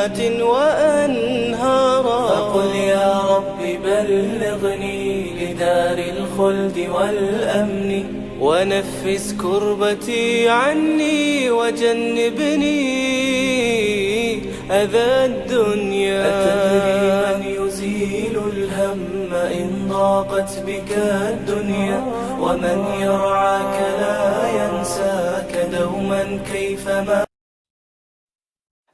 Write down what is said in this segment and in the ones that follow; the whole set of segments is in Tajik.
جنات وأنهارا. فقل يا رب بلغني لدار الخلد والأمن، ونفس كربتي عني وجنبني أذى الدنيا. أتدري من يزيل الهم إن ضاقت بك الدنيا؟ ومن يرعاك لا ينساك دوما كيفما.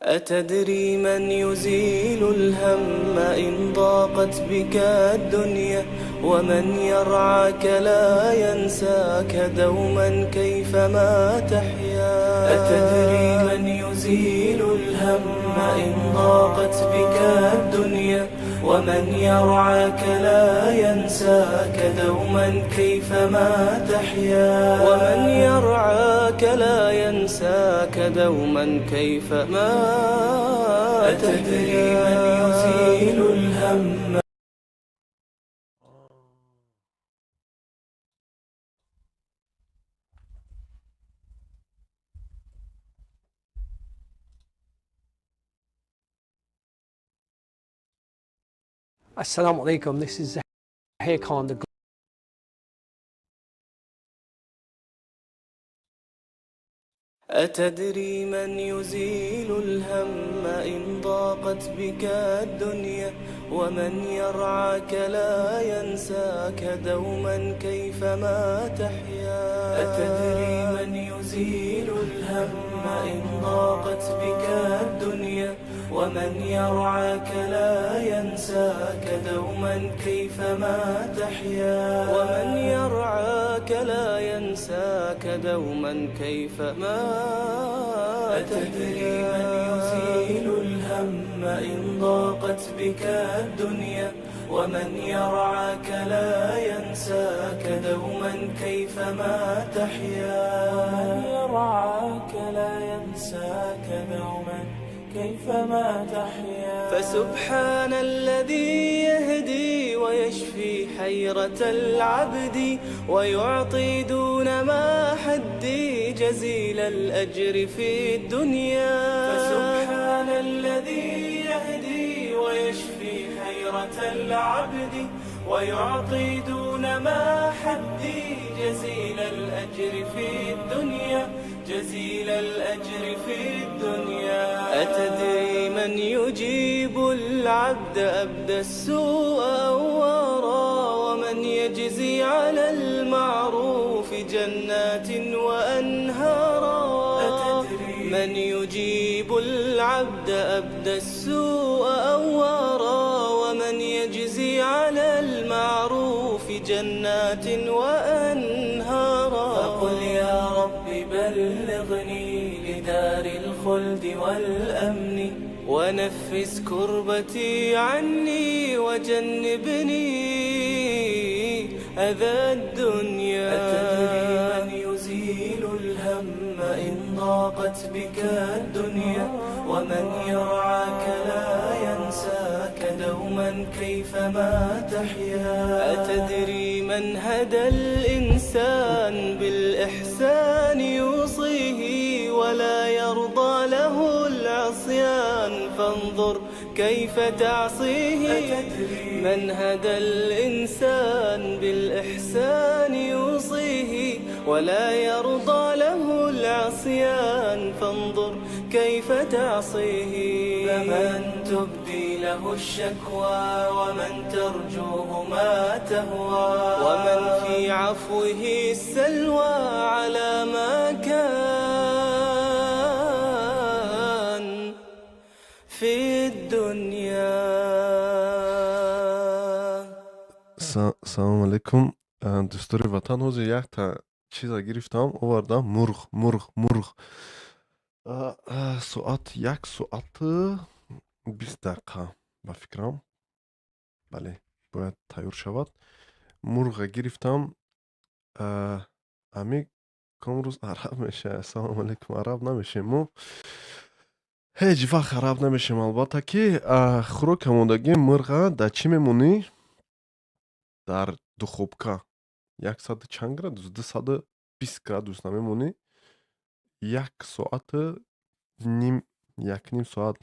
أتدري من يزيل الهم إن ضاقت بك الدنيا؟ ومن يرعاك لا ينساك دوما كيفما تحيا. أتدري من يزيل الهم إن ضاقت بك الدنيا؟ ومن يرعاك لا ينساك دوما كيفما تحيا. ومن يرعاك لا ينساك دوما كيفما. أتدري من يزيل الهم. Assalamu alaikum. This is Zahir Khan, the أتدري من يزيل الهم إن ضاقت بك الدنيا؟ ومن يرعاك لا ينساك دوما كيفما تحيا. أتدري من يزيل الهم إن ضاقت بك الدنيا؟ ومن يرعاك لا ينساك دوما كيفما تحيا. ومن يرعاك لا ينساك دوما كيفما. أتدري من يزيل الهم إن ضاقت بك الدنيا؟ ومن يرعاك لا ينساك دوما كيفما تحيا. ومن يرعاك لا ينساك دوما كيفما تحيا. فسبحان الذي يهدي ويشفي حيرة العبد، ويعطي دون ما حدي جزيل الأجر في الدنيا. فسبحان الذي يهدي ويشفي حيرة العبد، ويعطي دون ما حدي جزيل الأجر في الدنيا، جزيل الأجر في الدنيا. أتدري من يجيب العبد أبدى السوء أوارا؟ ومن يجزي على المعروف جنات وأنهارا؟ من يجيب العبد أبدى السوء أوارا؟ ومن يجزي على المعروف جنات وأنهارا؟ فقل يا رب بلغني لدار الخلد والأمن، ونفس كربتي عني وجنبني أذى الدنيا. أتدري من يزيل الهم إن ضاقت بك الدنيا؟ ومن يرعاك لا ينساك دوما كيفما تحيا. أتدري من هدى الإنسان بالإحسان يوصيه، ولا يرضى له العصيان؟ فانظر كيف تعصيه. من هدى الإنسان بالإحسان يوصيه، ولا يرضى له العصيان؟ فانظر كيف تعصيه. فمن تبدي له الشكوى، ومن ترجوه ما تهوى، ومن في عفوه السلوى على ما كان في الدنيا. Салому алайкум, дӯстори ватан. Ҳозир якта чиза гирифтам, овардам. Мурғ, мурғ, мурғ. Соат 1 соату 20 дақиқа ба фикрам, бале, бояд тайёр шавад. Мурға гирифтам. Ами ком рӯз араб меша. Ассалому алайкум. Араб намешем, мо ҳеҷ вақт араб намешем, албатта ки. Хӯрока мондагӣ. Мурға дар чӣ мемонӣ? Дар духовка яксаду чанд градус, 220 градус намемонӣ, як соату ним, якним соат.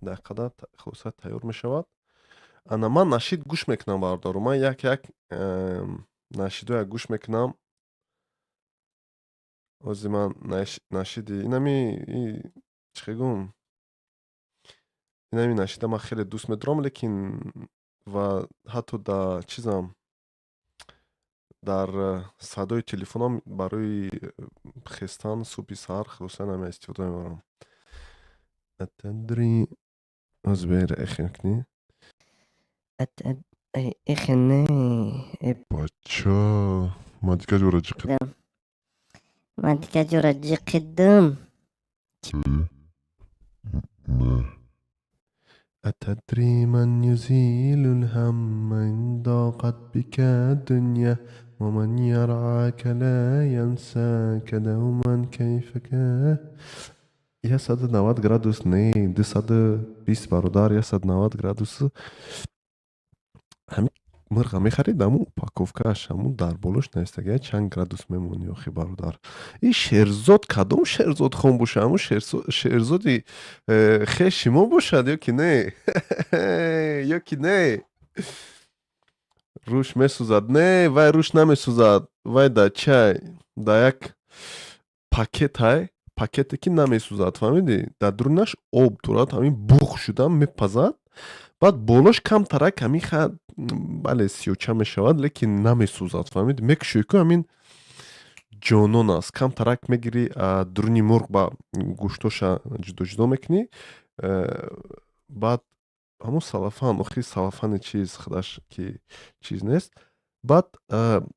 Дақиқада хулоса тайёр мешавад. Ана ман нашид гӯш мекунам, бародаро. Ман як як нашидоя гӯш мекунам. Ози ман нашиди инами чӣ гум, инами нашида ман хеле дӯст медорам, лекин ва ҳатто да чизам, дар садои телефонам барои хестан субҳи саҳар хулоса нами истифода мебарам. Атадри оз бера эхе кунӣ. Эхе. Бача, ман дигар ҷора ҷиқидам. Ман дигар ҷора ҷиқидам. أتدري من يزيل الهم إن ضاقت بك الدنيا ومن يرعاك لا ينساك دوما كيف كان. 190 градус, не, 220, бародар, 190 градус. Ҳами мирға мехарид, ҳамун упаковкааш, ҳамун дар болош навистагия чанд градус мемонӣ. Охи, бародар, ин Шерзод кадом Шерзод хон боша? Ҳамун Шерзоди хеши мо бошад ё ки не, ё ки не? Рӯш месӯзад? Не, вай рӯш намесӯзад. Вай да чай, да як пакетай, пакете ки намесӯзад, фаҳмидӣ? Дар дурунаш об дорад, ҳамин буғ шуда мепазад, баъд болош камтарак ҳамин ха, бале, сиёча мешавад, лекин намесӯзад, фаҳмидӣ? Мекушоӣ ку, ҳамин ҷонон аст. Камтарак мегирӣ, дуруни мурғ ба гӯштоша ҷудо ҷудо мекунӣ, баъд ҳамун салафан, охири салафани чиз худаш ки чиз нест. Баъд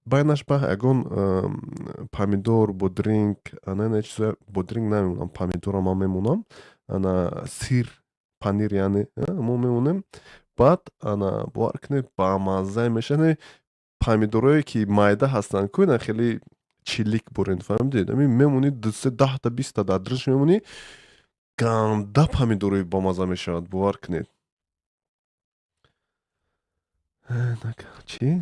байнаш ба ягон помидор, бодринг, ана чизо, бодринг намемонам, помидора ман мемонам, ана сир, панир, яъне мо мемонем. Баъд ана бовар кунед, бамаззае мешавад. Помидорое ки майда ҳастанд ку, ина хеле чилик бурен, фаҳмидед? Ами мемонӣ дусе, 10-та, 20-та дар дурунаш мемонӣ, ганда помидорои бамазза мешавад, бовар кунед. Чӣ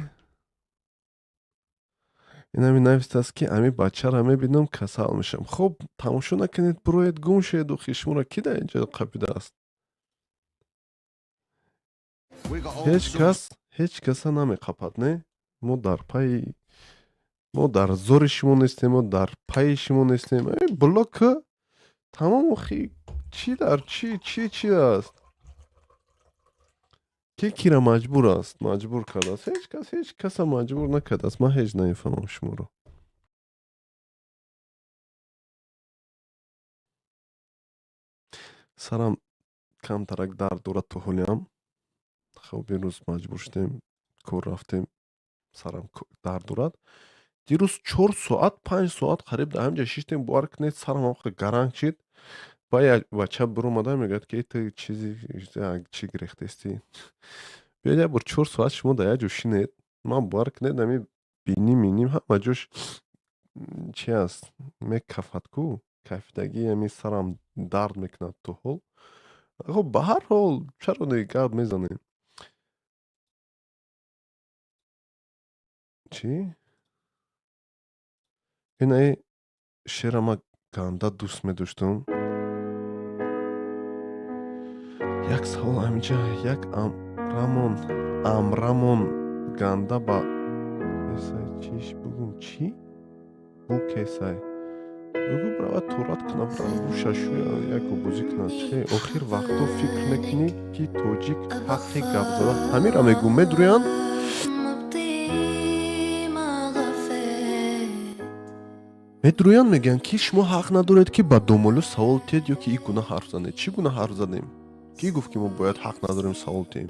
инами навистааст, ки ами бачаро мебинам, касал мешавам. Хуб, тамошо накунед, бироед, гум шавед. Охи, шуморо ки дар инҷо қапидааст? Ҳеҷ кас ҳеҷ каса намеқапад. Не, мо дар пайи, мо дар зори шумо нестем, мо дар пайи шумо нестем. Блок тамом. Охи, чӣ дар чӣ чӣ чӣ аст? Ки кира маҷбур аст, маҷбур кардааст? Ҳеҷ кас ҳеҷ каса маҷбур накардааст. Ман ҳеҷ намефаҳмам шуморо. Сарам камтарак дард дорад то ҳолиам. Хоб, имрӯз маҷбур шудем, кор рафтем, сарам дард дорад. Дирӯз 4 соат, 5 соат қариб дар ҳамин ҷа шиштем, бовар кунед, сарам ҳамқа гаранг шид. Ба як бача биромада мегӯяд, ки ту чизи чӣ гирехтестӣ? Биёед, як бор 4 соат шумо дар як ҷо шинед. Ман, бовар кунед, ами бинӣ миним ҳама ҷош чи аст, мекафад ку, кафидагӣ, ами сарам дард мекунад то ҳол. Хоб, ба ҳар ҳол, чаро не, гап мезанем. Чӣ инаи шеъра ман ганда дӯст медоштум. Як савол ҳаминҷа, як амрамон, амрамон ганда ба кесай чиш бугум, чӣ бу кесай бугу, бирава турат кунад, бирава гӯшашӯя, як обозӣ кунад. Чи охир вақто фикр мекунӣ, ки тоҷик ҳаққи гап зада? Ҳамира мегӯм, медурӯянд, медурӯянд, мегӯянд, ки шумо ҳақ надоред, ки ба домолу савол тиҳед ё ки ин гуна ҳарф занед. Чӣ гуна ҳарф задем? Кӣ гуфт, ки мо бояд ҳақ надорем савол тиҳем?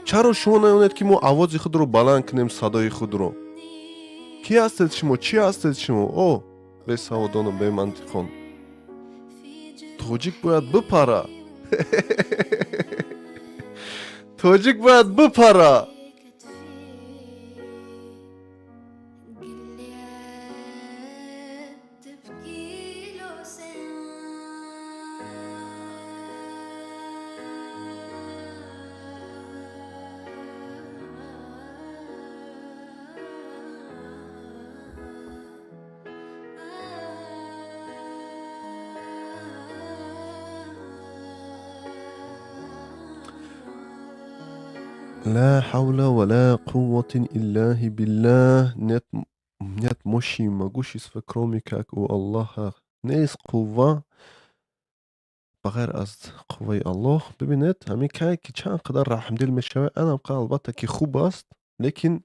Чаро шумо наёнед, ки мо овози худро баланд кунем, садои худро? Кӣ ҳастед шумо? Чӣ ҳастед шумо? О бесаводону бемантиқон, тоҷик бояд бипара, тоҷик бояд бипара. Ла ҳавла ва ла қуввати иллаҳи биллаҳ. Нет, нет мощи и могущества, кроме как у Аллаха. Нест қувва ба ғайр аз қувваи Аллоҳ. Бибинед, ҳамин кай ки чанд қадар раҳмдил мешавад, анам қа албатта ки хуб аст, лекин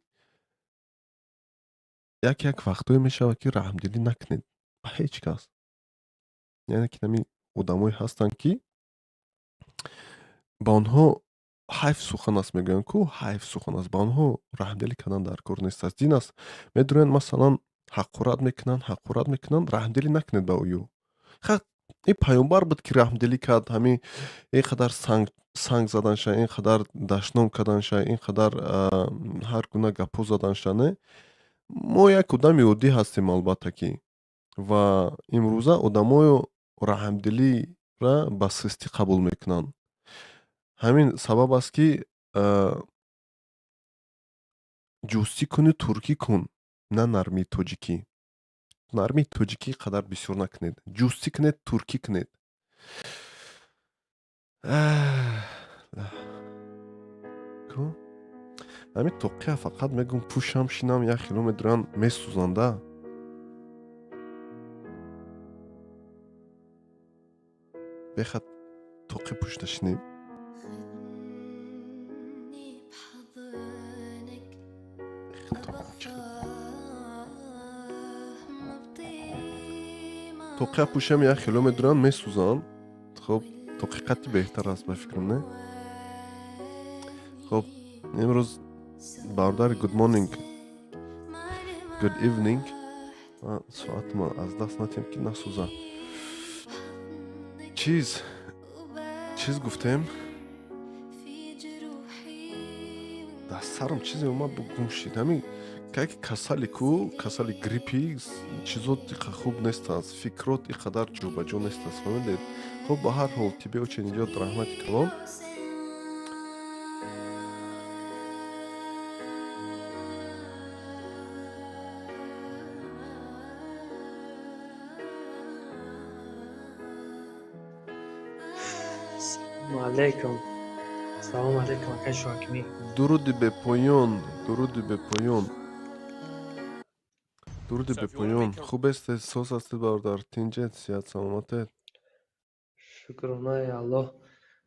як як вақтое мешавад, ки раҳмдилӣ накунед ба ҳеҷ кас. Яъне ки ҳамин одамое ҳастанд, ки ба онҳо ҳайф сухан аст, мегӯянд ку, ҳайф сухан аст, ба онҳо раҳмдилӣ кардан дар кор нест аст. Дин аст, медуранд, масалан, ҳақорат мекунанд, ҳақорат мекунанд, раҳмдилӣ накунед ба ӯ. Ха, ин паёмбар буд, ки раҳмдилӣ кард, ҳамин ин қадар санг заданша, ин қадар дашном карданша, ин қадар ҳар гуна гапҳо заданша, не? Мо як одами оддӣ ҳастем, албатта ки, ва имрӯза одамоё раҳмдилира ба систӣ қабул мекунанд. Ҳамин сабаб аст, ки ҷустӣ куну туркӣ кун, на нармии тоҷикӣ. Нармии тоҷикӣ қадар бисёр накунед, ҷустӣ кунед, туркӣ кунед. Ку ҳамин тоқия фақат мегӯм, пӯшам, шинам, як хело медуранд, месӯзанда. Бехад тоқӣ пӯшида шинем. خدني بحضنك. ما بطيء. Тоқия пӯшам, як хело медуранд, месӯзанд. Хоб, тоқи қатъи беҳтар аст, ба фикрам, не? Хоб, имрӯз, бародари, good morning, good evening. Соатма аз даст натиҳем, ки насӯза. Чиз гуфтем, дар сарам чизе омад, бу гум шид. Ҳамин как касали ку, касали гриппи, чизот иқа хуб нест аст, фикрот и қадар ҷобаҷо нест аст, фаҳмидед? Хоб, ба ҳар ҳол, тебе очень идёт, раҳмати калон. Салому алайкум. Салому алайкум, акай Шоҳакимӣ. Дуруди бепоён, дуруди бепоён, дуруди бепоён. Хуб ҳастед, соз ҳастед, бародар? Тинҷед, сиҳат саломатед? Шукронаи Аллоҳ.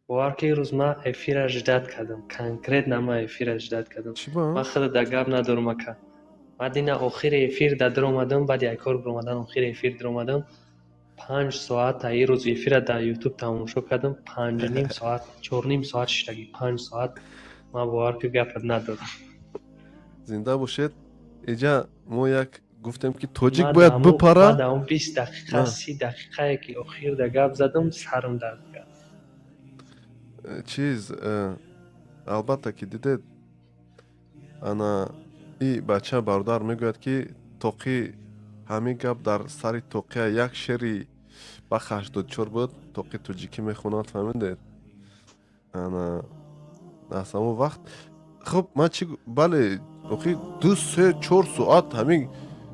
Бовар ки, имрӯз ман эфира ждать кардам. Конкретно ман эфира ждать кардам. Чӣ ба? Ман худо дар гап надорам, ака. Ман дина охири эфир да даромадам, баъди як кор биромадан охири эфир даромадам. 5 соат та ирӯз эфира дар Ютуб тамошо кардам. 5.5 соат, 4.5 соат шиштагӣ, 5 соат. Ман бовар ки, гапат надорам. Зинда бошед. Иҷа мо як гуфтем, ки тоҷик Ман бояд бипара. Ман дар он 20 дақиқа, 30 дақиқае ки охир да гап задам, сарам дард кард. Чиз, албатта ки дидед, ана и бача, бародар, мегӯяд, ки тоқӣ, ҳамин гап дар сари тоқия як шери бах 84 буд, тоқи тоҷикӣ мехонад, фаҳмидед? Ана аз ҳамон вақт. Хуб, ман чӣ, бале, охи 2, 3, 4 соат ҳамин,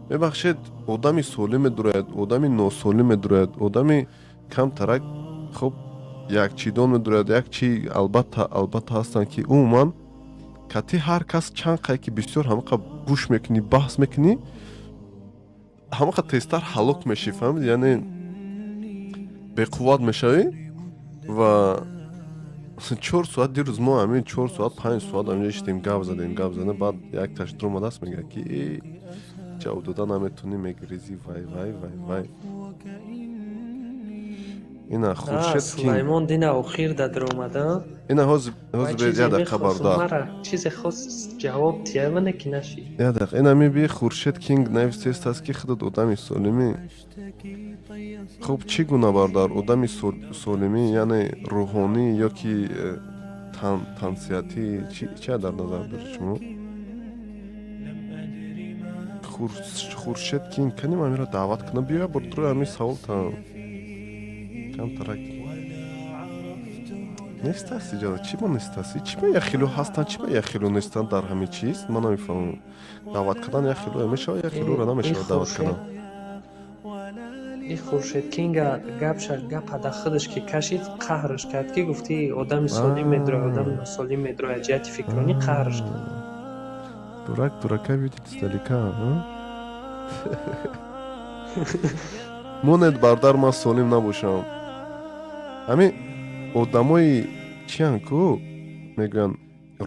мебахшед, одами солим медурояд, одами носолим медурояд, одами камтарак, хуб, як чидон медурояд, як чи, албатта, албатта ҳастанд, ки умуман кати ҳар кас чанд қай ки бисёр ҳамақа гӯш мекунӣ, баҳс мекунӣ, ҳамақа тезтар ҳалок мешӣ, фаҳмид? Яъне беқувват мешавӣ. Ва 4 соат дирӯз мо ҳамин 4 соат, 5 соат ҳаминҷо иштем, гап задем, гап задем, баъд якташ дуромадааст, мегӯяд, ки ҷавоб дода наметонӣ, мегирезӣ, вай, вай, вай, вай. Ина Хуршед Кинг. Сулаймон, дина охир да даромадам. Ина ҳозир, ҳозир, як дақиқа, бародар. Мара чизе хост ҷавоб тиямане ки нашид. Як дақиқа, ина меби, Хуршед Кинг навистест аст, ки худат одами солимӣ. Хуб, чӣ гуна, бародар, одами солимӣ, яъне рӯҳонӣ ё ки тансиҳатӣ, чия дар назар доред шумо? Хуршед Кинг, каним амира даъват кунам, биё, бор дуруи ҳамин савол та камтарак нестаст иҷоза. Чӣ ма нестаст? Чӣ ма як хело ҳастанд, чӣ ма як хело нестанд дар ҳамин чиз? Ман намефаҳмам. Даъват кардан як хело мешавад, як хелоро намешавад даъват кардан. И Хуршед Кинга гапша гапа да худаш ки кашид, қаҳраш кард, ки гуфти одами солим медрояд, одами носолим медрояд, ҷиҳати фикронӣ қаҳраш кард. Дурак дурака видит издалека, а? Монед, бардар, ман солим набошам. Ҳамин одамои чиян ку мегӯянд,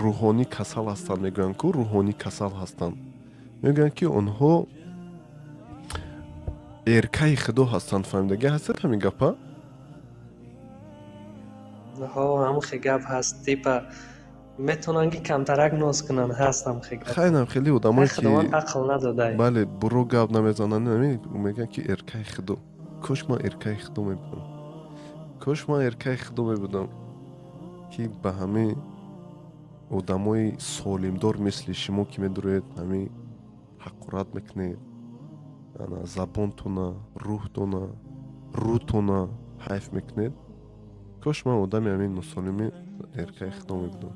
рӯҳонӣ касал ҳастанд, мегӯянд ку, рӯҳонӣ касал ҳастанд, мегӯянд, ки онҳо эркаи худо ҳастанд. Фаҳмидагӣ ҳастед ҳамин гапа? Ҳо, ҳамхе гап ҳаст, типа метавонанд, ки камтарак ноз кунанд, ҳаст ҳамхе гап. Хайнам хеле одамое ки Худованд ақл надодай. Бале, буро гап намезананд, мегӯянд, ки эркаи худо. Кош ман эркаи худо мебудам, кош ман эркаи худо мебудам, ки ба ҳамин одамои солимдор мисли шумо, ки медуроед, ҳамин ҳақорат мекунед, ана забонтона, рӯҳтона, рӯтона ҳайф мекунед. Кош ман одами ҳамин носолими эркаи худо мебудам.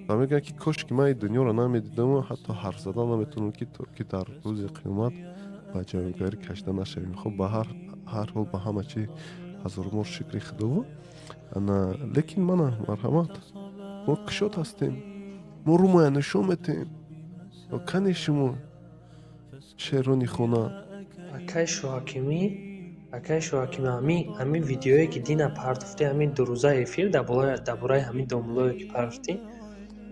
Ва мегӯянд, ки кош ки ман ин дунёро намедидаму ҳатто ҳарф задан наметавонам, ки дар рӯзи қиёмат ба ҷавобгарӣ кашида нашавем. Хуб, ба ҳар ҳол, ба ҳама чи ҳазорбор шукри худово. Ана, лекин мана, марҳамат, мо кушод ҳастем, мо рӯмоя нишон метиҳем. Кани шумо, шерони хона? Акай Шоҳакимӣ, акай Шоҳакимӣ, ҳамин видеое, ки дина партофтӣ, ҳамин дурӯза эфир дар бораи ҳамин домулое, ки партофтӣ,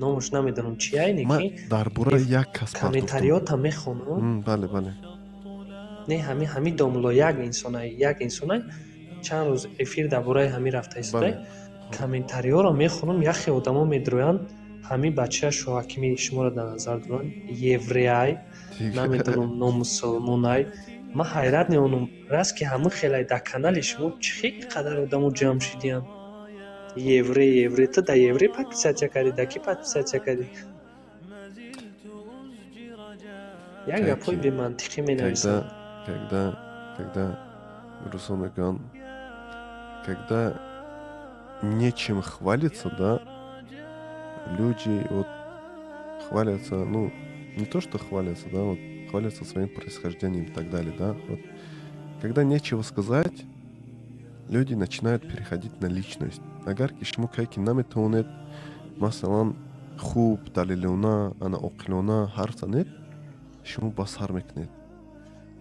номаш намедонам чияй. Ман неки дар бораи як кас партофтам. Комментариёта мехонам. Бале. Не, ҳамин домуло як инсонай, як инсонай, чанд рӯз эфир дар бораи ҳамин рафта истодай. Комментариёро мехонам, яхе одамо медроянд, ҳамин бача Шоҳакими шуморо дар назар доранд, евреай, намедонам, номусулмонай. Ман ҳайрат мемонам, раст ки ҳамин хелай дар канали шумо чӣ хел қадар одамо ҷамъ шидиянд. Еврей, еврей, ту да еврей подписаться кардӣ, да ки подписаться кардӣ? Як гапҳои бемантиқӣ менависанд. Когда русо мегӯянд, когда нечем хвалиться, да, люди вот хвалятся, ну, не то что хвалятся, да, вот хвалятся своим происхождением и так далее, да. Вот когда нечего сказать, люди начинают переходить на личность. Агар ки шумо кай ки наметавонед, масалан, хуб, далилона, ана оқилона ҳарф занед, шумо ба сар мекунед: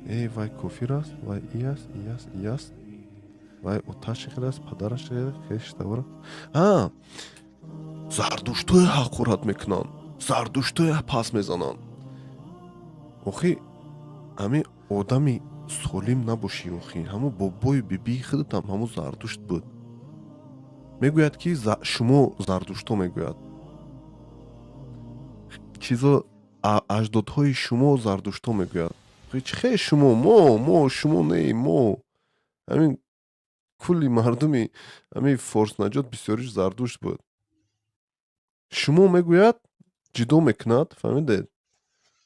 «Э, вай кофир аст, вай и аст, и аст, и аст, вай оташи хел аст, падараш хештавра, а зардуштое ҳақорат мекунанд, зардуштое пас мезананд». Охи, ҳамин одами солим набошӣ, охи, ҳамун бобою бибии худатам ҳамун зардушт буд. Мегӯяд, ки шумо зардушто, мегӯяд, чизо, аҷдодҳои шумо зардушто, мегӯяд. Чӣ хел шумо? Мо шумо не, мо ҳамин кулли мардуми ҳамин форснаҷот бисёриш зардушт буд. Шумо, мегӯяд, ҷудо мекунад, фаҳмидед?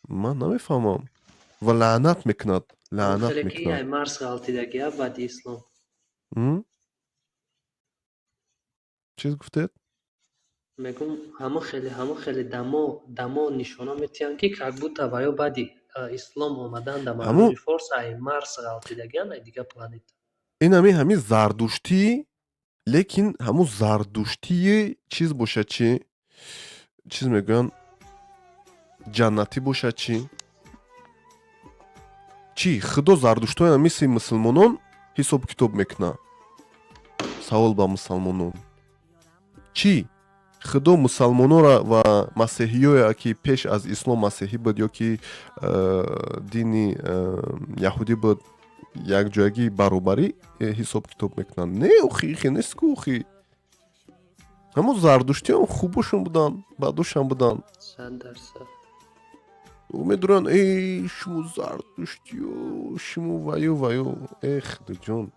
Ман намефаҳмам. Ва лаънат мекунад, лаънат мекунад. Марс ғалтидагия баъди ислом. Чиз гуфтед? Мегӯм, ҳамон хеле дамо нишона метиҳанд, ки как будто ваё баъди ислом омадан да мардуми форс ай Марс ғалтидагиян, ай дигар планета. Ин ҳамин зардуштӣ, лекин ҳамун зардуштии чиз бошад, чӣ чиз мегӯянд, ҷаннатӣ бошад, чӣ? Чӣ, худо зардуштоя мисли мусулмонон ҳисобу китоб мекунад? Савол ба мусалмонон: чӣ, худо мусалмононро ва масеҳиёя, ки пеш аз ислом масеҳӣ буд ё ки дини яҳудӣ буд, якҷоягӣ баробарӣ ҳисоб китоб мекунанд? Не, охи, хе нест ку, охи. Ҳамон зардуштиам хубошон буданд, бадошам буданд. 100%. Медуранд: «Эй, шумо зардуштиё, шумо ваю, ваю». Э, худоҷон,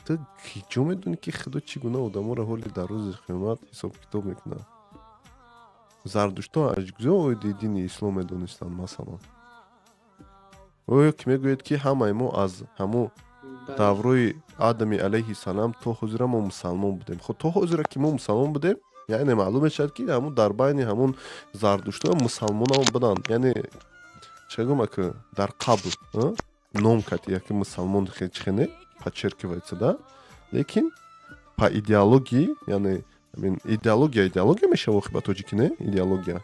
ту киҷо медонӣ, ки худо чӣ гуна одаморо ҳоли дар рӯзи қиёмат ҳисоб китоб мекунад? Зардуштҳо аз куҷо оиди дини ислом медонистанд, масалан? Оё ки мегӯед, ки ҳамаи мо аз ҳамун даврои Адами алайҳи салам то ҳозира мо мусалмон будем? Хоб, то ҳозира ки мо мусалмон будем, яъне маълум мешавад, ки ҳамун дар байни ҳамун зардуштҳо мусалмонам буданд. Яъне чӣ гӯм, ака, дар қабл. Ном кати яки мусалмон хечхене подчеркивается, да, лекин по идеологии, яъне идеология, идеология мешава охи ба тоҷикӣ, не? Идеология,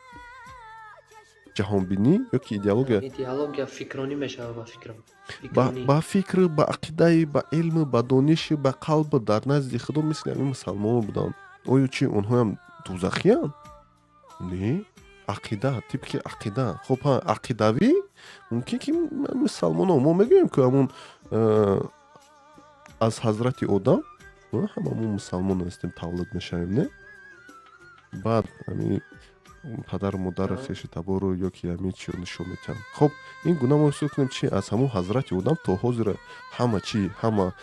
ҷаҳонбинӣ ё ки идеология? Идеология фикронӣ мешава, ба фикрам. Ба фикр, ба ақидаи, ба илм, ба дониши, ба қалб дар назди худо мисли ҳамин мусалмонон буданд. Оё чи, онҳоям дузахиянд? Не, ақида, тибқи ақида. Хуб, ҳа, ақидавӣ мумкин ки мусалмоно мо мегӯем, ки ҳамун аз ҳазрати Одам ҳама мо мусалмон ҳастем, таваллуд мешавем, не? Баъд ҳами падару модару хешу табору ё ки ҳамин чиё нишон метиҳанд. Хуб, ин гуна мо ҳисоб кунем, чи аз ҳамун ҳазрати Одам то ҳозира ҳама чи, ҳама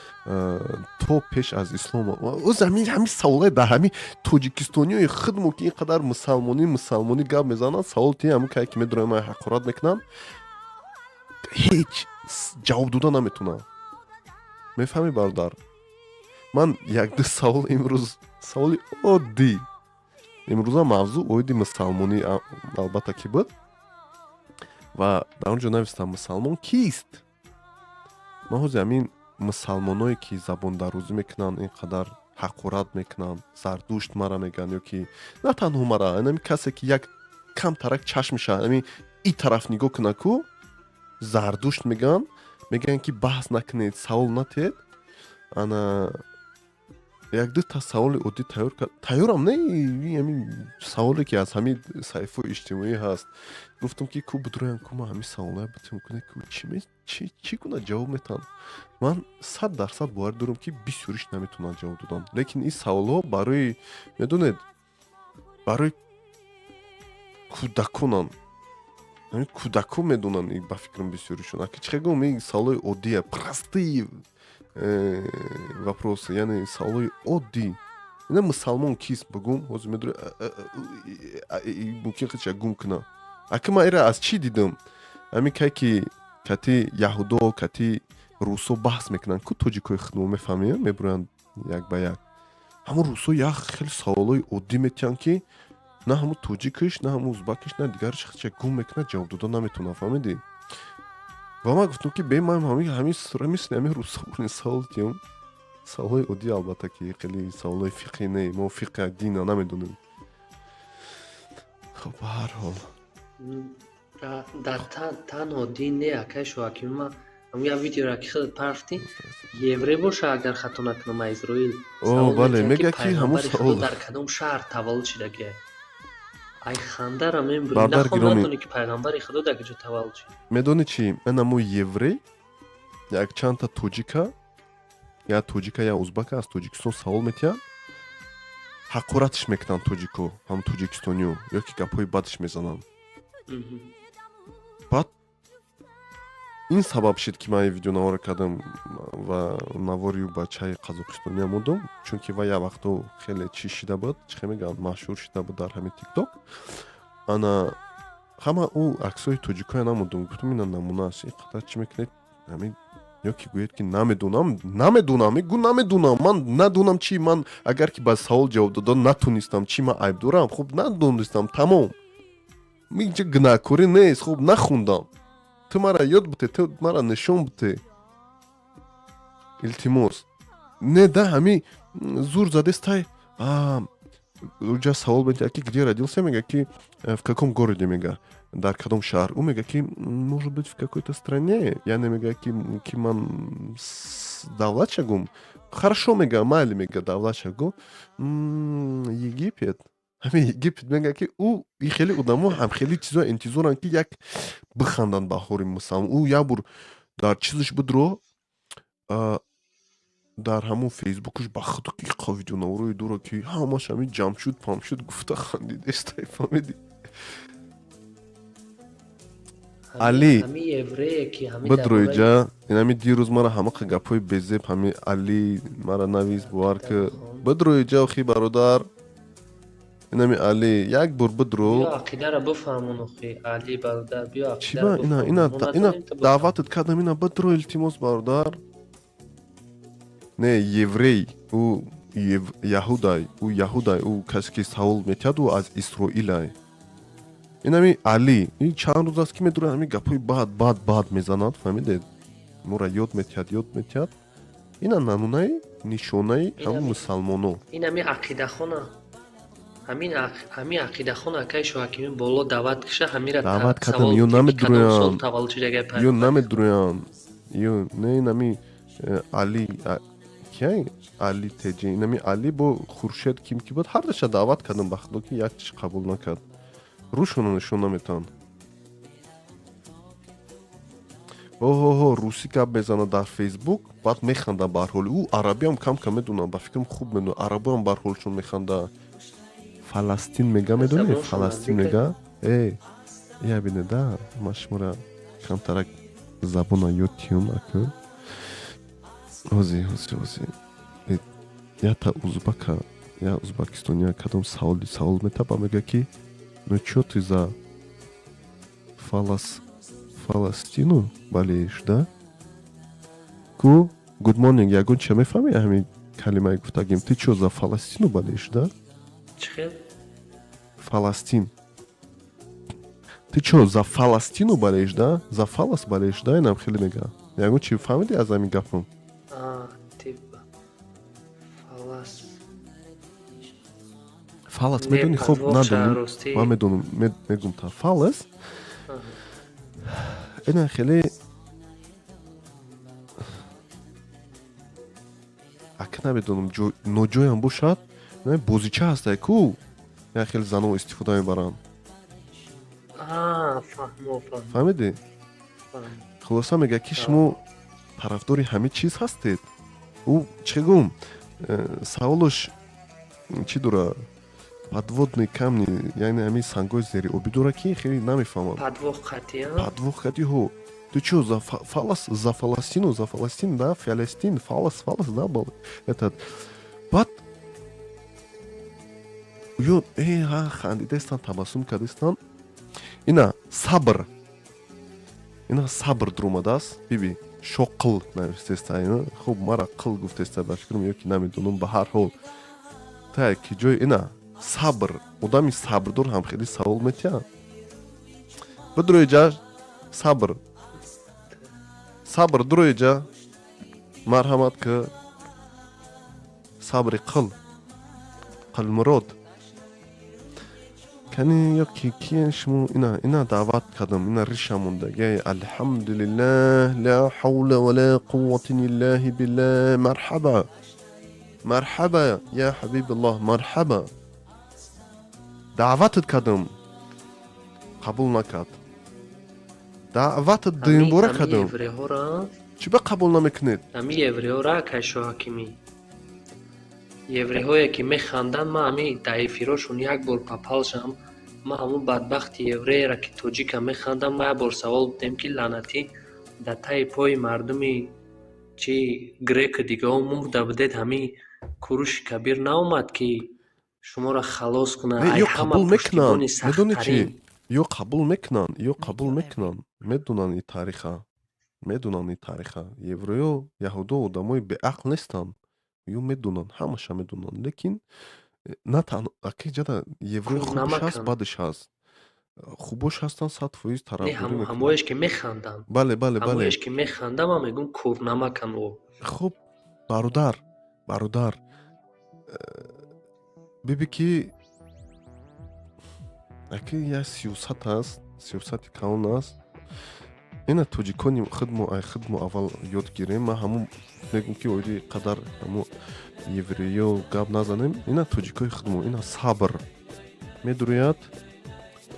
то пеш аз ислом. Оз ҳамин саволае дар ҳамин тоҷикистониёи худмо, ки ин қадар мусалмонӣ, мусалмонӣ гап мезананд, савол ти ҳамин кае ки медонам, ҳақорат мекунанд, ҳеҷ ҷавоб дода наметунам. Мефаҳмӣ, бародар? Ман якду савол имрӯз, саволи оддӣ. Имрӯза мавзӯъ оиди мусалмонӣ албатта ки буд ва дар он ҷо навистам: «Мусалмон кист?» Ман ҳозир ҳамин мусалмоное, ки забондарозӣ мекунанд, ин қадар ҳақорат мекунанд, Зардушт мара мегӯянд, ё ки на танҳо мара, ҳамин касе, ки як камтарак чашмиша ҳамин и тараф нигоҳ кунад ку, Зардушт мегӯянд. Мегӯянд, ки баҳс накунед, савол натиҳед. Ана якдута саволи оддӣ тайёр кард, тайёрам не, ҳамин саволе, ки аз ҳамин саҳифаҳои иҷтимоӣ ҳаст. Гуфтам, ки ку бидроям, ку ман ҳамин саволая битем кунед, ку чӣ гуна ҷавоб метаҳанд. Ман 100% боварӣ дорам, ки бисёриш наметавонанд ҷавоб додан, лекин ин саволҳо барои, медонед, барои кӯдаконанд. Ҳамин кӯдакон медонанд, ба фикрам, бисёришон. Аки чӣ гум, ин саволҳои оддия, простые вопросы, яъне саволҳои оддӣ. Ина мусалмон кист бигум, ҳозир медонӣ, мумкин худша гум кунад. Аки ман ира аз чӣ дидам? Ҳамин кай ки кати яҳудо, кати русо баҳс мекунанд ку тоҷикои худмо, мефаҳмӣ, мебуранд як ба як. Ҳамун русо як хеле саволҳои оддӣ метиҳанд, ки на ҳамун тоҷикиш, на ҳамун узбакиш, на дигараш худша гум мекунад, ҷавоб дода наметавонад, фаҳмидӣ? Ва ман гуфтам, ки бе ман ҳамин мисли ҳамин русо савол диҳам. Саволҳои оддӣ, албатта, ки хеле саволҳои фиқҳӣ не, мо фиқҳ, дина намедонем. Хуб, ба ҳар ҳол. Дар танҳо дин не, акай Шоҳаким, ма ҳамун як видеоро, ки худат парфтӣ, еврей боша, агар хато накунам, а Изроил. О, бале, мегӯяд, ки ҳамун савол дар кадом шаҳр таваллуд шудагия. Ай хандара мебурӣ. Бардар нахон гиромӣ. Надонӣ, ки пайғамбари худо дар куҷо таваллуд шуд. Медонӣ чӣ, анамо еврей як чандта тоҷика, як тоҷика, як узбака аз Тоҷикистон савол метиҳанд, ҳақоратш мекунанд тоҷико, ҳам тоҷикистониё, ё ки гапҳои бадш мезананд. Баъд ин сабаб шид, ки ман ин видеонавора кардам ва навори бачаи қазоқистониам мондум, чунки вай як вақто хеле чӣ шида буд, чӣ хел мегӯянд, машҳур шида буд дар ҳамин Тикток. Ана ҳама ӯ аксҳои тоҷикоя намондум, гуфтам, ина намуна аст, ин қадар чӣ мекунед ҳамин, ё ки гӯед, ки намедонам, намедонам, гӯ намедонам, ман надонам чӣ? Ман агар ки ба савол ҷавоб дода натонистам, чӣ, ман айб дорам? Хуб, надонистам, тамом, инҷа гунаҳкорӣ нест. Хуб, нахондам, ту мара ёд бите, ту мара нишон бите, илтимос. Не да, ҳами зур задестай. Уҷа савол метиҳад, ки где родился, мега, ки в каком городе, мега, дар кадом шаҳр. Ӯ мега, ки может быть, в какой-то стране, яъне мега, ки ман давлат шагум. Хорошо, мега, майли, мега, давлат шагум, Египет, ҳамин Египет. Мега, ки ӯ и хеле одамо ҳам хеле чизо интизоранд, ки як биханданд баҳори мусалмон. Ӯ як бор дар чизаш будро, дар ҳамон Фейсбукаш, ба худу ки видеонаворои дуро, ки ҳамаш ҳамин ҷамшуд памшуд гуфта хандидестай, фаҳмидӣ? Али бидроиҷа, инами дирӯз мара ҳамақа гапҳои безеб, ҳами Али мара навис, бовар ки бидроиҷа, охи бародар, инами Али як бор бидро. Ақидара бифаҳмон, охи Али бародар, биё. Чиба ина даъватат кардам, ина бидро, илтимос, бародар. Не, еврей, ӯ яҳудай, ӯ яҳудай, ӯ касе, ки савол метиҳад, ӯ аз Исроилай. Инами Али ин чанд рӯз аст, ки медурад, ҳамин гапҳои бад, бад, бад мезанад, фаҳмидед? Моро ёд метиҳад, ёд метиҳад. Ина намунаи, нишонаи ҳамун мусалмоно. Ин ҳами ақидахона, ҳамин ақидахон, акаи Шоҳакими, боло даъват киша ҳамира. Даъват кардам, ё намедурӯянд, ё намедурӯянд, ё не. Инами Али кияй, Али Теҷи, инами Али бо Хуршед, ким ки буд, ҳардаша даъват кардам, ба худо, ки як чиш қабул накард. Рӯшонро нишон наметаванд. Оҳоҳо, русӣ гап мезанад дар Фейсбук, баъд механда. Ба ҳар ҳол, ӯ арабиам кам кам медонад, ба фикрам, хуб медонад арабоам, ба ҳар ҳолшон механда. Фаластин мега, медонӣ, Фаластин мега. Э, я бинеда, ман шуморо камтарак забона ёд тиём, ака. Ҳози, ҳози, ҳози, ята узбака, я узбакистония кадом саволи савол метаба, мега ки: «Ну чё, ты за Фаластину болеешь, да?» Ку good morning, ягон чия мефаҳми, ҳамин калимаи гуфтагим? «Ты чё, за Фаластину болеешь, да?» Фаластин. «Ты чё, за Фаластину болеешь, да? За Фалас болеешь, да?» Инам хеле мега. Ягон чи фаҳмиди аз ҳамин гапам? Типа фалас. Фалас медони? Хоб, надонӣ, ман медонам, мегум та фалас ина хеле ака, намедонам, ноҷоям бошад, бозича ҳастай ку, як хеле зано истифода мебаранд. Фаҳмидӣ? Хулоса, мега ки шумо тарафдори ҳамин чиз ҳастед. Ӯ чӣ гум, саволаш чӣ дора, подводные камни, яъне ҳамин сангҳои зериобӣ дора, ки хеле намефаҳмам. Подвох кати ҳо. «Ты чё, за фалас, за Фаластину, за Фаластин, да, Фаластин, фалас, фалас, да, был этот?» Баъд ё э хандидаистанд, табассум кардистанд. Ина сабр, ина сабр дуромадааст. Биби, шоқил навистеста. Хуб, мара қил гуфтеста, ба фикрам, ё ки намедонам. Ба ҳар ҳол, та ки ҷои ина сабр, одами сабрдор ҳам хеле савол метиҳад. Бидуроиҷа, сабр, сабр, дуроиҷа, марҳамат, ки сабри қил, қилмурод кани ё ки кие шумо? Ина, ина даъват кардам, ина риша мондагай. Алҳамдулиллаҳ, ла ҳавла вала қуввата иллаҳи биллаҳ. Марҳаба, марҳаба, я ҳабибаллоҳ, марҳаба. Даъватат кардам, қабул накард. Даъватат дуюмбора кардам, чӣ ба қабул намекунед? Ами евреҳора, акай Шоҳакимӣ, евреҳое ки механданд, ман ами дар эфирошон як бор попал шам, ман ҳамун бадбахти еврееро, ки тоҷика механдам, ман як бор савол будем, ки лаънатӣ, дар таи пои мардуми чи греку дигаҳо мурда будед, ҳамин Куруши Кабир наомад, ки шуморо халос кунад? Ё қабул мекунанд, медони чи, ё қабул мекунанд, ё қабул мекунанд, медонанд и тариха, медонанд и тариха. Евреё, яҳудо одамои беақл нестанд, ё медонанд, ҳамаша медонанд. Лекин на танҳо аки ҷада евреи хубш ҳаст, бадш ҳаст. Хубош ҳастанд, 100% тарафдорӣ мекунанд. Ҳамоеш ки механданд. Бале, бале, бале. Ҳамоеш ки механдам, ман мегӯм, кӯрнамакан о. Хуб, бародар, бародар, биби, ки аки як сиёсат аст, сиёсати калон аст. Ина тоҷикони худмо, ай худмо аввал ёд гирем. Ман ҳамун мегӯм, ки оиди қадар ҳамун евреё гап назанем. Ина тоҷикои худмо, ина сабр медурӯяд: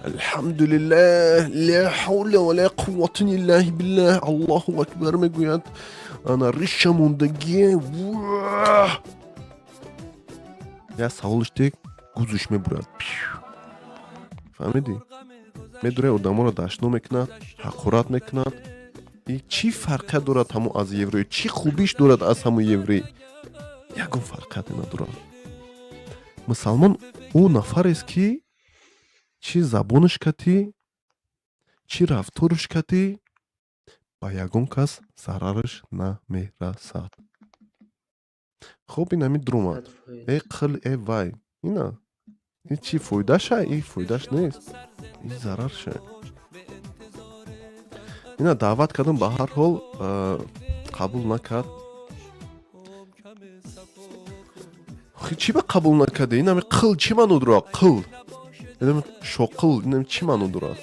алҳамдулиллаҳ, ла ҳавла вала қуввата иллаҳи биллаҳ, аллоҳу акбар мегӯяд. Ана риша мондагӣ. Як саволш тек, гузуш мебурад. Фаҳмидӣ? Медурад, одаморо дашно мекунад, ҳақорат мекунад. И чӣ фарқият дорад ҳамун аз еврей? Чӣ хубиш дорад аз ҳамун еврей? Ягон фарқияте надорад. Мусалмон ӯ нафарест, ки чӣ забонаш катӣ, чӣ рафтораш катӣ ба ягон кас зарараш намерасад. Хуб, ин ҳамин дуромад. Э қил, э вай, ина ин чӣ фоидаша? И фоидаш нест, ин зарарша. Ина даъват кардам, ба ҳар ҳол қабул накард. Чӣ ба қабул накарде? Инами қил чӣ маъно дорад? Қил, инами шоқил, инами чӣ маъно дорад?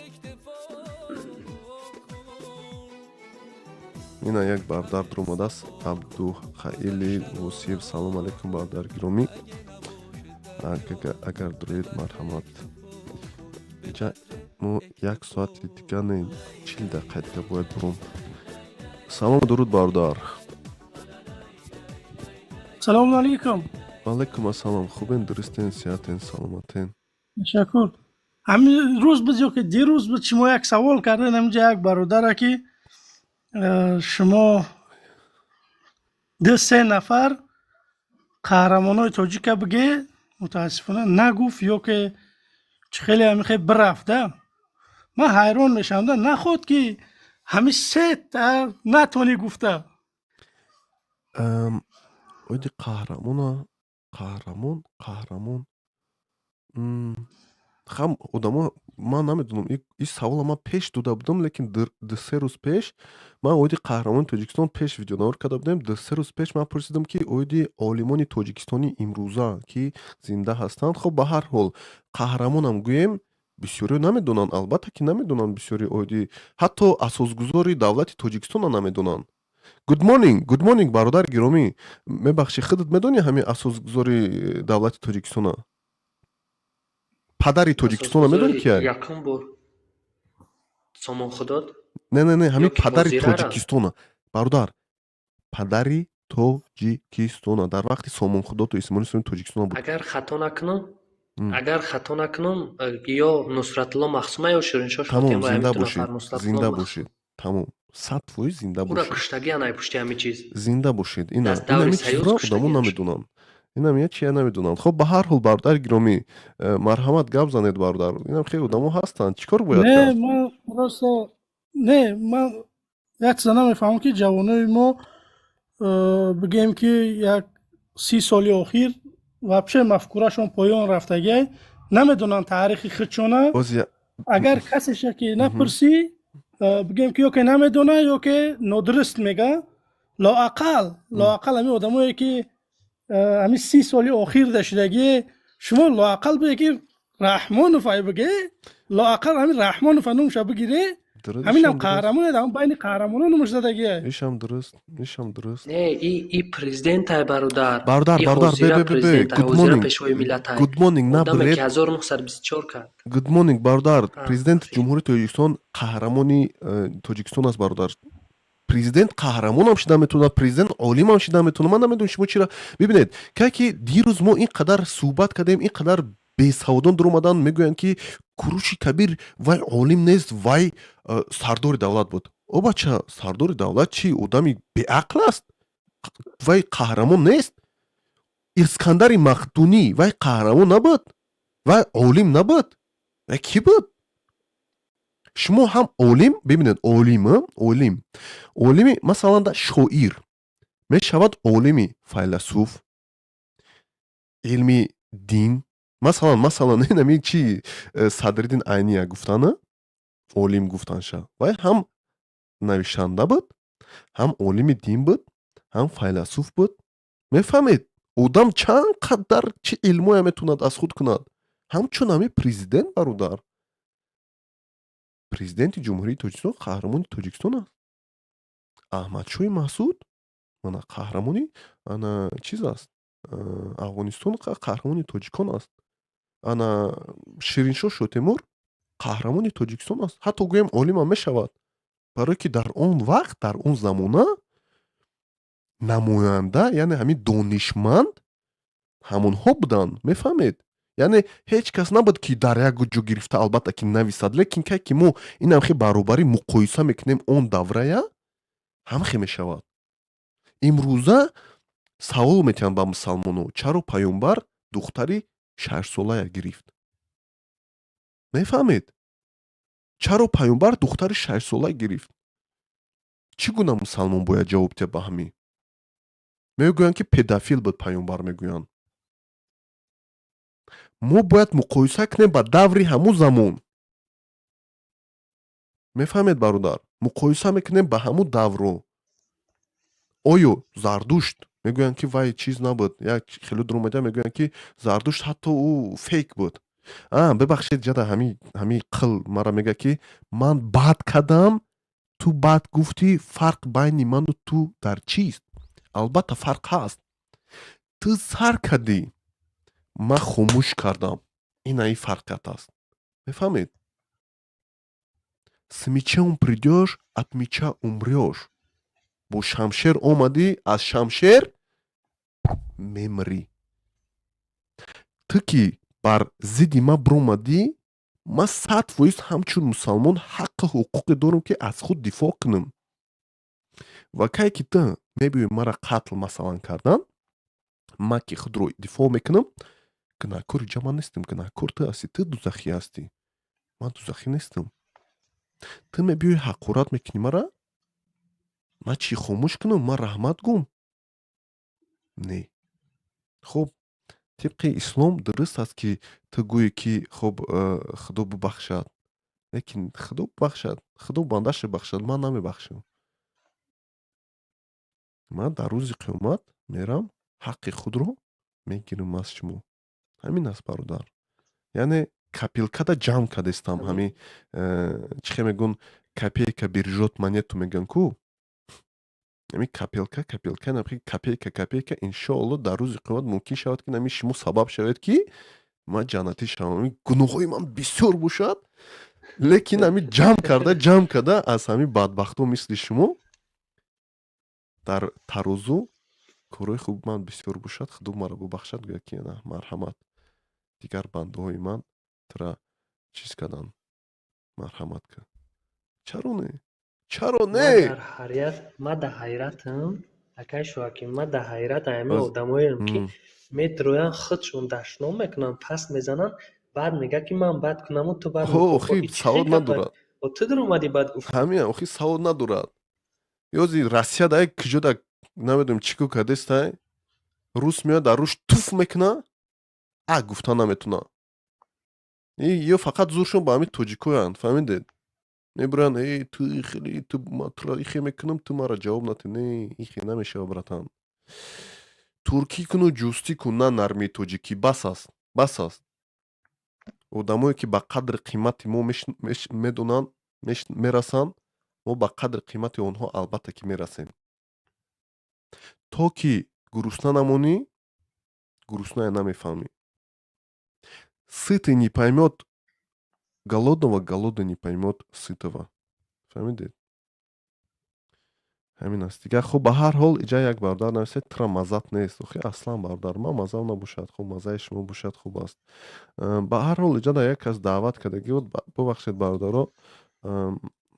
Ина як бардар дуромадааст, Абдухаили Восиев. Салом алейкум, бардар гиромӣ. Агар дуроед, марҳамат. Иҷа мо як соати дига, не, 40 дақиқа дига бояд буром. Салому дуруд, бародар. Салому алейкум. Ваалайкум ассалом. Хубен, дурустен, сиҳатен, саломатен? Ташаккур. Ҳамин рӯз буд ё ки дирӯз буд, шумо як савол кардед ҳаминҷа як бародара, ки шумо ду се нафар қаҳрамонои тоҷика биге. Мутаассифона, нагуфт ё ки чӣ, хеле ҳамин хел бирафта. Ман ҳайрон мешавам, да наход ки ҳамин сета натонӣ гуфта. Оиди қаҳрамона, қаҳрамон, хам одамо, ман намедонам, ин савола ман пеш дода будам, лекин 2-се рӯз пеш ман оиди қаҳрамони Тоҷикистон пеш видеонавор карда будем. 2-се рӯз пеш ман пурсидам, ки оиди олимони тоҷикистони имрӯза, ки зинда ҳастанд. Хоб, ба ҳар ҳол, қаҳрамонам гӯем, бисёриё намедонанд, албатта ки намедонанд. Бисёри оиди ҳатто асосгузори давлати Тоҷикистона намедонанд. Good morning, good morning, бародари гиромӣ. Мебахшӣ, худат медонӣ ҳамин асосгузори давлати Тоҷикистона, падари Тоҷикистона медонӣ кия? Якум бор Сомон Худод. Не, не, не, ҳамин Ё ки падари ҳозирара? Тоҷикистона, бародар, падари Тоҷикистона дар вақти Сомонхудоту Исмоили Сомони Тоҷикистона буд. Агар хато накунам, агар хато накунам, ё Нусратулло Махсума, ё Шириншоҳ Тамом. Шотембай, Зинда ҳамин ду бошед. нафар, Нусратулло Зинда Махсум. бошед. Тамом, 100% зинда Ура бошед. куштагиан ай пушти ҳамин чиз. Зинда бошед. Ина Дар даври инами Союз чизро одамо куштагиаш. намедонанд, инам я чия намедонанд. Хоб, ба ҳар ҳол, бародари гиромӣ, марҳамат, гап занед, бародар. Инам хеле одамо ҳастанд, чӣ кор бояд Не, кард? ман просто, не, ман як чиза намефаҳмам, ки ҷавонои мо, бигем ки як 30 соли охир вообще мафкурашон поён рафтагиай, намедонанд таърихи худшона. Боз Агар касеша ки напурсӣ, бигем ки ё ки намедона, ё ки нодуруст мега. Лоақал ҳамин одамое ки ҳамин 30 соли охир дашидагие, шумо лоақал биге ки Раҳмонов ай, биге лоақал ҳамин Раҳмонов нумша бигире. Дуруст, Ҳаминам ишам дуруст. қаҳрамоне, дар байни қаҳрамонон нумаш задагие. Ишам дуруст, ишам дуруст. Не, и президентай, бародар. Бародар, И бародар, бе ҳозира бе бе бе президентай, good ҳозира morning. пешвои миллатай. Good morning. Одаме Набред. ки 1924 кард. Good morning, бародар. Президенти Ҷумҳурии Тоҷикистон қаҳрамони Тоҷикистон аст, бародар. Президент қаҳрамонам шида метавонад, президент олимам шида метавонад. Ман намедонам, шумо чира. Бибинед, кай ки дирӯз мо ин қадар суҳбат кардем, ин қадар бесаводон дуромаданд, мегӯянд, ки Куруши Кабир вай олим нест, вай сардори давлат буд. О бача, сардори давлат чӣ, одами беақл аст? Вай қаҳрамон нест? Искандари Мақдунӣ вай қаҳрамон набуд, вай олим набуд, вай кӣ буд? Шумо ҳам олим бибинед, олим, олими, масалан, да шоир мешавад, олими файласуф, илми дин, масалан, инами чи, Садриддин Айния гуфтана, олим гуфтанша, вай ҳам навишанда буд, ҳам олими дин буд, ҳам файласуф буд. Мефаҳмед, одам чанд қадар чӣ илмоя метавонад аз худ кунад? Ҳамчун ҳамин президент, бародар, президенти Ҷумҳурии Тоҷикистон қаҳрамони Тоҷикистон аст. Аҳмадшоҳи Маҳсуд мана қаҳрамони ана чиз аст, Афғонистон, қаҳрамони тоҷикон аст. Ана Шириншоҳ Шотемур қаҳрамони Тоҷикистон аст. Ҳатто гӯем, олимам мешавад, барое ки дар он вақт, дар он замона намоянда, яъне ҳамин донишманд ҳамонҳо буданд. Мефаҳмед, яъне ҳеҷ кас набуд, ки дар як ҷо гирифта, албатта ки нависад, лекин кай ки мо инам хе баробарӣ муқоиса мекунем, он даврая ҳамхе мешавад. Имрӯза савол метиҳанд ба мусалмоно: чаро паёмбар духтари шашсолая гирифт? Мефаҳмед, чаро паёмбар духтари шашсола гирифт? Чӣ гуна мусалмон бояд ҷавоб диҳад ба ҳамин? Мегӯянд, ки педофил буд паёмбар, мегӯянд. Мо бояд муқоиса кунем ба даври ҳамун замон. Мефаҳмед, бародар, Муқоиса мекунем ба ҳамун давру. Оё Зардушт мегӯянд, ки вай чиз набуд? Як хеле дуромада мегӯянд, ки Зардушт ҳатто ӯ фейк буд. А, бибахшед, ҷада ҳами қил мара мегӯяд, ки ман бад кардам, ту бад гуфтӣ, фарқ байни ману ту дар чист? Албатта, фарқ ҳаст. Ту сар кардӣ, ман хомӯш кардам. Ина, ин фарқият аст, мефаҳмед? С мечом придёшь, от меча умрёшь. Бо шамшер омадӣ, аз шамшер мемрӣ. Ту ки бар зидди ман биромадӣ, ман 100% ҳамчун мусалмон ҳаққу ҳуқуқе дорам, ки аз худ дифоъ кунам. Ва кай ки ту мебиёӣ мара қатл, масалан, кардан, ман ки худро дифоъ мекунам, гунаҳкори ҷа ман нестам, гунаҳкор ту ҳастӣ. Ту дузахӣ ҳастӣ, ман дузахӣ нестам. Ту мебиёӣ, ҳақорат мекунӣ мара, ман чӣ, хомӯш кунам? Ман раҳмат гум? Не. Хуб, тибқи ислом дуруст аст, ки ту гӯӣ, ки хуб, Худо бубахшад, лекин Худо бубахшад, Худо бандаша бахшад, ман намебахшам. Ман дар рӯзи қиёмат мерам, ҳаққи худро мегирам аз шумо. Ҳамин аст, бародар. Яъне копилкада ҷамъ кардестам. Ҳами чӣ хел мегӯн, копейка бережёт монету мегӯян ку, ами копилка, копилка, копейка, копейка. Иншоалло, дар рӯзи қиёмат мумкин шавад, ки нами шумо сабаб шавед, ки ман ҷаннатӣ шавам. Гуноҳҳои ман бисёр бошад, лекин ами ҷамъ карда, ҷамъ карда, аз ҳамин бадбахтҳо мисли шумо дар тарозу корҳои хуби ман бисёр бошад, Худо маро бубахшад, гӯяд, ки на, марҳамат, дигар бандаҳои ман тура чиз карданд, марҳамат кун. Чаро не? Чаро не? Ман дар ҳайратам, акай Шоҳаким, ман дар ҳайрат ҳамин одамоеам, ки метроянд, худшон дашном мекунанд, паст мезананд, баъд мегӯяд, ки ман бад кунаму ту бад. Охи савод надорад. Ту даромадӣ, бад гуфт. Ҳамин, охи савод надорад. Ёзи Россия да киҷода, намедонам, чӣ ко кардестай, рус меояд, дар руш туф мекуна, а гуфта наметуна. Ё фақат зуршон ба ҳамин тоҷикоянд, фаҳмидед? Мебуранд: «Эй, ту хеле, ту тура ихе мекунам, ту мара ҷавоб натӣ». Не, ихе намешава, братан. Туркӣ куну ҷустӣ кун, на нармии тоҷикӣ. Бас аст, бас аст. Одамое ки ба қадри қимати мо медонанд, мерасанд, мо ба қадри қимати онҳо албатта ки мерасем. То ки гурусна намонӣ, гурусная намефаҳмӣ. Сытый не поймёт голодного, голодный не поймёт сытого. Фаҳмидед? Ҳамин аст дигар. Хуб, ба ҳар ҳол, иҷа як бародар нависед: «Тура маззат нест». Охи, аслан, бародар, ман маззам набошад, хуб, маззаи шумо бошад, хуб аст. Ба ҳар ҳол, иҷа як кас даъват кардагӣ буд. Бубахшед, бародаро,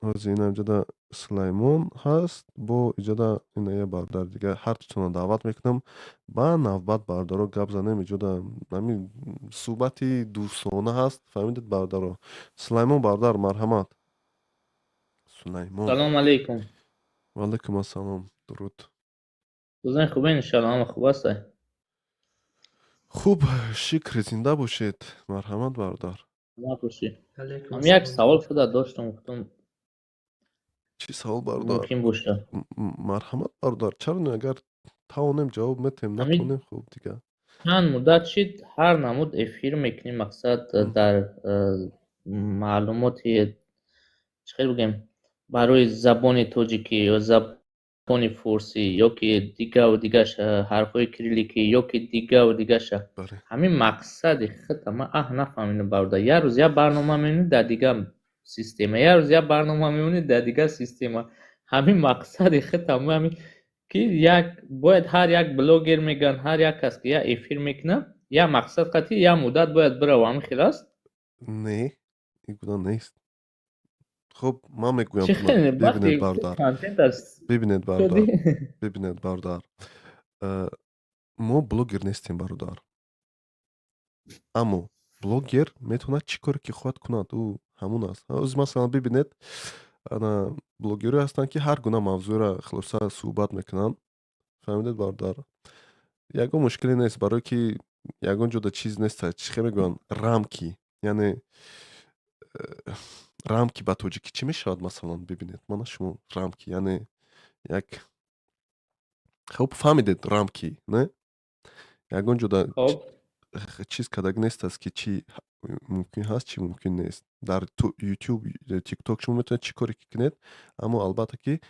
ҳозир ина иҷода Сулаймон ҳаст, бо иҷода ина я бародар дигар. Ҳар дутона даъват мекунам ба навбат, бародаро, гап занем. Иҷода ҳамин суҳбати дӯстона ҳаст, фаҳмидед, бародаро? Сулаймон бародар, марҳамат, Сулаймон. Салому алейкум. Ваалайкум ассалом, дуруд. Рӯзои хубе, иншалло, ҳама хуб ҳастай? Хуб, шукр, зинда бошед, марҳамат, бародар. Набошӣ. Ам як савол шуда доштам, гуфтам. Чӣ савол, бародар? Мумкин боша. Марҳамат, бародар, чаро не? Агар тавонем, ҷавоб метем, натонем, хуб, дигар. Чанд муддат шид, ҳар намуд эфир мекунӣ, мақсад, дар маълумоти, чӣ хел бигӯем, барои забони тоҷикӣ ё забони форсӣ ё ки дигаву дигаша, ҳарфҳои кирилликӣ ё ки дигаву дигаша. Ҳамин мақсади худта ман нафаҳмидам, бародар. Як рӯз як барнома мемонӣ, дар дигар система, як рӯз як барнома мемонӣ, дар дигар система. Ҳамин мақсади худта ҳамин ки як бояд ҳар як блогер мегӯянд, ҳар як кас ки як эфир мекунад, як мақсад қатъи як муддат бояд бирава, ҳамин хел аст? Не, ин гуна нест. Хуб, ман мегӯям, бибинед, бародар, бибинед, бародар, бибинед, бародар, мо блогер нестем, бародар, аммо блогер метавонад чӣ коре ки хоҳад кунад, ӯ ҳамун аст. Ҳоз, масалан, бибинед, ана блогерое ҳастанд, ки ҳар гуна мавзӯъро хулоса суҳбат мекунанд, фаҳмидед, бародар? Ягон мушкиле нест, барое ки ягон ҷода чиз нест, чӣ хел мегӯянд, рамки, яъне. Рамки ба тоҷикӣ чӣ мешавад, масалан, бибинед, мана шумо рамки, яъне як, хуб, фаҳмидед, рамки, не? Ягон ҷода чиз кадаг нест аст, ки чӣ мумкин ҳаст, чӣ мумкин нест. Дар Ютуб, Тикток шумо метавонед чӣ коре ки кунед, аммо албатта ки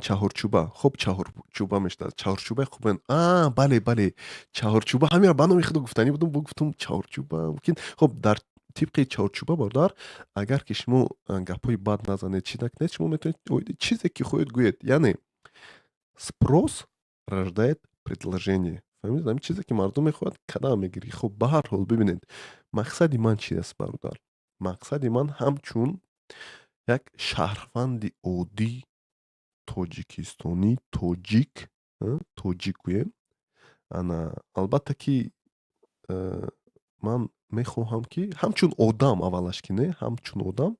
чаҳорчӯба, хуб, чаҳорчӯба мешавад, чаҳорчӯбаи хубен. А, бале, бале, чаҳорчӯба, ҳаминро ба номи худо гуфтанӣ будум, бо гуфтум чаҳорчӯба мумкин. Хуб, дар тибқи чаҳорчӯба, бародар, агар ки шумо гапҳои бад назанед, чӣ накунед, шумо метавонед оиди чизе ки хоҳед гӯед. Яъне спрос рождает предложение, фаҳмидед? Ҳамин чизе ки мардум мехоҳад, кадам мегирӣ. Хуб, ба ҳар ҳол, бибинед, мақсади ман чи аст, бародар? Мақсади ман ҳамчун як шаҳрванди оддӣ тоҷикистонӣ, тоҷик, тоҷик гӯем, ана, албатта ки ман мехоҳам, ки ҳамчун одам, аввалаш ки не, ҳамчун одам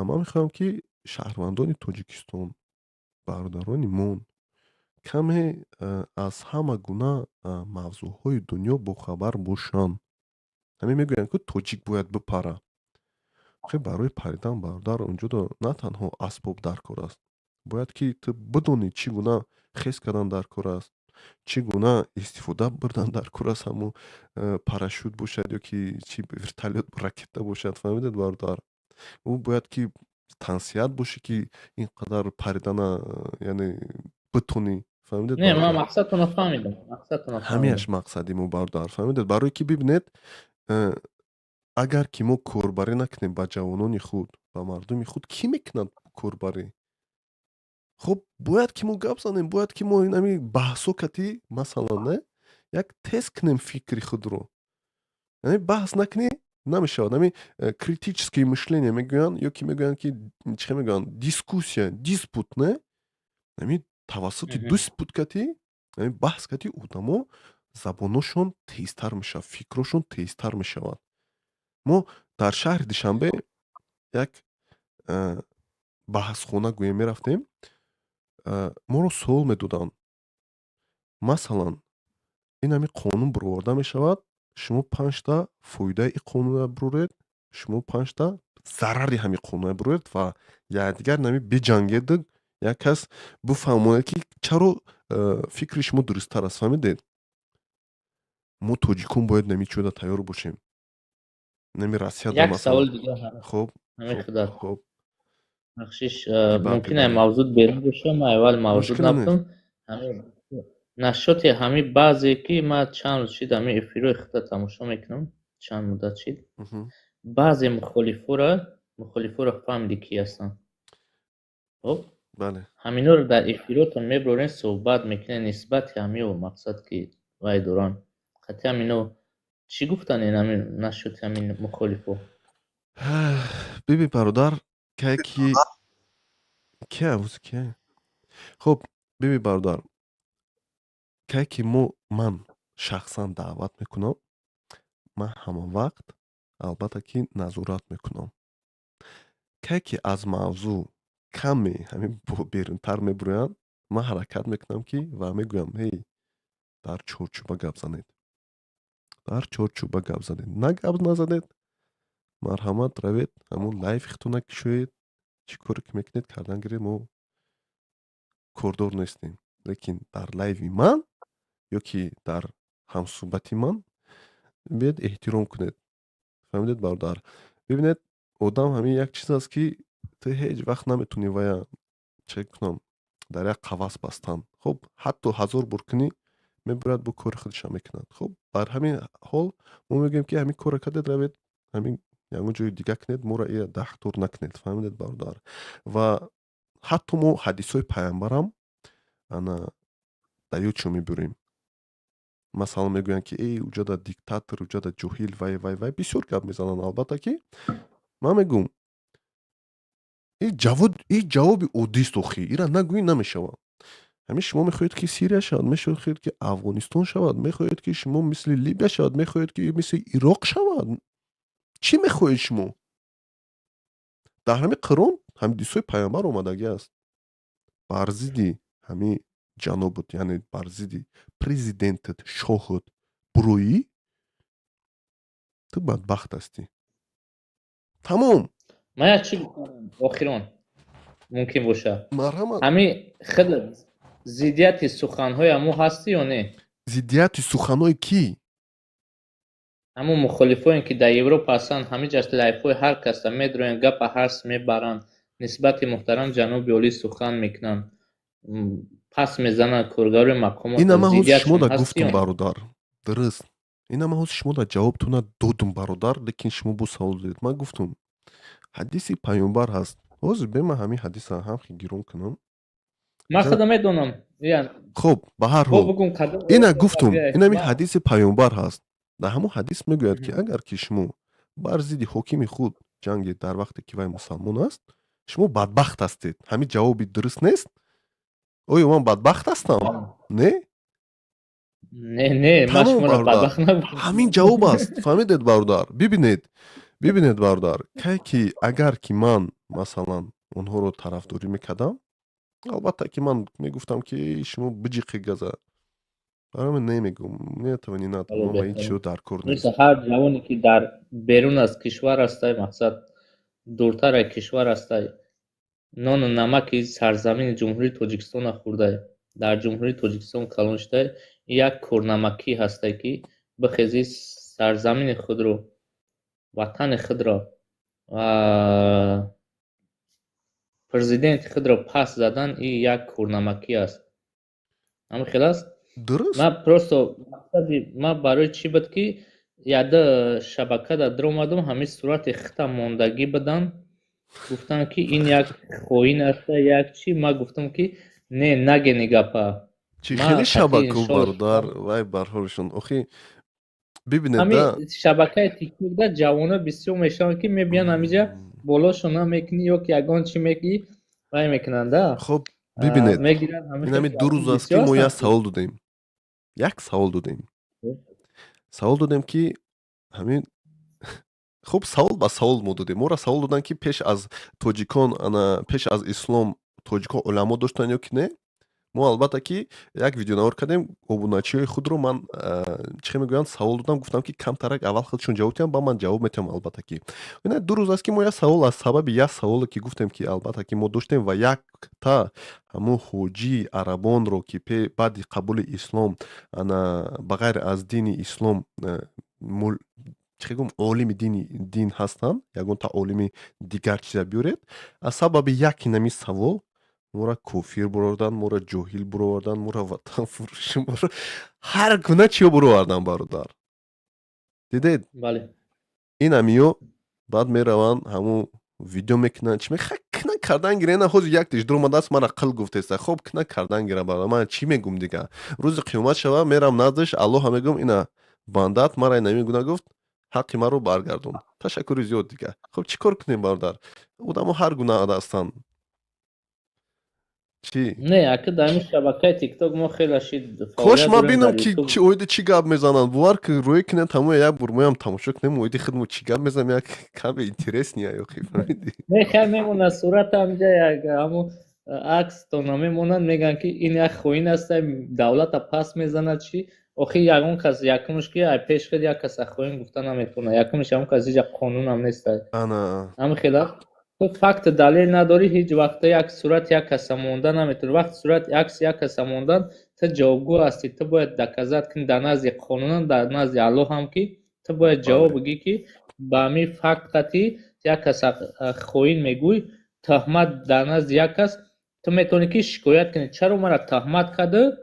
ман мехоҳам, ки шаҳрвандони Тоҷикистон, бародарони мон, каме аз ҳама гуна мавзӯъҳои дунё бохабар бошанд. Ҳамин мегӯянд, ки тоҷик бояд бипара. Хе, барои паридан, бародар, онҷодо на танҳо асбоб дар кор аст, бояд ки ту бидонӣ, чӣ гуна хез кардан дар кор аст, чӣ гуна истифода бурдан дар кор аст, ҳамун парашют бошад ё ки чи, вертолёт, ракета бошад, фаҳмидед, бародар? Ӯ бояд ки тансиҳат бошӣ, ки ин қадар паридана, яъне битонӣ, фаҳмидед? Не, ман мақсадтонро фаҳмидам, мақсадтонро. Ҳамеаш мақсади мо, бародар, фаҳмидед? Барое ки бибинед, агар ки мо корбарӣ накунем ба ҷавонони худ, ба мардуми худ, кӣ мекунад корбарӣ? Хуб, бояд ки мо гап занем, бояд ки мо инами баҳсо кати, масалан, не, як тест кунем фикри худро. Яъне баҳс накунӣ, намешавад. Ҳами критическое мышление мегӯянд ё ки мегӯянд, ки чӣ мегӯянд, дискуссия, диспут, не, ҳами тавассути диспут кати, ҳами баҳс кати одамо забоношон тезтар мешавад, фикрошон тезтар мешавад. Мо дар шаҳри Душанбе як баҳсхона гӯем мерафтем, моро суол медоданд, масалан, ин ҳами қонун бароварда мешавад, шумо панҷта фоидаи ин қонунро бироред, шумо панҷта зарари ҳамин қонунро бироред ва якдигар нами биҷангеду як кас бифаҳмонад, ки чаро фикри шумо дурусттар аст, фаҳмидед? Мо тоҷикон бояд нами чиёда тайёр бошем, нами Россия. Як саволи дигар. Хуб. Ҳамин худат. Хуб. Бахшиш, мумкин ай мавзӯъ берун боша, ман аввал мавзӯъ набудам. Нашоти ҳами баъзе ки ман чанд рӯз шид ҳами эфирҳои худро тамошо мекунам, чанд муддат шид, баъзе мухолифоро фаҳмиди, ки ҳастанд, хоб? Бале. Ҳаминҳоро дар эфиротон мебарорен, суҳбат мекунен нисбати ҳамио, мақсад ки вай доранд, қатъи ҳамино чӣ гуфтанд ин ҳамин нашоти ҳамин мухолифо? Биби, бародар, кай ки ки авуз ки, хуб, биби, бародар, кай ки мо, ман шахсан даъват мекунам, ман ҳама вақт албатта ки назорат мекунам. Кай ки аз мавзӯъ каме ҳамин берунтар мебуроянд, ман ҳаракат мекунам ки ва мегӯям: «Ҳей, дар чорчӯба гап занед, дар чорчӯба гап занед». На, гап назанед, марҳамат, равед, ҳамун лайфи худтона кушоед, чӣ коре ки мекунед, кардан гиред, мо кордор нестем. Лекин дар лайви ман ё ки дар ҳамсӯҳбати ман биед, эҳтиром кунед, фаҳмидед, бародар? Бибинед, одам ҳамин як чиз аст, ки ту ҳеҷ вақт наметавонӣ вая чӣ кунам, дар як қавас бастан. Хуб, ҳатто ҳазор бор кунӣ, мебояд бо кори худашам мекунад. Хуб, бар ҳамин ҳол мо мегӯем, ки ҳамин корро кардед, равед, ҳамин ягон ҷои дига кунед, моро ия дахтор накунед, фаҳмидед, бародар? Ва ҳатто мо ҳадисҳои пайғамбарам ана дар ёдшон мебурем. Масалан, мегӯянд, ки эй, уҷада диктатор, уҷада ҷоҳил, вай, вай, вай, бисёр гап мезананд. Албатта ки ман мегӯм, и ҷавоби оддист, охи ира нагӯӣ намешавад. Ҳамин шумо мехоҳед, ки Сирия шавад, мехоҳед, ки Афғонистон шавад, мехоҳед, ки шумо мисли Либия шавад, мехоҳед, ки мисли Ироқ шавад, чӣ мехоҳед шумо? Дар ҳамин Қуръон ҳадисҳои пайғамбар омадагӣ аст: бар зидди ҳамин ҷанобут, яъне бар зидди президентат, шоҳат буроӣ, ту бадбахт ҳастӣ, тамом. Ман як чӣ гуфтам, охирон мумкин боша. Марҳамат. Ҳамин худ зиддияти суханҳои ҳамо ҳастӣ ё не? Зиддияти суханҳои кӣ? Ҳамон мухолифое, ки дар Европа ҳастанд, ҳамин ҷаст лайфҳои ҳар каса медроянд, гапа ҳарс мебаранд, нисбати муҳтарам ҷаноби олӣ сухан мекунанд, пас мезананд коргарои мақомот. Ина ман ҳозир шумо Зиддиятшон да ҳастӣ гуфтум, ё не? бародар, дуруст. Ина ман ҳозир шумо да ҷавобтона додум, бародар, лекин шумо боз савол додед. Ман гуфтум, ҳадиси паёмбар ҳаст. Ҳозир бе, ман ҳамин ҳадиса ҳам гирон кунам. Ман худам медонам. Хуб, ба ҳар Бо ҳол бугум, кадом ина оят гуфтум, биёяд? инами ҳадиси паёмбар ҳаст. Дар ҳамон ҳадис мегӯяд, ки агар ки шумо бар зидди ҳокими худ ҷангед дар вақте ки вай мусалмон аст, шумо бадбахт ҳастед. Ҳамин ҷавоби дуруст нест? Оё ман бадбахт ҳастам? Не. Не, не, ман Тамом, шуморо бародар. бадбахт нагуфтам. Ҳамин ҷавоб аст, фаҳмидед, бародар? Бибинед, бибинед, бародар, кай ки агар ки ман, масалан, онҳоро тарафдорӣ мекардам, албатта ки ман мегуфтам, ки шумо биҷиқи газа. Барои ҳамин намегӯм, мне этого не надо. Бале, Ман ба ин беҳтарин. чизо дар кор нест. Мисли ҳар ҷавоне, ки дар берун аз кишвар ҳастай, мақсад, дуртар аз кишвар ҳастай, нону намаки сарзамини Ҷумҳурии Тоҷикистона хӯрдай, дар Ҷумҳурии Тоҷикистон калон шудай, як корнамакӣ ҳастай, ки бихезӣ, сарзамини худро, ватани худро ва президенти худро пас задан, ин як корнамакӣ аст. Ҳамин хел аст. Дуруст. Ман просто мақсади ман барои чӣ буд, ки яда шабакада даромадам, ҳамин сурати хита мондагӣ буданд, гуфтанд, ки ин як хоин аста, як чӣ. Ман гуфтам, ки не, нагени гапа. Чӣ Ман хеле қатъи шабаку, иншоалло бародар, вай барҳолшон охи, бибинед ҳамин да. шабакаи Тиктокда ҷавоно бисёр мешаванд, ки мебиён ҳамиҷа, болошон намекунӣ ё ки ягон чӣ мекунӣ, вай мекунанд да. Хуб, бибинед, Мегиранд ҳамин. Инами 2 рӯз аст, ки Бисёр мо як ҳастанд. савол додем, як савол додем, савол додем, ки ҳамин, хуб, савол ба савол мо додем. Моро савол доданд, ки пеш аз тоҷикон, ана пеш аз ислом тоҷикон уламо доштанд ё ки не. Мо, албатта ки, як видеонавор кардем. Обуначиҳои худро ман, чӣ мегӯянд, савол додам, гуфтам, ки камтарак аввал худшон ҷавоб диҳам, ба ман ҷавоб метиҳам. Албатта ки ина 2 рӯз аст, ки мо як савол, аз сабаби як саволе, ки гуфтем, ки албатта ки мо доштем ва якта ҳамун ҳоҷии арабонро, ки баъди қабули ислом, ана ба ғайр аз дини ислом, чӣ гум, олими дини дин ҳастанд, ягонта олими дигар чиза биёред, аз сабаби як инами савол мора кофир буровардан, мора ҷоҳил буровардан, мора ватанфурӯшӣ, мора ҳар гуна чиё буровардан, бародар. Дидед? Бале. Ин амиё баъд мераванд, ҳамун видео мекунанд, чӣ меха кина кардан гирена. Ҳозир як тиш дуромадааст, мара қил гуфтеста. Хоб, кина кардан гира, бародар, ман чӣ мегум дига? Рӯзи қиёмат шава, мерам наздиш Аллоҳа, мегум: ина бандат мара инами гуна гуфт, ҳаққи маро баргардон, ташаккури зиёд дига. Хуб, чӣ кор кунем, бародар? Одамо ҳар гуна ҳастанд, чӣ. Не, ака, дар ҳамин шабакаи Тикток мо хеле шид. Кош ман бинам, ки чӣ оиди чӣ гап мезананд. Бовар ки, рӯе кинем, тамоми як бур моям тамошо кунем, оиди худмо чӣ гап мезанем, як каме интересния ёхи, фаҳмидӣ? Не, хай, мемонад сурат ҳамҷа, як ҳамун акс то намемонанд, мегӯянд, ки ин як хоин аст, давлата пас мезанад, чӣ. Охи, ягон кас якумш, ки ай пеш худ як каса хоин гуфта наметавонад. Якумш, ягон кас иҷа қонунам нест. Ана. Ҳамин хела ту факт, далел надорӣ, ҳеҷ вақта як сурат як каса монда наметавонӣ. Вақти сурат, акси як каса мондан, ту ҷавобгӯ ҳастӣ, ту бояд доказать кунӣ дар назди қонунам, дар назди Аллоҳ ҳам, ки ту бояд ҷавоб бигӣ, ки ба ҳамин факт қатъӣ як каса хоин мегӯй, тӯҳмат дар назди як кас. Ту метавонӣ, ки шикоят кунӣ: чаро мара тӯҳмат карда,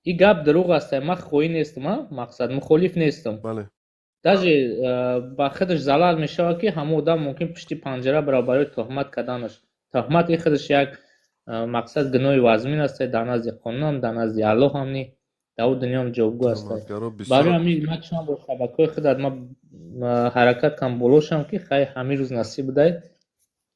ин гап дурӯғ аст, ман хоин нестам, мақсад, мухолиф нестам. Даже ба худаш залал мешавад, ки ҳамон одам мумкин пушти панҷара барав барои тӯҳмат карданаш. Тӯҳмат ин худаш як, мақсад, гуноҳи вазмин аст дар назди қонунам, дар назди Аллоҳ ҳам, ни дар ӯ дунёам ҷавобгӯ аст. Барои ҳамин ман чанд бор шабакаҳои худат ман ҳаракат кардам, болошам, ки хай, ҳамин рӯз насиб будай,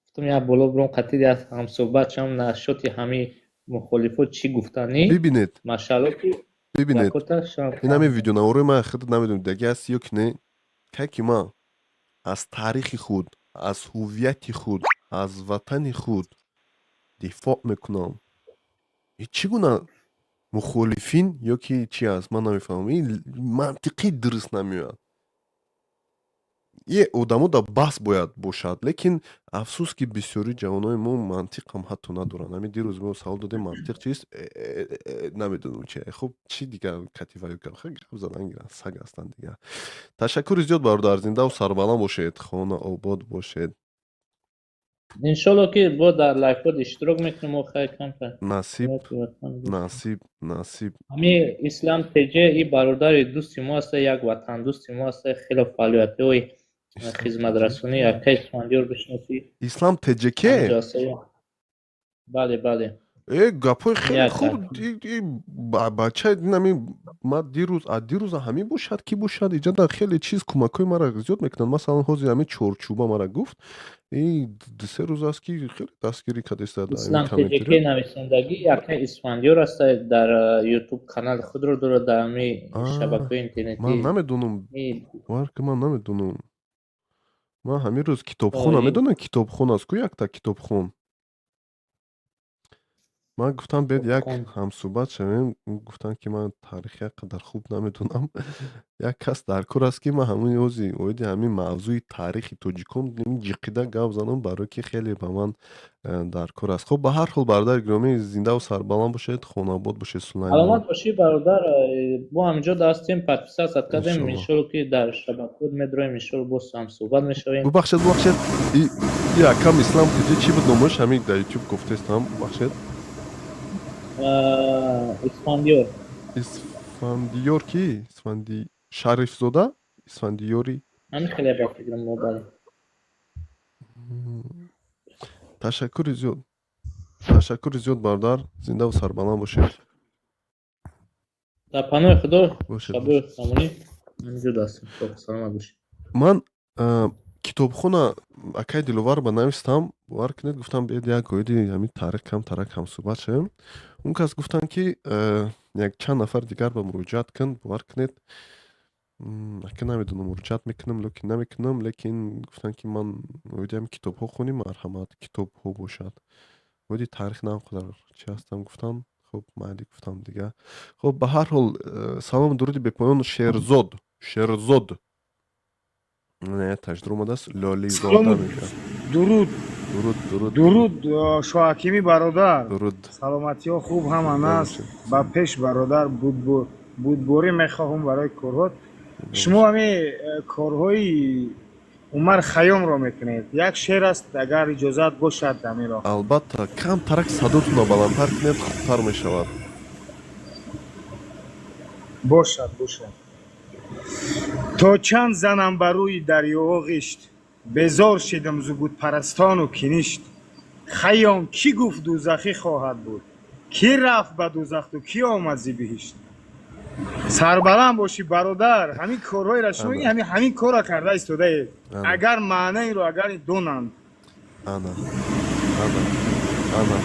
гуфтам, як боло биром, қатъи як ҳамсӯҳбат шавам нашоти ҳамин мухолифот чӣ гуфтанӣ. Бибинед. Машаалло, ки Бибинед, ин ҳамин видеонаворои ман худ намедонам, дигаги аст ё ки не. Кай ки ман аз таърихи худ, аз ҳуввияти худ, аз ватани худ дифоъ мекунам, чӣ гуна мухолифин ё ки чӣ аст, ман намефаҳмам. Ин мантиқӣ дуруст намеояд. Е одамо да баҳс бояд бошад, лекин афсӯс, ки бисёри ҷавонои мо мантиқам ҳатто надоранд. Ҳамин дирӯз мо савол додем, мантиқ чист, намедонам чи. Хуб, чӣ дигар кативаю гап задан гиранд, саг ҳастанд дигар. Ташаккури зиёд, бародар, зиндаву сарбаланд бошед, хона обод бошед. Иншолло, ки бо дар лайфҳо иштирок мекунем, мо хай камтар. Насиб, насиб, насиб. Ҳами Ислам ТЖ и бародари дӯсти мо аста, як ватандӯсти мо аста, хело фаъолиятҳои хизматрасонӣ, акай Исфандиёр бишносӣ. Ислам ТЖК? Бале, бале. Э, гапҳои хеле хуб бача. Нами ма дирӯз, а дирӯза ҳамин бошад, ки бошад, иҷода хеле чиз кӯмакҳои мара зиёд мекунанд. Масалан, ҳозир ҳамин чорчӯба мара гуфт, и 2-се рӯз аст, ки хеле дастгирӣ кардааст. Ислам ТЖК нависондагӣ акай Исфандиёр аста, дар Ютуб канали худро дорад, дар ҳамин шабакаҳои интернетӣ. Ман намедонам, бовар ки, ман намедонам. Ман ҳамин рӯз китобхона, медонам, китобхон аст ку, якта китобхон. Ман гуфтам, бед як ҳамсӯҳбат шавем. Гуфтанд, ки ман таърих як қадар хуб намедонам, як кас дар кор аст, ки ман ҳамин ҳози оиди ҳамин мавзӯи таърихи тоҷикон ҷиқида гап занам, барое ки хеле ба ман дар кор аст. Хуб, ба ҳар ҳол, бародари гиромӣ, зиндаву сарбаланд бошед, хонаобод бошед, Сулаймон. Саломат бошӣ, бародар. Бо ҳаминҷо ҳастем, подписаться кардем. Иншолло, ки дар шабакаҳо медроем, иншолло, боз ҳамсӯҳбат мешавем. Бубахшед, бубахшед, якам Ислам ТЖ чӣ буд номаш? Ҳамин дар Ютуб гуфтестам, бубахшед. Исфандиёр. Исфандиёр ки? Исфанди Шарифзода, Исфандиёри. Ҳамин хеле ба фикрам, бале. Ташаккури зиёд, ташаккури зиёд, бародар, зиндаву сарбаланд бошед. Дар паноҳи Худо, шабои самонӣ, ҳаминҷо ҳастем. Саломат бошед. Ман китобхона акай Диловар ба навистам, бовар кунед, гуфтам, биед як оиди ҳамин таърих камтарак ҳамсӯҳбат шавем. Он кас гуфтанд, ки як чанд нафар дигар ба муроҷиат кун. Бовар кунед, ака, намедонам, муроҷиат мекунам лекин намекунам, лекин гуфтанд, ки ман оиди ҳамин китобҳо хоним, марҳамат, китобҳо бошад, оиди таърих на он қадар чи ҳастам, гуфтам. Хуб, майли, гуфтам дигар. Хуб, ба ҳар ҳол, салому дуруди бепоён. Шерзод, Шерзод таҷдур омадааст, Лолизода мегӯяд. Дуруд. Дуруд, дуруд. Дуруд, Шоҳакими бародар. Дуруд. Саломатиҳо хуб, ҳама наст. Ба пеш, бародар, будборӣ мехоҳам барои корҳот. Шумо ҳамин корҳои Умар Хайёмро мекунед. Як шеър аст, агар иҷозат бошад, ҳаминро. Албатта, камтарак садотонро баландтар кунед, хубтар мешавад. Бошад, бошад. То чанд занам ба рӯи дарёҳо ғишт, безор шидам зу бутпарастону киништ. Хайём кӣ гуфт дӯзахӣ хоҳад буд, кӣ рафт ба дӯзахту кӣ омад зи биҳишт? Сарбаланд бошӣ, бародар. Ҳамин корҳоеро шумо ҳамин корро карда истодаед, агар маънаиро агар донанд. Ана, ана, ана.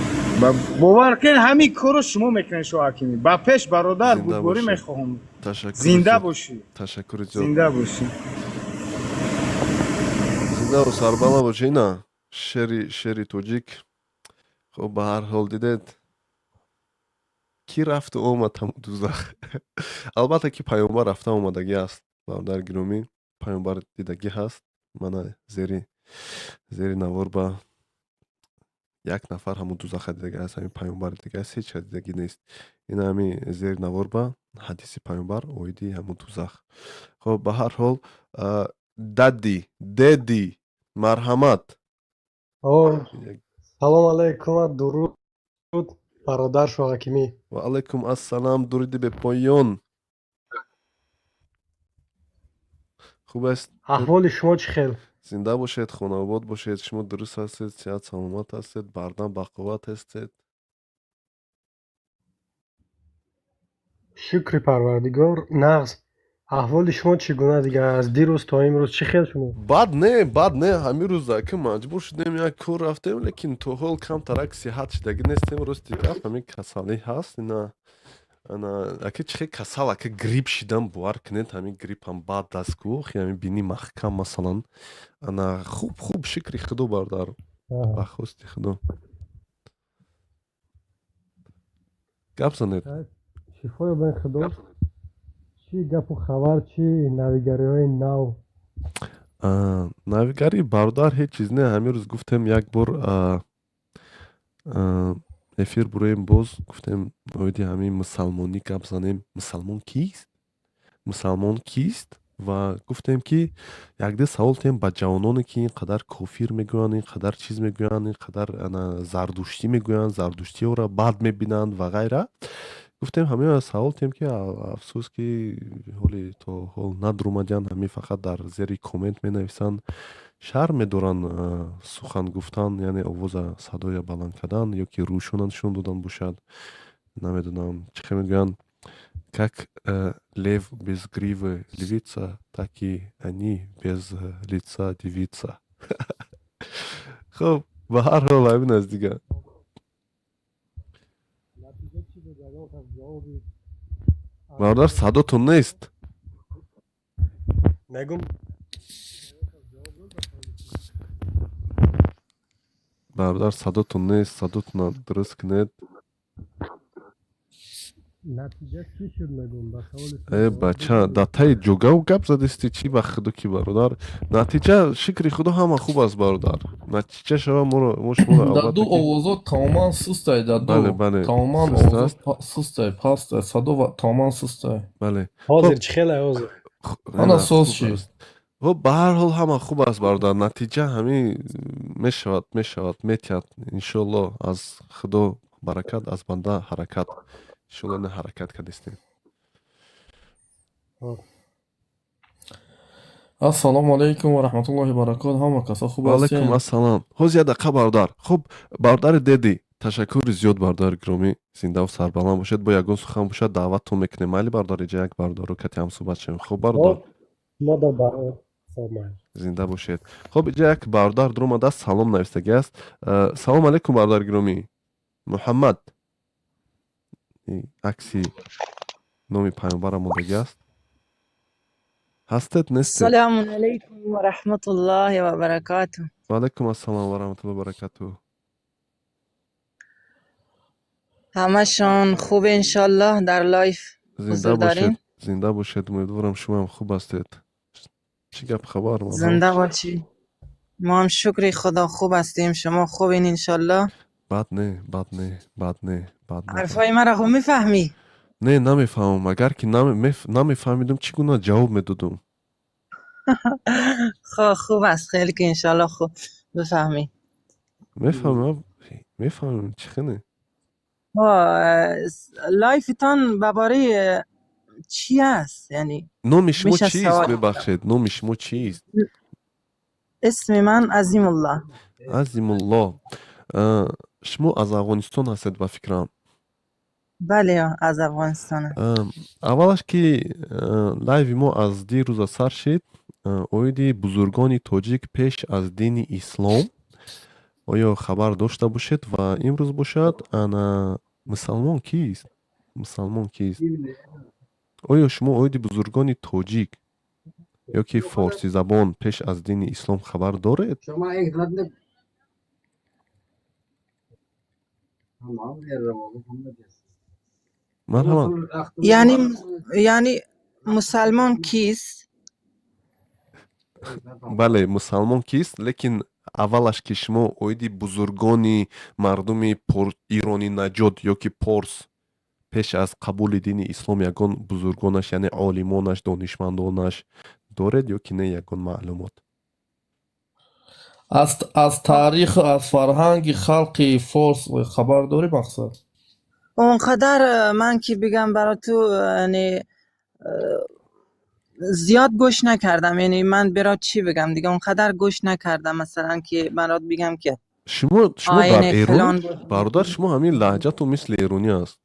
Бовар кунед, ҳамин корро шумо мекунед, Шоҳакимӣ. Ба пеш, бародар, будборӣ мехоҳам. Зинда бошӣ. Ташаккури зиёд. Зинда бошӣ. Зиндаву сарбаланд бошӣ. Ина шери, шери тоҷик. Хуб, ба ҳар ҳол, дидед, кӣ рафту омад ҳамун дузах? Албатта, ки паёмбар рафта омадагӣ аст, бародари гиромӣ, паёмбар дидагӣ ҳаст. Мана зери навор ба як нафар ҳамун дузаха дидагӣ аст, ҳамин паёмбар дидагӣ аст, ҳеҷ кас дидагӣ нест. Ина ҳамин зери навор ба ҳадиси паёмбар оиди ҳамун дузах. Хуб, ба ҳар ҳол, дадди деди, марҳамат. Салом алайкум, дуруд, бародар Шоҳакимӣ. Ва алайкум ассалом, дуруди бепоён. Хуб аст. Аҳволи шумо чӣ хел? Зинда бошед, хонаобод бошед. Шумо дуруст ҳастед, сиҳат саломат ҳастед, бардам бақувват ҳастед? Шукри Парвардигор, нағз. Аҳволи шумо чӣ гуна дигар, аз дирӯз то имрӯз чӣ хел шумо? Бад не, бад не. Ҳамин рӯз ки маҷбур шудем, як кор рафтем, лекин то ҳол камтарак сиҳат шидагӣ нестем. Рости гап, ҳамин касалӣ ҳаст. Ина, ана, ака, чӣ хел касал, ака, грипп шидам, бовар кунед, ҳамин гриппам бад аст ку, охи ҳамин бини маҳкам, масалан. Ана, хуб, хуб, шукри Худо, бародар, ба хости Худо. Гап занед. Шифо ёбен Худо. Чӣ гапу хабар, чӣ навигариҳои нав? Навигарӣ, бародар, ҳеҷ чиз не. Ҳамин рӯз гуфтем, як бор эфир буроем, боз гуфтем, оиди ҳамин мусалмонӣ гап занем. Мусалмон кист, мусалмон кист? Ва гуфтем, ки якде савол тем ба ҷавононе, ки ин қадар кофир мегӯянд, ин қадар чиз мегӯянд, ин қадар зардуштӣ мегӯянд, зардуштиёро бад мебинанд ва ғайра. Гуфтем, ҳамин савол тем, ки афсӯс, ки ҳоли то ҳол надурумадиянд. Ҳамин фақат дар зери коммент менависанд, шарм медоранд сухан гуфтан, яъне овоза, садоя баланд кардан ё ки рӯшона нишон додан бошад. Намедонам, чӣ хел мегӯянд, как лев без гривы львица, так и они без лица девица. Хуб, ба ҳар ҳол, ҳамин аст дигар. Натиҷа чӣ буд? Ягон кас ҷавоби Бародар, садотон нест. Мегум. Бародар, садотон нест, садотона дуруст кунед. Натиҷа чӣ шуд, мегум, ба саволи Э, бача, дар таи ҷугав гап задисти, чӣ ба худу ки? Бародар, натиҷа, шукри худо, ҳама хуб аст, бародар. Натиҷа шава, моро, мо шуморо Дар албатта ду ки овозо тамоман сустай, дар ду Бале, тамоман суст овозо аст. Сустай, пастай, садо тамоман сустай. Бале. Ҳозир чӣ хеле ҳозир? Ана На, соз хуб шид. аст. Хуб, ба ҳар ҳол, ҳама хуб аст, бародар. Натиҷа ҳамин мешавад, мешавад, метиҳад, иншоалло. Аз худо баракат, аз банда ҳаракат. Иншоалло, не ҳаракат кардистем. Ассалому алайкум ва раҳматуллоҳи баракот. Ҳама касо хуб Ваалайкум ҳастем? ассалом. Ҳозир як дақиқа, бародар. Хуб, бародари деди, ташаккури зиёд, бародари гиромӣ, зиндаву сарбаланд бошед. Бо ягон сухан бошад, даъваттон мекунем. Майли, бародар, иҷа як бародаро кати ҳамсӯҳбат шавем. Хуб, бародар. Мо да барор хоб майли. Зинда бошед. Хуб, иҷа як бародар дуромадааст, салом навистагӣ аст. Салом алайкум, бародари гиромӣ, Муҳаммад. Акси номи пайғамбарам мондагӣ аст. Ҳастед, нестед? السلام عليكم ورحمة الله وبركاته. Ваалайкум ассалом ва раҳматуллоҳи баракатуҳ. همشون خوب انشالله در live Зинда حضور бошед. دارین. Зинда бошед, умедворам, шумоам хуб ҳастед. Чӣ гап, хабар, марҳамат? زنده باشی. ما هم شکر خدا خوب هستیم. شما خوبین انشالله؟ Бад не, бад не, бад не, бад не. حرفای مرا خوب میفهمی؟ Не, намефаҳмам. Агар ки намефаҳмидум, чӣ гуна ҷавоб медодум? خب، خوب است خیلی که انشالله خوب بفهمی. Мефаҳмам, мефаҳмам, чӣ хеле. Live تان به چی است یعنی؟ Номи шумо میشه чист? سوال؟ Мебахшед, номи шумо чист? اسم من عظیم الله. Азимулло. Шумо аз Афғонистон ҳастед, ба фикрам? بله، از افغانستانم. Аввалаш ки live и мо аз дирӯза сар шид, оиди бузургони тоҷик пеш аз дини ислом, оё хабар дошта бошед? Ва имрӯз бошад, ана, мусалмон кист, мусалмон кист? Оё шумо оиди бузургони тоҷик ё ки форсизабон пеш аз дини ислом хабар доред? Марҳамат. یعنی مسلمان کیست؟ Бале, мусалмон кист, лекин аввалаш ки шумо оиди бузургони мардуми иронӣ наҷот ё ки порс пеш аз қабули дини ислом ягон бузургонаш, яъне олимонаш, донишмандонаш доред ё ки не, ягон маълумот? Аз таъриху аз фарҳанги халқи форс хабар дорӣ, мақсад? اونقدر من که بگم برا تو، یعنی زیاد گوش نکردم. یعنی من برات چی بگم دیگه، اونقدر گوش نکردم مثلا که برات بگم که Шумо дар آینه Эрон فلان بود. Бародар, шумо ҳамин лаҳҷатон мисли эронӣ аст.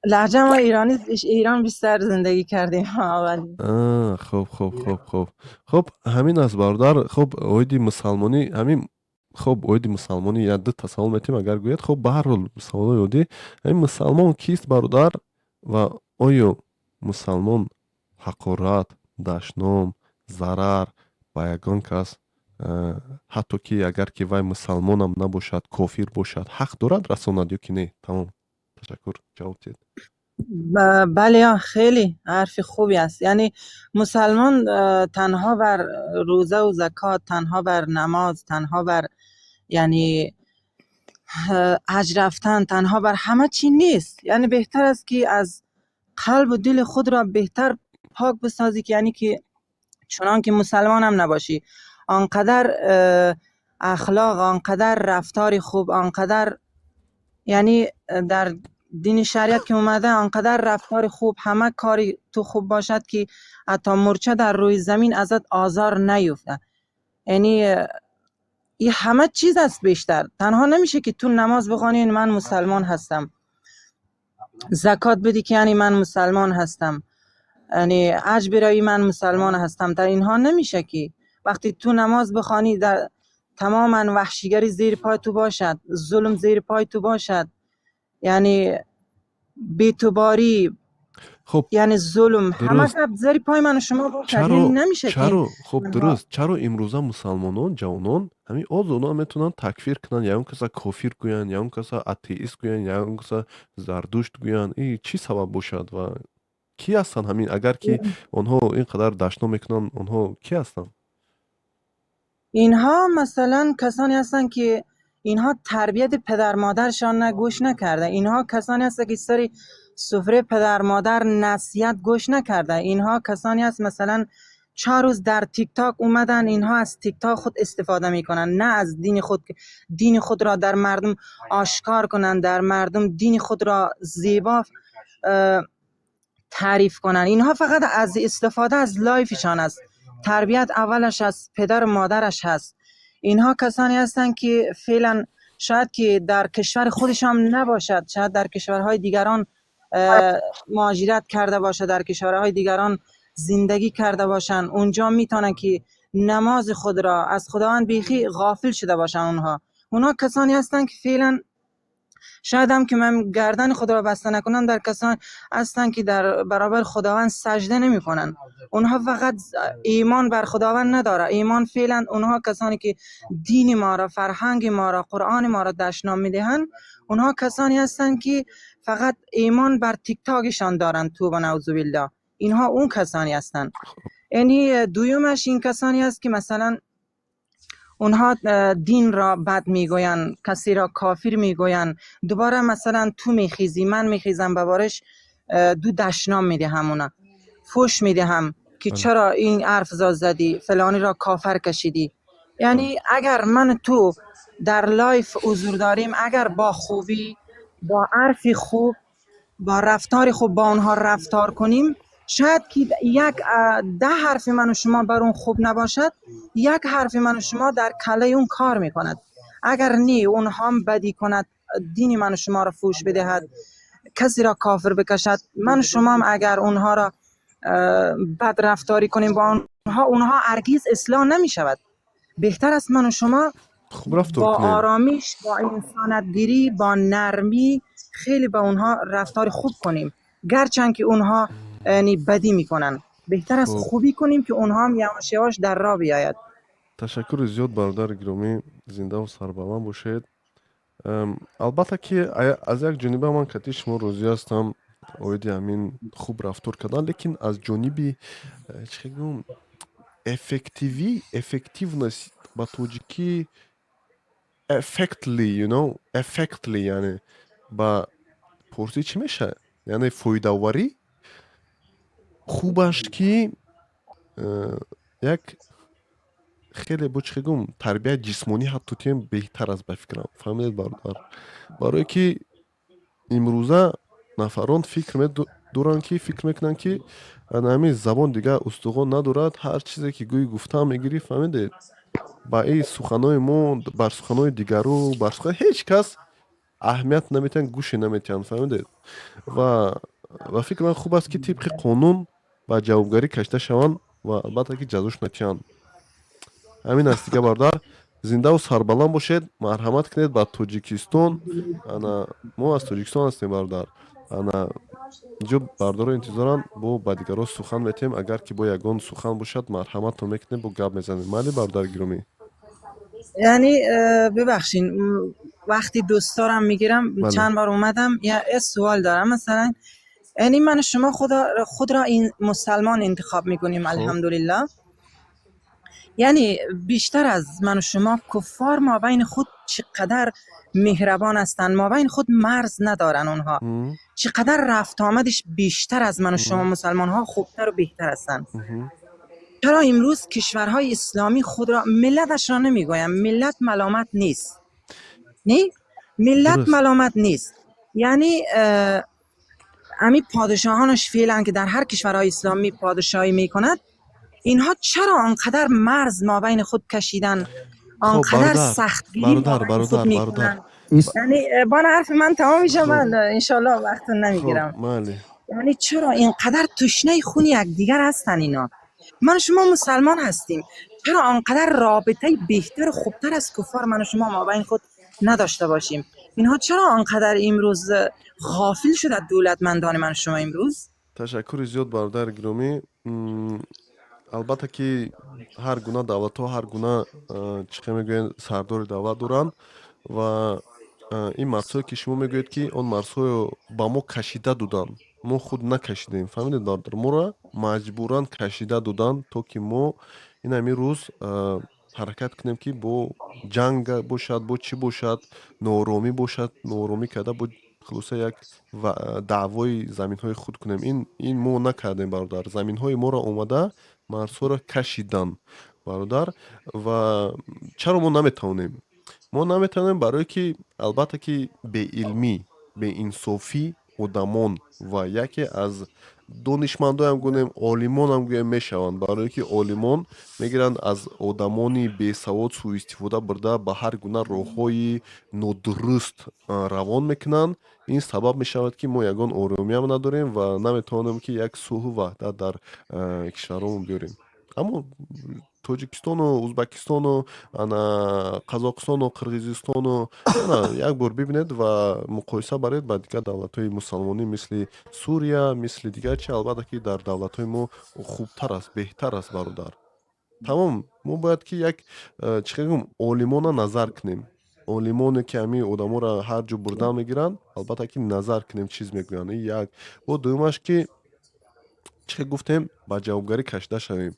لهجه ما ایرانی است. ایران بیشتر زندگی کردیم ولی А, хуб, хуб, хуб, хуб, хуб, ҳамин аст, бародар. Хуб, оиди мусалмонӣ ҳамин. Хуб, оиди мусалмонӣ як дута савол метиҳем, агар гӯяд. Хуб, ба ҳар ҳол, саволои оддӣ. Ҳамин мусалмон кист, бародар, ва оё мусалмон ҳақорат, дашном, зарар ба ягон кас, ҳатто ки агар ки вай мусалмонам набошад, кофир бошад, ҳақ дорад расонад ё ки не? Тамом, ташаккур, ҷавоб диҳед. بله، خیلی حرف خوبی است. یعنی مسلمان تنها بر روزه و زکات، تنها بر نماز، تنها بر یعنی حج رفتن، تنها بر همه چی نیست. یعنی بهتر است که از قلب و دل خود را بهتر پاک بسازی که یعنی که چنان که مسلمان هم نباشی، آنقدر اخلاق، آنقدر رفتار خوب، آنقدر یعنی در دین شریعت که اومده، آنقدر رفتار خوب، همه کاری تو خوب باشد که حتی مورچه در روی زمین ازت آزار نیفته. یعنی این همه چیز است. بیشتر تنها نمیشه که تو نماز بخوانی من مسلمان هستم، زکات بدی که یعنی من مسلمان هستم، یعنی حج بروی من مسلمان هستم. در اینها نمیشه که وقتی تو نماز بخوانی در تماما وحشیگری زیر پای تو باشد، ظلم زیر پای تو باشد، یعنی بی‌اعتباری، خب یعنی ظلم همه زیر پای من و شما باشد. چرا یعنی نمیشه که чаро хуб آنها дуруст, чаро имрӯза мусалмонон, ҷавонон ҳамин озодона метавонанд такфир кунанд, ягон каса кофир гӯянд, ягон каса атеист гӯянд, ягон каса зардушт гӯянд? И чӣ сабаб бошад ва кӣ ҳастанд ҳамин, агар ки онҳо ин қадар дашном мекунанд, онҳо кӣ ҳастанд? اینها مثلا کسانی هستند که اینها تربیت پدر مادرشان نه گوش نکرده. اینها کسانی هستند که سری سفره پدر مادر نصیحت گوش نکرده. اینها کسانی هست مثلا 4 روز در تیک تاک اومدن، اینها از تیک تاک خود استفاده میکنن، نه از دین خود که دین خود را در مردم آشکار کنن، در مردم دین خود را زیبا تعریف کنن. اینها فقط از استفاده از live شان است. تربیت اولش از پدر و مادرش هست. اینها کسانی هستند که فعلا شاید که در کشور خودش هم نباشد، شاید در کشورهای دیگران مهاجرت کرده باشه، در کشورهای دیگران زندگی کرده باشند. اونجا میتونن که نماز خود را از خداوند بیخی غافل شده باشن. اونها کسانی هستند که فعلا شاید هم که من گردن خود را بسته نکنم، در کسان هستند که در برابر خداوند سجده نمیکنن. اونها فقط ایمان بر خداوند نداره. ایمان فعلا اونها کسانی که دین ما را، فرهنگ ما را، قرآن ما را دشنام میدهند، اونها کسانی هستند که فقط ایمان بر تیک تاکشان دارند. تو و نعوذ بالله، اینها اون کسانی هستند. یعنی دویمش این کسانی است که مثلا اونها دین را بد میگوین، کسی را کافر میگوین. دوباره مثلا تو میخیزی، من میخیزم، به بارش دو دشنام میده، همونا فوش میدهم که چرا این حرف زدی، فلانی را کافر کشیدی. یعنی اگر من تو در live حضور داریم، اگر با خوبی، با حرف خوب، با رفتار خوب با آنها رفتار کنیم، شاید که یک 10 حرف من و شما بر اون خوب نباشد، یک حرف من و شما در کله اون کار میکند. اگر نی اون هم بدی کند، دین من و شما را فوش بدهد، کسی را کافر بکشد، من و شما هم اگر اونها را بد رفتاری کنیم با اونها، اونها هرگز اصلاح نمی شود. بهتر است من و شما خوب رفتار با کنیم. آرامیش، با انسانتگیری، با نرمی خیلی با اونها رفتار خوب کنیم. گرچند که اونها یعنی بدی میکنن، بهتر است خب. خوبی کنیم که اونها هم یواش یواش در راه بیاید. Ташаккури зиёд, бародари гиромӣ, зиндаву сарбаланд бошед. Албатта ки аз як ҷониба ман кати шумо розӣ ҳастам оиди ҳамин хуб рафтор кардан, лекин аз ҷониби чӣ гӯм, эффективӣ, эффективность, ба тоҷикӣ effectly, effectly, яъне ба форсӣ чӣ мешавад, яъне фоидаоварӣ, хубаш ки як хеле бо чӣ гӯм, тарбияи ҷисмонӣ ҳатто тием беҳтар аст ба фикрам. Фаҳмидед, бародар? Барое ки имрӯза нафарон фикр доранд ки фикр мекунанд, ки ана ҳамин забон дигар устухон надорад, ҳар чизе ки гӯи гуфтаам мегирӣ. Фаҳмидед? Ба ин суханои мо, бар суханои дигару, бар сухан ҳеҷ кас аҳамият наметиҳанд, гӯше наметиҳанд. Фаҳмидед? Ва ба фикри ман хуб аст, ки тибқи қонун ба ҷавобгарӣ кашида шаванд ва албатта ки ҷазош натиҳанд. Ҳамин аст дига, бародар. Зиндаву сарбаланд бошед. Марҳамат кунед ба Тоҷикистон. Ана мо аз Тоҷикистон ҳастем, бародар. Ана инҷо бародаро интизоранд, бо ба дигарон сухан метиҳем. Агар ки бо ягон сухан бошад, марҳаматро мекунем, бо гап мезанем. Майли, бародари гиромӣ? یعنی ببخشین، وقتی دوستارم میگیرم. بله. چند بار اومدم، یه سوال دارم. مثلا یعنی من و شما خود را این مسلمان انتخاب میکنیم. خب. الحمدلله. یعنی بیشتر از من و شما کفار ما بین خود چقدر مهربان هستند، ما بین خود مرز ندارن اونها، چقدر رفت آمدش بیشتر از من و شما مسلمان ها خوبتر و بهتر هستند. چرا امروز کشورهای اسلامی خود را، ملتش را نمیگویم، ملت ملامت نیست، نه، ملت درست. ملامت نیست. یعنی امی پادشاهانش فعلا که در هر کشورهای اسلامی پادشاهی میکند، اینها چرا آنقدر مرز ما بین خود کشیدن، خب آنقدر برادر، سختگیری ما برادر، بین خود برادر، برادر. میکنن؟ یعنی بان حرف من تمام میشه. خب. من انشالله وقت خب نمیگیرم. مالی. یعنی چرا اینقدر تشنه خون یکدیگر هستن اینا؟ من و شما مسلمان هستیم، چرا آنقدر رابطه بهتر و خوبتر از کفار من و شما ما بین خود نداشته باشیم؟ اینها چرا آنقدر امروز غافل شده دولتمندان من و شما امروز؟ Ташаккури зиёд, бародари гиромӣ. Албатта ки ҳар гуна давлатҳо ҳар гуна, чӣ хел мегӯянд, сардори давлат доранд ва ин марзҳое ки шумо мегӯед, ки он марзҳоро ба мо кашида доданд, мо худ накашидаем, фаҳмидед, бародар? Моро маҷбуран кашида доданд, то ки мо ин ҳамин рӯз ҳаракат кунем, ки бо ҷанг бошад, бо чӣ бошад, нооромӣ бошад, нооромӣ карда, бо хулоса як даъвои заминҳои худ кунем. Ин мо накардем, бародар. Заминҳои моро омада марзҳоро кашиданд, бародар. Ва чаро мо наметавонем? Мо наметавонем, барое ки албатта ки беилмӣ, беинсофӣ одамон ва яке аз донишмандоям гӯем, олимонам гӯем мешаванд, барое ки олимон мегиранд, аз одамони бесавод сӯистифода бурда, ба ҳар гуна роҳҳои нодуруст равон мекунанд. Ин сабаб мешавад, ки мо ягон оромиам надорем ва наметавонем, ки як сулҳу ваҳдат дар кишварҳомон биёрем. Аммо Тоҷикистону Узбекистону ана Қазоқистону Қирғизистону ана як бор бибинед ва муқоиса баред ба дигар давлатҳои мусалмонӣ, мисли Сурия, мисли дигар чи, албатта ки дар давлатҳои мо хубтар аст, беҳтар аст, бародар. Тамом, мо бояд ки як чӣ хел гӯям, олимона назар кунем. Олимоне ки ҳамин одаморо ҳар ҷо бурдан мегиранд, албатта ки назар кунем, чиз мегӯянд. Ин як. Бо дуюмаш, ки чӣ хел гуфтем, ба ҷавобгарӣ кашида шавем.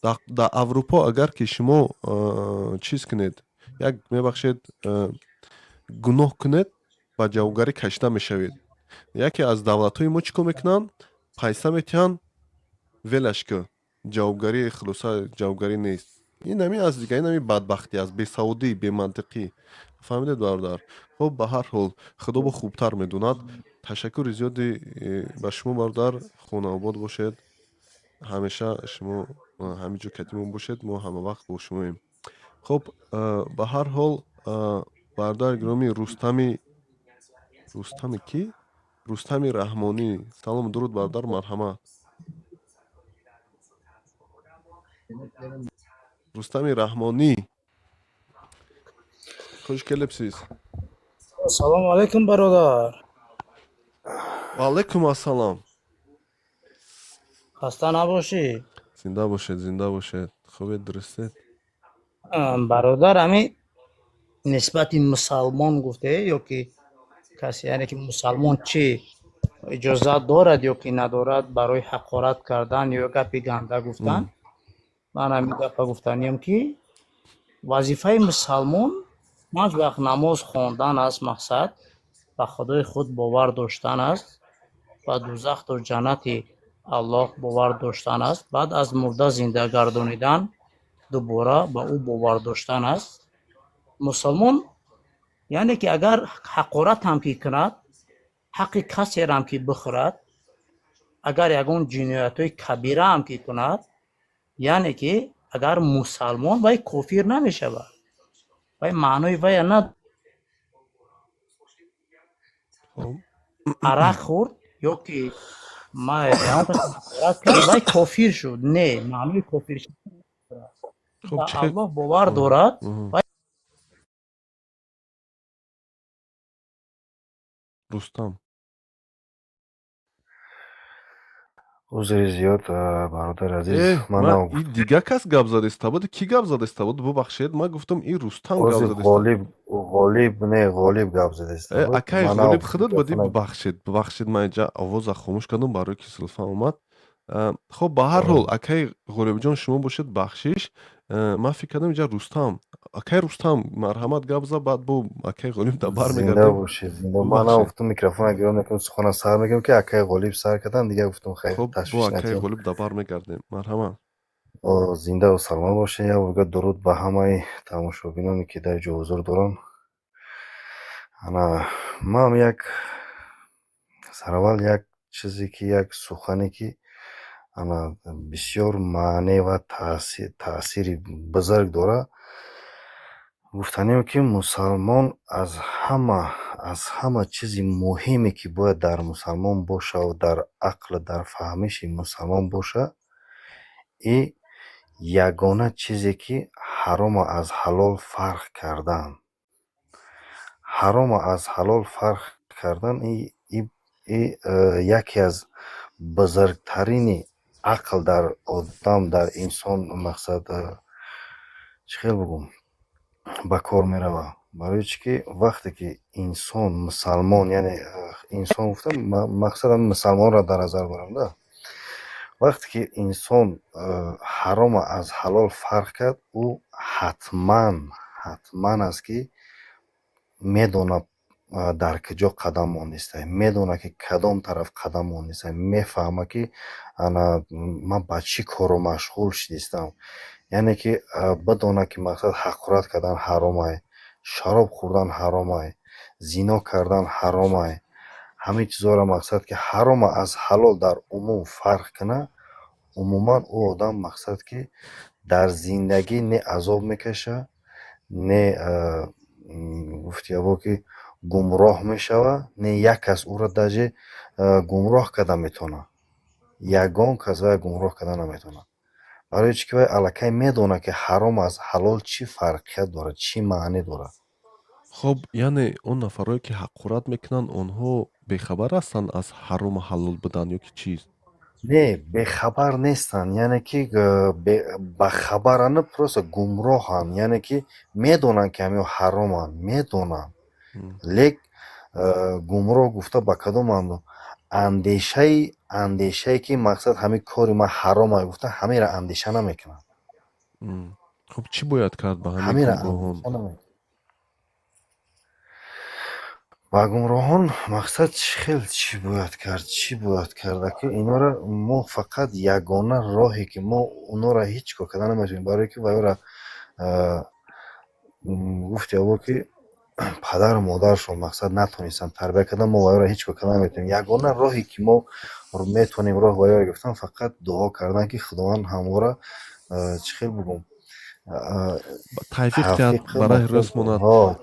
Дар Аврупо агар ки шумо чиз кунед, як, мебахшед, гуноҳ кунед, ба ҷавобгарӣ кашида мешавед. Яке аз давлатҳои мо чӣ кор мекунанд? Пайса метиҳанд, велаш ку, ҷавобгарӣ, хулоса, ҷавобгарӣ нест. Ин ҳамин аст дига, ин ҳамин бадбахтӣ аст, бесаводӣ, бемантиқӣ, фаҳмидед, бародар? Хуб, ба ҳар ҳол, Худо бо хубтар медонад. Ташаккури зиёди ба шумо, бародар. Хонаобод бошед, ҳамеша шумо ҳамин ҷо катимон бошед, мо ҳама вақт бо шумоем. Хуб, ба ҳар ҳол, бародари гиромӣ Рустами, Рустами кӣ? Рустами Раҳмонӣ, салому дуруд, бародар, марҳамат. Рустами Раҳмонӣ, хуш келибсиз. Салому алайкум, бародар. Ва алайкум ассалом. Хаста набошӣ. Зинда бошед, зинда бошед. Хубед, дурустед? Бародар, ҳамин нисбати мусалмон гуфте ё ки касе, яъне ки мусалмон чӣ иҷозат дорад ё ки надорад барои ҳақорат кардан ё гапи ганда гуфтан, ман ҳамин гапа гуфтаниям, ки вазифаи мусалмон панҷ вақт намоз хондан аст, мақсад ба Худои худ бовар доштан аст, ба дузахту ҷаннати Аллоҳ бовар доштан аст, баъд аз мурда зинда гардонидан дубора ба ӯ бовар доштан аст. Мусалмон, яъне ки агар ҳақорат ҳам ки кунад, ҳаққи касерам ки бихӯрад, агар ягон ҷиноятҳои кабира ҳам ки кунад, яъне ки агар мусалмон, вай кофир намешавад, вай маънои вая на арақ хӯрд ё ки вай кофир шуд, не, маънои кофир шуд, ба Аллоҳ бовар дорад. Рустам. Узри зиёд, бародари азиз, Э, ман ман нагуфтам. и дигар кас гап задеста буд. Кӣ гап задеста буд? Бубахшед, ман гуфтам, и Рустам гап Ози задеста. Ғолиб, Ғолиб, не, Ғолиб гап задеста Э, буд. акай Ман Ғолиб, нагуфтам, худат будӣ? микрофона. Бубахшед, бубахшед, ман инҷа овоза хомӯш кардам, барое ки сулфа омад. Хоб, ба ҳар ҳол, акай Ғолибҷон, шумо бошед, бахшиш. Ман фикр кардам, инҷа Рустам. Акай Рустам, марҳамат, гап за, баъд бо акай Ғолиб да Зинда бармегардем. бошед, зинда. Ман Бубахшед. нагуфтам, микрофона гирён мекунам, сухана сар мекунам, ки акай Ғолиб сар кардан, дигар гуфтам, хайр, Хоб, бо ташвиш акай натиҳем. Ғолиб да бармегардем. Марҳамат. О, зиндаву саломат бошед. Як борга дуруд ба ҳамаи тамошобиноне, ки дар ҷо ҳузур доранд. Ана, ман як сараввал як чизе ки, як сухане ки, ана, бисёр маъне ва таъсири бузург дорад, гуфтанем, ки мусалмон аз ҳама чизи муҳиме, ки бояд дар мусалмон бошаву дар ақлу дар фаҳмиши мусалмон боша, и ягона чизе, ки ҳаромо аз ҳалол фарқ кардан. Ҳаромо аз ҳалол фарқ кардан и яке аз бузургтарини ақл дар одам, дар инсон, мақсад, чӣ хел бигӯм, ба кор меравад. Барои чӣ ки вақте ки инсон мусалмон, яъне инсон гуфтам, мақсадам мусалмонро дар назар дорам да, вақте ки инсон ҳаромо аз ҳалол фарқ кард, ӯ ҳатман аст, ки медонад, дар куҷо қадам мондистай, медонад, ки кадом тараф қадам мондистай, мефаҳмад, ки ана ман ба чӣ кору машғул шудистам, яъне ки бидонад, ки мақсад, ҳақорат кардан ҳаромай, шароб хӯрдан ҳаромай, зино кардан ҳаромай. Ҳамин чизҳоро, мақсад, ки ҳарома аз ҳалол дар умум фарқ кунад, умуман ӯ одам, мақсад, ки дар зиндагӣ не азоб мекашад, не, гуфтиябо, ки гумроҳ мешавад, не як кас ӯро даже гумроҳ карда метавонад. Ягон кас вай гумроҳ карда наметавонад. Барои чӣ ки вай аллакай медонад, ки ҳаром аз ҳалол чӣ фарқият дорад, чӣ маънӣ дорад. Хоб, яъне он нафарое, ки ҳақорат мекунанд, онҳо бехабар ҳастанд аз ҳарому ҳалол будан ё ки чиз? Не, бехабар нестанд, яъне ки бахабаранд, просто гумроҳанд, яъне ки медонанд, ки ҳамиҳо ҳароманд, медонанд, лек гумроҳ гуфта ба кадом маъно? Андешае, ки мақсад, ҳамин кори ман ҳаромай гуфта, ҳамеро андеша намекунанд. Хуб, чӣ бояд кард ба ҳамин Ҳамеро гумроҳон? андеша намекунанд. Ба гумроҳон, мақсад, чӣ хел, чӣ бояд кард, чӣ бояд карда, ки инора мо фақат ягона роҳе, ки мо онора ҳеҷ кор карда наметавонем, барое ки вайора, гуфтиябо, ки падару модарашон, мақсад, натонистанд тарбия кардан, мо вайора ҳеҷ кор карда наметавонем. Ягона роҳе, ки мо метавонем роҳ вайора гирифтан, фақат дуо кардан, ки Худованд ҳамвора, чӣ хел бигӯм, тавфиқ диҳад, ба раҳи рост монад.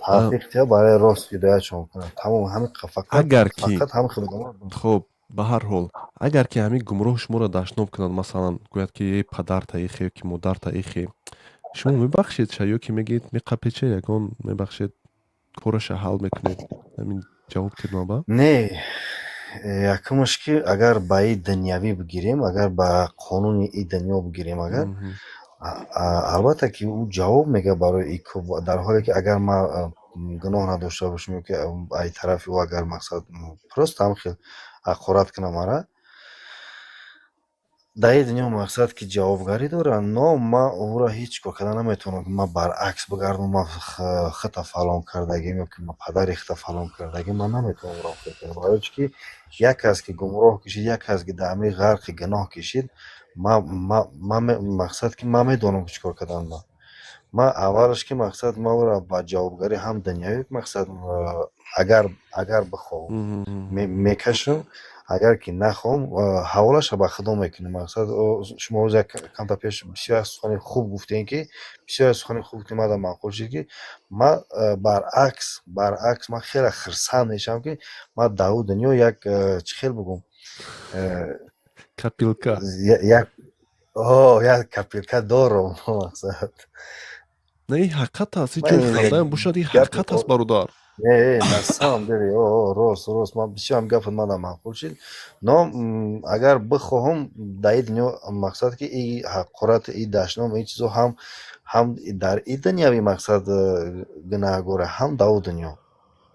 Тавфиқ диҳад, барои рост ҳидоятшон кунад. Тамом, ҳамин фақат. Агар ки Фақат ҳамин хел. Хуб, ба ҳар ҳол, агар ки ҳамин гумроҳ шуморо дашном кунад, масалан, гӯяд, ки эй падарта ихе ё ки модарта ихе, шумо мебахшед ша ё ки мегӯед, меқапеча, ягон мебахшед, кораша ҳал мекунед? Ҳамин ҷавоб кирмаба. Не, якумаш, ки агар ба и дунявӣ бигирем, агар ба қонуни и дунё бигирем, агар албатта ки ӯ ҷавоб мегӯяд барои и, дар ҳоле ки агар ман гуноҳ надошта бошам ё ки ай тарафи ӯ агар, мақсад, просто ҳам хел ҳақорат кунад мара, дар ин дунё, мақсад, ки ҷавобгарӣ дорад, но ман ӯро ҳеҷ кор карда наметавонам, ки ман баръакс бигардам, ман хита фалон кардагим ё ки ман падари хита фалон кардагим. Ман наметавонам ӯро фикр кунам, барои чӣ ки як кас ки гумроҳ кишид, як кас ки дар ҳамин ғарқи гуноҳ кишид, ман, мақсад, ки ман медонам, ки чӣ кор кардан. Ман аввалаш, ки, мақсад, ман ӯро ба ҷавобгарӣ ҳам дунявӣ, мақсад, агар бихоҳам, мекашам, агар ки нахоҳам, ҳаволаша ба худо мекунем. Мақсад, шумо ҳозир як камта пеш бисёр як сухани хуб гуфтем, ки бисёр як сухани хуб гуфтем, мада маъқул шуд, ки ман баръакс, ман хеле хирсанд мешавам, ки ман дар ӯ дунё як, чӣ хел бигӯм, Копилка. Як копилка дорам, мақсад. Не, ин ҳақиқат аст, ин ҷои хандаам бошад, ин ҳақиқат аст, бародар. Не, на самом деле, рост, рост, ман бисёр ҳам гапат мана маъқул шид. Но агар бихоҳам, дар ин дунё, мақсад, ки и ҳақорат, и дашном, ин чизо ҳам дар и дунявӣ, мақсад, гунаҳгора, ҳам дар ӯ дунё.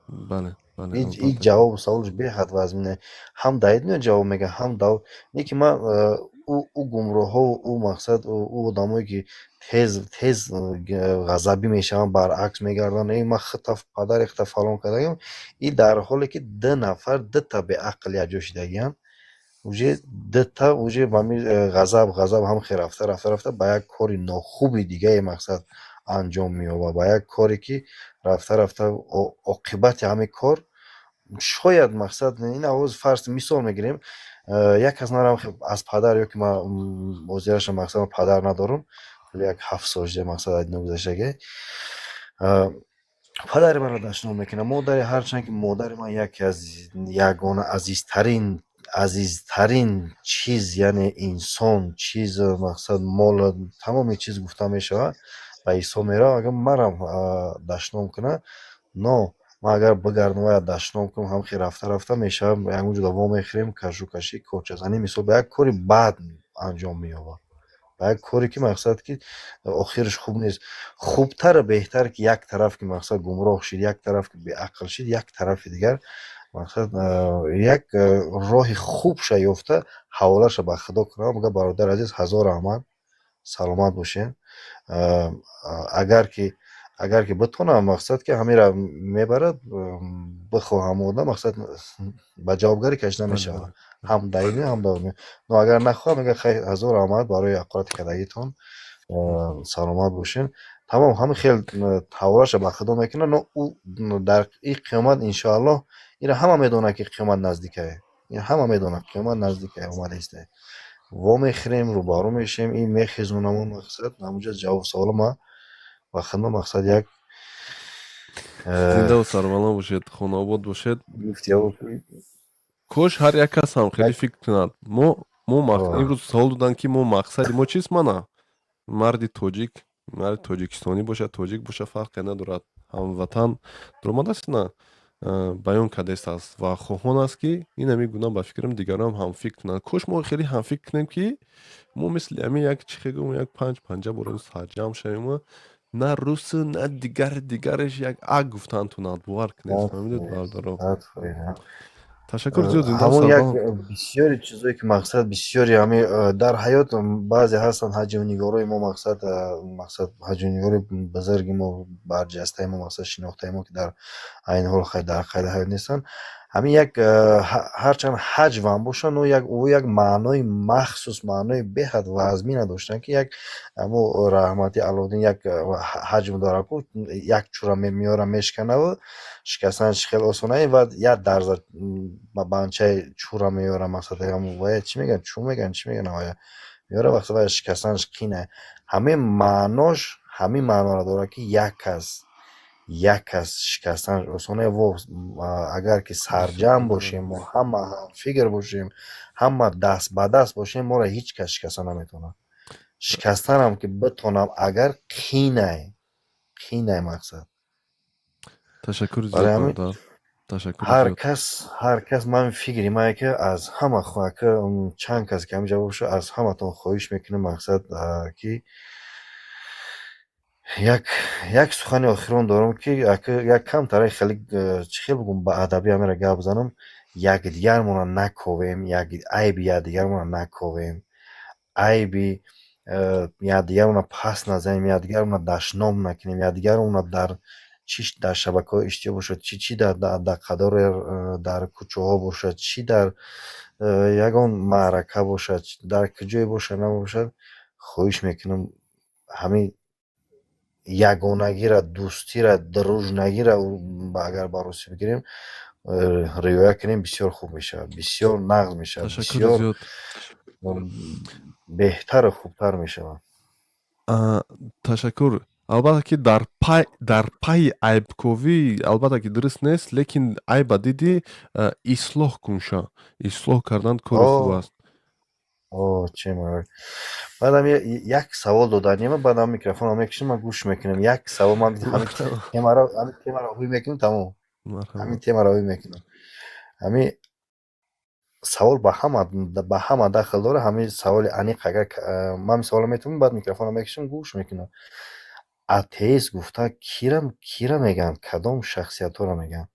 Бале, бале. И Албатта. Ҷавобу саволш беҳад вазмине. Ҳам дар ин дунё ҷавоб мегӯяд, ҳам дар не, ки ман ӯ гумроҳову ӯ, мақсад, ӯ одамое, ки тез тез ғазабӣ мешаванд, баръакс мегарданд: «Эй, ман хита падари хита фалон кардагим». И дар ҳоле ки ду нафар, дута беақл якҷо шидагиянд, уже дута уже ба ҳами ғазаб ҳам хел рафта, рафта, рафта ба як кори нохуби дигае, мақсад, анҷом меёбад, ба як коре, ки рафта, рафта оқибати ҳамин кор шояд, мақсад, ин авоз, фарз, мисол мегирем, як кас манам аз падар ё ки ман ҳозираша, мақсад, ман падар надорам, як 7 сол шуда, мақсад, аз дунё гузаштагӣ. Падари маро дашном мекунад, модари, ҳарчанд ки модари ман яке аз ягона азизтарин, азизтарин чиз, яъне инсон, чиз, мақсад, мол, тамоми чиз гуфта мешавад, ба ҳисоб меравад. Агар марам дашном кунад, но ман агар бигардам ва дашном кунам, ҳам хел рафта, рафта мешавад, ягон ҷо вомехӯрем, кашу кашӣ, корчазанӣ, мисол, ба як кори бад анҷом меёбад, ба як коре, ки, мақсад, ки охираш хуб нест. Хубтару беҳтар, ки як тараф, ки, мақсад, гумроҳ шид, як тараф, ки беақл шид, як тарафи дигар, мақсад, як роҳи хубша ёфта, ҳаволаша ба Худо кунам. Мегӯяд: «Бародари азиз, ҳазор раҳмат, саломат бошед». Агар ки битонам, мақсад, ки ҳамира мебарад, бихоҳам, одам, мақсад, ба ҷавобгарӣ кашида мешавад ҳам дар ин, ҳам дар он. Но агар нахоҳам, мегӯяд: «Хайр, ҳазор раҳмат барои ҳақорати кардагитон, саломат бошед». Тамом, ҳамин хел ҳаволаша ба Худо мекунад. Но ӯ дар ин қиёмат, иншоаллоҳ, инро ҳама медонад, ки қиёмат наздикае. Ин ҳама медонад, қиёмат наздикае, омада истае, вомехӯрем, рӯбарӯ мешавем. Ин мехезонамон, мақсад, ҳамунҷо ҷавоб савола ма ба хидмат, мақсад, як Зиндаву сарбаланд бошед, хонаобод бошед. Кош ҳар як кас ҳам хеле фикр кунад. Мо имрӯз савол доданд, ки мо мақсади мо чист. Мана, марди тоҷик, марди тоҷикистонӣ бошад, тоҷик бошад, фарқе надорад, ҳамватан дуромадааст, на баён кардааст ва хоҳон аст, ки ин ҳамин гуна, ба фикрам, дигарон ҳам ҳамфикр кунанд. Кош мо хеле ҳамфикр кунем, ки мо мисли ҳамин як, чӣ гӯм, як панҷ панҷа борем, сарҷамъ шавем, на русу, на дигари дигараш як ак гуфтан тунад. Бовар кунед, фаҳмидед, бародаро? Ташаккур зиёд. Ҳамон як бисёри чизое, ки, мақсад, бисёри ҳами дар ҳаёт баъзе ҳастанд ҳаҷвнигорои мо, мақсад, ҳаҷвнигори бузурги мо, барҷастаи мо, мақсад, шинохтаи мо, ки дар айни ҳол дар қайди ҳаёт нестанд. Ҳамин як ҳарчанд ҳаҷвам бошад, но як ӯ як маънои махсус, маънои беҳад вазмина доштанд, ки як ҳамо раҳмати Алоуддин як ҳаҷм дорад ку, як чӯра меёра, мешканаву шикастанаш хеле осона, ва як дарза банчаи чӯра меёра, мақсад, вая чӣ мегӯянд, чӯ мегӯянд, чӣ мегӯянд, вая меёра, вақте вая шикастанаш қина. Ҳамин маънош ҳамин маъноро дорад, ки як кас шикастанаш осона. Во агар ки сарҷамъ бошем, мо ҳама ҳамфикр бошем, ҳама даст ба даст бошем, моро ҳеҷ кас шикаста наметавонад. Шикастанам ки битонам, агар қинай, қинай, мақсад. Ташаккур зиёд, Барои ҳамин бародар, ташаккур ҳар зиёд. кас, ҳар кас, ман фикри ман, ки аз ҳама чанд кас ки ҳаминҷа бошад, аз ҳаматон хоҳиш мекунем, мақсад, ки як сухани охирон дорам, ки як камтаре хеле, чӣ хел бигӯм, ба адабӣ ҳамеро гап занам: якдигармонро наковем, айби якдигармонро наковем, айби якдигармонро пас назанем, якдигармонро дашном накунем, якдигармонро дар чӣ дар шабакаҳои иҷтимоӣ бошад, чӣ дар қадори дар кӯчаҳо бошад, чӣ дар ягон маърака бошад, дар куҷое бошад, набошад, хоҳиш мекунам, ҳамин ягонагиро, дӯстиро, дружнагиро, агар ба русӣ бигирем, риоя кунем, бисёр хуб мешавад, бисёр нағз мешавад. Ташаккури бисёр зиёд. Беҳтару хубтар мешавад. Ташаккур. Албатта, ки дар пайи айбковӣ, албатта, ки дуруст нест, лекин айба дидӣ, ислоҳ кун ша. Ислоҳ кардан кори хуб аст. О, че баъдам як савол доданима, баъдам микрофонро мекушем, ман гӯш мекунем. Як савол, ман ҳамин темаро ҳамин темаро ҳуй мекунем, тамом. Ҳамин темаро ӯ мекунам. Ҳамин савол ба ҳама дахл дорад. Ҳамин саволи аниқ, агар ман ҳамин саволро метавонам, баъд микрофонро мекашам, гӯш мекунам. Атеист гуфта кира мегӯянд, кадом шахсиятҳоро мегӯянд?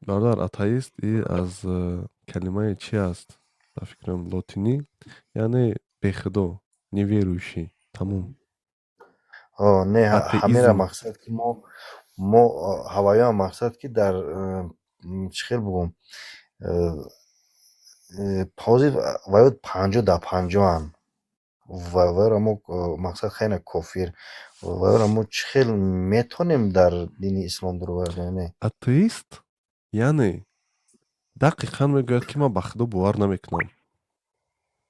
Бародар, атеист и аз калимаи чи аст, ба фикрам, лотинӣ, яъне бехудо, неверующий, тамом. Не, ҳамера Атеизм. Мақсад ки мо ҳаваёам, мақсад ки дар чӣ хел бугум, ҳозир ваё 50 дар 50-анд ва вайро мо, мақсад, хайна кофир, вайро мо чӣ хел метавонем дар дини ислом дуровардем, не? Атеист яъне дақиқан мегӯяд, ки ман ба худо бовар намекунам.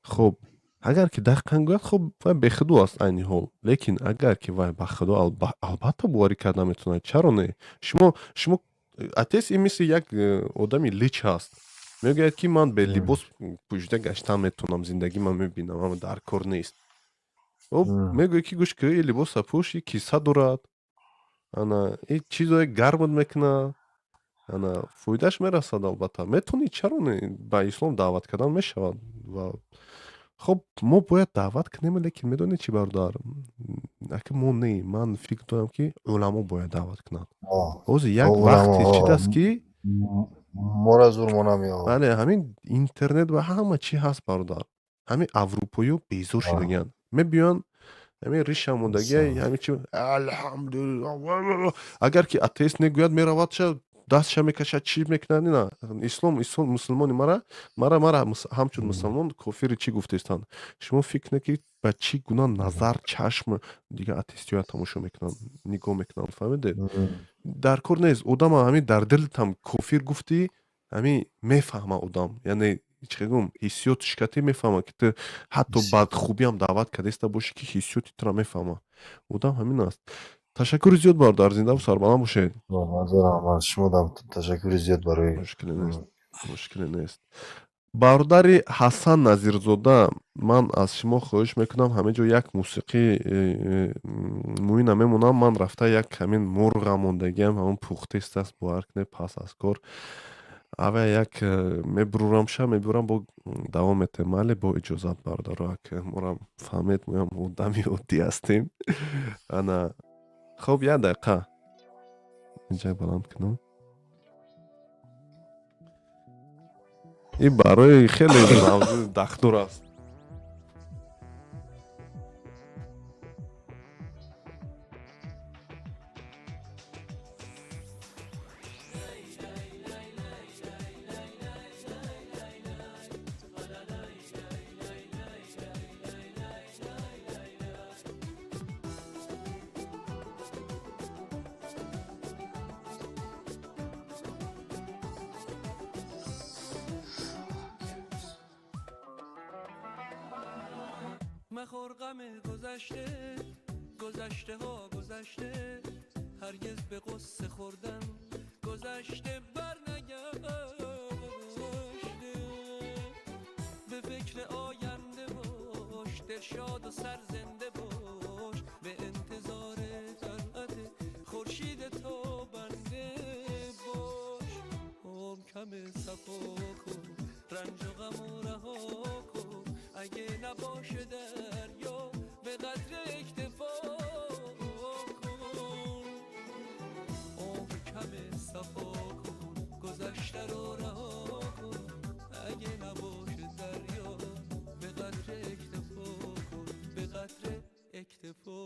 Хуб, агар ки дақиқан гӯяд, хуб, вай бехудо аст айни ҳол. Лекин агар ки вай ба худо албатта боварӣ карда наметавонад, чаро не? Шумо атеист ин мисли як одами лич ҳаст, мегӯяд, ки ман бе либос пӯшида гаштан метавонам, зиндагӣ ман мебинам, ама дар кор нест. Мегӯяд, ки гӯш ки, и либоса пӯш, и киса дорад, ана и чизое гармат мекунад, ана фоидааш мерасад. Албатта метавонӣ, чаро не, ба ислом даъват кардан мешавад. Ва хуб, мо бояд даъват кунем, лекин медонед чӣ, бародар, ака, мо не, ман фикр дорам, ки уламо бояд даъват кунанд. Ҳозир як вақте чидаст, ки мора зур мо намеёбад. Бале, ҳамин интернет ва ҳама чӣ ҳаст, бародар. Ҳамин аврупоиё безор шудагианд, мебиёнд, ҳамин риша мондагия, ҳамин чи, алҳамдулилла. Агар ки атеист негӯяд, меравад, ша дастша мекашад, чӣ мекунад. Ина ислом, мусулмони мара ҳамчун мусулмон кофири чӣ гуфтаистанд. Шумо фикр кунед, ки ба чӣ гуна назар, чашм дигар атеистиёя тамошо мекунанд, нигоҳ мекунанд, фаҳмидед? Дар кор нест. Одама ҳамин дар дилтам кофир гуфтӣ, ҳамин мефаҳма одам, яъне чӣ гум, ҳиссиёти шикатӣ мефаҳма, ки ту ҳатто бадхубиам даъват кардаиста бошӣ, ки ҳиссиёти туро мефаҳма одам. Ҳамин аст. Ташаккури зиёд, бародар, зиндаву сарбаланд бошед. Шумодам ташаккури зиёд барои Мушкиле нест, мушкиле нест. Бародари Ҳасан Назирзода, ман аз шумо хоҳиш мекунам, ҳамин ҷо як мусиқӣ муина мемонам. Ман рафта як ҳамин мурға мондагиам, ҳамон пухтест аст, бовар кунед, пас аз кор ава як мебурам, ша мебурам, бо давом метем. Майли, бо иҷозат, бародаро, ак морам фаҳмед, моям одами оддӣ ҳастем. Ана хуб, як дақиқа инҷа баланд кунам. Ин барои хеле мавзӯи дахлдор аст. مخور غم گذشته، گذشته ها گذشته. هرگز به غصه خوردن گذشته بر نگشته. به فکر آینده باش، دل شاد و سرزنده باش، به انتظار طلعت خورشید تابنده باش. عمر کم، صفا کن، رنج و غم و رها کن. اگه نباشه دریا، به قدر اکتفا کن. عمر کم، صفا کن، گذشته رو رها کن. اگه نباشه دریا، به قدر اکتفا کن، به قدر اکتفا.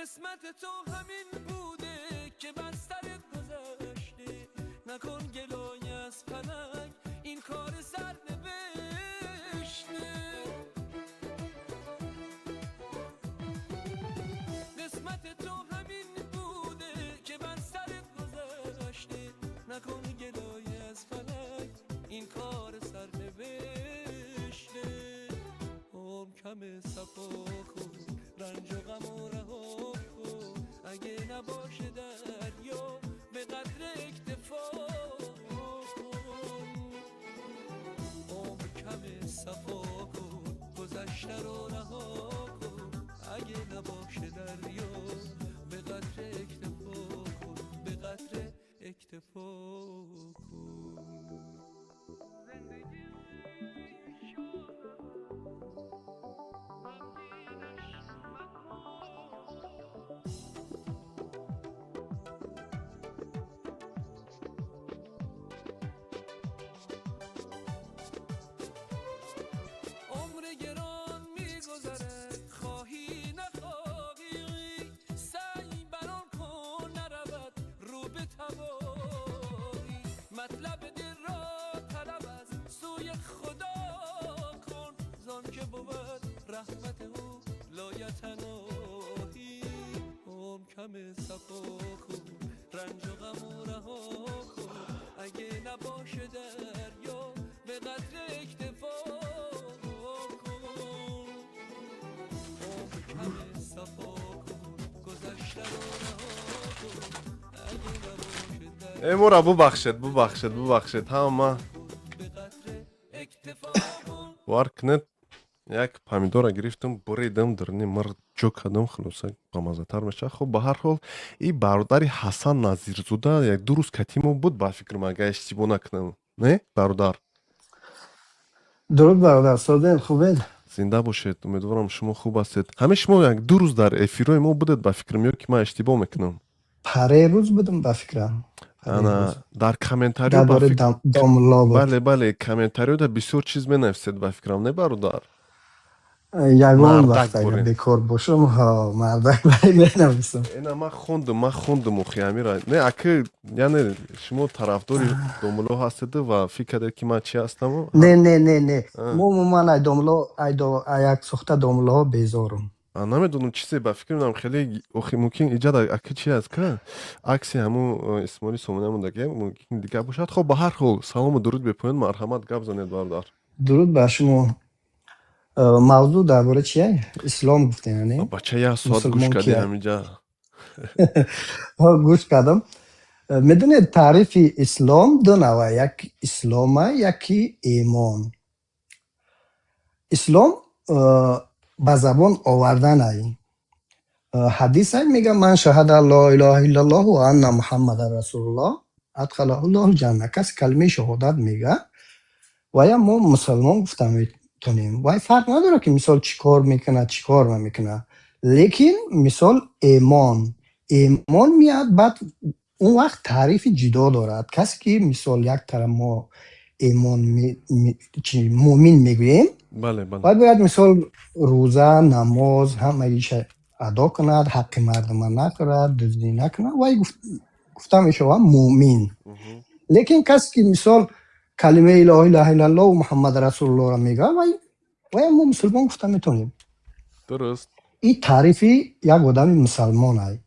قسمت تو همین بوده که بر سرت گذشته. نکن گلایه از فلک، این کار سر نوشته. قسمت تو همین بوده که بر سرت گذشته. نکن گلایه از فلک، این کار سرنوشته. عمر کم، صفا کن. رنج و غم و رها کن. اگه نباشه دریا به قدر اکتفا کن. عمر کم صفا کن، گذشته رو رها کن. اگه نباشه دریا به قدر اکتفا کن، به قدر اکتفا کن. عمر گران میگذره خواهی نخواهی، سعی بران کن نرود رو به تباهی. مطلب دل را طلب از سوی خدا کن، زان که بود رحمت او لایتناهی. عمر کم صفا کن، رنج و غم و رها کن. اگه نباشه دریا به قدر اکتفا کن. عمر کم صفا کن، گذشته رو رها کن. اگه نباشه Э, мора бубахшед, бубахшед, бубахшед, ҳама به قدر اکتفا کن. Бовар кунед, як помидора гирифтам, буридам, даруни мирғ ҷо кардам, хулоса, бамаззатар мешавад. Хуб, ба ҳар ҳол, и бародари Ҳасан Назирзода як ду рӯз катимо буд, ба фикрам, агар иштибоҳ накунам, не, бародар? Дуруд, бародар, созен, хубед? Зинда бошед, умедворам, шумо хуб ҳастед. Ҳамин шумо як ду рӯз дар эфирҳои мо будед, ба фикрам, ё ки ман иштибоҳ мекунам? Паре рӯз будам, ба фикрам. Ана, дар комментариё Дар ба бораи фикр домулло буд. Бале, бале, комментариёда бисёр чиз менависед, ба фикрам, не, бародар? Ягон Мардак вақт агар борем. бекор бошам, ҳо, мардак менависам. Ина, ман хондум, ман хондум охи амира. Не, аки, яъне шумо тарафдори домулло ҳастеду ва фикр кардед, ки ман чи ҳастаму? Не, не, не, не, мо умуман ай домулло, ай як сухта домуллоҳо безорум. Намедонам, чизе ба фикр менам, хеле охи мумкин иҷада аки чи аст, ка акси ҳамун Исмоили Сомона мондаги, мумкин дигар бошад. Хоб, ба ҳар ҳол, салому дуруд бепоён, марҳамат, гап занед, бародар. Дуруд бар шумо. Мавзӯъ дар бораи чия? Ислом гуфтем, яъне Бача, як соат гӯш мусулмон кардӣ кия? ҳаминҷа. Ҳо, гӯш кардам. Медонед, таърифи ислом ду навъа: як ислома, яки имон. Ислом ба забон оварданай. Ҳадисай мега: ман шаҳада ло илоҳа иллаллоҳу ва анна муҳаммадан расулуллоҳ адхалаҳуллоҳу ҷанна. Касе калимаи шаҳодат мега, вая мо мусулмон гуфта метонем. Вай фарқ надорад, ки мисол чӣ кор мекунад, чӣ кор намекунад, лекин мисол имон меяд, баъд он вақт таърифи ҷудо дорад. Касе ки мисол як тараф мо имон, чи муъмин мегӯем, бале бале вай бояд мисол рӯза, намоз, ҳамаиша адо кунад, ҳаққи мардума нахӯрад, дуздӣ накунад, вай гуфта мешавад муъмин. Лекин касе ки мисол калимаи ло илаҳа иллаллоҳу муҳаммад расулуллоҳро мегӯяд, вай мо мусулмон гуфта метавонем. Дуруст. Ин таърифи як одами мусалмон ай.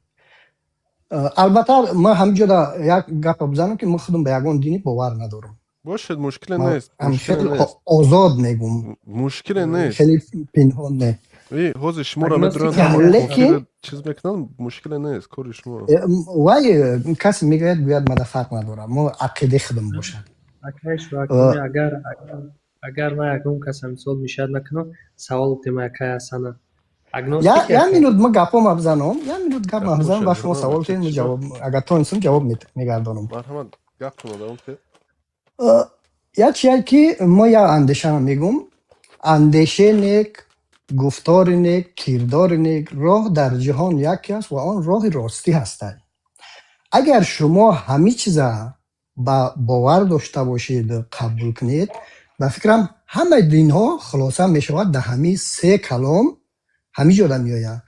Албатта, ман ҳамин ҷода як гапа бизанам, ки ман худам ба ягон динӣ бовар надорам. Бошед, мушкиле Ман нест, ҳам мушкиле хеле нест. озод мегум. Мушкиле нест. Хеле пинҳон не. И ҳозир шуморо Агностик медуранд, ҳам. Лекин кофир чиз мекунанд, мушкиле нест, кори шумо. Вай касе мегӯяд, гӯяд, мада фарқ надорам, мо ақидаи худам бошад. Акай Шоакоми, агар ман ягон каса мисол мешад накунам, савол тема, акай Ҳасана. Агностик, Як акай? минут, ма гапома бизанам, як минут гап Гап ма бизанам, бошад, ба шумо савол бача, тед, чӣ ҷавоб, агар тонистам, ҷавоб мегардонам. Марҳамат, гап кун, давом кунед. Як чие, ки мо як андешаро мегум: андешаи нек, гуфтори нек, кирдори нек, роҳ дар ҷаҳон яке аст ва он роҳи ростӣ ҳастад. Агар шумо ҳамин чиза ба бовар дошта бошед, қабул кунед, ба фикрам, ҳамаи динҳо хулоса мешавад дар ҳамин се калом, ҳамин ҷода меояд.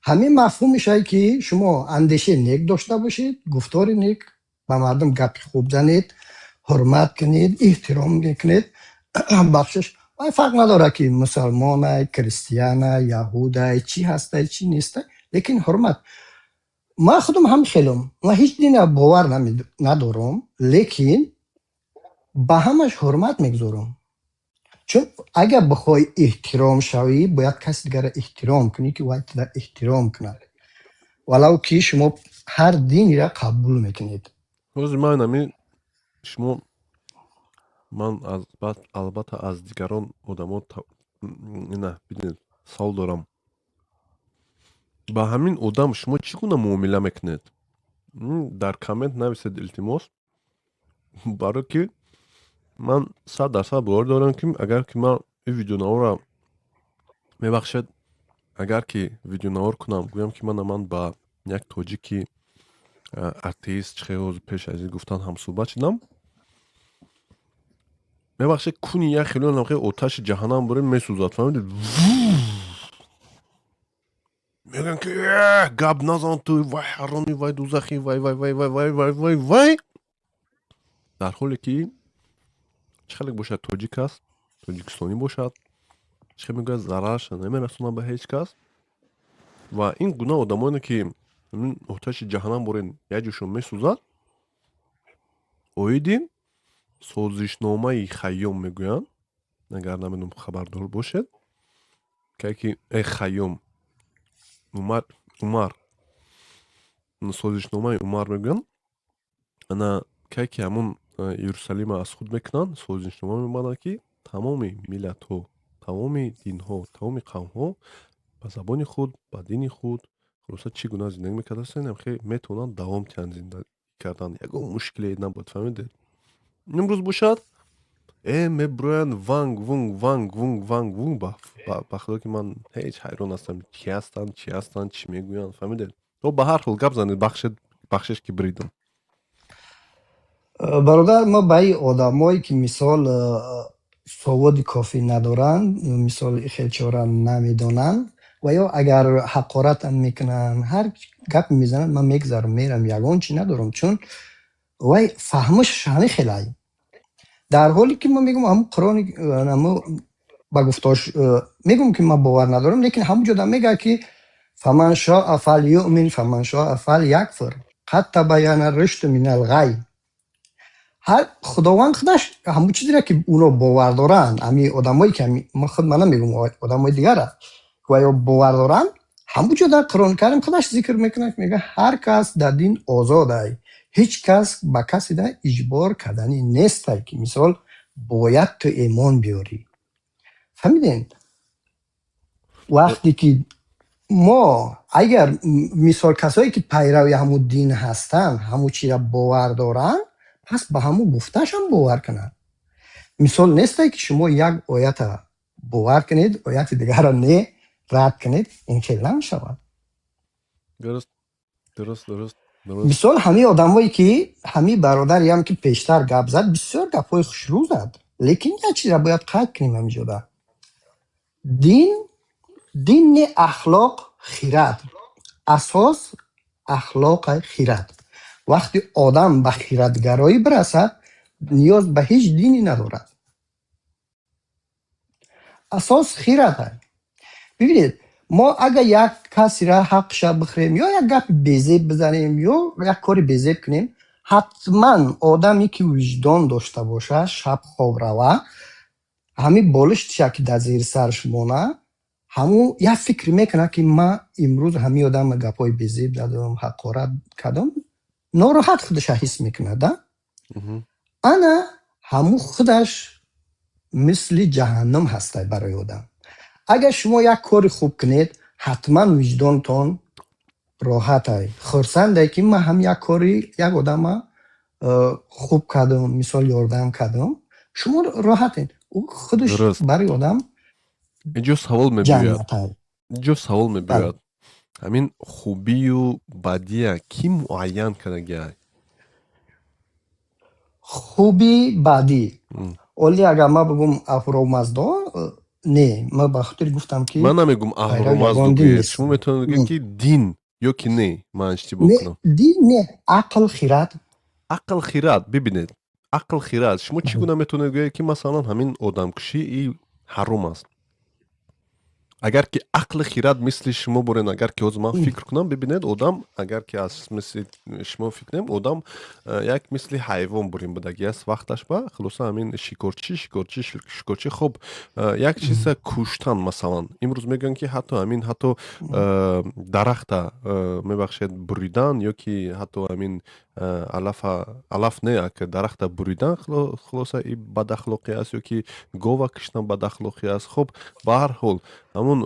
Ҳамин мафҳум мешавад, ки шумо андешаи нек дошта бошед, гуфтори нек, ба мардум гапи хуб занед, ҳурмат кунед, эҳтиром мекунед, бахшиш. Вай фарқ надорад, ки мусалмонай, крестьянай, яҳудай, чӣ ҳастай, чӣ нестай, лекин ҳурмат. Ман худам ҳам хелам, ман ҳеҷ дина бовар надорам, лекин ба ҳамаш ҳурмат мегузорам. Чун агар бихоҳӣ эҳтиром шавӣ, бояд каси дигарро эҳтиром кунӣ, ки вай туро эҳтиром кунад, валав ки шумо ҳар динеро қабул мекунед. Ҳозир ман ами шумо, ман албатта аз дигарон одамо ина бинед, савол дорам: ба ҳамин одам шумо чӣ гуна муомила мекунед? Дар коммент нависед, илтимос, барое ки ман 100% бовар дорам, ки агар ки ман ин видеонаворро, мебахшед, агар ки видеонавор кунам, гӯям, ки мана ман ба як тоҷики атеист, чӣ хел пеш аз ин гуфтан, ҳамсӯҳбат шудам, мебахшед, куни як хеле хел оташи ҷаҳаннам бурем месӯзад, фаҳмидед? Мегӯянд, ки гап назан ту, вай ҳароми, вай дузахӣ, вай, вай, вай, вай, вай, вай, вай, вай, дар ҳоле ки чӣ хеле бошад, тоҷик аст, тоҷикистонӣ бошад, чӣ хел мегӯяд, зарарша намерасонад ба ҳеҷ кас. Ва ин гуна одамоне, ки оташи ҷаҳаннам борен як ҷошон месӯзад, оиди созишномаи Хайём мегӯянд, агар намедонам, хабардор бошед, ки Хайём, Умар, Умар, созишномаи Умар мегӯянд. Ана кай ки ҳамун Иерусалима аз худ мекунанд, созишнома мебанданд, ки тамоми миллатҳо, тамоми динҳо, тамоми қавмҳо ба забони худ, ба дини худ, хулоса, чӣ гуна зиндагӣ мекардастанд, хе метавонанд давом диҳанд зиндагӣ кардан, ягон мушкиле набуд, фаҳмидед? Имрӯз бошад, мебуроянд, ванг вунг, ванг вунг, ванг вунг. Ба худо, ки ман ҳеҷ ҳайрон ҳастам, ки ҳастанд, чӣ ҳастанд, чӣ мегӯянд, фаҳмидед? То ба ҳар ҳол гап занед, бахшед, бахшиш, ки бридам. Бародар, мо ба ин одамое, ки мисол саводи кофӣ надоранд, мисол хел чора намедонанд ва ё агар ҳақоратам мекунанд, ҳар гапе мезананд, ман мегзарам, мерам, ягон чӣ надорам, чун вай фаҳмиш ҳамин хелай. Дар ҳоле ки ман мегӯям, ҳамун Қуръони ҳамун ба гуфтош мегӯм, ки ман бовар надорам, лекин ҳамун ҷода мегӯяд, ки فمن شاء فلیؤمن فمن شاء فلیکفر قد تبین الرشد من الغی. Ҳар Худованд худаш ҳамун чизеро, ки уно бовар доранд, ҳамин одамое ки ман худ ман намегӯм, одамои дигара ва ё бовар доранд, ҳамун ҷо дар Қуръони Карим худаш зикр мекунад, мегӯяд, ҳар кас дар дин озодай, ҳеҷ кас ба каседа иҷбор карданӣ нестай, ки мисол бояд ту имон биёрӣ. Фаҳмидем? Вақте ки мо агар мисол касое, ки пайрави ҳамун дин ҳастанд, ҳамун чизро бовар доранд, пас ба ҳамун гуфтаашам бовар кунанд. Мисол несте, ки шумо як оята бовар кунед, ояти дигарро не, рад кунед, ин хел намешавад. Дуруст, дуруст, дуруст, дуруст. Мисол, ҳамин одамое, ки ҳамин бародариам, ки пештар гап зад, бисёр гапҳои хушрӯ зад, лекин як чизро бояд қайд кунем ҳаминҷода: дин дин не, ахлоқ, хирад асос, ахлоқай, хирад. Вақте одам ба хирадгароӣ бирасад, ниёз ба ҳеҷ дине надорад. Асос хирад. Бибинед, мо агар як касеро ҳаққша бихӯрем ё як гапи безеб бизанем ё як кори безеб кунем, ҳатман одаме, ки виҷдон дошта бошад, шаб хоб рава, ҳамин болиштиша, ки дар зери сараш монад, ҳамун як фикр мекунад, ки ман имрӯз ҳамин одамро гапҳои безеб задам, ҳақорат кардам, нороҳат худаша ҳис мекунад, да? Ана ҳамун худаш мисли ҷаҳаннам ҳастай барои одам. Агар шумо як кори хуб кунед, ҳатман виҷдонтон роҳатай, хурсанде, ки ман ҳам як кори як одама хуб кардам, мисол ёрдам кардам, шумо роҳатед. Ӯ худаш барои одам Инҷо савол мебиёяд. ҷаннатай. Инҷо савол мебиёяд: ҳамин хубию бадия кӣ муайян кардагиай? Хуби бадӣ, оли агар ман бигӯм Аҳуромаздо, не, ман ба хотири гуфтам, ки Ман намегӯм пайрави Аҳуромаздо ягон дин гӯед, нестам. шумо метавонед бигӯед, ки дин ё ки не, ман иштибоҳ Не, кунам. дин не, ақл, хирад. Ақл, хирад. Бибинед, ақл, хирад, шумо чӣ гуна метавонед гӯед, ки масалан ҳамин одамкушӣ и ҳаром аст? Агар ки ақли хирад мисли шумо борен, агар ки ҳозир ман фикр кунам, бибинед, одам агар ки аз мисли шумо фикр кунем, одам як мисли ҳайвон бурин будагӣ аст вақташ ба хулоса ҳамин шикорчӣ, шикорчӣ, шикорчӣ. Хуб, як чиза куштан, масалан, имрӯз мегӯянд, ки ҳатто ҳамин, ҳатто дарахта, мебахшед, буридан ё ки ҳатто ҳамин алафа, алаф не, дарахта буридан, хулоса, и бадахлоқӣ аст, ё ки гова киштан бадахлоқӣ аст. Хуб, ба ҳар ҳол, ҳамун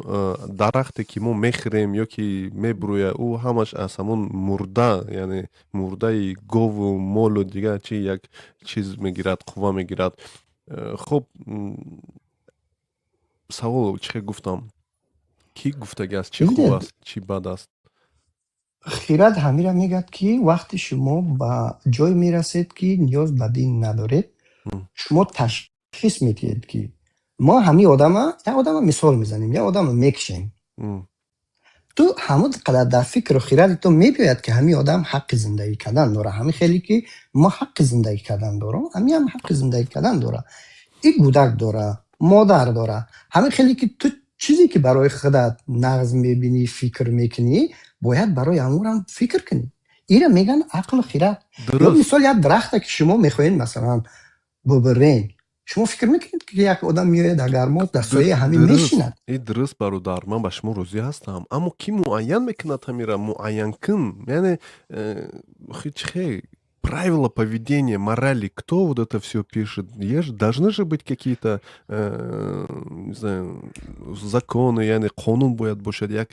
дарахте ки мо мехӯрем ё ки мебурӯяд, ӯ ҳамаш аз ҳамун мурда, яъне мурдаи гову молу дигар чи як чиз мегирад, қувва мегирад. Хуб, савол чӣ хел гуфтам, кӣ гуфтагӣ аст, чӣ хуб аст, чӣ бад аст? Хирад ҳамира мегӯяд, ки вақте шумо ба ҷое мерасед, ки ниёз ба дин надоред, шумо ташхис медиҳед, ки мо ҳамин одама, як одама мисол мезанем, як одама мекушем, ту ҳамон қадар дар фикру хиради ту мебиёяд, ки ҳамин одам ҳаққи зиндагӣ кардан дорад. Ҳамин хеле ки мо ҳаққи зиндагӣ кардан дорам, ҳамиам ҳаққи зиндагӣ кардан дорад, и кӯдак дора, модар дора. Ҳамин хеле ки ту чизе ки барои худат нағз мебинӣ, фикр мекунӣ, бояд барои ҳамонам фикр кунӣ. Ира мегӯянд ақлу хирад. Ё мисол, як дарахте ки шумо мехоҳед, масалан, бубирен, шумо фикр мекунед, ки як одам меояд, агар мо дар сояи ҳамин мешинад? И дуруст, бародар, ман ба шумо розӣ ҳастам, аммо кӣ муайян мекунад ҳамира? Муайянкун, яъне чихе правила поведения, морали, кто вот это все пишет? Есть, должны же быть какие-то, не знаю, законы, яъне қонун бояд бошад, як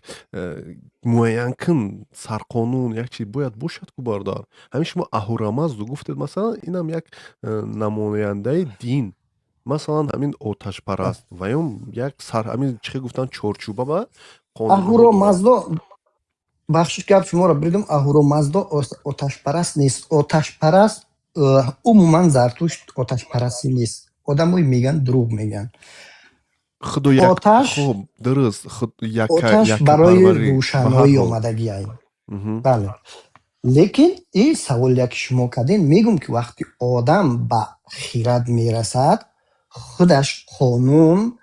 муайянкун сарқонун, як чиз бояд бошад ку, бародар. Ҳамин шумо Аҳурамазду гуфтед, масалан, инам як намояндаи дин, масалан, ҳамин оташпараст ваём як сар, ҳамин чихе гуфтан, чорчӯба ба Аҳуро Маздо, бахшиш, гап шуморо бридум, Аҳуро Маздо оташпараст нест. Оташпараст умуман Зартушт оташпарастӣ нест. Одамое мегӯянд, дурӯғ мегӯянд. Худо як Оташ хуб, дуруст, худ оташ барои яккапарварӣ, ба ҳар рӯшаноӣ ҳол. омадагиай. Бале, лекин ин саволе ки шумо кардем, мегӯм, ки вақти одам ба хирад мерасад, худаш қонун,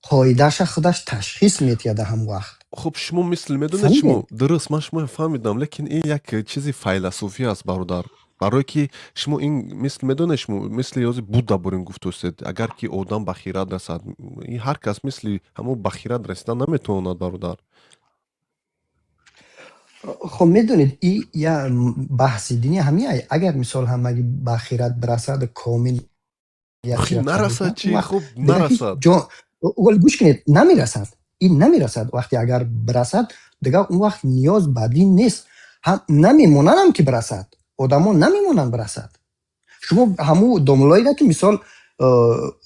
қоидаша худаш ташхис медиҳад ҳам вақт. Хуб, шумо мисли медонед, шумо Фаҳмидед? Дуруст, ман шуморо фаҳмидам, лекин ин як чизи файласуфӣ аст, бародар, барое ки шумо ин мисли медонед, шумо мисли ёзи Будда бурин гуфтостед, агар ки одам ба хирад расад, ин ҳар кас мисли ҳамон ба хирад расидан наметавонад, бародар. Хоб, медонед, и я баҳси динӣ ҳамин, агар мисол ҳамаги ба хират бирасад, комил як Охи чиза қабул нарасад кунад, чӣ? он вақт Хуб, дигар ҳеҷ нарасад. Ҷо вале гӯш кунед, намерасад, ин намерасад. Вақте агар бирасад, дигар он вақт ниёз ба дин нест. Ҳам намемонандам ки бирасад, одамо намемонанд бирасад. Шумо ҳамун домлоида ки мисол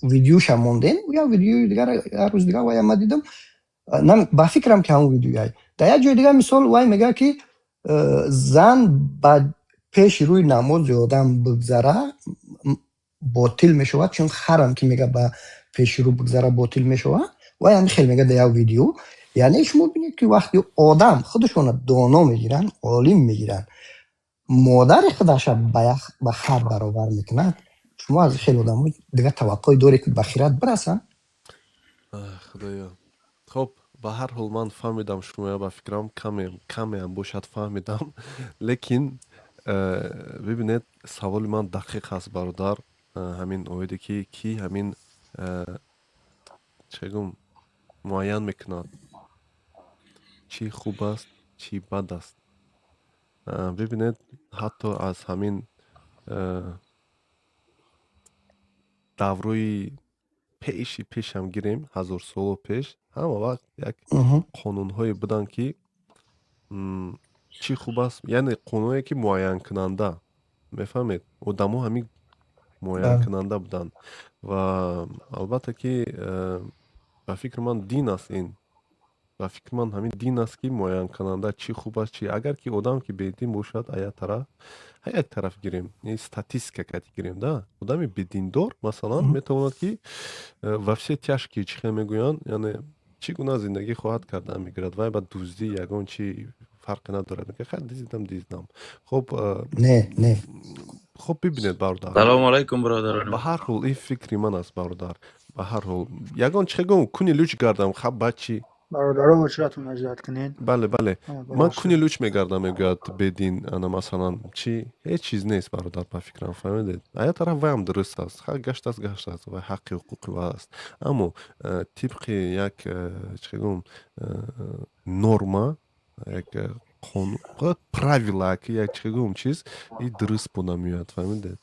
видеоша мондем, як видеои дигар, як рӯз дигар вая ма дидам, ба фикрам, ки ҳамун видеояй дар як ҷои дигар, мисол, вай мегӯяд, ки зан ба пеши рӯи намози одам бигзара, ботил мешавад, чун харам ки мега ба пеши рӯ бигзара, ботил мешавад. Вай ҳами хел мега дар як видео. Яъне шумо бинед, ки вақти одам худашона доно мегиранд, олим мегиранд, модари худаша ба хар баробар мекунад, шумо аз хеле одамо дигар таваққӯъ доред, ки ба хират бирасанд? Худоё, хуб, ба ҳар ҳол, ман фаҳмидам шумоя, ба фикрам, каме камеам бошад фаҳмидам, лекин бибинед, саволи ман дақиқ аст, бародар, ҳамин оиде ки кӣ ҳамин чӣ гум муайян мекунад, чӣ хуб аст, чӣ бад аст. Бибинед, ҳатто аз ҳамин даврои пеши пешам гирем, ҳазорсоло пеш, ҳама вақт як қонунҳое буданд, ки чӣ хуб аст, яъне қонунҳое ки муайянкунанда, мефаҳмед, одамо ҳамин муайянкунанда буданд. Ва албатта ки ба фикри ман дин аст ин, ба фикри ман ҳамин дин аст, ки муайянкунанда чӣ хуб аст, чӣ. Агар ки одам ки бедин бошад, ая тараф, як тараф гирем, статистика кати гирем да, одами бединдор, масалан, метавонад ки во все тяжкие, чӣ хел мегӯянд, яъне чӣ гуна зиндагӣ хоҳад карда мегирад, вай ба дуздӣ ягон чи фарқе надорад, мегӯяд: «Хай, диздам, диздам». Хуб. Не, не. Хуб, бибинед, бародар. Салому алайкум, бародарон. Ба ҳар ҳол, ин фикри ман аст, бародар. Ба ҳар ҳол, ягон чӣ гум куни луч гардам, хаб, баъд чӣ? Бародаро, очратон аҷдат кунед. Бале, бале. Ман куни луч мегардам, мегӯяд, бедин. Ана, масалан, чӣ? Ҳеҷ чиз нест, бародар, ба фикрам, фаҳмидед. А як тараф вайам дуруст аст, гаштааст, гаштааст, вай ҳаққи ҳуқуқи вай аст, аммо тибқи як чӣ гӯм, норма, як қонун, правила, ки як, чӣ гӯм, чиз и дуруст буда меояд, фаҳмидед.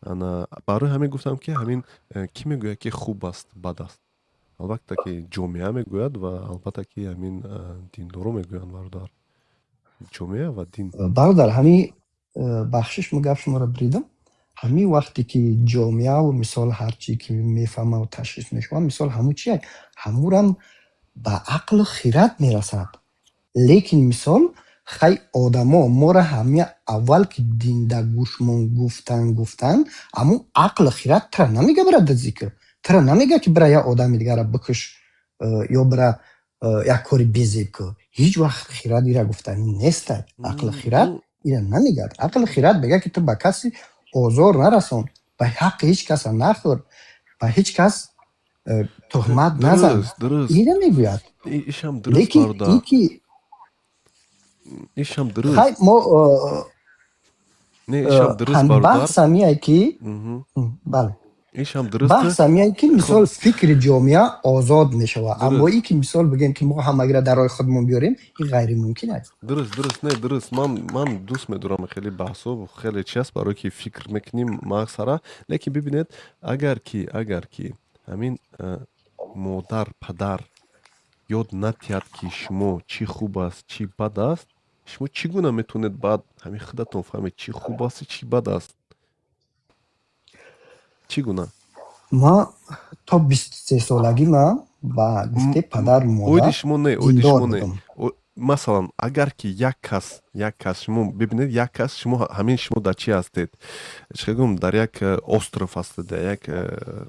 Ана барои ҳамин гуфтам, ки ҳамин кӣ мегӯяд, ки хуб аст, бад аст? Албатта, ки ҷомеа мегӯяд ва албатта, ки ҳамин диндоро мегӯянд, бародар, ҷомеа ва дин. Бародар, ҳамин, бахшиш, мо гап шуморо бридам. Ҳамин вақте ки ҷомеаву мисол ҳарчи ки мефаҳмаву ташхис мешавад, мисол, ҳамун чи, ҳамурам ба ақлу хират мерасад. Лекин мисол, хай, одамо моро ҳамин аввал ки динда гӯшмон гуфтан, ҳамун ақлу хират тра намега бира зикр, тра намега, ки бира як одами дигарро бикуш ё бира як кори безеб кун. Ҳеҷ вақт хират ира гуфтанӣ нестай. Ақлу хират ира намегӯяд. Ақлу хират мегӯяд, ки ту ба касе озор нарасон, ба ҳаққи ҳеҷ каса нахӯр, ба ҳеҷ кас туҳмат назан. Ира мегӯяд. Ишам дуруст. Лекин бародар, ики ишам дуруст. Хай, мо Не, ишам дуруст, бародар. Баҳс ҳамие ки, бале, ишам дуруст. Баҳс ҳамие ки, мисол, фикри ҷомеа озод мешавад, аммо ин ки, мисол, бигӯем, ки мо ҳамагиро дар роҳи худмон биёрем, ин ғайримумкин аст. Дуруст, не, дуруст. Ман дӯст медорам хеле баҳсҳо, хеле чи аст, барое ки фикр мекунем мағзсара. Лекин бибинед, агар ки ҳамин модар, падар ёд натиҳад, ки шумо чӣ хуб аст, чӣ бад аст, шумо чӣ гуна метавонед баъд ҳамин худатон фаҳмед, чӣ хуб асту чӣ бад аст? Чӣ гуна? Ма то 23 солагӣ ма ба гуфтаи падару Оиди модар шумо не, оиди диндор шумо не. будам. Масалан, агар ки як кас, шумо бибинед, як кас, шумо ҳамин, шумо дар чӣ ҳастед, чӣ гӯм, дар як остров ҳастед, дар як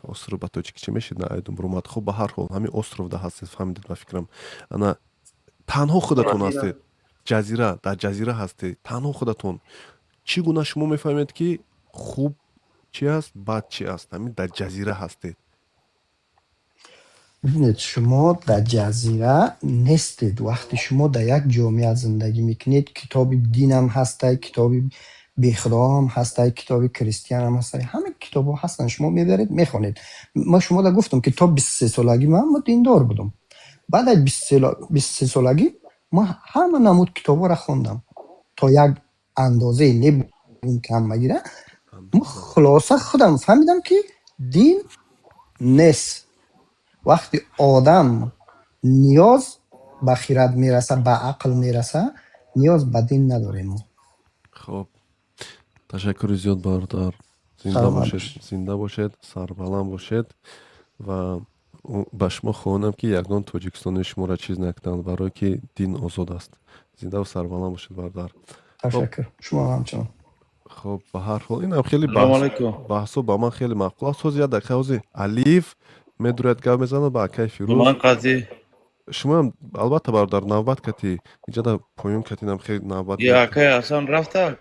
остров, ба тоҷикӣ чӣ мешид, наайдум румад. Хуб, ба ҳар ҳол, ҳамин островда ҳастед, фаҳмидед, ба фикрам. Ана танҳо худатон ҳастед, ҷазира, дар ҷазира ҳастед, танҳо худатон. Чӣ гуна шумо мефаҳмед, ки хуб чӣ аст, бад чӣ аст? Ҳамин дар ҷазира ҳастед. Бибинед, шумо дар ҷазира нестед. Вақте шумо дар як ҷомеа зиндагӣ мекунед, китоби динам ҳастай, китоби бехудоам ҳастай, китоби крестьянам ҳастай, ҳама китобҳо ҳастанд, шумо мебаред, мехонед. Ма шумода гуфтам, ки то 23 солагӣ ман ма диндор будам. Баъд аз 23 солагӣ ман ҳама намуд китобҳоро хондам то як андозае, не ки ҳамагира. Ма хулоса худам фаҳмидам, ки дин нест. Вақти одам ниёз ба хират мераса, ба ақл мераса, ниёз ба дин надорем мо. Хоб, ташаккури зиёд, бародар, зинда Саломат бошед. бошед. Зинда бошед, сарбаланд бошед ва ба шумо хоҳонам, ки ягон тоҷикистони шуморо чиз накунанд, барое ки дин озод аст. Зиндаву сарбаланд бошед, бародар. Ташаккур, шумо ҳамчунон. Хоб, ба ҳар ҳол, инам хеле Салому алайкум. баҳсҳо ба ман хеле маъқул аст. Ҳозир як дақиқа, ҳозир Алиев медурад, гап мезанад ба акаи Фирӯз. Ман қази Шумоам албатта, бародар, навбат кати иҷада поён катинам, хеле навбат. И акай Ҳасан рафтак?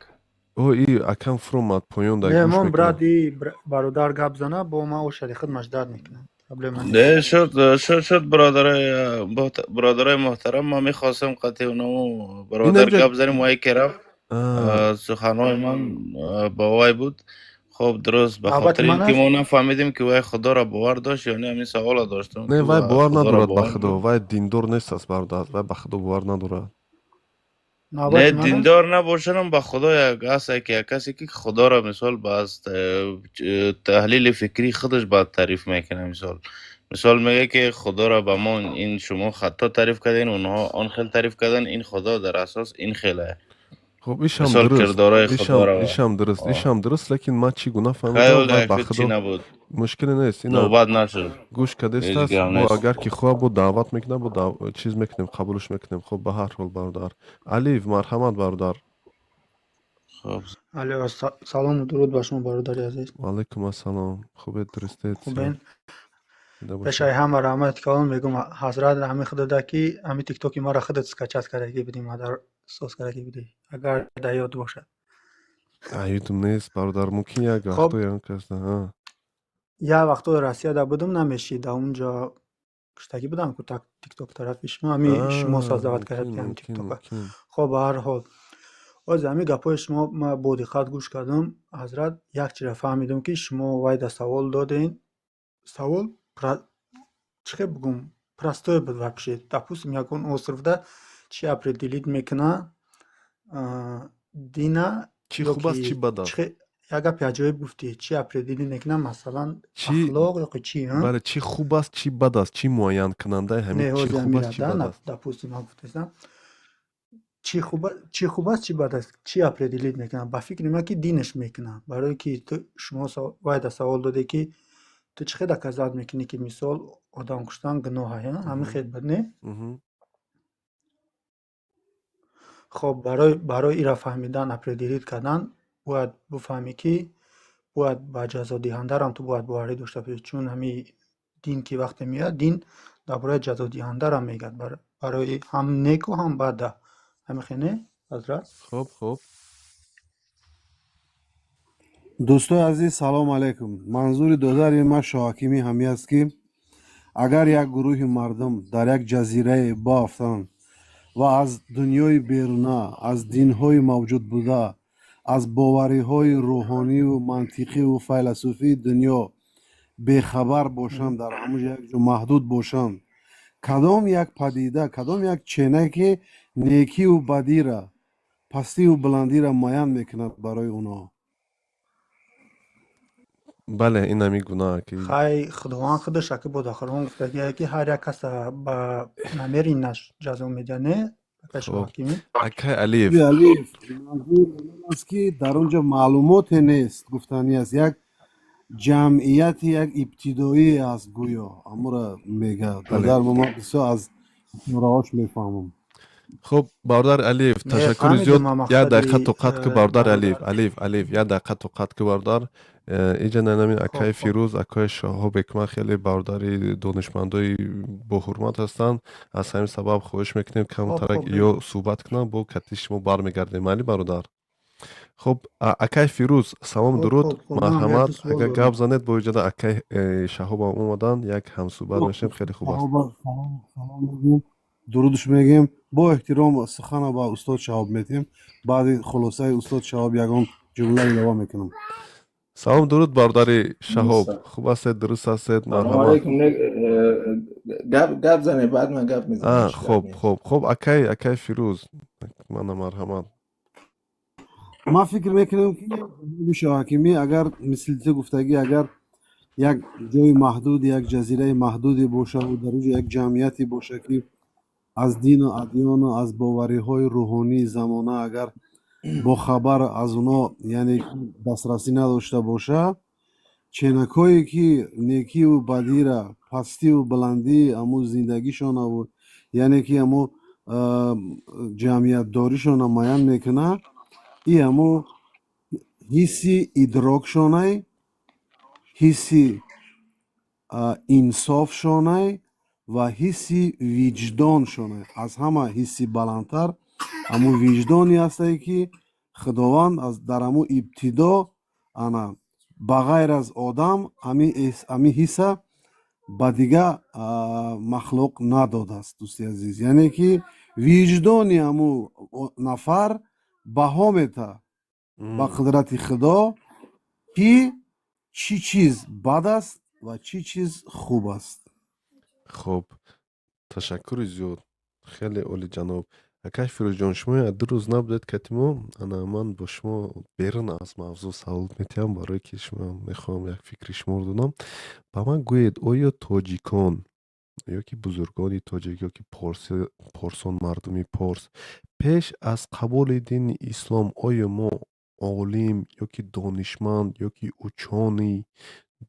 О, и акам фуромад поён, да Не, гӯш мон мекунам. Брат, и бародар гап зана, бо ман ошади хидмаш дард мекунам. Проблема нест. Не, шуд, шуд, шуд, бародарои муҳтарам, ман мехостам қатъи унамо бародар Инамҷа гап занем, вай ки рафт, суханҳои ман ба вай буд. Хоб, дуруст, ба Навбати хотири ман ин ки аст? мо нафаҳмидем, ки вай Худоро бовар дошт ё не, ҳамин саволо доштам. Не, ки вай бовар Худоро надорад ба бовар Худо. Вай диндор нест аст, бародар, вай ба Худо бовар надорад. Не, Навбати ман аст? диндор набошанам, ба Худо як аст, ки як касе ки Худоро, мисол, ба аз таҳлили фикрии худаш баъд таъриф мекунад, мисол мегӯяд, ки Худоро ба мо ин шумо хато таъриф кардин, онҳо он хел таъриф кардан, ин Худо дар асос ин хеле. Хоб, ишам Мисол, дуруст. кирдорои Ишам Худоро. Ишам дуруст, ишам дуруст, лекин ман чӣ гуна фаҳмидам, Хаёл вай ба як чӣ Худо набуд. Мушкиле нест, ина Навбат нашуд. гӯш Ҳеҷ кардестааст. гап Бо нест. агар ки хоҳад, бо даъват мекунам, бо чиз мекунем, қабулш мекунем. Хоб, ба ҳар ҳол, бародар Алиев, марҳамат, бародар. Хоб. Алло, салому дуруд ба шумо, бародари азиз. Ваалайкум ассалом, хубед, дурустед? Хубен? Зинда бошед. Пешаи ҳама раҳмати калон мегӯм ҳазрат ҳами худада, ки ҳами тиктоки маро худат скачать кардагӣ будӣ, мадар соз кардагӣ будӣ, агар дар ёд бошад. Аюдум нест, бародар, мумкин як Хоб. вақтое он кас Як вақтҳои Россияда будум, намешид, дар унҷо Куштагӣ будам ку тикток тарафи шумо, ҳами шумо создавать кард ҳами тиктока. Хоб, ба ҳар ҳол, оз ҳами гапҳои шумо ма бо диққат гӯш кардам, ҳазрат, як чизро фаҳмидам, ки шумо вайда савол додем. Савол чӣ хел бигӯм, простой буд вообще. Допустим, ягон островда чӣ определить мекуна дина? Чӣ хуб аст, чӣ бад аст? Як гапи аҷоиб гуфтӣ: чӣ определить мекуна, масалан, ахлоқ ёки чӣ? Бале, чӣ хуб аст, чӣ бад аст, чӣ муайянкунандаи ҳамин чӣ хуб аст, чӣ бад аст? Допустим, ман гуфтаистам, чӣ хуб аст, чӣ бад аст, чӣ определить мекунад? Ба фикри ман, ки динаш мекунад, барое ки шумо вайда савол доде, ки ту чӣ хел доказать мекунӣ, ки мисол одам куштан гуноҳ, ҳамин хел буд, не? Хоб, барои ира фаҳмидан, определить кардан, бояд бифаҳмӣ, ки бояд ба ҷазодиҳандарам ту бояд боварӣ дошта бошӣ, чун ҳами дин ки вақте меояд, дин дар бораи ҷазодиҳандарам мегӯяд, барои ҳам неку ҳам бада. Ҳамин хел, не, ҳазрат? Хоб. Дӯстои азиз, салому алайкум. Манзури додари ман Шоҳакимӣ ҳамин аст, ки агар як гурӯҳи мардум дар як ҷазирае бофтанд ва аз дунёи беруна, аз динҳои мавҷуд буда, аз бовариҳои рӯҳониву мантиқиву файласуфии дунё бехабар бошанд, дар ҳамон як ҷо маҳдуд бошанд, кадом як падида, кадом як ченаке некиву бадира, пастиву баландира муайян мекунад барои онҳо? Бале, ин ҳамин гуна ки Хай, Худованд худаш аки бо дахрон гуфтагие, ки ҳар як каса ба намеринаш ҷазо медиҳад, не, акай Шоҳакимӣ? Акай Алиев. Алиев, манзур он аст, ки дар он ҷо маълумоте нест, гуфтанӣ аст, як ҷамъияти як ибтидоӣ аст гӯё, амура мега дадар. Ман бисёр аз ишораҳош мефаҳмам. Хуб, бародар Алиев, ташаккури зиёд. Як дақиқа тоқат ку, бародар Алиев. Алиев, Алиев, як дақиқа тоқат ку, бародар. Иҷа нанамин акаи Фирӯз, акаи Шоҳобек, ман хеле бародари донишмандои боҳурмат ҳастанд. Аз ҳамин сабаб хоҳиш мекунем, камтарак ё суҳбат кунам, бо кати шумо бармегардем. Майли, бародар? Хуб, акаи Фирӯз, салом, дуруд, марҳамат, агар гап занед. Бо иҷода акаи Шаҳобам омаданд, як ҳамсуҳбат мешавем, хеле хуб аст. Дурудш мегӯем, бо эҳтиром сухана ба устод Шаҳоб метиҳем. Баъди хулосаи устод Шаҳоб ягон ҷумла илова мекунам. Салом, дуруд, бародари Шаҳоб, хуб ҳастед, дуруст ҳастед? Марҳамат. Гап зане, баъд ман гап мезанам. Хуб, акаи Фирӯз, мана, марҳамат. Ман фикр мекунам, ки Шоҳакимӣ, агар мисли ту гуфтагӣ, агар як ҷои маҳдуд, як ҷазираи маҳдуде бошад, дар он ҷо як ҷамъияте бошад, ки аз дину адёну аз бовариҳои рӯҳонии замона агар бохабар аз оно, яъне дастрасӣ надошта бошад, ченакҳое ки некиву бадира, пастиву баландии аму зиндагишонаву, яъне ки аму ҷамъиятдоришона муайян мекунад, и аму ҳисси идрокшонай, ҳисси инсофшонай ва ҳисси виҷдоншонай. Аз ҳама ҳисси баландтар аму виҷдоне ҳастае, ки Худованд дар аму ибтидо ана ба ғайр аз одам ҳамин ҳисса ба дигар махлуқ надодааст, дӯсти азиз. Яъне ки виҷдони аму нафар баҳо мета ба қудрати Худо, ки чӣ чиз бад аст ва чӣ чиз хуб аст. Хуб, ташаккури зиёд, хеле олиҷаноб. Акай Фирӯзҷон, шумо 2 рӯз набудед кати мо. Ана ман бо шумо берун аз мавзӯъ савол метиҳам, барое ки шумо мехоҳам як фикри шуморо донам. Ба ман гӯед, оё тоҷикон ё ки бузургони тоҷик ё ки порсон, мардуми порс, пеш аз қабули дини ислом оё мо олим ё ки донишманд ё ки учёный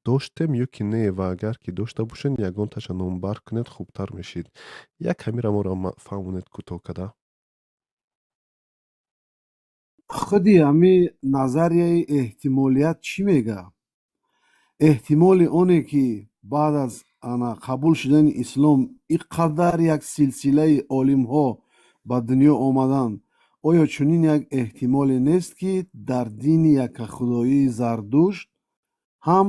доштем ё ки не? Ва агар ки дошта бошед, ягонташа номбар кунед, хубтар мешид. Як ҳамира моро фаҳмонед кӯтоҳ када. Худи ҳами назарияи эҳтимолият чӣ мега? Эҳтимоли оне ки баъд аз ана қабул шудани ислом ин қадар як силсилаи олимҳо ба дунё омаданд, оё чунин як эҳтимоле нест, ки дар дини яккахудоии Зардушт ҳам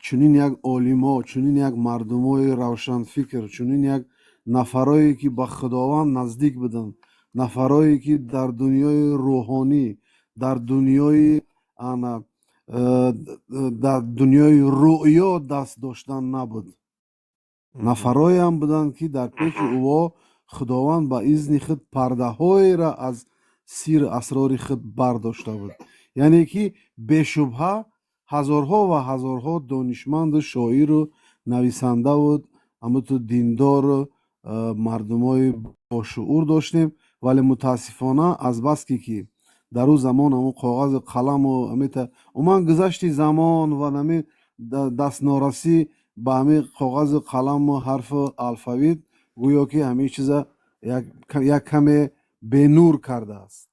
Чунин як олимо, чунин як мардумои равшанфикр, чунин як нафарое, ки ба Худованд наздик буданд, нафарое, ки дар дунёи рӯҳонӣ, дар дунёи ана дар дунёи рӯё даст доштан набуд, нафароеам буданд, ки дар пеши ӯво Худованд ба изни худ пардаҳоеро аз сиру асрори худ бардошта буд. Яъне ки бешубҳа ҳазорҳо ва ҳазорҳо донишманду шоиру нависандаву ҳамуту диндору мардумои бошуур доштем, вале мутаассифона, азбаски ки дар ӯ замон ҳамун коғазу қаламу ҳамита умуман гузашти замон ва ҳамин дастнорасӣ ба ҳамин коғазу қаламу ҳарфу алфавит гӯё ки ҳамин чиза як каме бенур кардааст.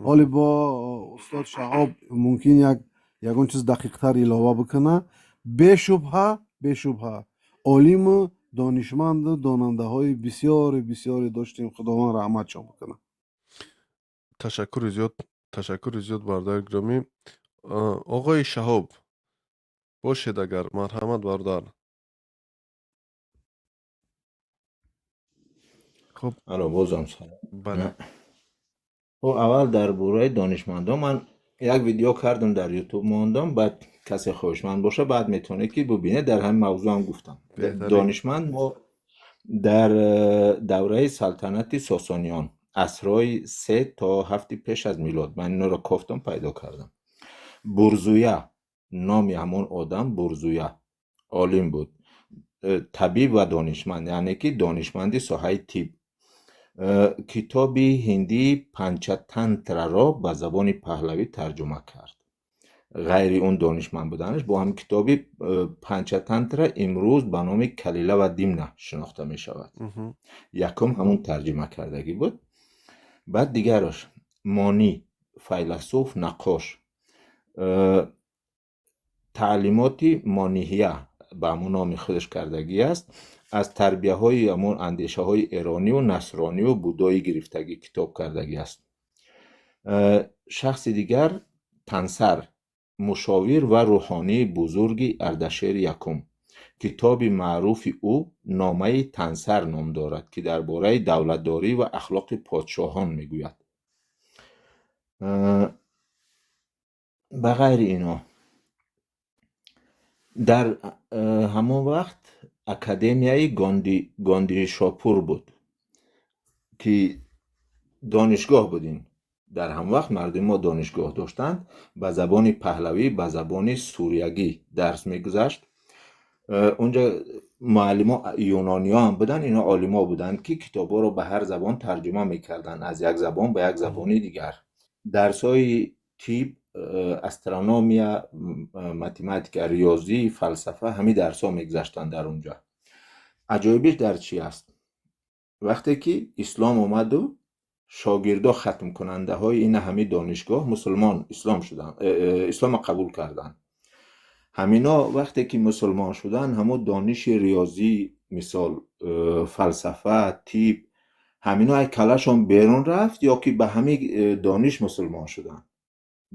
Ҳоле бо устод Шаҳоб мумкин як ягон чиз дақиқтар илова бикуна. Бешубҳа олиму донишманду донандаҳои бисёре, бисёре доштем, Худованд раҳматшон бикунад. Ташаккури зиёд, ташаккури зиёд, бародари гиромӣ. Оғои Шаҳоб бошед агар, марҳамат, бародар. Хуб. Ало, бозам салом. Бале. Хуб, аввал дар бораи донишмандон ман як видео кардам, дар Ютуб мондам, баъд касе хоҳишманд боша, баъд метавонед ки бубинед. Дар ҳамин мавзӯъ ҳам гуфтам. Беҳтарин. Донишманд мо дар давраи салтанати Сосониён, асрҳои 3 то 7 пеш аз милод, ман инро кофтам, пайдо кардам. Бурзуя, номи ҳамон одам Бурзуя, олим буд, табиб ва донишманд, яъне ки донишманди соҳаи тиб. Китоби ҳиндии Панчатантраро ба забони паҳлавӣ тарҷума кард. Ғайри он донишманд буданаш, бо ҳамин китоби Панчатантра имрӯз ба номи Калила ва Димна шинохта мешавад. Якум ҳамон тарҷума кардагӣ буд. Баъд дигараш Монӣ, файласуф, наққош, таълимоти Мониҳия ба ҳамон номи худаш кардагӣ аст. Аз тарбияҳои ҳамон андешаҳои эронию насронию будоӣ гирифтагӣ китоб кардагӣ аст. Шахси дигар Тансар, мушовир ва рӯҳонии бузурги Ардашери Якум. Китоби маъруфи ӯ Номаи Тансар ном дорад, ки дар бораи давлатдорӣ ва ахлоқи подшоҳон мегӯяд. Ба ғайри ино, дар ҳамон вақт академияи Гондишопур буд, ки донишгоҳ буд. Ин дар ҳамон вақт мардуми мо донишгоҳ доштанд, ба забони паҳлавӣ, ба забони суриягӣ дарс мегузашт. Унҷа муаллимо юнониҳо ҳам буданд. Ино олимо буданд, ки китобҳоро ба ҳар забон тарҷума мекарданд, аз як забон ба як забони дигар. Дарсҳои тиб, астрономия, математика, риёзӣ, фалсафа, ҳамин дарсҳо мегузаштанд дар унҷа. Аҷоибиш дар чӣ аст? Вақте ки ислом омаду шогирдо, хатмкунандаҳои ина ҳамин донишгоҳ мусулмон ислом шуданд, ислома қабул карданд. Ҳамино вақте ки мусулмон шуданд, ҳамун дониши риёзӣ, мисол, фалсафа, тиб, ҳамино ай калашон берун рафт ё ки ба ҳамин дониш мусулмон шуданд?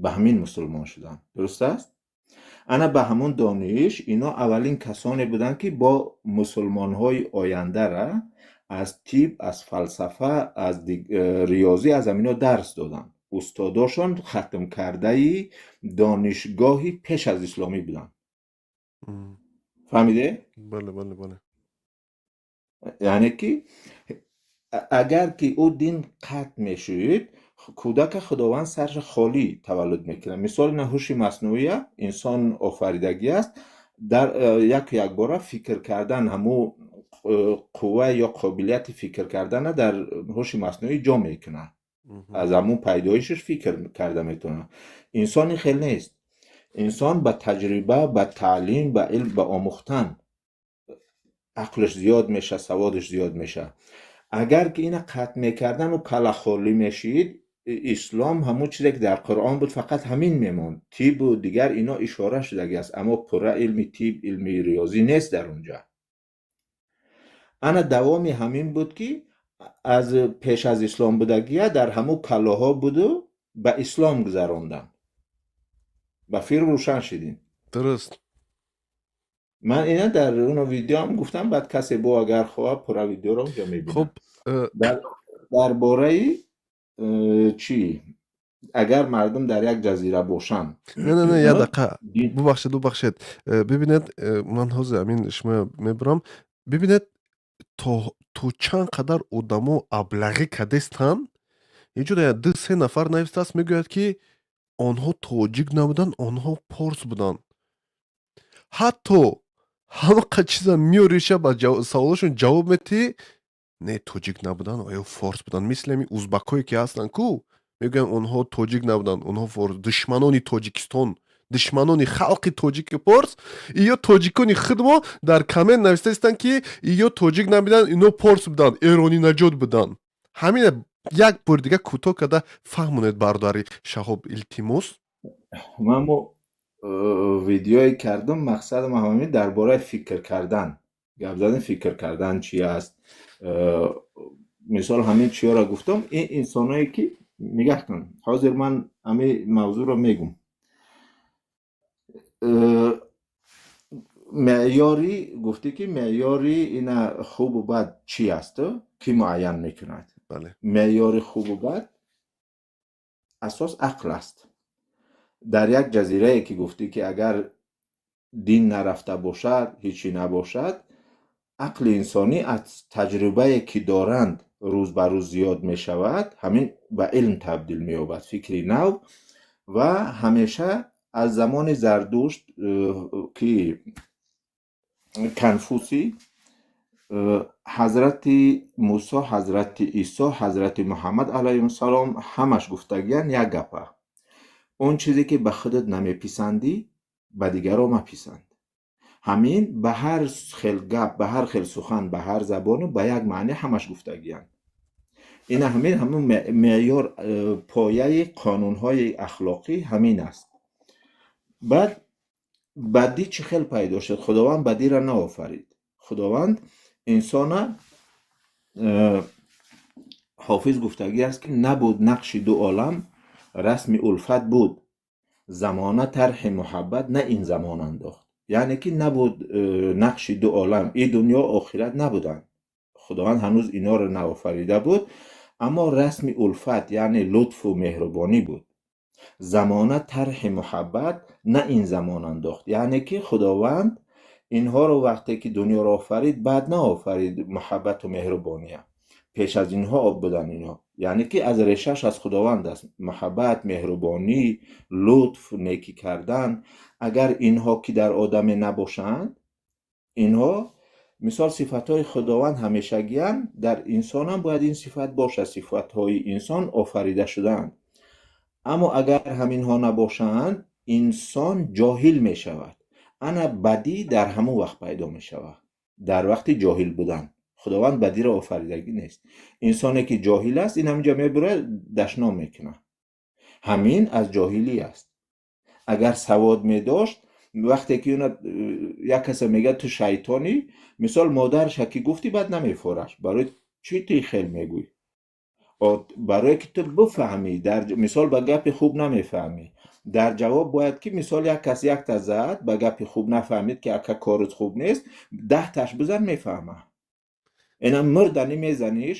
Ба ҳамин мусулмон шуданд, дуруст аст? Ана ба ҳамун дониш ино аввалин касоне буданд, ки бо мусулмонҳои ояндара аз тиб, аз фалсафа, аз риёзӣ, аз ҳамино дарс доданд. Устодошон хатмкардаи донишгоҳи пеш аз исломӣ буданд. Фаҳмиде? Бале. Яъне ки агар ки ӯ дин қатъ мешуд, кӯдака Худованд сарша холӣ таваллуд мекунад. Мисол, ина ҳуши маснӯия инсон офаридагӣ аст, дар яку якбора фикр кардан, ҳамун қувва ё қобилияти фикр кардана дар ҳуши маснӯӣ ҷо мекунад. Аз ҳамун пайдоишаш фикр карда метавонад. Инсон ин хел нест. Инсон ба таҷриба, ба таълим, ба илм, ба омӯхтан ақлаш зиёд меша, саводаш зиёд меша. Агар ки ина қатъ мекардану кала холӣ мешид, ислом ҳамун чизе ки дар Қуръон буд, фақат ҳамин мемонд. Тибу дигар ино ишора шудагӣ аст, аммо пурра илми тиб, илми риёзӣ нест дар онҷа. Ана давоми ҳамин буд, ки аз пеш аз ислом будагия дар ҳамун калоҳо буду ба ислом гузаронданд. Ба фикр рӯшан шидем? Дуруст. Ман ина дар оно видео ҳам гуфтам, баъд касе бо агар хоҳад, пурра видеоро онҷо мебинад. Хуб. Дар бораи чӣ, агар мардум дар як ҷазира бошанд. Не, не, не, як дақиқа, бубахшед, бубахшед. Бибинед, ман ҳозир ҳамин шумо мебурам. Бибинед, то чанд қадар одамо аблағӣ кардестанд. Инҷо ду се нафар навистааст, мегӯяд, ки онҳо тоҷик набуданд, онҳо порс буданд. Ҳатто ҳамақа чиза меориша, ба саволошон ҷавоб метиҳӣ, не, тоҷик набуданд, оё форс буданд. Мисли ҳамин узбакҳое ки ҳастанд ку, мегӯянд, онҳо тоҷик набуданд, онҳо форс, душманони Тоҷикистон, душманони халқи тоҷики порс. Иё тоҷикони худмо дар коммент нависта истанд, ки иё тоҷик набуданд, ино порс буданд, эронӣ наҷот буданд. Ҳамина як бори дига кӯтоҳ карда фаҳмонед, бародари Шаҳоб, илтимос. Ман мо видеое кардам, мақсадам ҳамин дар бораи фикр кардан гап задан. Фикр кардан чи аст? Мисол, ҳамин чиёро гуфтам. Ин инсоное ки, нигаҳ кун, ҳозир ман ҳамин мавзӯъро мегум. Меъёри гуфтӣ, ки меъёри ина хубу бад чӣ аст, кӣ муайян мекунад? Меъёри хубу бад асос ақл аст. Дар як ҷазирае ки гуфтӣ, ки агар дин нарафта бошад, ҳечи набошад, ақли инсонӣ аз таҷрибае ки доранд, рӯз ба рӯз зиёд мешавад, ҳамин ба илм табдил меёбад, фикри нав. Ва ҳамеша аз замони Зардушт, ки Конфутсий, ҳазрати Мусо, ҳазрати Исо, ҳазрати Муҳаммад алайҳимассалом, ҳамаш гуфтагиян як гапа: он чизе ки ба худат намеписандӣ, ба дигарон маписанд. Ҳамин ба ҳар хел гап, ба ҳар хел сухан, ба ҳар забону ба як маъне ҳамаш гуфтагиянд. Ина ҳамин ҳамун меъёр, пояи қонунҳои ахлоқӣ ҳамин аст. Баъд бадӣ чӣ хел пайдо шуд? Худованд бадиро наофарид. Худованд инсона, Ҳофиз гуфтагӣ аст, ки набуд нақши ду олам, расми улфат буд, замона тарҳи муҳаббат на ин замон андохт. Яъне ки набуд нақши ду олам, и дунё, охират набуданд, Худованд ҳанӯз инҳоро наофарида буд, аммо расми улфат, яъне лутфу меҳрубонӣ буд. Замона тарҳи муҳаббат на ин замон андохт, яъне ки Худованд инҳоро вақте ки дунёро офарид, баъд наофарид муҳаббату меҳрубония. Пеш аз инҳо буданд инҳо, яъне ки аз решаш аз Худованд аст муҳаббат, меҳрубонӣ, лутф, некӣ кардан. Агар инҳо ки дар одаме набошанд, инҳо мисол сифатҳои Худованд ҳамешагиянд, дар инсонам бояд ин сифат бошад, сифатҳои инсон офарида шудаанд. Аммо агар ҳаминҳо набошанд, инсон ҷоҳил мешавад. Ана бадӣ дар ҳамон вақт пайдо мешавад, дар вақти ҷоҳил будан. Худованд бадиро офаридагӣ нест. Инсоне ки ҷоҳил аст, ин ҳаминҷо мебурад, дашном мекунад, ҳамин аз ҷоҳилӣ аст. Агар савод медошт, вақте ки уна як касе мегӯяд, ту шайтонӣ, мисол, модарша ки гуфтӣ, баъд намефораш. Барои чӣ ту хел мегӯӣ? Барое ки ту бифаҳмӣ. Дар мисол ба гапи хуб намефаҳмӣ, дар ҷавоб бояд ки, мисол, як кас якта зад, ба гапи хуб нафаҳмид, ки ака, корут хуб нест, 10 таш бизан, мефаҳма. Ина мурданӣ мезаниш,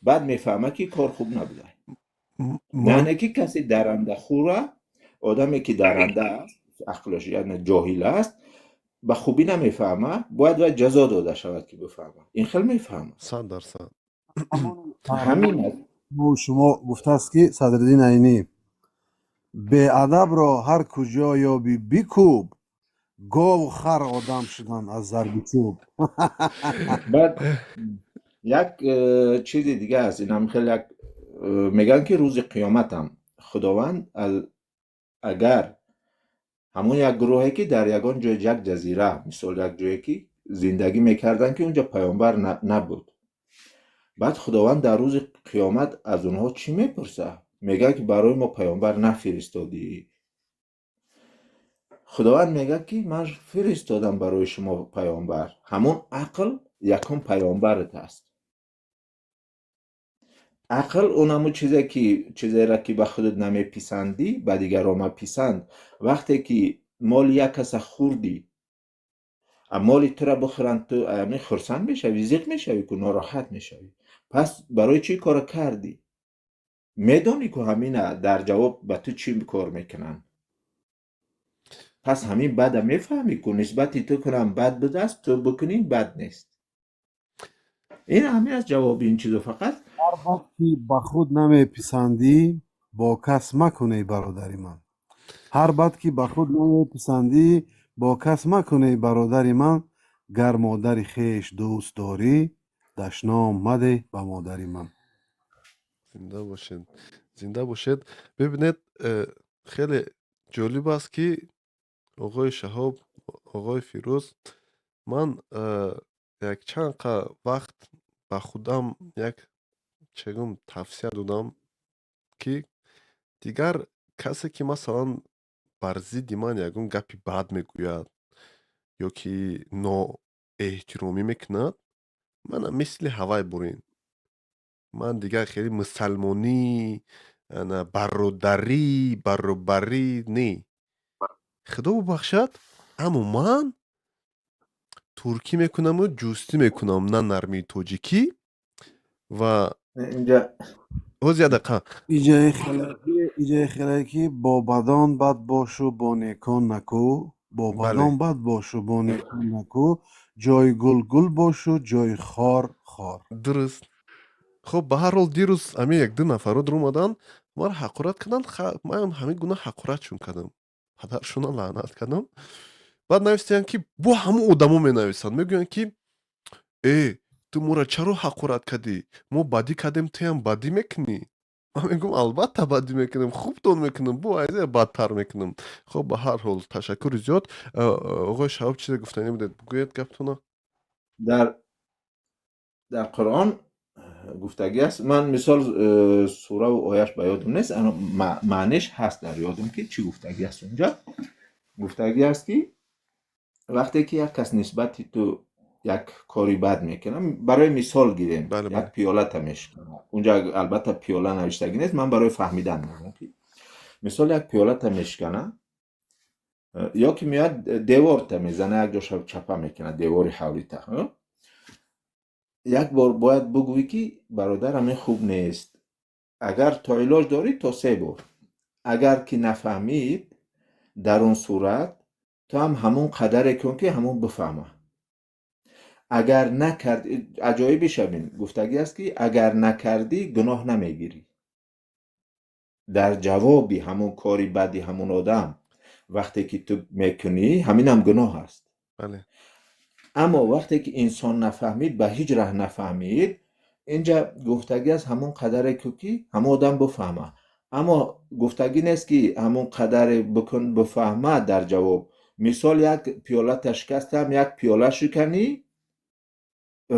баъд мефаҳма, ки кор хуб набуда. Яъне ки каси дарандахӯра, одаме ки даранда аст, ақлаш, яъне ҷоҳил аст, ба хубӣ намефаҳма, бояд вай ҷазо дода шавад, ки бифаҳма. Ин хел мефаҳма. 100%. Ҳамин аст. Шумо гуфтааст, ки Садриддин Айнӣ: беадабро ҳар куҷо ёбӣ, бикӯб, гову хар одам шуданд аз зарби чӯб. Баъд як чизи дига аст. Инам хеле як мегӯянд, ки рӯзи қиёматам Худованд агар ҳамон як гурӯҳе ки дар ягон ҷой, як ҷазира, мисол, як ҷое ки зиндагӣ мекарданд, ки унҷо паёмбар набуд, баъд Худованд дар рӯзи қиёмат аз онҳо чӣ мепурсад? Мегӯяд, ки барои мо паёмбар нафиристодӣ. Худованд мегӯяд, ки ман фиристодам барои шумо паёмбар. Ҳамон ақл якум паёмбарат аст. Ақл он ҳамун чизе ки, чизеро ки ба худат намеписандӣ, ба дигарон маписанд. Вақте ки моли як каса хӯрдӣ. Моли тура бихӯранд, ту ами хурсанд мешавӣ, зиқ мешавӣ ку, нороҳат мешавӣ. Пас барои чӣ кора кардӣ? Медонӣ ку, ҳамина дар ҷавоб ба ту чӣ кор мекунанд. Пас ҳамин бада мефаҳмӣ ку, нисбати ту кунам бад будааст, ту бикунӣ бад нест. Ин ҳамин аст ҷавоби ин чизо фақат. Ҳар бад ки ба худ намеписандӣ, бо кас макун, эй бародари ман. Ҳар бад ки ба худ намеписандӣ, бо кас макун, эй бародари ман. Гар модари хеш дӯст дорӣ, дашном мадеҳ ба модари ман. Зинда бошед, зинда бошед. Бибинед, хеле ҷолиб аст, ки оғои Шаҳоб, оғои Фирӯз, ман як чанд вақт ба худам як чегум тавсия додам, ки дигар касе ки, масалан, бар зидди ман ягон гапи бад мегӯяд ё ки ноэҳтиромӣ мекунад, мана мисли ҳавай бурин, ман дигар хеле мусалмонӣ, ана бародарӣ, баробарӣ не, худо бубахшад, аммо ман туркӣ мекунаму ҷустӣ мекунам, на нармии тоҷикӣ ва инҷа. Ҳоз, як дақиқа. Иҷаи хеле ки бо бадон бад бошу, бо некон наку, бо бадон бад бошу, бо некон наку, ҷои гул гул бошу, ҷои хор хор. Дуруст. Хоб, ба ҳар ҳол, дирӯз ҳамин як ду нафаро дуромаданд, маро ҳақорат карданд. Ман ҳамин гуна ҳақоратшон кардам, падаршона лаънат кардам. Баъд навистиянд, ки бо ҳамон одамо менависанд, мегӯянд, ки э, ту моро чаро ҳақорат кардӣ? Мо бадӣ кардем, туям бадӣ мекунӣ? Ман мегӯям, албатта бадӣ мекунам, хубтон мекунам, бо айза бадтар мекунам. Хоб, ба ҳар ҳол, ташаккури зиёд. Оғои Шаҳоб, чизе гуфтанӣ будед, бигӯед гаптона. Дар Қуръон гуфтагӣ аст. Ман мисол сураву ояш ба ёдам нест, маънеш ҳаст дар ёдам, ки чӣ гуфтагӣ аст. Унҷа гуфтагӣ аст, ки вақте ки як кас нисбати ту як кори бад мекунад, барои мисол гирем, як пиёлата мешиканад. Унҷа албатта пиёла навиштагӣ нест, ман барои фаҳмидан мегӯям, ки мисол як пиёлата мешиканад ё ки меояд деворта мезана, як ҷоша чапа мекунад, девори ҳавлита. Як бор бояд бугӯӣ, ки бародар, ҳамин хуб нест. Агар то илоҷ дорӣ, то се бор. Агар ки нафаҳмид, дар он сурат ту ҳам ҳамон қадаре кун, ки ҳамон бифаҳма. Агар накард, аҷоибиша бин, гуфтагӣ аст, ки агар накардӣ, гуноҳ намегирӣ. Дар ҷавоби ҳамон кори бади ҳамон одам вақте ки ту мекунӣ, ҳаминам гуноҳ аст. Аммо вақте ки инсон нафаҳмид, ба ҳеҷ раҳ нафаҳмид, инҷа гуфтагӣ аст, ҳамон қадаре ку, ки ҳамон одам бифаҳма. Аммо гуфтагӣ нест, ки ҳамон қадаре бикун, бифаҳма. Дар ҷавоб, мисол, як пиёлата шикастам, як пиёла шиканӣ,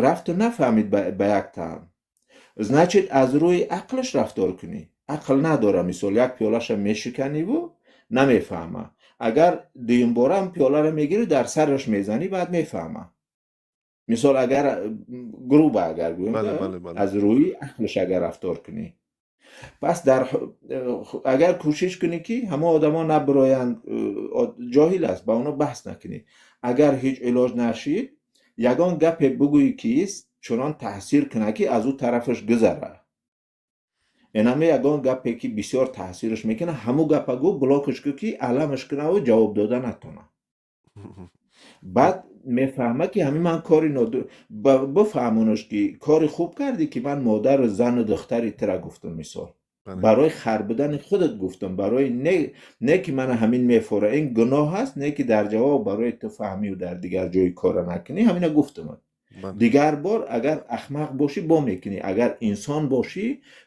рафту нафаҳмид ба як таам, значит, аз рӯи ақлаш рафтор кунӣ. Ақл надора, мисол, як пиёлаша мешиканиву намефаҳма. Агар дуюмбораам пиёларо мегирӣ, дар сараш мезанӣ, баъд мефаҳма. Мисол, агар грубо агар гӯем, аз рӯи ақлаш агар рафтор кунӣ, пас дар агар кӯшиш кунӣ, ки ҳамон одамо набироянд, ҷоҳил аст, ба оно баҳс накунӣ. Агар ҳеҷ илоҷ нашид, ягон гапе бугӯӣ, ки чунон таъсир кунад, ки аз ӯ тарафаш гузара. Инаме ягон гапе, ки бисёр таъсираш мекунад, ҳамун гапа гӯ, блокаш кӯ, ки аламаш кунаву ҷавоб дода натонад. Баъд мефаҳма, ки ҳамин ман кори бифаҳмонаш, ки кори хуб кардӣ, ки ман модару зану духтари тура гуфтам. Мисол, барои хар будани худат гуфтам, барои не ки мана ҳамин мефора, ин гуноҳ аст, не ки дар ҷавоб барои ту фаҳмию дар дигар ҷои кора накунӣ, ҳамина гуфтам. Дигар бор агар ахмақ бошӣ, бо мекунӣ, агар инсон бошӣ,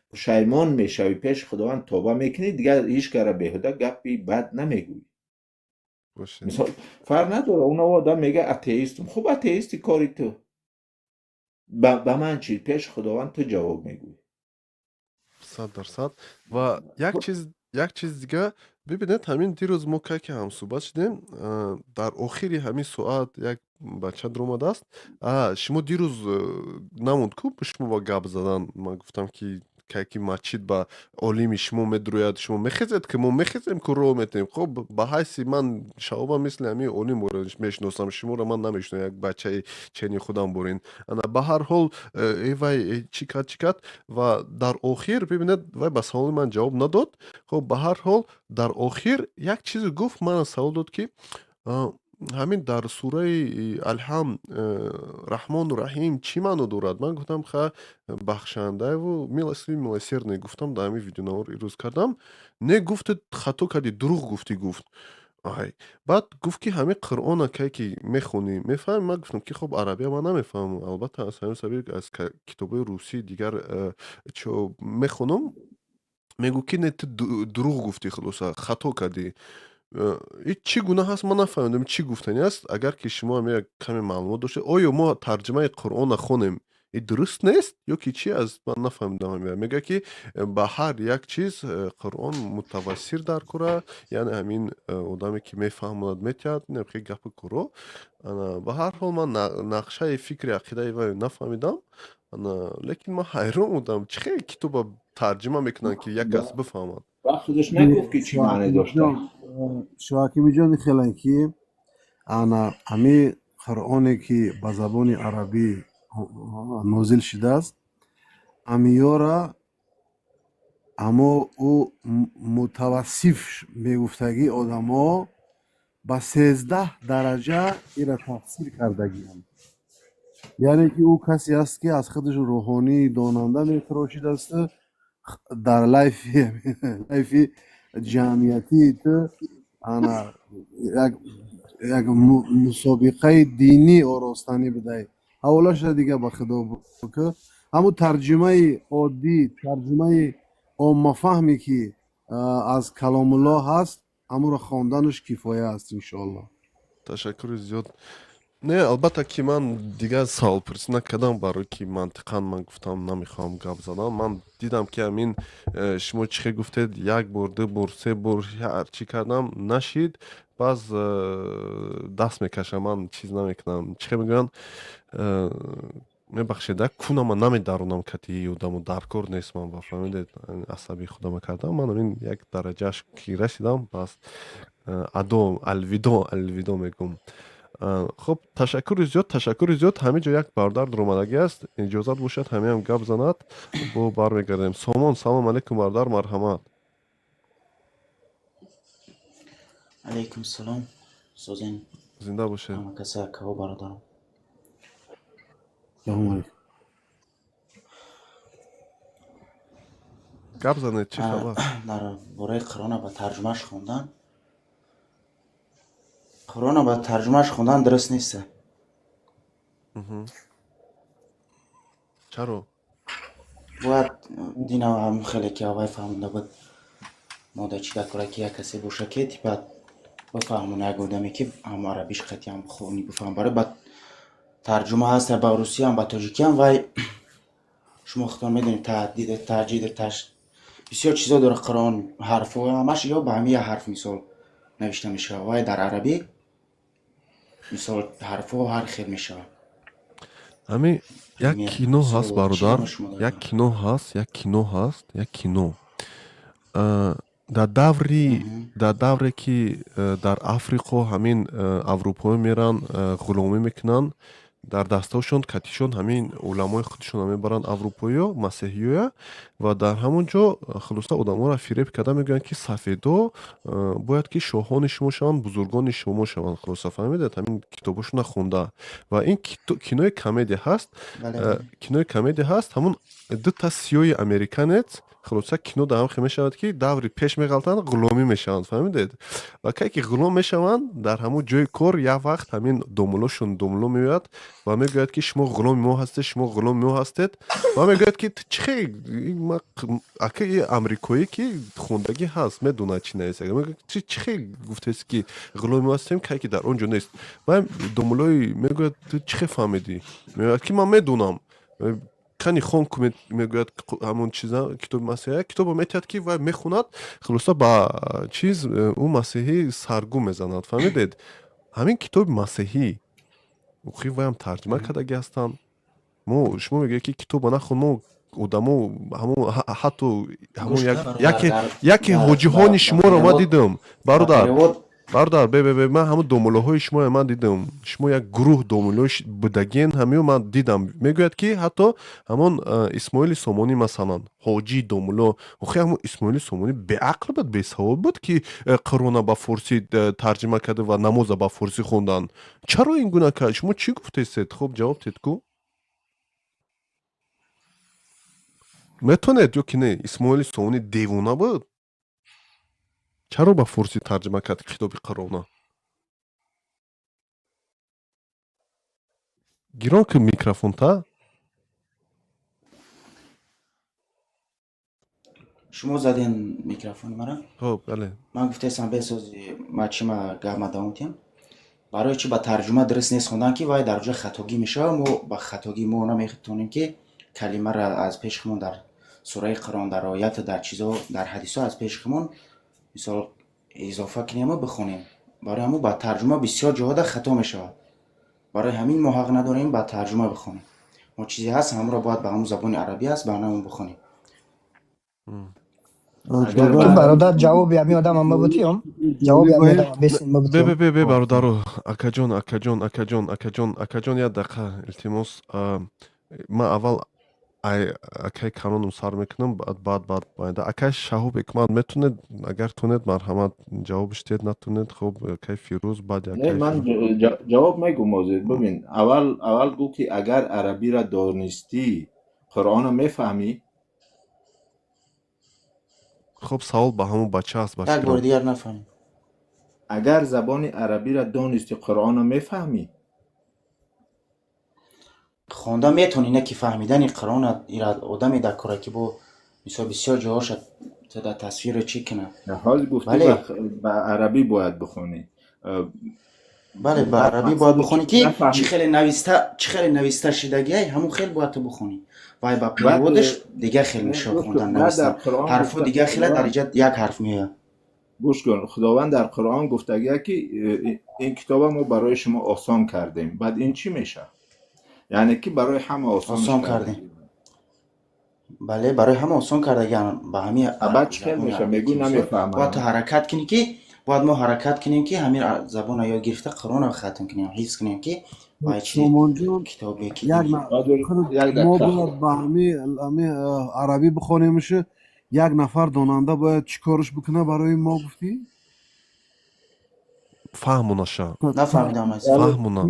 пушаймон мешавӣ, пеши Худованд тоба мекунӣ, дигар ҳеҷ кара беҳуда гапи бад намегӯӣ. Мисол, фарқ надора, оно одам мега атеистум, хуб, атеисти, кори ту, ба ман чӣ? Пеши Худованд ту ҷавоб мегӯӣ. 100%. Ва як чиз дига бибинед, ҳамин дирӯз мо кай ки ҳамсӯҳбат шудем, дар охири ҳамин соат як бача дуромадааст. Шумо дирӯз намонд ку, шумо ба гап задан, ман гуфтам, ки Ки масҷид ба олими шумо медурӯяд, шумо мехезед, ки мо мехезем, ку роҳ метем. Хоб, ба ҳайси ман шаоба мисли ҳамин олим мешиносам, шуморо ман намешиносам, як бачаи чени худам бурин. Ана, ба ҳар ҳол, вай чӣ кард, чӣ кард ва дар охир бибинед, вай ба саволи ман ҷавоб надод. Хоб, ба ҳар ҳол, дар охир як чизе гуфт, мана савол дод, ки ҳамин дар сураи Алҳамд Раҳмону Раҳим чӣ маъно дорад? Ман гуфтам, ха, бахшандаеву милостивый, милосердный гуфтам, дар ҳамин видеонавор ирӯз кардам. Не, гуфтед, хато кардӣ, дурӯғ гуфтӣ, гуфт. Ай, баъд гуфт, ки ҳамин Қуръона кай ки мехонӣ, мефаҳмӣ? Ман гуфтам, ки хоб, арабия ман намефаҳмам, албатта, аз ҳамин сабаб аз китобҳои русӣ дигар чо мехонам. Мегӯ, ки не, ту дурӯғ гуфтӣ, хулоса, хато кардӣ. И чӣ гуна ҳаст, ман нафаҳмидам, чӣ гуфтанӣ аст. Агар ки шумо ҳам як каме маълумот доштед, оё мо тарҷимаи Қуръонро хонем, и дуруст нест ё ки чӣ аст? Ман нафаҳмидам. Ҳамин мегӯяд, ки ба ҳар як чиз Қуръон мутавассир дар кора, яъне ҳамин одаме, ки мефаҳмонад, метиҳад хе гапи куро. Ба ҳар ҳол, ман нақшаи фикри ақидаи вай нафаҳмидам, лекин ман ҳайрон будам, чӣ хел китоба тарҷима мекунанд, ки як кас бифаҳмад. Худаш нагуфт, ки чӣ маъне дошта. Шоҳакимиҷон, хеле ки ана ҳами Қуръоне, ки ба забони арабӣ нозил шудааст, амиёра аммо ӯ мутавассиф мегуфтагӣ одамо ба 13 дараҷа ира тафсир кардагианд. Яъне ки ӯ касе аст, ки аз худаш рӯҳонии донанда метарошидасту дар лайфи ҷамъиятии ту ана як мусобиқаи динӣ оростанӣ бидай. Ҳаволаша дига ба худо ки ҳамун тарҷумаи оддӣ, тарҷумаи оммафаҳме, ки аз Каломуллоҳ ҳаст, ҳамуро хонданаш кифоя аст, иншоаллоҳ. Ташаккури зиёд. Не, албатта, ки ман дигар саволпурсӣ накардам, барои ки мантиқан ман гуфтам, намехоҳам гап задан. Ман дидам, ки ҳамин шумо чӣ хел гуфтед, як бор, ду бор, се бор ҳарчӣ кардам, нашид. Баъз даст мекашам, ман чиз намекунам. Чӣ хел мегӯянд, мебахшед, кунама намедаронам, кати одаму даркор нест. Ман ба фаҳмидед, асаби худама кардам. Ман ҳамин як дараҷааш ки расидам, бас, адо, алвидо, алвидо мегӯм. Хуб, ташаккури зиёд, ташаккури зиёд. Ҳамин ҷо як бародар дуромадагӣ аст, иҷозат бошад, ҳамиам гап занад, бо бармегардем. Сомон, салом алейкум, бародар, марҳамат. Алейкум салом, созен? Зинда бошед. Ҳама каса, акаҳо, бародарам. Салому алейкум. Гап занед, чӣ хабар? Дар бораи Қуръона ба тарҷумааш хондан, Қуръона ба тарҷумааш хондан дуруст нест. Чаро? Бояд дина ҳамн хеле ки аввай фаҳмонда буд, мода чӣ дакора, ки як касе боша, ки типа бифаҳмона, як одаме, ки ҳам арабиш қатъи, ҳам хони бифаҳм. Барои ба тарҷума ҳаста, ба русиям, ба тоҷикиям. Вай шумо худтон медонед, таҳдид, таҷид, таш, бисёр чизо дора Қуръон, ҳарфҳо ҳамаш ё ба ҳамин як ҳарф, мисол, навишта мешавад. Вай дар арабӣ, мисол, ҳарфҳо ҳар хел мешавад. Ҳамин як кино ҳаст, бародар, як кино ҳаст, як кино ҳаст, як кино дар давре ки дар Африқо ҳамин аврупоӣ меран, ғуломӣ мекунанд, дар дастҳошон катишон ҳамин уламои худшонро мебаранд, аврупоиё, масеҳиёя, ва дар ҳамон ҷо, хулоса, одаморо фиреб карда мегӯянд, ки сафедо бояд ки шоҳони шумо шаванд, бузургони шумо шаванд. Хулоса, фаҳмидед, ҳамин китобошонро хонда. Ва ин кинои комедия ҳаст, кинои комедия ҳаст. Ҳамун дута сиёи американец, хулоса, кино дар ҳам хел мешавад, ки даври пеш меғалтанд, ғуломӣ мешаванд, фаҳмидед. Ва кай ки ғулом мешаванд, дар ҳамун ҷои кор як вақт ҳамин домулошон, домуло меояд ва мегӯяд, ки шумо ғуломи мо ҳастед, шумо ғуломи мо ҳастед. Ва мегӯяд, ки чӣ хел, ака, и амрикоӣ, ки хондагӣ ҳаст, медонад, чӣ нависа. Мегӯяд, чӣ хел гуфтест, ки ғуломи мо ҳастем, кай ки дар он ҷо нест. Ва домулои мегӯяд: ту чӣ хел фаҳмидӣ? Мегӯяд, ки ман медонам, кани хон ку, мегӯяд, ҳамон чиза, китоби масеҳия. Китобо метиҳад, ки вай мехонад. Хулоса, ба чиз ӯ масеҳӣ саргум мезанад, фаҳмидед. Ҳамин китоби масеҳӣ охи вайам тарҷума кардагӣ ҳастанд. Мо, шумо мегӯед, ки китоба нахон, мо Одамо ҳамон ҳатто ҳамон Гӯш як кун, яке дар яке дар ҳоҷиҳони ба шуморо ман перевод дидам, ба бародар. перевод. Бародар, бе, бе, бе, ман ҳамон домуллоҳои шуморо ман дидам. Шумо як гурӯҳ домуллои будагиен, ҳамиё ман дидам. Мегӯяд, ки ҳатто ҳамон Исмоили Сомонӣ, масалан, ҳоҷии домулло, охи ҳамон Исмоили Сомонӣ беақл буд, бесавод буд, ки Қуръона ба форсӣ тарҷима карда ва намоза ба форсӣ хондан. Чаро ин гуна кард? Шумо чӣ гуфтесед? Хуб, ҷавоб тед ку. Метонед ё ки не? Исмоили Сомонӣ девона буд? Чаро ба форсӣ тарҷима кард китоби Қуръона? Гирон ки микрофонта. Шумо заден микрофони мара? Хуб, бале. Ман гуфтаистам, бесози ма чӣ ма гап ма давом диҳам. Барои чӣ ба тарҷума дуруст нест хондан, ки вай дар ҷо хатогӣ мешавад. Мо ба хатогӣ мо наметавонем, ки калимаро аз пеши худмон дар сураи Қуръон, дар оята, дар чизо, дар ҳадисҳо аз пеши худмон мисол изофа кунему бихонем. Барои ҳамон ба тарҷума бисёр ҷоҳода хато мешавад. Барои ҳамин мо ҳақ надорем ба тарҷума бихонем. Мо чизе ҳаст, ҳамонро бояд ба ҳамон забони арабӣ аст, ба ҳамон бихонем. Агар Ту ба бародар, ҷавоби ҳамин одама мабутиём, ҷавоби ҳамин одама бесин Бе, мабутиём. бе, бе, бе, бародаро, акаҷон, акаҷон, акаҷон, акаҷон, акаҷон, як дақиқа, илтимос. Ман аввал ай акаи каноном сар мекунам, баъд баъд баъд байда. Акаи Шаҳоб Ҳикмат, метонед, агар тонед, марҳамат, ҷавобиш диҳед, натонед, хуб, акаи Фирӯз, баъд Не, акаи ман Фирӯз. ҷавоб мегӯм ҳозир. Бибин, аввал аввал гӯ, ки агар арабиро донистӣ, Қуръонро мефаҳмӣ? Хуб, савол ба ҳамон бача аст, ба Як бори фикрам. дигар нафаҳмем. Агар забони арабиро донистӣ, Қуръонро мефаҳмӣ? Хонда метавонӣ, не ки фаҳмидани Қуръона ира одаме дар кора, ки бо мисол бисёр ҷоҳоша дар тасвирро чӣ кунад. Ҳозир гуфтӣ Бале. ба арабӣ бояд бихонӣ. Бале, ба Баъд арабӣ бояд мақсади бихонӣ, ки чӣ нафаҳмӣ. хеле нависта, чӣ хеле нависта шидагиай, ҳамон хел бояд ту бихонӣ. Вай ба Баъд переводаш дигар хел не, мешавад гӯш кун, хондан, баъд дар навистан. Қуръон Ҳарфҳо гуфта дигар хела, дар Худованд иҷа як ҳарф меояд. Гӯш кун, Худованд дар Қуръон гуфтагия, ки ин китоба мо барои шумо осон кардем. Баъд ин чӣ мешавад? Яъне ки барои ҳама осонш Осон кардем. кардагӣ. Бале, барои ҳама осон кардагиам, ба ҳамин Баъд чӣ хел забони мешавад? арабӣ, Мегӯй ки мисол бояд ту намефаҳмам. ҳаракат кунӣ, ки бояд мо ҳаракат кунем, ки ҳамин забонро ёд гирифта, Қуръонро хатм кунем, ҳифз кунем, ки вай чи Сомонҷон, китобе ки як динӣ. худ Як мо дақиқа. бояд ба ҳами арабӣ бихонемш, як нафар донанда бояд чӣ корш бикуна барои мо, гуфтӣ? Фаҳмонаша. Нафаҳмидам, азиз. Фаҳмона.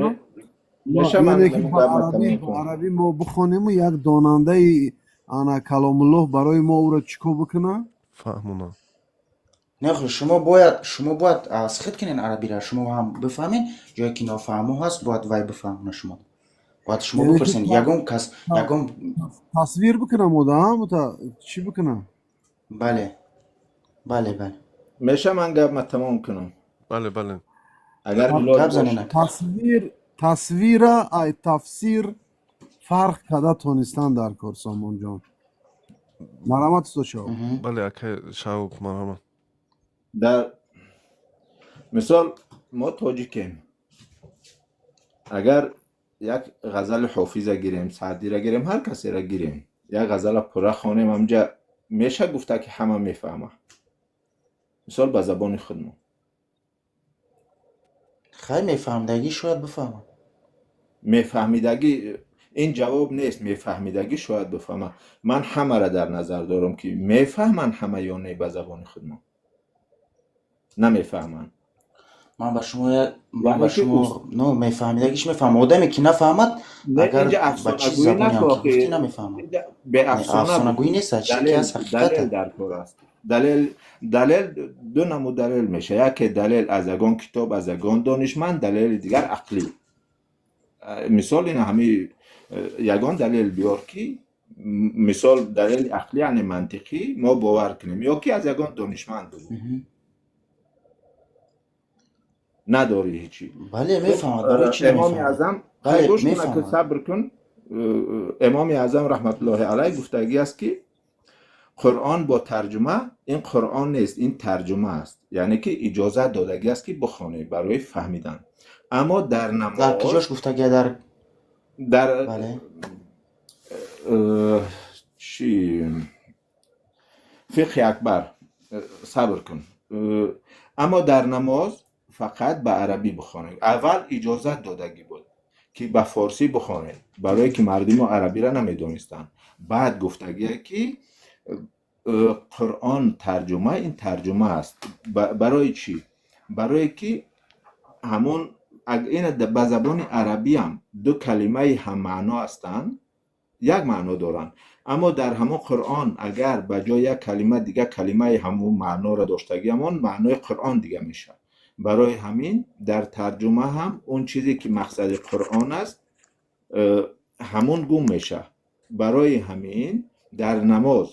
Меша ман Яъне ки ба гапма арабӣ тамом ба кунам. арабӣ мо бихонему, як донандаи ана каломуллоҳ барои мо ӯро чӣ кор бикуна? Фаҳмона. Не, хо, шумо бояд аз худ кунен арабиро, шумо ҳам бифаҳмед, ҷое ки нофаҳмо ҳаст, бояд вай бифаҳмона шумо. Бояд шумо Яъне ки бипурсен, ягон кас, ягон тасвир бикунам одам, та чӣ бикунам? Бале. Бале, бале. Меша ман гапма тамом кунам. Бале, бале. Агар илоҷ Гап занен, бошад. ака. Тасвир, тасвира ай тафсир фарқ карда тонистан дар кор, Сомонҷон. Марҳамат, устод Шаҳоб. Бале, акаи Шаҳоб, марҳамат. Дар мисол мо тоҷикем. Агар як ғазали Ҳофиза гирем, Саъдира гирем, ҳар касеро гирем, як ғазала пурра хонем, ҳамҷа меша гуфта, ки ҳама мефаҳма. Мисол ба забони худмон. Хай, мефаҳмидагӣ шояд бифаҳмад. Мефаҳмидагӣ ин ҷавоб нест. Мефаҳмидагӣ шояд бифаҳма. Ман ҳамаро дар назар дорам, ки мефаҳманд ҳама ё не ба забони худмон? Намефаҳманд. Ман ба шумо ман ба Яъне ки шумо но мефаҳмидагиш мефаҳмам. Одаме ки нафаҳмад, не, агар инҷа ба чӣ афсонагӯӣ забоне ҳам наку, ки охи. гуфтӣ, намефаҳмад. Инҷа Не, беафсона афсонагӯӣ бикун. нест, чизе ки Далел, ҳаст ҳақиқат далел аст. дар кор аст. Далел, далел ду намуд далел мешавад. Яке далел аз ягон китоб, аз ягон донишманд, далели дигар ақлӣ. Мисол ин ҳами ягон далел биёр, ки мисол далели ақлӣ, яъне мантиқӣ, мо бовар кунем, ё ки аз ягон донишманд бигӯ. Надорӣ ҳечи. Бале, Хуб, мефаҳмад. Барои чӣ Имоми намефаҳмад? Аъзам, хай, Бале, гӯш кун, ака, мефаҳмад. сабр кун. Имоми Аъзам раҳматуллоҳи алайҳ гуфтагӣ аст, ки Қуръон бо тарҷума ин Қуръон нест, ин тарҷума аст. Яъне ки иҷозат додагӣ аст, ки бихонӣ барои фаҳмидан. Аммо дар Дар намоз куҷош гуфтагия дар дар бале. Чӣ фиқҳи акбар, сабр кун. Аммо дар намоз фақат ба арабӣ бихонед. Аввал иҷозат додагӣ буд, ки ба форсӣ бихонед, барое ки мардуми арабиро намедонистанд. Баъд гуфтагие, ки Қуръон тарҷума, ин тарҷума аст. Барои чӣ? Барое ки ҳамон ина ба забони арабиам ду калимаи ҳаммаъно ҳастанд, як маъно доранд, аммо дар ҳамон Қуръон агар ба ҷои як калима дигар калимаи ҳамон маъноро доштагӣ, ҳамон маънои Қуръон дига мешавад. Барои ҳамин дар тарҷума ҳам он чизе ки мақсади Қуръон аст, ҳамон гум мешавад. Барои ҳамин дар намоз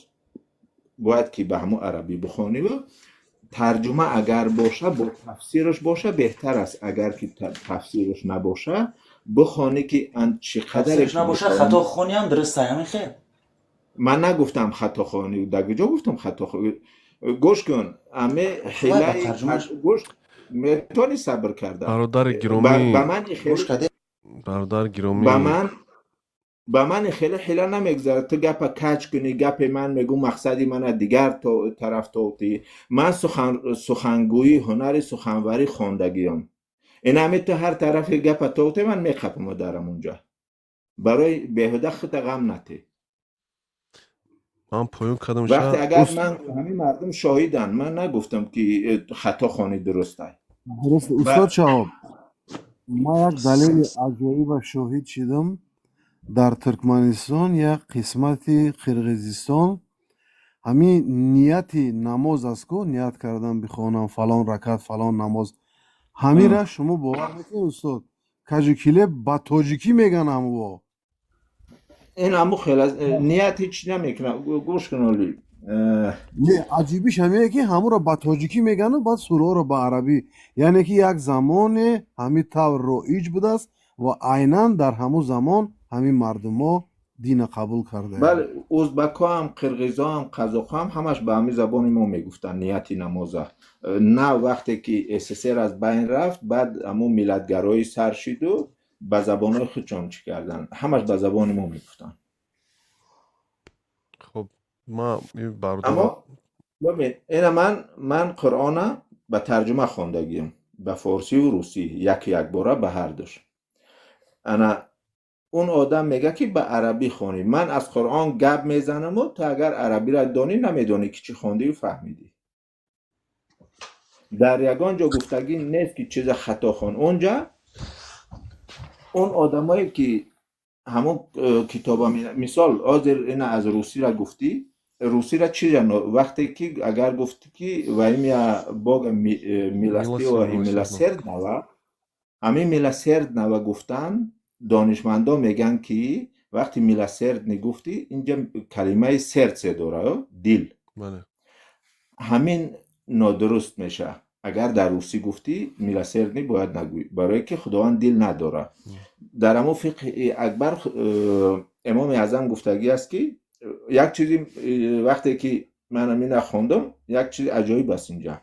бояд ки ба ҳамон арабӣ бихониву тарҷума агар боша, бо тафсираш боша, беҳтар аст. Агар ки тафсираш набоша, бихонӣ ки чӣ қадаре Тафсираш набоша, хато хониам дуруст, ҳамин хел? Ман нагуфтам хато хонӣ. Дар куҷо гуфтам хато? Гӯш кун, аме ҳилаи гӯш метавонӣ сабр карда? Бародари гиромӣ. Ба ман Бародари гиромӣ. Ба ман хеле ҳила намегузарад. Ту гапа каҷ кунӣ, гапе ман мегӯ, мақсади мана дигар тараф товтӣ. Ман сухангӯӣ, ҳунари суханварӣ хондагиём. Ин ҳами ту ҳар тарафи гапа товте, ман меқапам дарам унҷа. Барои беҳуда хута ғам натӣ. Ман поён кардам. Вақте агар ман, ҳамин мардум шоҳиданд, ман нагуфтам, ки хато хонӣ дурустай. Дуруст, устод Шаҳоб, ман як далели аҷоиба шоҳид шидам. Дар Туркманистон, як қисмати Қирғизистон, ҳамин нияти намоз аст ку, ният кардан бихонам фалон ракат, фалон намоз, ҳамира шумо бовар мекунед, устод, кажу киле ба тоҷикӣ меган ҳамво. Ин ҳаму хел ният ҳеч намекунад. Гӯш кун, оли. Не, аҷибиш ҳамие, ки ҳамуро ба тоҷикӣ мегану баъд сураҳоро ба арабӣ. Яъне ки як замоне ҳамин тавр роиҷ будааст ва айнан дар ҳамун замон ҳамин мардумо дина қабул кардаанд. Бале, узбакҳоам, қирғизоам, қазоқҳоам ҳамаш ба ҳамин забони мо мегуфтанд нияти намоза. На, вақте ки СССР аз байн рафт, баъд ҳамун миллатгароӣ сар шиду ба забонҳои худшон чӣ карданд, ҳамаш ба забони мо мегуфтанд. Хуб, ма бародар. Аммо бибин, ина ман Қуръона ба тарҷума хондагиам, ба форсиву русӣ, як якбора ба ҳардуш. Ана он одам мега, ки ба арабӣ хонӣ. Ман аз Қуръон гап мезанаму ту агар арабиро донӣ, намедонӣ, ки чӣ хондию фаҳмидӣ. Дар ягон ҷо гуфтагӣ нест, ки чиза хато хон. Онҷа он одамое, ки ҳамон китоба, мисол, ҳозир ина аз русира гуфтӣ, русира чиза, вақте ки агар гуфтӣ, ки во имя Бога милостивого и милосердного, ҳамин милосердного гуфтан, донишмандон мегӯянд, ки вақти милосердный гуфтӣ, инҷа калимаи сердце дора, дил. Ҳамин нодуруст мешавад. Агар дар русӣ гуфтӣ, милосердный бояд нагӯӣ, барое ки Худованд дил надорад. Дар ҳамон фиқҳи акбар Имоми Аъзам гуфтагӣ аст, ки як чизи вақте ки ман ҳамина хондам, як чизи аҷоиб аст. Инҷа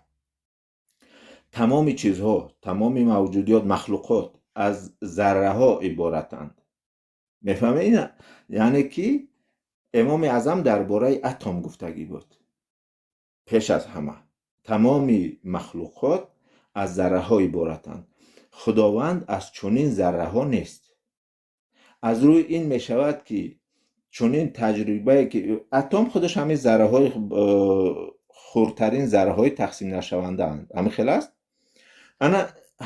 тамоми чизҳо, тамоми мавҷудиёт, махлуқот аз зарраҳо иборатанд. Мефаҳмед ина? Яъне ки Имоми Аъзам дар бораи атом гуфтагӣ буд пеш аз ҳама. Тамоми махлуқот аз зарраҳо иборатанд, Худованд аз чунин зарраҳо нест. Аз рӯи ин мешавад, ки чунин таҷрибае, ки атом худаш ҳамин зарраҳои хурдтарин зарраҳои тақсимнашавандаанд, ҳамин хел аст. Ана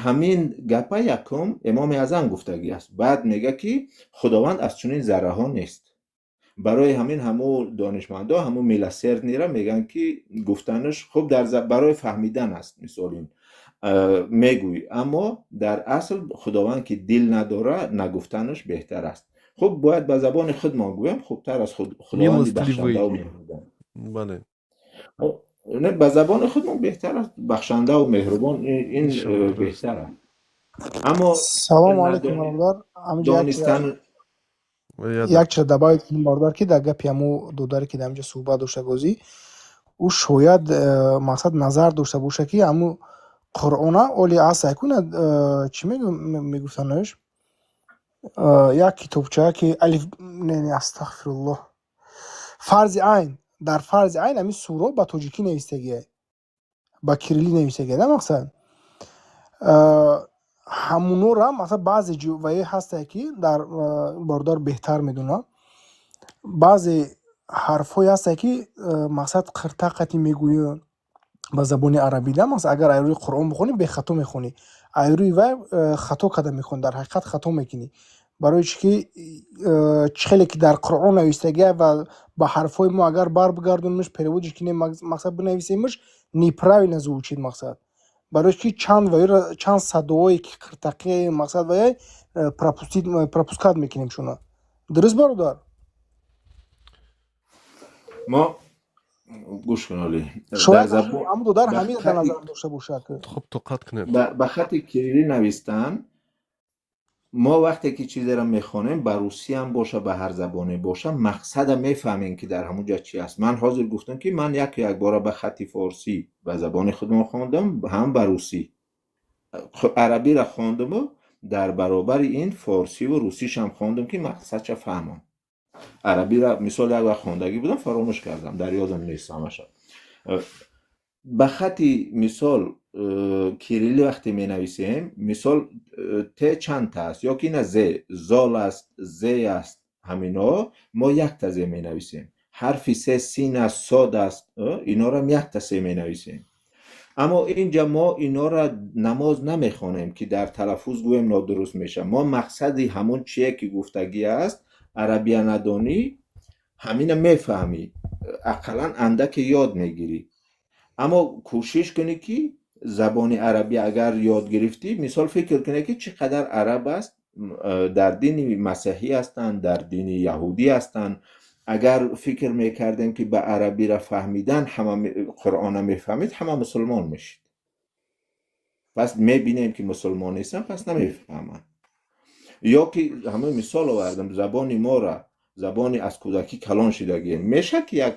ҳамин гапа якум Имоми Аъзам гуфтагӣ аст. Баъд мега, ки Худованд аз чунин зарраҳо нест. Барои ҳамин ҳамун донишмандо ҳамун милосердный ра мегӯянд, ки гуфтанаш хуб дар барои фаҳмидан аст. Мисол, ин мегӯй, аммо дар асл Худованд, ки дил надора, нагуфтанаш беҳтар аст. Хуб, бояд ба забони худмон гӯям, хубтар аст. Худованди бахшандаву меҳрубон. Бале. Не, ба забони худмон беҳтар аст, бахшандаву меҳрубон, ин беҳтар аст, аммо Салому алайкум, бародар. Донистан. Як чиза добавить кунем, бародар, ки дар гапи ҳамун додаре, ки дар инҷа суҳбат дошта, гозӣ ӯ шояд мақсад назар дошта боша, ки ҳамун Қуръона оли аст куна чӣ мегуфтанаш, як китобча, ки алиф, не, не, астағфируллоҳ. Фарзи айн, дар фарзи айн ҳамин суро ба тоҷикӣ навистагия, ба кирилӣ навистагия, да. Мақсад, ҳамунора, масалан, баъзе вае ҳастае, ки дар бародар беҳтар медонад, баъзе ҳарфҳое ҳастае, ки мақсад, қиртақати мегӯянд ба забони арабӣ, да. Масалан, агар ай рӯи Қуръон бихонӣ, бехато мехонӣ, ай рӯи вай хато карда мехонӣ, дар ҳақиқат хато мекунӣ. Барои чӣ ки чӣ хеле ки дар Қуръон навистагия ва ба ҳарфҳои мо агар барбигардонимш, перевод иш кинем, мақсад, бинависемш, неправильно звучит. Мақсад, барои ки чанд ваёра, чанд садоҳое ки қиртақи, мақсад, ваяй пропустить, пропускать мекунем шуна. Дуруст, бародар? Мо гӯш кун, оли дар Шояд забон ҳамун додар ба ҳамин дар хати назар дошта бошад. Хуб, тоқат кунед. Ба хати кирилӣ навистан. Мо вақте ки чизеро мехонем, ба русиям боша, ба ҳар забоне боша, мақсада мефаҳмем, ки дар ҳамун ҷа чи аст. Ман ҳозир гуфтам, ки ман яку якбора ба хати форсӣ, ба забони худмон хондам, ҳам ба русӣ. Арабиро хондаму дар баробари ин форсиву русишам хондам, ки мақсадша фаҳмам. Арабиро, мисол, як вақт хондагӣ будам, фаромӯш кардам, дар ёдам нест ҳамаша. Ба хати, мисол, кирилӣ вақте менависем, мисол, т чандта аст ё ки на, з, зол аст, з аст, ҳамино мо якта з менависем. Ҳарфи се, син аст, сод аст, инорам якта се менависем. Аммо инҷа мо инора намоз намехонем, ки дар талаффуз гӯем нодуруст мешавад. Мо мақсади ҳамун чие ки гуфтагӣ аст, арабия надонӣ, ҳамина мефаҳмӣ, ақаллан андаке ёд мегирӣ. Аммо кӯшиш кунӣ, ки забони арабӣ агар ёд гирифтӣ, мисол, фикр кунӣ, ки чӣ қадар араб аст, дар дини масеҳӣ ҳастанд, дар дини яҳудӣ ҳастанд. Агар фикр мекардем, ки ба арабиро фаҳмидан ҳама Қуръона мефаҳмид, ҳама мусулмон мешид. Пас мебинем, ки мусулмон нестанд, пас намефаҳманд. Ё ки ҳамин мисол овардам, забони мора, забони аз кӯдакӣ калон шидагием, мешавад, ки як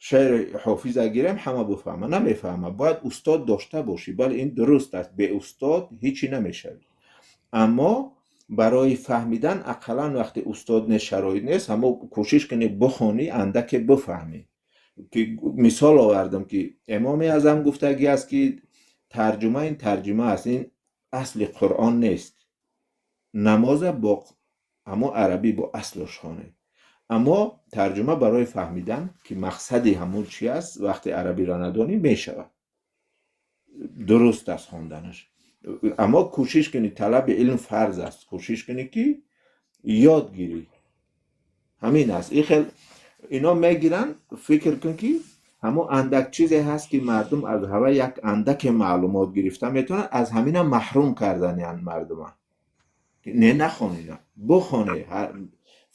шеъри Ҳофиза гирем, ҳама бифаҳма? Намефаҳма. Бояд устод дошта бошӣ. Бале, ин дуруст аст, беустод ҳичи намешавӣ. Аммо барои фаҳмидан ақаллан вақте устод нест, шароит нест, ҳамо кӯшиш кунӣ, бихонӣ, андаке бифаҳмӣ. Ки мисол овардам, ки Имоми Аъзам гуфтагӣ аст, ки тарҷума ин тарҷума аст, ин асли Қуръон нест. Намоза бо ҳамо арабӣ, бо аслаш хонед, аммо тарҷума барои фаҳмидан, ки мақсади ҳамун чи аст, вақте арабиро надонӣ, мешавад, дуруст аст хонданаш. Аммо кӯшиш кунӣ, талаби илм фарз аст, кӯшиш кунӣ, ки ёд гирӣ, ҳамин аст. Ин хел ино мегиранд. Фикр кун, ки ҳамон андак чизе ҳаст, ки мардум аз ҳава як андаке маълумот гирифта метавонад, аз ҳамина маҳрум карданиянд мардума. Не, нахон, ина бухоне,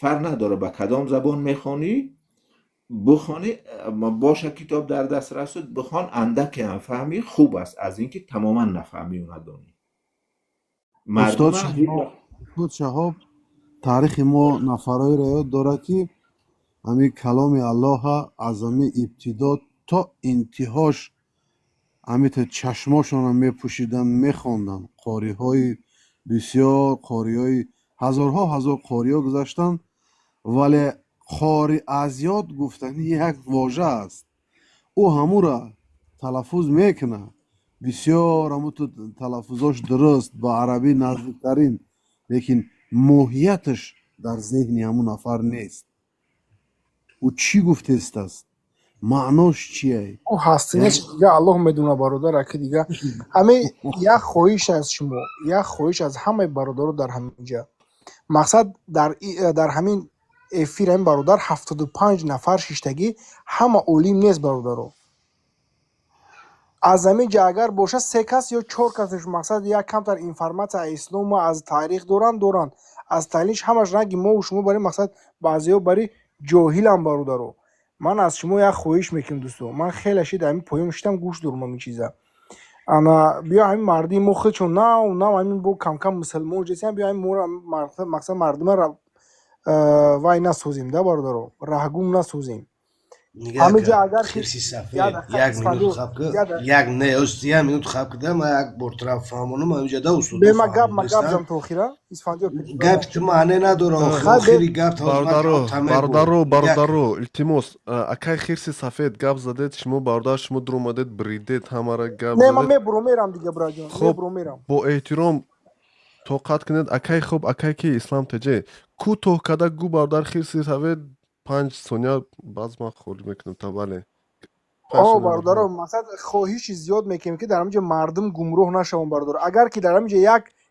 фарқ надорад ба кадом забон мехонӣ, бухонӣ, боша китоб дар дастрасут, бихон, андаке ҳам фаҳмӣ, хуб аст аз ин ки тамоман нафаҳмию надонӣ. Устод Мардума Шаҳоб, устод Шаҳоб, таърихи мо нафарҳоеро ёд дорад, ки ҳамин каломи Аллоҳа аз ҳамин ибтидо то интиҳош ҳамин чашмошонро мепӯшиданд, мехонданд. Қориҳои бисёр, қориҳои ҳазорҳо ҳазор қориҳо гузаштанд, вале қори аз ёд гуфтани як вожа аст, ӯ ҳамура талаффуз мекунад, бисёр ҳаму талаффузош дуруст, ба арабӣ наздиктарин, лекин моҳияташ дар зеҳни ҳамун нафар нест. Ӯ чӣ гуфтестааст, маънош чие? Ӯ ҳастинаш дига Аллоҳ медона, бародар. Аки, дига ҳамин як хоҳиш аз шумо, як хоҳиш аз ҳамаи бародаро дар ҳамин ҷа. Мақсад, дар ҳамин эфир, ҳамин бародар, 75 нафар шиштагӣ, ҳама олим нест, бародаро. Аз ҳамин ҷа агар боша се кас ё чор касеш, мақсад, як камтар информатсия аз ислому аз таърих доранд, аз таҳлилш ҳамаш ранги мову шумо бари, мақсад, баъзеҳо бари ҷоҳилам. Бародаро, ман аз шумо як хоҳиш мекунам, дӯсто. Ман хеле шид ҳамин поён шидам, гӯш дорам ҳамин чиза. Ана биё, ҳамин мардуми мо худшон нав нав ҳамин бо камкам мусулмон ҷесиям, биё ҳамин моро, мақсад, мардума вай насозем да, бародаро, раҳгум насозем. Нигоҳ Ҳамиҷа кар, агар ки хирси як сафед, дақиқа, як минут Исфандиёр, хаб ки, як дақиқа. Як не, ост як минут хаб кида, ман як бор тараф фаҳмонам, ҳамиҷа да устодо Бе, ма гап, ма гап фаҳмондестанд. зам то охира. Исфандиёр, Гапи ту маъне надора, охир, Хай, бе. охири гап то ман Бародаро, ҷавоб та мегӯм. бародаро, Нигоҳ кар. бародаро, илтимос, акай хирси сафед, гап задед шумо, бародар, шумо дуромадед, бридед, ҳамара гап Не, ман задед. мебурам, мерам дига, бираҷон. Хоб, Мебурам, мерам. Бо эҳтиром тоқат кунед, акай. Хоб, акай ки Ислам теҷе, кӯтоҳ када гӯ, бародар хирси сафед, 5 сония, баъз ман холӣ мекунам та, бале, панҷ О, сония. бародаро, Марҳамат. Мақсад, хоҳиши зиёд мекунем, ки дар ҳаминҷо мардум гумроҳ нашаванд, бародар. Агар ки дар ҳаминҷо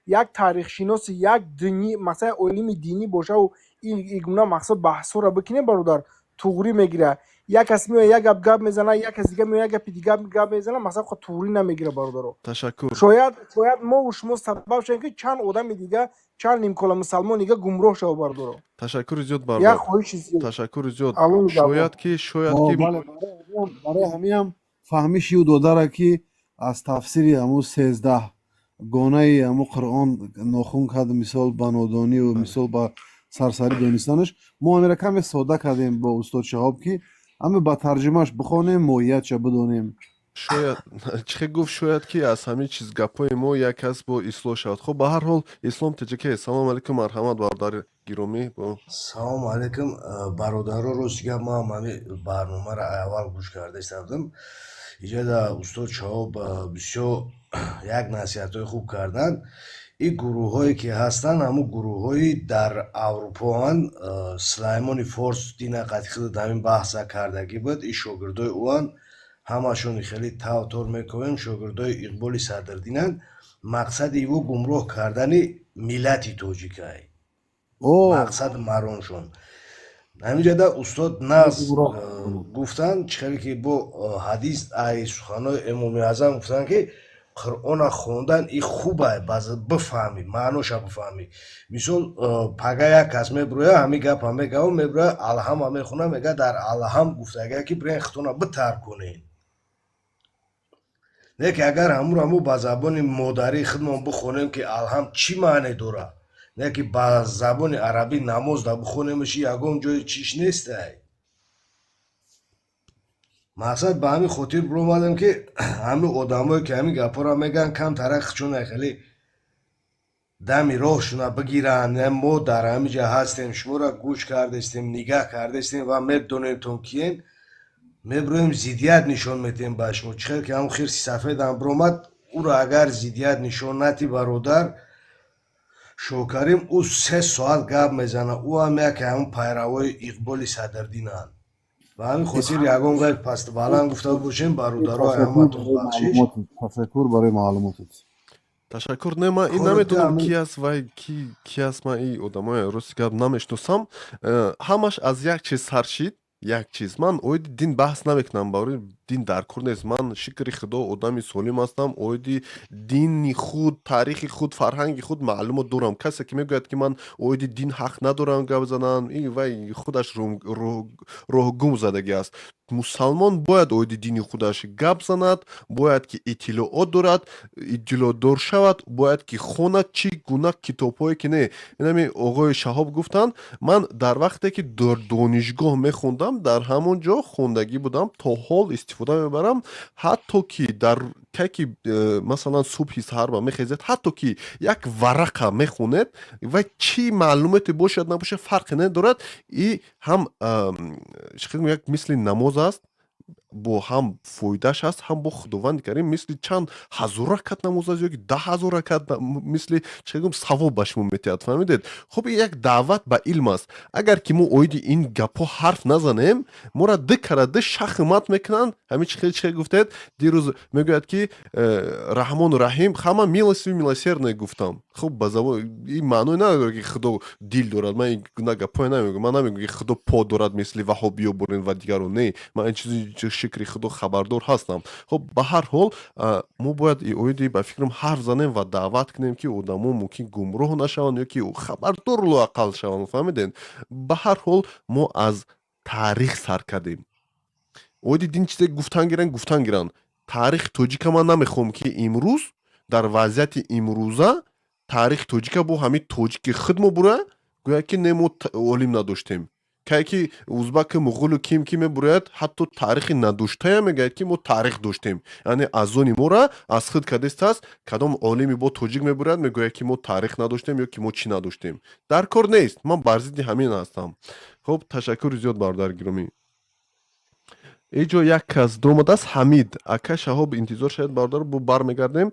як таърихшиноси, як динӣ, масалан, олими динӣ бошаву ин гуна мақсад баҳсҳоро бикунем, бародар, туғрӣ мегира. Як кас меояд, як гап гап мезана, як кас дига меояд, як гапи дига гап мезана, масалан, хо туғрӣ намегира, бародаро. Ташаккур. Шояд мову шумо сабаб шавем, ки чанд одами дига, чанд нимкола мусалмон дига гумроҳ шава, бародаро. Ташаккури зиёд, Як бародар. хоҳиши зиёд. Ташаккури зиёд. Алло нигаҳбон. Шояд О, ки бале, барои ҳамиам фаҳмиши ӯ додара, ки аз тафсири ҳамун 13 гонаи ҳамун Қуръон нохун кард, мисол, ба нодониву, мисол, ба сарсарӣ донистанаш. Мо ҳамира каме сода кардем бо устод Шаҳоб, ки ҳаме ба тарҷумааш бихонем, моҳиятша бидонем. Шояд, чӣ гуфт, шояд ки аз ҳамин чиз гапҳои мо як кас бо ислоҳ шавад. Хоб, ба ҳар ҳол, Ислом ТҶК, салому алайкум, марҳамат, бародари гиромӣ, бо Салому алайкум, бародаро. Рости гап, ман ҳами барномаро аввал гӯш карда истадам. Иҷа да устод Шаҳоб бисёр як насиҳатҳои хуб карданд. Ин гурӯҳҳое ки ҳастанд, ҳамун гурӯҳҳои дар Аврупоанд. Сулаймони Форс дина қати худат ҳамин баҳса кардагӣ буд. Ин шогирдои ӯанд, ҳамашон хеле тав тор мекунем, шогирдои Иқболи Садрдинанд. Мақсади ӯ гумроҳ кардани миллати тоҷикай, мақсад мароншон. Ҳаминҷода устод нағз гуфтанд, чӣ хеле ки бо ҳадис, ай суханҳои Эмоми Аъзам гуфтанд, ки Қуръона хондан и хубай, бифаҳмӣ, маъноша бифаҳмӣ. Мисол, пага як кас мебироя, ҳамин гапа мегаву мебироя, Алҳама мехона, мега, дар Алҳам гуфтага, ки бирен хитона битар кунен. Не ки агар ҳамуро мо ба забони модарии худмон бихонем, ки Алҳам чӣ маъне дорад, не ки ба забони арабӣ намоз да бихонемш, ягон ҷои чиш нестай. Мақсад, ба ҳамин хотир биромадем, ки ҳамин одамое ки ҳамин гапҳоро мегӯянд, камтарак чуна хеле дами роҳшуна бигиранд. Мо дар ҳамин ҷа ҳастем, шуморо гӯш кардестем, нигаҳ кардестем ва медонемтон киен. Мебироем, зиддият нишон медиҳем ба шумо. Чӣ хел ки ҳамн хирси сафедам биромад, ӯро агар зиддият нишон натӣ, бародар Шокарим, ӯ 3 соат гап мезана. Ӯ ҳам яке ҳамн пайравои Иқболи Садрдинанд. Ба ҳамин хотир ягон гап паст баланд гуфта бошем, бародаро, ҳаматон бахшиш. Ташаккур барои маълумотат. Ташаккур. Не, ман ин намедонам, ки аст вай, ки аст. Ман ин одамои, рости гап, намешиносам. Ҳамаш аз як чиз сар шид, як чиз. Ман оиди дин баҳс намекунам, барои дин дар кор нест. Ман, шукри Худо, одами солим ҳастам, оиди дини худ, таърихи худ, фарҳанги худ маълумот дорам. Касе ки мегӯяд, ки ман оиди дин ҳақ надорам гап занам, ин вай худаш роҳгум задагӣ аст. Мусалмон бояд оиди дини худаш гап занад, бояд ки иттилоот дорад, иттилоотдор шавад, бояд ки хонад, чӣ гуна китобҳое ки не. Инами оғои Шаҳоб гуфтанд, ман дар вақте ки дар донишгоҳ мехондам, дар ҳамон ҷо хондагӣ будам, то ҳол истифода мебарам. Ҳатто ки дар ки масалан, субҳи саҳарба мехезед, ҳатто ки як варақа мехонед ва чӣ маълумоте бошад, набошад, фарқе надорад, и ҳам як мисли намоз аст, бо ҳам фоидааш аст, ҳам бо Худованди Карим мисли чанд ҳазор ракат намоз аст ё ки 10 000 ракат, мисли чӣ гум, савоб ба шумо метиҳад. Фаҳмидед? Хуб, ин як даъват ба илм аст. Агар ки мо оиди ин гапҳо ҳарф назанем, моро ду кара ду шахмат мекунанд. Ҳамин чӣ хел гуфтед дирӯз, мегӯяд ки Раҳмону Раҳим, ҳама милостивый, милосердный гуфтам. Хуб, ба забон ин маъное надорад, ки Худо дил дорад. Ман ин гуна гапҳое намегӯям. Ман намегӯям, ки Худо по дорад, мисли ваҳобиё бурен ва дигарон. Не, ман ин чизи, шукри Худо, хабардор ҳастам. Хуб, ба ҳар ҳол, мо бояд оиди, ба фикрам, ҳарф занем ва даъват кунем, ки одамо мумкин гумроҳ нашаванд ё ки хабардор лоақал шаванд. Фаҳмидед? Ба ҳар ҳол, мо аз таърих сар кардем. Оиди дин чизе гуфтан гиранд, гуфтан гиранд. Таърихи тоҷика ман намехоҳам, ки имрӯз, дар вазъияти имрӯза, таърихи тоҷика бо ҳамин тоҷики худ мо бура гӯяд, ки не, мо олим надоштем. Кае ки узбаки, муғулу, ким ки мебурояд, ҳатто таърихи надоштая мегӯяд, ки мо таърих доштем, яъне аз они мора аз худ кадистааст. Кадом олими бо тоҷик мебурояд, мегӯяд, ки мо таърих надоштем ё ки мо чӣ надоштем. Дар кор нест, ман бар зидди ҳамин ҳастам. Хуб, ташаккури зиёд, бародари гиромӣ. Иҷо як кас дуромадааст, Ҳамид. Ака Шаҳоб, интизор шавед, бародар, бо бармегардем.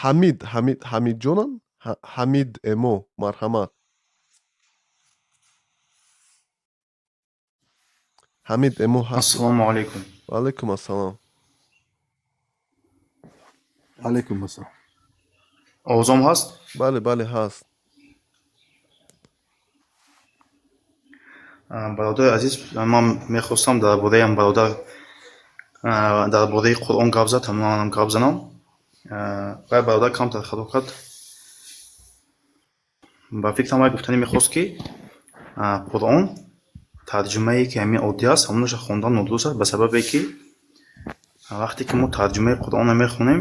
Ҳамид, Ҳамид, Ҳамидҷонам, Ҳамид эмо, марҳамат. Ҳамид эмо ҳаст? Ассалому алайкум. Ваалайкум ассалом. Алайкум ассалом. Овозам ҳаст? Бале, бале, ҳаст. Бародари азиз, ман мехостам дар бораи ам бародар дар бораи Қуръон гап зад, ҳамонам гап занам. Вай бародар камтар хато кард. Ба фикрам, вай гуфтанӣ мехост, ки Қуръон тарҷумае, ки ҳамин оддӣ аст, ҳамонаша хондан нодуруст аст, ба сабабе ки вақте ки мо тарҷумаи Қуръонро мехонем,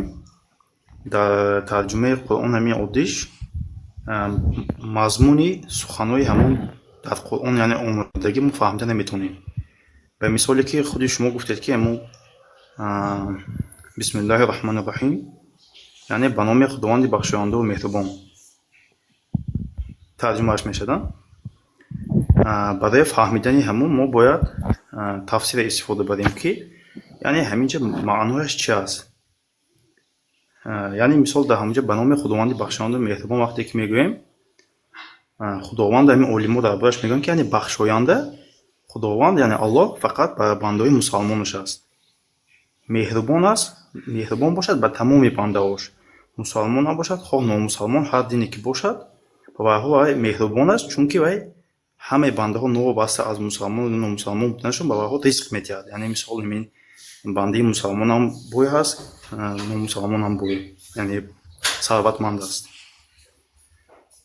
дар тарҷумаи Қуръон ҳамин оддиш мазмуни суханҳои ҳамон дар Қуръон, яъне омодагӣ, мо фаҳмида наметавонем. Ба мисоле ки худи шумо гуфтед, ки ҳамон бисмиллаҳи раҳмони раҳим, яъне ба номи Худованди бахшояндаву меҳрубон тарҷумааш мешавад. Барои фаҳмидани ҳамон мо бояд тафсире истифода барем, ки яъне ҳаминҷа маънояш чи аст. Яъне мисол, дар ҳаминҷа ба номи Худованди бахшоянду меҳрубон вақте ки мегӯем, Худованд, ҳамин олимо дар борааш мегӯянд, ки яъне бахшоянда Худованд, яъне Аллоҳ, фақат ба бандаҳои мусалмонаш аст. Меҳрубон аст, меҳрубон бошад ба тамоми бандаҳош, мусалмон набошад, хоҳ номусалмон, ҳар дине ки бошад, ба вайҳо вай меҳрубон аст, чунки вай ҳамаи бандаҳо новобаста аз мусалмону номусалмон буданашон ба вайҳо ризқ медиҳад. Яъне мисол, ҳамин бандаи мусалмонам бой ҳаст, номусалмонам бой, яъне сарватманд аст.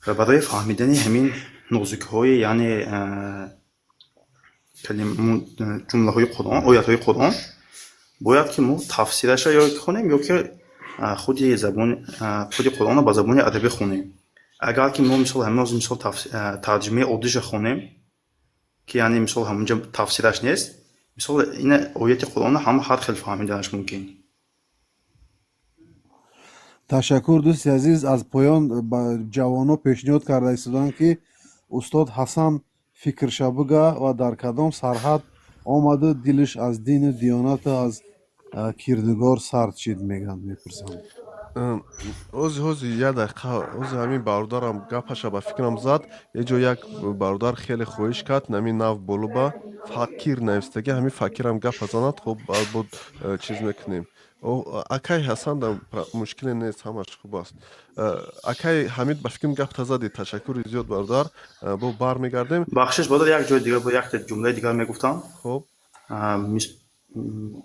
Ва барои фаҳмидани ҳамин нозукиҳои, яъне ҷумлаҳои Қуръон, оятҳои Қуръон, бояд ки мо тафсираша ё ки хонем, ё ки худи забони худи Қуръонро ба забони арабӣ хонем. Агар ки мо мисол ҳамин мисол тарҷумаи оддиша хонем, ки яъне мисол ҳамонҷа тафсираш нест, мисол ина ояти Қуръонро ҳама ҳар хел фаҳмиданаш мумкин. Ташаккур, дӯсти азиз. Аз поён ба ҷавонҳо пешниҳод карда истоданд, ки устод Ҳасан фикрша бига ва дар кадом сарҳад омаду дилаш аз дину диёнату аз кирдигор сард шид, мегӯянд, мепурсанд. Ҳози, ҳози, як дақиқа. Ҳози ҳамин бародарам гапаша ба фикрам зад. Еҷо як бародар хеле хоҳиш кард, нами нав болоба фақир навистагӣ, ҳамин фақирам гапа занад. Хуб, баъд бо чиз мекунем. Акай Ҳасан, да мушкиле нест, ҳамаш хуб аст. Акай Ҳамид, ба фикрам гапта задӣ. Ташаккури зиёд, бародар, бо бармегардем. Бахшиш, бародар, як ҷои дигар, якта ҷумлаи дигар мегуфтам. Хуб.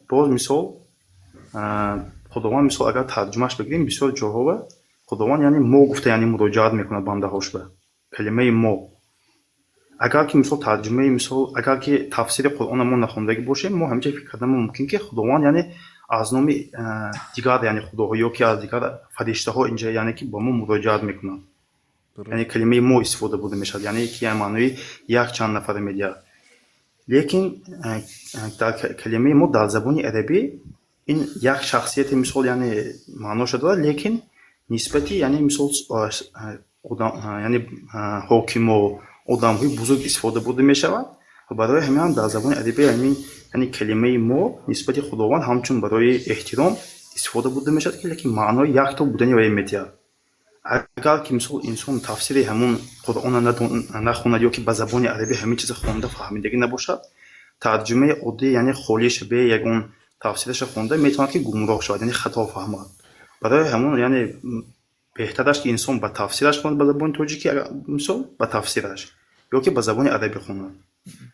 Боз мисол, Худованд, мисол агар тарҷумааш бигирем, бисёр ҷоҳова Худованд яъне мо гуфта, яъне муроҷиат мекунад бандаҳош ба калимаи мо. Агар ки мисол тарҷумаи, мисол агар ки тафсири Қуръонро мо нахондагӣ бошем, мо ҳаминҷа фикр кардан мумкин, ки Худованд яъне аз номи дигар, яъне худоҳо ё ки аз дигар фариштаҳо инҷа, яъне ки ба мо муроҷиат мекунад, яъне калимаи мо истифода бурда мешавад, яъне ки маънои якчанд нафара медиҳад. Лекин дар калимаи мо дар забони арабӣ ин як шахсияти, мисол, яъне маъноша дорад, лекин нисбати, яъне мисол, яъне ҳокимо, одамҳои бузург истифода бурда мешавад. Ва барои ҳамин ҳам дар забони арабӣ ҳамин, яъне калимаи мо нисбати Худованд ҳамчун барои эҳтиром истифода бурда мешавад, ки лекин маънои якто будани вай медиҳад. Агар ки мисол инсон тафсири ҳамон Қуръонро нахонад ё ки ба забони арабӣ ҳамин чиза хонда фаҳмидагӣ набошад, тарҷумаи оддӣ, яъне холиша, бе ягон тафсираша хонда метавонад, ки гумроҳ шавад, яъне хато фаҳмад. Барои ҳамон, яъне беҳтар аст, ки инсон ба тафсираш хонад, ба забони тоҷикӣ, мисол ба тафсираш, ё ки ба забони арабӣ хонад.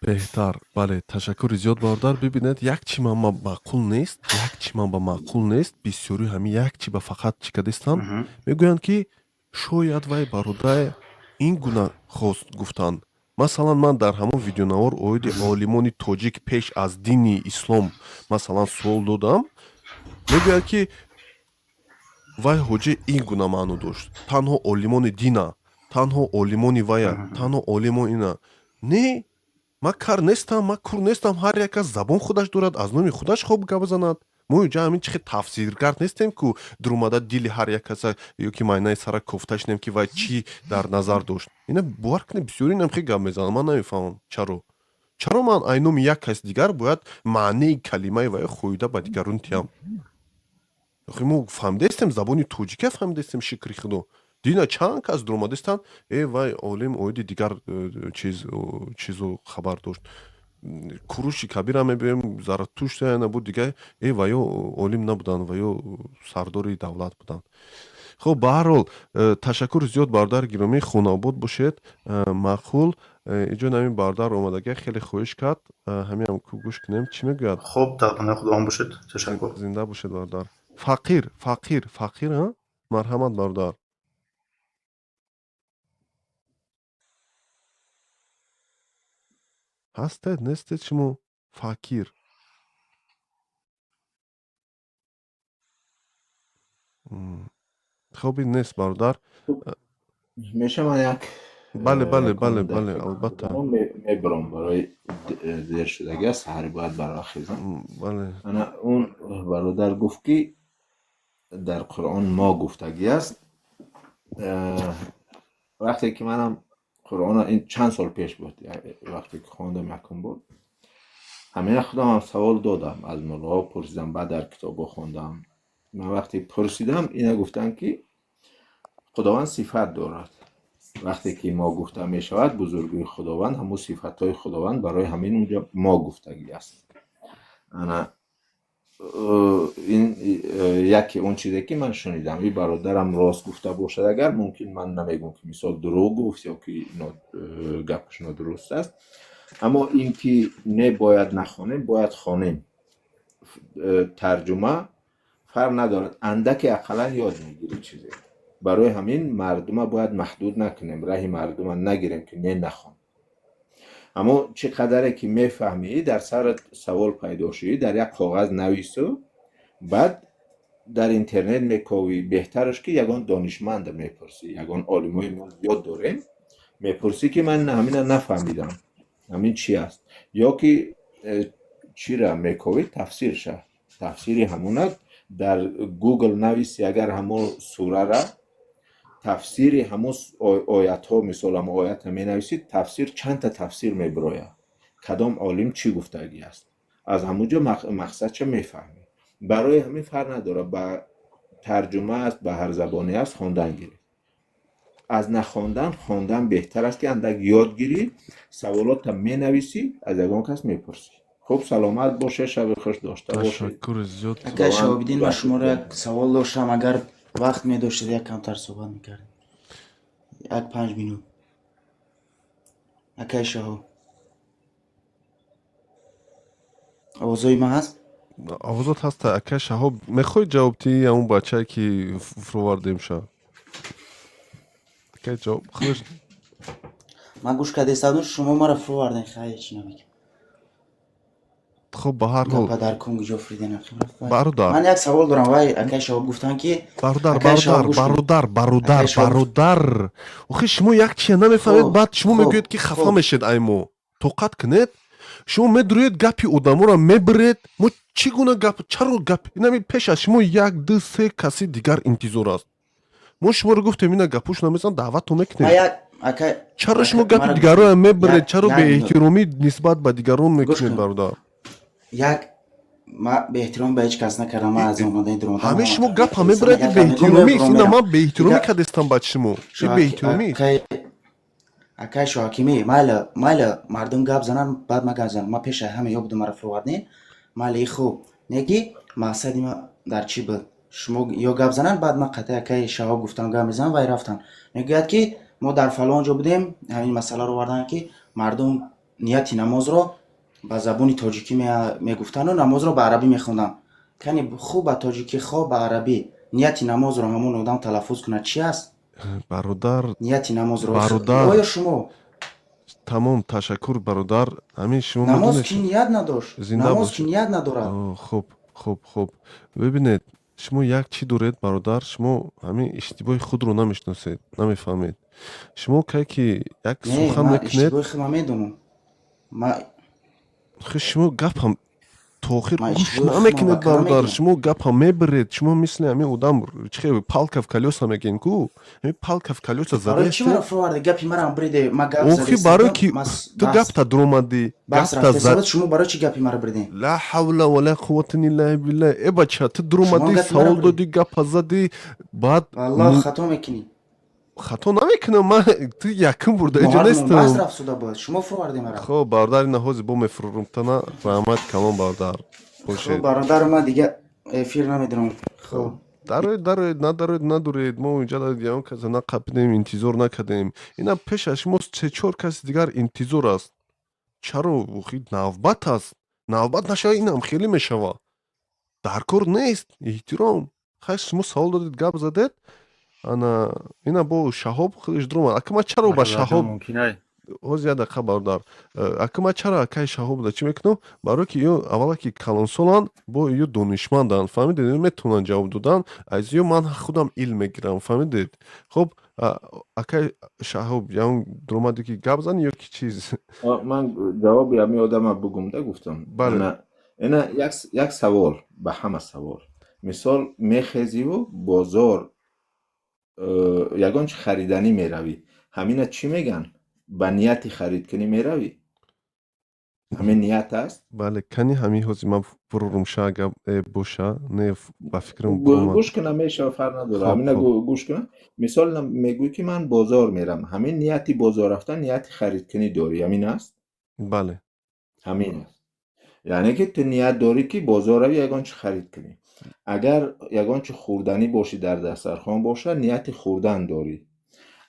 Беҳтар, бале. Ташаккури зиёд, бародар. Бибинед, як чи ман ба маъқул нест, як чи ман ба маъқул нест. Бисёри ҳамин як чи ба фақат чӣ кадистанд, мегӯянд, ки шояд вай бародар ин гуна хост гуфтанд. Масалан, ман дар ҳамон видеонавор оиди олимони тоҷик пеш аз дини ислом, масалан, суол додам, мегӯяд, ки вай ҳоҷа ин гуна маъно дошт, танҳо олимони дина, танҳо олимони вая, танҳо олимон ина. Не. Ман кар нестам, ман кур нестам. Ҳар як кас забон худаш дорад, аз номи худаш хоб гап занад. Мо инҷа ҳамин чихе тафсиргар нестем, ку дуромада дили ҳар як каса ё ки майнаи сара кофта шинем, ки вай чӣ дар назар дошт. Ина бовар кунед, бисёри инам хеле гап мезананд. Ман намефаҳмам, чаро ман ай номи як каси дигар бояд маънии калимаи вай хоида ба дигарон тиҳам. Охи мо фаҳмидаистем, забони тоҷика фаҳмидаистем, шукри худо. Дина чанд кас дуромадаистанд, э вай олим оиди дигар чиз чизу хабар дошт. Куруши Кабира мебиёем, Заратушта набуд, дига э ваё олим набуданд, ваё сардори давлат буданд. Хуб, ба ҳар ҳол, ташаккури зиёд, бародари гиромӣ, хонаобод бошед. Маъқул, иҷо ҳамин бародар омадагия хеле хоҳиш кард, ҳаминам ку гӯш кунем, чӣ мегӯяд. Хуб, дар паноҳи Худованд бошед, ташаккур. Зинда бошед, бародар. Фақир, фақир, фақир, а, марҳамат, бародар. Ҳастед, нестед шумо, факир? Хоб, ин нест, бародар. Мешавад як Бале, бале, ягон бале, бале, дақиқа албатта. Мебарам барои дер шудагӣ аст, саҳари бояд барвақт хезам. Бале. Ана он бародар гуфт, ки дар Қуръон мо гуфтагӣ аст. Вақте ки манам Қуръонро, ин чанд сол пеш буд, вақте ки хондам якум бор, ҳамина худам ҳам савол додам, аз муллоҳо пурсидам, баъд дар китобҳо хондам. Ман вақте пурсидам, ина гуфтанд, ки Худованд сифат дорад. Вақте ки мо гуфта мешавад, бузургии Худованд, ҳамун сифатҳои Худованд, барои ҳамин унҷа мо гуфтагӣ аст. Ана ин яке он чизе ки ман шунидам, ин бародарам рост гуфта бошад, агар мумкин, ман намегӯм, ки мисол дурӯғ гуфт ё ки гапаш нодуруст аст, аммо ин ки не, бояд нахонем, бояд хонем. Тарҷума фарқ надорад, андаке ақаллан ёд мегирӣ чизе. Барои ҳамин мардума бояд маҳдуд накунем, раҳи мардума нагирем, ки не, нахон. Аммо чӣ қадаре ки мефаҳмӣ, дар сарат савол пайдо шуди, дар як коғаз навису, баъд дар интернет мековӣ. Беҳтараш ки ягон донишманда мепурсӣ, ягон олимои мо зиёд дорем, мепурсӣ, ки ман ҳамина нафаҳмидам, ҳамин чи аст, ё ки чира мековӣ, тафсирша, тафсири ҳамона дар Google нависи, агар ҳамон сурара тафсири ҳамон оятҳо, мисол ҳамон оята менависӣ, тафсир, чандта тафсир мебирояд, кадом олим чӣ гуфтагӣ аст, аз ҳамун ҷо мақсадша мефаҳмӣ. Барои ҳамин фарқ надорад, ба тарҷума аст, ба ҳар забоне аст, хондан гирӣ. Аз нахондан хондан беҳтар аст, ки андак ёд гирӣ, саволотта менависӣ, аз ягон кас мепурсӣ. Хуб, саломат боше, шаби хуш дошта бошед. Ташаккури зиёд. Акай Шаҳобиддин, ман шуморо як савол доштам, агар вақт медоштед, як камтар суҳбат мекардем, як 5 минут. Акай Шаҳоб, овозои ман ҳаст? Овозот ҳаста, акай Шаҳоб. Мехоҳӣ ҷавоб тиҳӣ ҳамун бачае, ки фуровардем ша? Акай ҷавоб худаш. Ман гӯш карда шумо маро фуровардем, хай, чӣ намегӯям. Хуб, ба ҳар ҳол. Гапа дар кун ҷо фуриден. Бародар. Ман як савол дорам. Вай акай Шаҳоб гуфтанд, ки Бародар. Акай Шаҳоб, Бародар. гӯш кун. Бародар, бародар. Акай Шаҳоб. Бародар, охи шумо як чия намефаҳмед. Хуб. Баъд шумо Хуб. мегӯед, ки хафа мешед. Ай мо тоқат кунед, шумо медуред, гапи одаморо мебиред. Мо чӣ гуна гап, чаро гап инами пеш аз шумо як, ду, се каси дигар интизор аст. Мо шуморо гуфтем, ина гапош намезан, даъватто Ман мекунем. як акай Чаро шумо акай гапи маро гӯш дигарро кун. мебиред? Як Чаро як минут. беэҳтиромӣ нисбат ба дигарон Гӯш мекунед, кун. бародар? Як ман беэҳтиромӣ ба ҳеҷ кас накардам. Ман аз омадани дуромадан Ҳамин шумо омадам. гапа Як мебиред, мегӯм, беэҳтиромист. мебурам, Ина мерам. ман беэҳтиромӣ Дига кардестам ба шумо, ин беэҳтиромист. Акай Шоҳакимӣ, майли, майли, мардум гап зананд, баъд ман гап занам. Ман пеши ҳама ё будум, маро фуровардем, майли, и хуб не, ки мақсади ман дар чӣ буд? Шумо ё гап зананд, баъд ман қатъи акай Шаҳоб гуфтам, гап мезанам. Вай рафтанд, мегӯяд, ки мо дар фалон ҷо будем, ҳамин масъаларо оварданд, ки мардум нияти намозро ба забони тоҷикӣ мегуфтанду намозро ба арабӣ мехонданд. Кани хуб ба тоҷикӣ, хоб ба арабӣ нияти намозро ҳамон одам талаффуз кунад, чӣ аст? Бародар. Нияти намозро. Бародар. Оё шумо Тамом, ташаккур, бародар. Ҳамин шумо намоз медонед ки ният надошт, Зинда намоз ки бошед. ният надорад. Хуб, хуб, хуб, бибинед, шумо як чӣ доред, бародар, шумо ҳамин иштибоҳи худро намешиносед, намефаҳмед. Шумо кай ки як Не, сухан ман мекунед иштибоҳи худам медонам. Ма Шумо гапам то охир Ма гӯш иштибоҳи худам намекунед, ба кара бародар. мегирам. Шумо гапам мебиред. Шумо мисли ҳамин одам чихе палка в колёса мегӯем ку, ҳамин палка в колёса Барои чӣ задаесте. маро фуроварде? Гапи маро бриде, ма гап Охи, барои задестам, ки ма ту баҳс гапта дуромадӣ, баҳс гапта рафта зад. собад, шумо барои чӣ гапи маро бридем? Ла ҳавла ва ла қуввата илла биллаҳ. Э, бача, ту Шумо дуромадӣ, гапи маро савол бридед. додӣ, гапа задӣ, баъд Валлоҳ, хато мекунӣ. Хато намекунам ман, ту якум бурда Мо иҷо ҳардумон баҳс нестам. рафт суда бояд. Шумо фуроварде маро. Хоб, бародар, ина ҳозир бо мефурурум тана. Раҳмат калон, бародар. Хоб, Бошед. бародар, ман дига эфир намедонам. Хоб. Дароед, дароед, надароед, надуред. Мо инҷа ягон каса нақапидем, интизор накардем. Ина пеш аз шумо се чор каси дигар интизор аст. Чаро? Охи, навбат аст. Навбат нашава, инам хеле мешава. Дар кор нест эҳтиром. Хай, шумо савол додед, гап задед. Ана ина бо Шаҳоб худаш дуромад. Ака, ман чаро ба Бародарҷон, Шаҳоб мумкин ай? Ҳозир, як дақиқа, бародар. Ака, ман чаро акаи Шаҳоб да чӣ мекунам? Барое ки ё аввала ки калонсоланд, бо ё донишманданд, фаҳмидед? Ё метавонанд ҷавоб додан. Аз ё ман худам илм мегирам, фаҳмидед? Хоб, акаи Шаҳоб, ягон дуромадӣ ки гап зани ё ки чиз? Ман ҷавоби ҳамин одама бугум да гуфтам. Бале. Ана ина як савол ба ҳама савол. Мисол, мехезиву бозор ягон чи хариданӣ меравӣ. Ҳамина чӣ меган? Ба нияти харидкунӣ меравӣ? Ҳамин ният аст? Бале, кани ҳамин ҳозир ман фурурум ша гап боша, не, ба фикрам буромад. Гӯш кунам, мешава, фарқ надорад. Хоб, Ҳамина хоб. гӯш кунам. Мисол, мегӯӣ ки ман бозор мерам. Ҳамин нияти бозор рафтан, нияти харидкунӣ дорӣ. Ҳамин аст? Бале. Ҳамин аст. Яъне ки ту ният дорӣ ки бозор равӣ, ягон чи харид кунӣ. Агар ягон чи хӯрданӣ бошӣ, дар дастархон боша, нияти хӯрдан дорӣ.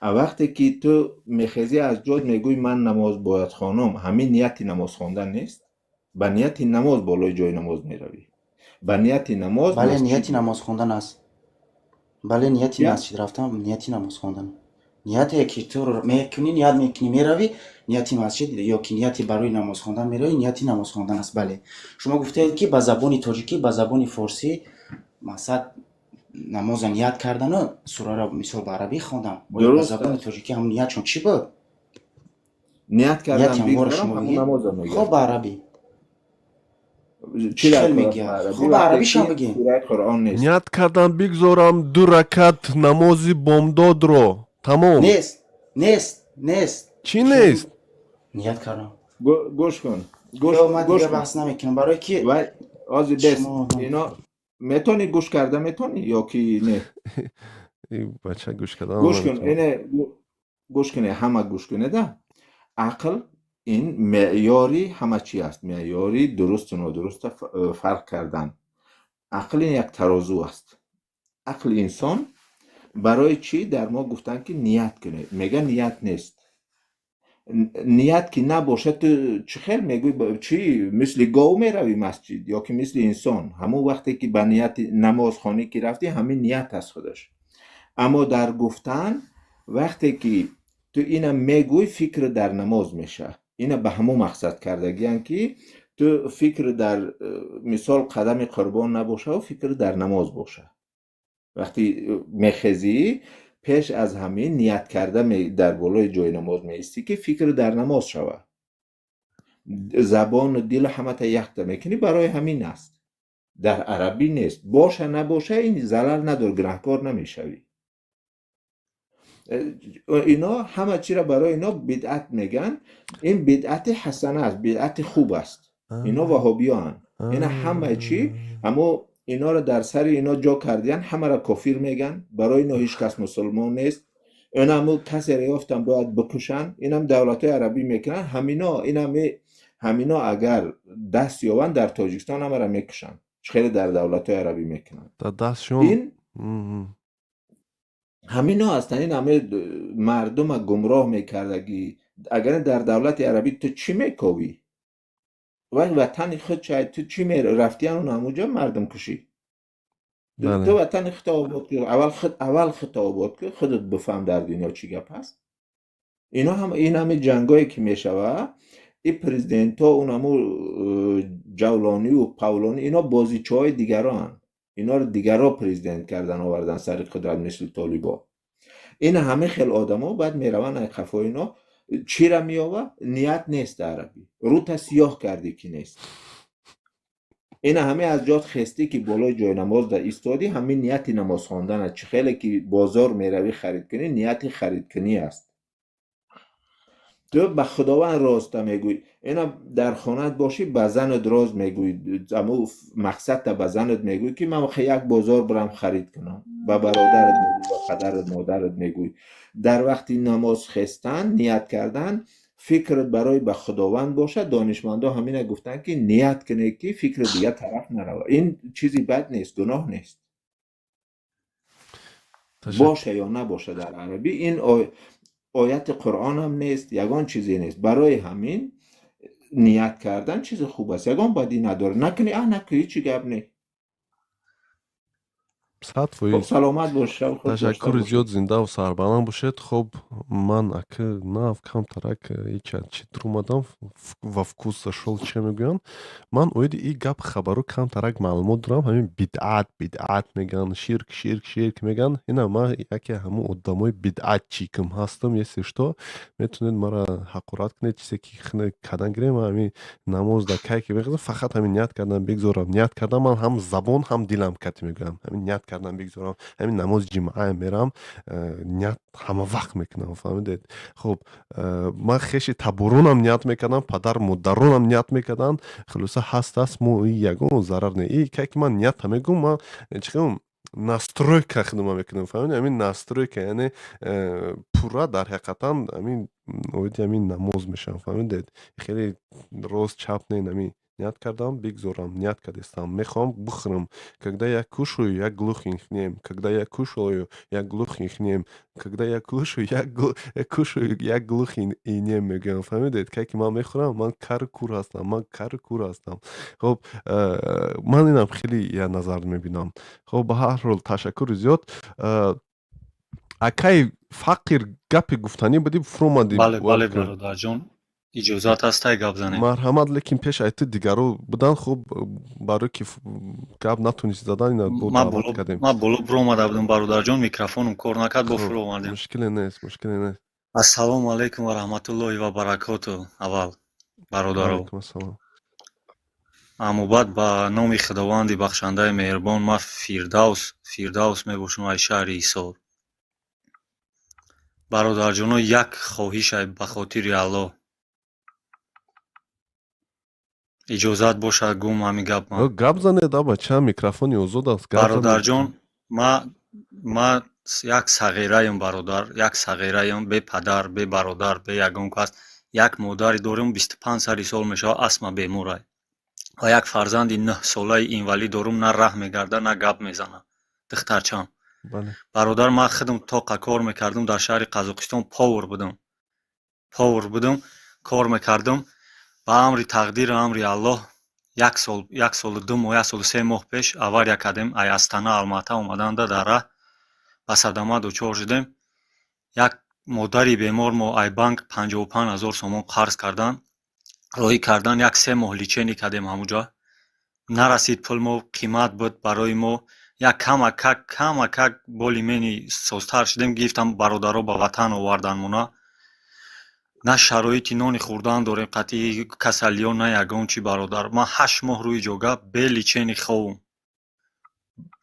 А вақте ки ту мехезӣ аз ҷой, мегӯӣ ман намоз бояд хонам, ҳамин нияти намоз хондан нест? Ба нияти намоз болои ҷои намоз меравӣ. Ба нияти намоз Бале, масҷид нияти намоз хондан аст. Бале, нияти Я? масҷид рафтан, нияти намоз хондан. Нияте ки ту мекунӣ, ният мекунӣ, меравӣ, нияти масҷид ё ки нияти барои намоз хондан меравӣ, нияти намоз хондан аст. Бале. Шумо гуфтаед ки ба забони тоҷикӣ, ба забони форсӣ мақсад намоза ният кардану сураро мисол ба арабӣ хондам. Оё ба Дуруст забони аст. тоҷикӣ ҳам ниятшон чӣ буд? Ният Нияти кардам ҳамвора бигзорам, шумо ҳамон бигед? намоза Хоб, мегӯяд. ба арабӣ. Чӣ Чӣ дар хел кор аст ба мегӯяд? арабӣ, Хоб, ба вақте арабишам ки бигем. сураи Қуръон нест? Ният кардам бигзорам ду ракат намози бомдодро. Тамом. Нест, нест, нест. Чӣ нест? Ният кардам. Гӯш кун. Гӯш Ё ман гӯш дига кун. баҳс намекунам, барое ки Вай ҳозир бес шумо ино метавонӣ гӯш карда метавонӣ ё ки не? Ин бача гӯш кардан Гӯш кун, наметавонад. ине гӯш куне, ҳама гӯш кунеда. Ақл ин меъёри ҳама чи аст, меъёри дурусту нодуруста фарқ кардан. Ақл ин як тарозу аст. Ақли инсон барои чӣ дар мо гуфтанд ки ният кунед? Мега ният нест. Ният ки набошад, ту чӣ хел мегӯӣ, чӣ мисли гов меравӣ масҷид ё ки мисли инсон? Ҳамон вақте ки ба нияти намозхонӣ ки рафтӣ, ҳамин ният аст худаш. Аммо дар гуфтан, вақте ки ту ина мегӯй, фикр дар намоз мешавад. Ина ба ҳамон мақсад кардагиянд ки ту фикр дар мисол қадами қурбон набошаву фикр дар намоз боша. Вақти мехезӣ, пеш аз ҳамин ният карда дар болои ҷои намоз меистӣ ки фикр дар намоз шавад. Забону дил ҳамата якта мекунӣ, барои ҳамин аст. Дар арабӣ нест. Боша, набоша, ин залал надор, гунаҳкор намешавӣ. Ино ҳама чиро барои ино бидъат меган. Ин бидъати ҳасана аст, бидъати хуб аст. Ино ваҳобиёанд. Ина ҳама чӣ ҳамо иноро дар сари ино ҷо кардиян, ҳамаро кофир меган. Барои ино ҳеҷ кас мусулмон нест. Инаму касеро ёфтан бояд бикушанд. Инам давлатҳои арабӣ мекунанд. Ҳамино инами ҳамино агар даст ёбанд, дар Тоҷикистон ҳамаро мекушанд. Чӣ хеле дар давлатҳои арабӣ мекунанд. Дар дастшон Ин ҳамино ҳастанд. Ин ҳаме мардума гумроҳ мекардагӣ. Агар дар давлати арабӣ ту чӣ мековӣ? Вай ватани худ чай, ту чӣ рафтиян он ҳамуҷо мардум кушӣ? Ту ватани худро обод кун, аввал худ, аввал худро обод кун, худат бифаҳм дар дунё чӣ гап аст. Ино ҳам ин ҳами ҷангое ки мешава, и президентҳо, он ҳаму Ҷавлонию Павлонӣ, ино бозичаҳои дигароанд. Иноро дигаро президент кардан овардан сари қудрат, мисли толибо. Ин ҳами хел одамо баъд мераванд ай қафои ино. Чира меёва? Ният нест дар арабӣ. Рӯта сиёҳ кардӣ ки нест. Ина ҳаме аз ҷот хестӣ ки болои ҷойнамоз да истодӣ, ҳамин нияти намоз хондан аст. Чӣ хеле ки бозор меравӣ харид кунӣ, нияти харидкунӣ аст. Ту ба Худованд роста мегӯӣ. Ина дар хонаат бошӣ, ба занат роз мегӯӣ, аму мақсадта ба занат мегӯӣ ки ман як бозор бирам харид кунам. Ба бародарат мегӯӣ, ба падарат, модарат мегӯӣ. Дар вақти намоз хестан, ният кардан, фикрат барои ба Худованд бошад. Донишмандо ҳамина гуфтанд ки ният кунед ки фикри дигар тараф наравад. Ин чизи бад нест, гуноҳ нест. Боша ё набоша дар арабӣ, ин ояти Қуръон ҳам нест, ягон чизе нест. Барои ҳамин ният кардан чизи хуб аст, ягон бадӣ надорад. Накунӣ, а накунӣ, ҳечи гап не. 100 Хуб, фоиз. Саломат бош, шаб хуш дошта Ташаккури бошед. зиёд, зиндаву сарбаланд бошед. Хуб, ман аки нав камтарак ича читр омадам, во вкус зашёл, че мегӯянд. Ман оиди ин гап хабару камтарак маълумот дорам. Ҳамин бидъат, бидъат мегӯянд, ширк, ширк, ширк мегӯянд. Ина ман яке ҳамун одамои бидъатчикам ҳастам. Если что, метавонед маро ҳақорат кунед, чизе ки кардан гирем. Ман ҳамин намоз дар кай ки мехезам, фақат ҳамин ният кардан бигзорам. Ният кардан ман ҳам забон, ҳам дилам кати мегӯям. Ҳамин ният кардан бигзорам, ҳамин намози ҷимъа мерам, ният ҳама вақт мекунам, фаҳмидед? Хуб, ман хеши таборонам ният мекардам, падар модаронам ният мекарданд. Хулоса, ҳаст, аст, мо ягон зарар не. И кай ки ман нията мегӯм, ман чӣ гӯям, настройка хидма мекунам, фаҳмидед? Ҳамин настройка, яъне пурра дар ҳақиқатан ҳамин оиди ҳамин намоз мешавам, фаҳмидед? Хеле рост чап не, ҳамин ният кардам, бигзорам, ният кардистам, мехоҳам бихӯрам. Когда я кушаю, я глухих нем, когда я кушаю, я глухих нем, когда я кушаю, я кушаю, я глухий и нем, мегӯям, фаҳмидед? Кай ки ман мехӯрам, ман кару кур ҳастам, ман кару кур ҳастам. Хуб, ман инам хеле я назар мебинам. Хуб, ба ҳар ҳол, ташаккури зиёд. Акай Фақир, гапи гуфтанӣ будӣ, фуромадӣ. Бале, бале, бародарҷон, иҷозат ҳастай гап занем? Марҳамат, лекин пеш ай ту дигаро будан. Хуб, барои ки гап натонисти задан, ина бо даъват кардем. Ман боло буромада будам, бародарҷон, микрофонам кор накард, бо фуромадем. Мушкиле нест, мушкиле нест. Ассалому алайкум ва раҳматуллоҳи ва баракоту. Аввал, бародаро, аммо баъд ба номи Худованди бахшандаи меҳрубон. Ман Фирдавс, Фирдавс мебошам аз шаҳри Ҳисор. Бародарҷоно, як хоҳише ба хотири Аллоҳ, иҷозат бошад гум ҳамин гап ман? Гап занед, аба, ча, микрофони озод аст. Бародарҷон, ма як сағираем, бародар, як сағираем, бе падар, бе бародар, бе ягон кас. Як модаре дорем, 25 сари сол мешавад, астма беморай, ва як фарзанди 9-солаи инвалид дорум, на раҳ мегарда, на гап мезанад, духтарчам. Бародар, ман худам тоқа кор мекардам дар шаҳри Қазоқистон, повар будам, повар будам, кор мекардам. Ба амри тақдиру амри Аллоҳ, як сол, як солу 2 моҳ, як солу 3 моҳ пеш авария кардем. Ай Астана Алмата омаданда дар раҳ ба садама дучор шудем. Як модари бемор мо ай банк 55 000 сомон қарз кардан, роҳӣ кардан. Як 3 моҳ лечение кардем ҳамуҷа, нарасид пул мо, қимат буд барои мо. Як камакак, камакак более-менее созтар шудем, гирифтам, бародаро ба ватан оварданмона. На шароити нони хӯрдан дорем қатъи касалиё, на ягон чи. Бародар, ман 8 моҳ рӯи ҷога бе лечение ховум.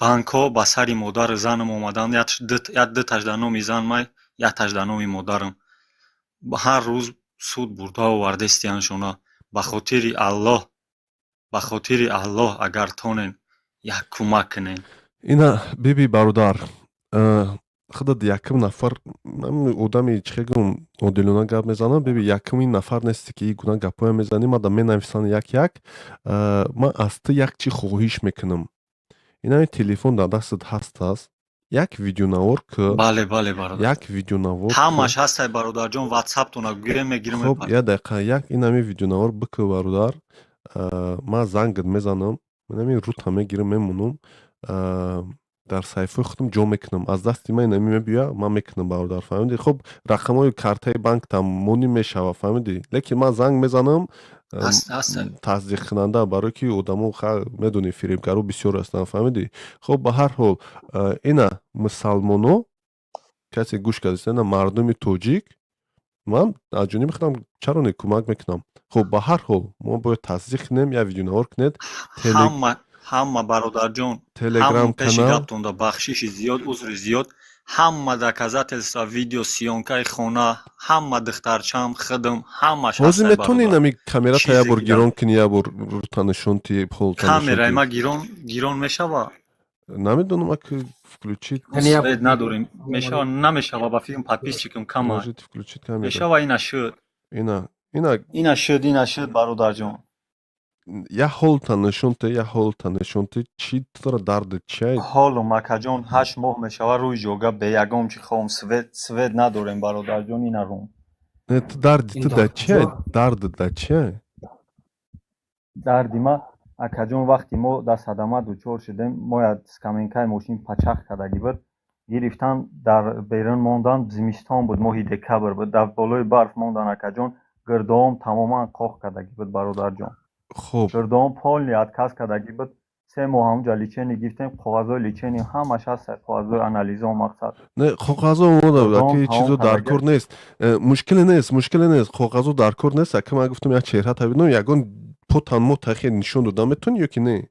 Банкҳо ба сари модару занам омаданд, як дуташ дар номи занмай, якташ дар номи модарам. Ҳар рӯз суд бурда овардестияншона. Ба хотири Аллоҳ, ба хотири Аллоҳ, агар тонен, як кӯмак кунен. Ина биби, бародар, худат якум нафар одами, чӣ гум, одилона гап мезанам. Биби, якумин нафар нести ки ин гуна гапҳоя мезанӣ. Мада менависанд як як. Ман аз ту як чӣ хоҳиш мекунам: инами телефон дар дастат ҳаст аст, як видеонавор ки. Бале, бале, бародар. Як видеонавор. Ҳамаш ҳастай, бародарҷон, ватсаптона гирем, мегирем. Хоб, як дақиқа, як инами видеонавор бикӯ, бародар. Ман зангат мезанам, инами рута мегирам, мемонам, дар саҳифаи худам ҷо мекунам. Аз дасти ман инами мебиёя, ман мекунам, бародар, фаҳмидӣ? Хоб, рақамҳои картаи банктам монӣ мешава, фаҳмидӣ? Лекин ман занг мезанам тасдиқкунанда, барое ки одамо, медонӣ, фиребгаро бисёр ҳастанд, фаҳмидӣ? Хоб, ба ҳар ҳол, ина мусалмоно, касе гӯш кардааст, ина мардуми тоҷик. Ман аз ҷониби худам чаро не, кӯмак мекунам. Хуб, ба ҳар ҳол мо бояд тасдиқ кунем, як видеонавор кунед. Ҳама, ҳама, бародарҷон. Телеграм пеши канал. Гаптонда бахшиши зиёд, узри зиёд. Ҳама доказательства, видео, съёмкаи хона, ҳама, духтарчам, худам, ҳамаш Ҳозир ҳастай, метавонӣ бародар. Нами камерата Чизе як бор ки гирон кунӣ, як бор рута нишон тӣ, ҳолта нишон камераи тӣ? Ма гирон гирон мешава? Намедонам, аки включить. Свет надорем. Мешава, намешава, ба филм подписчикам кама. Можете включить камеру. Мешава, ина шуд. Ина, ина. Ина шуд, ина шуд, бародарҷон. Як ҳолта нишон тӣ, як ҳолта нишон тӣ. Чӣ туро дарди чиай? Ҳоло, макаҷон, 8 моҳ мешава, рӯи ҷога бе ягон чи хом, свет, свет надорем, бародарҷон, ина рум. Не, ту дарди Ин ту да дар чиай? куҷо? Дарди да чиай? Дарди ма, акаҷон, вақти мо дар садама дучор шудем, моя скаменкаи мошин пачах кардагӣ буд, гирифтан, дар берун мондан. Зимистон буд, моҳи декабр буд, дар болои барф мондан, акаҷон. Гирдоом тамоман қоқ кардагӣ буд, бародарҷон. Хуб. Гирдоом полный отказ кардагӣ буд. 3 моҳ ҳамунҷа лечение гирифтем, қоғазҳои лечение ҳамаш ҳаст, қоғазҳои анализо, мақсад. Не, коғазо омода буд, Гирдоом аки тамом чизо дар кардагӣ. кор нест. Мушкиле нест, мушкиле нест, коғазо дар кор нест. Аки ман гуфтам, як чеҳрата бинам, ягон потан мо тахе нишон дода метавонӣ ё ки не?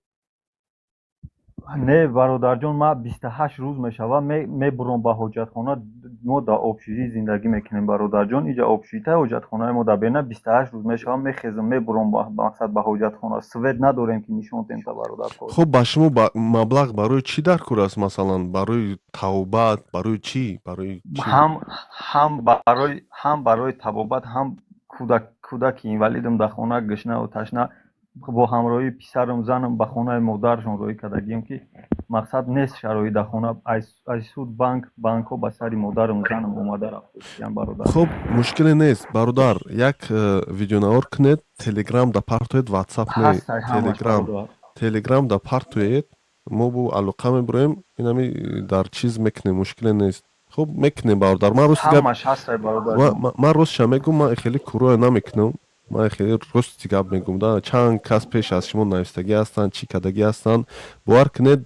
Не, бародарҷон, ман 28 рӯз мешава, мебурам ба ҳоҷатхона. Мо дар общежитие зиндагӣ мекунем, бародарҷон, иҷа общежитие, ҳоҷатхонаи мо дар бена. 28 рӯз мешава, мехезам, мебурам ба мақсад ба ҳоҷатхона. Свет надорем, ки нишон дем та, бародар. Хуб, ба шумо маблағ барои чӣ дар кор аст? Масалан, барои тавбат, барои чӣ, барои чӣ? Ҳам барои табобат, ҳам кӯдаки инвалидам дар хона, гушнаву ташна. Бо ҳамроҳии писарам, занам ба хонаи модарашон роҳӣ кардагием, ки мақсад нест шароит дар хона. Аз суд банкҳо ба сари модарам, занам омада рафтаистиян, бародар. Хуб, мушкиле нест, бародар. Як видеонавор кунед, Телеграм да партоед, Ватсап не. Ҳастай ҳамаш, Телеграм. бародар. Телеграм да партоед, мо бо алоқа мебироем, инами дар чиз мекунем, мушкиле нест. Хуб, мекунем, бародар. Ман рости гап Ҳамаш ҳастай, бародар. Ман ростша мегӯм, ман хеле кӯроя намекунам, ман хеле рости гап мегӯм да. Чанд кас пеш аз шумо навистагӣ ҳастанд, чӣ кардагӣ ҳастанд, бовар кунед,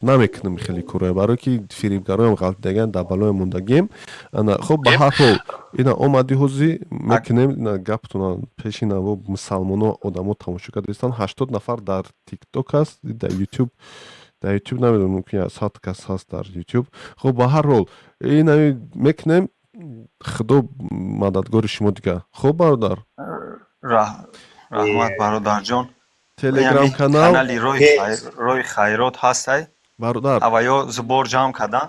намекунам хеле кӯроя, барое ки фирибгароям ғалтидагиан, дар балоя мондагием. Ана, хуб, ба ҳар ҳол ина омадӣ, ҳозӣ мекунем. Ина гаптона пеши наво мусалмоно, одамо тамошо кардаистанд. 80 нафар дар Тикток аст, дар Ютуб, дар Ютуб намедонам, мумкин 100 кас ҳаст дар Ютуб. Хуб, ба ҳар ҳол ина мекунем, Худо мададгори шумо дига. Хуб, бародар. Раҳмат, бародарҷон. Телеграм канал. Канали Роҳи хайрот ҳастай. Бародар. Аваё сбор ҷамъ кардан.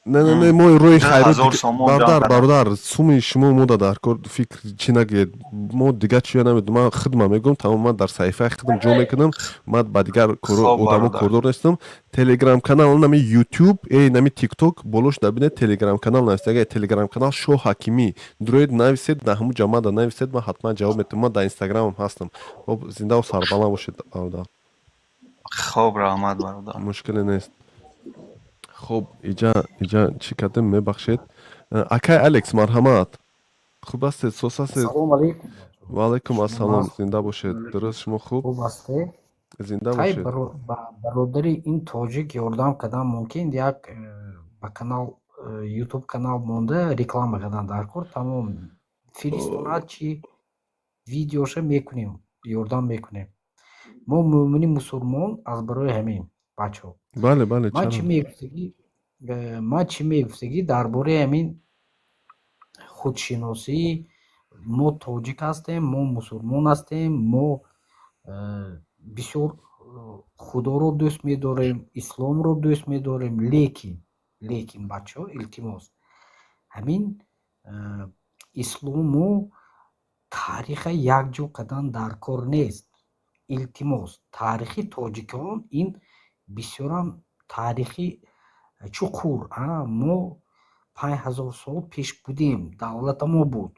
Не, не, не, мо роҳи ду хайрот ҳазор сомон ҷамъ бародар. кардан. Бародар, суми шумо мода дар кор фикр чӣ нагӯед, мо дига чия намедонам. Ман хидма мегӯям, тамом, ман дар саҳифаи хидм ҷо мекунам, ман ба дигар Хоб, одамо бародар. кордор нестам. Телеграм канал, нами Ютуб, нами Тикток болош набинед, Телеграм канал нависед. Телеграм канал Шоҳ Ҳакимӣ дуроед, нависед, дар ҳамун ҷамъада нависед, ман ҳатман ҷавоб метавам. Ман дар Инстаграмам ҳастам. Хоб, зиндаву сарбаланд бошед, бародар. Хоб, раҳмат, бародар. Мушкиле нест. Хуб, иҷа чӣ кардем, мебахшед. Акай Алекс, марҳамат. Хуб ҳастед, сос ҳастед? Салом алейкум. Ва алайкум ассалом. Шумо Зинда бошед. Дуруст, шумо хуб? Хуб ҳастед? Зинда Хай, бошед. ба бародари ин тоҷик ёрдам кардан мумкин, як ба канал, Ютуб канал монда, реклама кардан дар кор, тамом. Фиристонад, чи видеоша мекунем, ёрдам мекунем. Мо мӯъмини мусулмон аз барои ҳамин, бачаҳо. Бале, бале. Ман чӣ Чаро? мегуфтагӣ, ман чӣ мегуфтагӣ дар бораи ҳамин худшиносӣ? Мо тоҷик ҳастем, мо мусулмон ҳастем, мо бисёр Худоро дӯст медорем, исломро дӯст медорем, лекин, бачаҳо, илтимос, ҳамин ислому таъриха якҷо кардан дар кор нест, илтимос. Таърихи тоҷикон ин бисёрам таърихи чуқур. Мо 5000 сол пеш будем, давлата мо буд.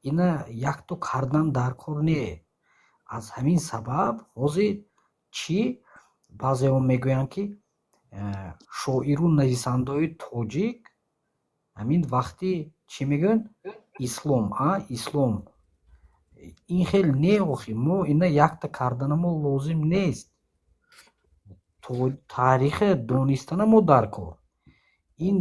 Ина якто кардан дар кор не. Аз ҳамин сабаб ҳозир чӣ баъзеҳо мегӯянд, ки шоиру нависандаҳои тоҷик ҳамин вақти чӣ мегӯянд, ислом, ислом ин хел не. Охи, мо ина якта карданамо лозим нест, таърихе донистанамо дар кор. Ин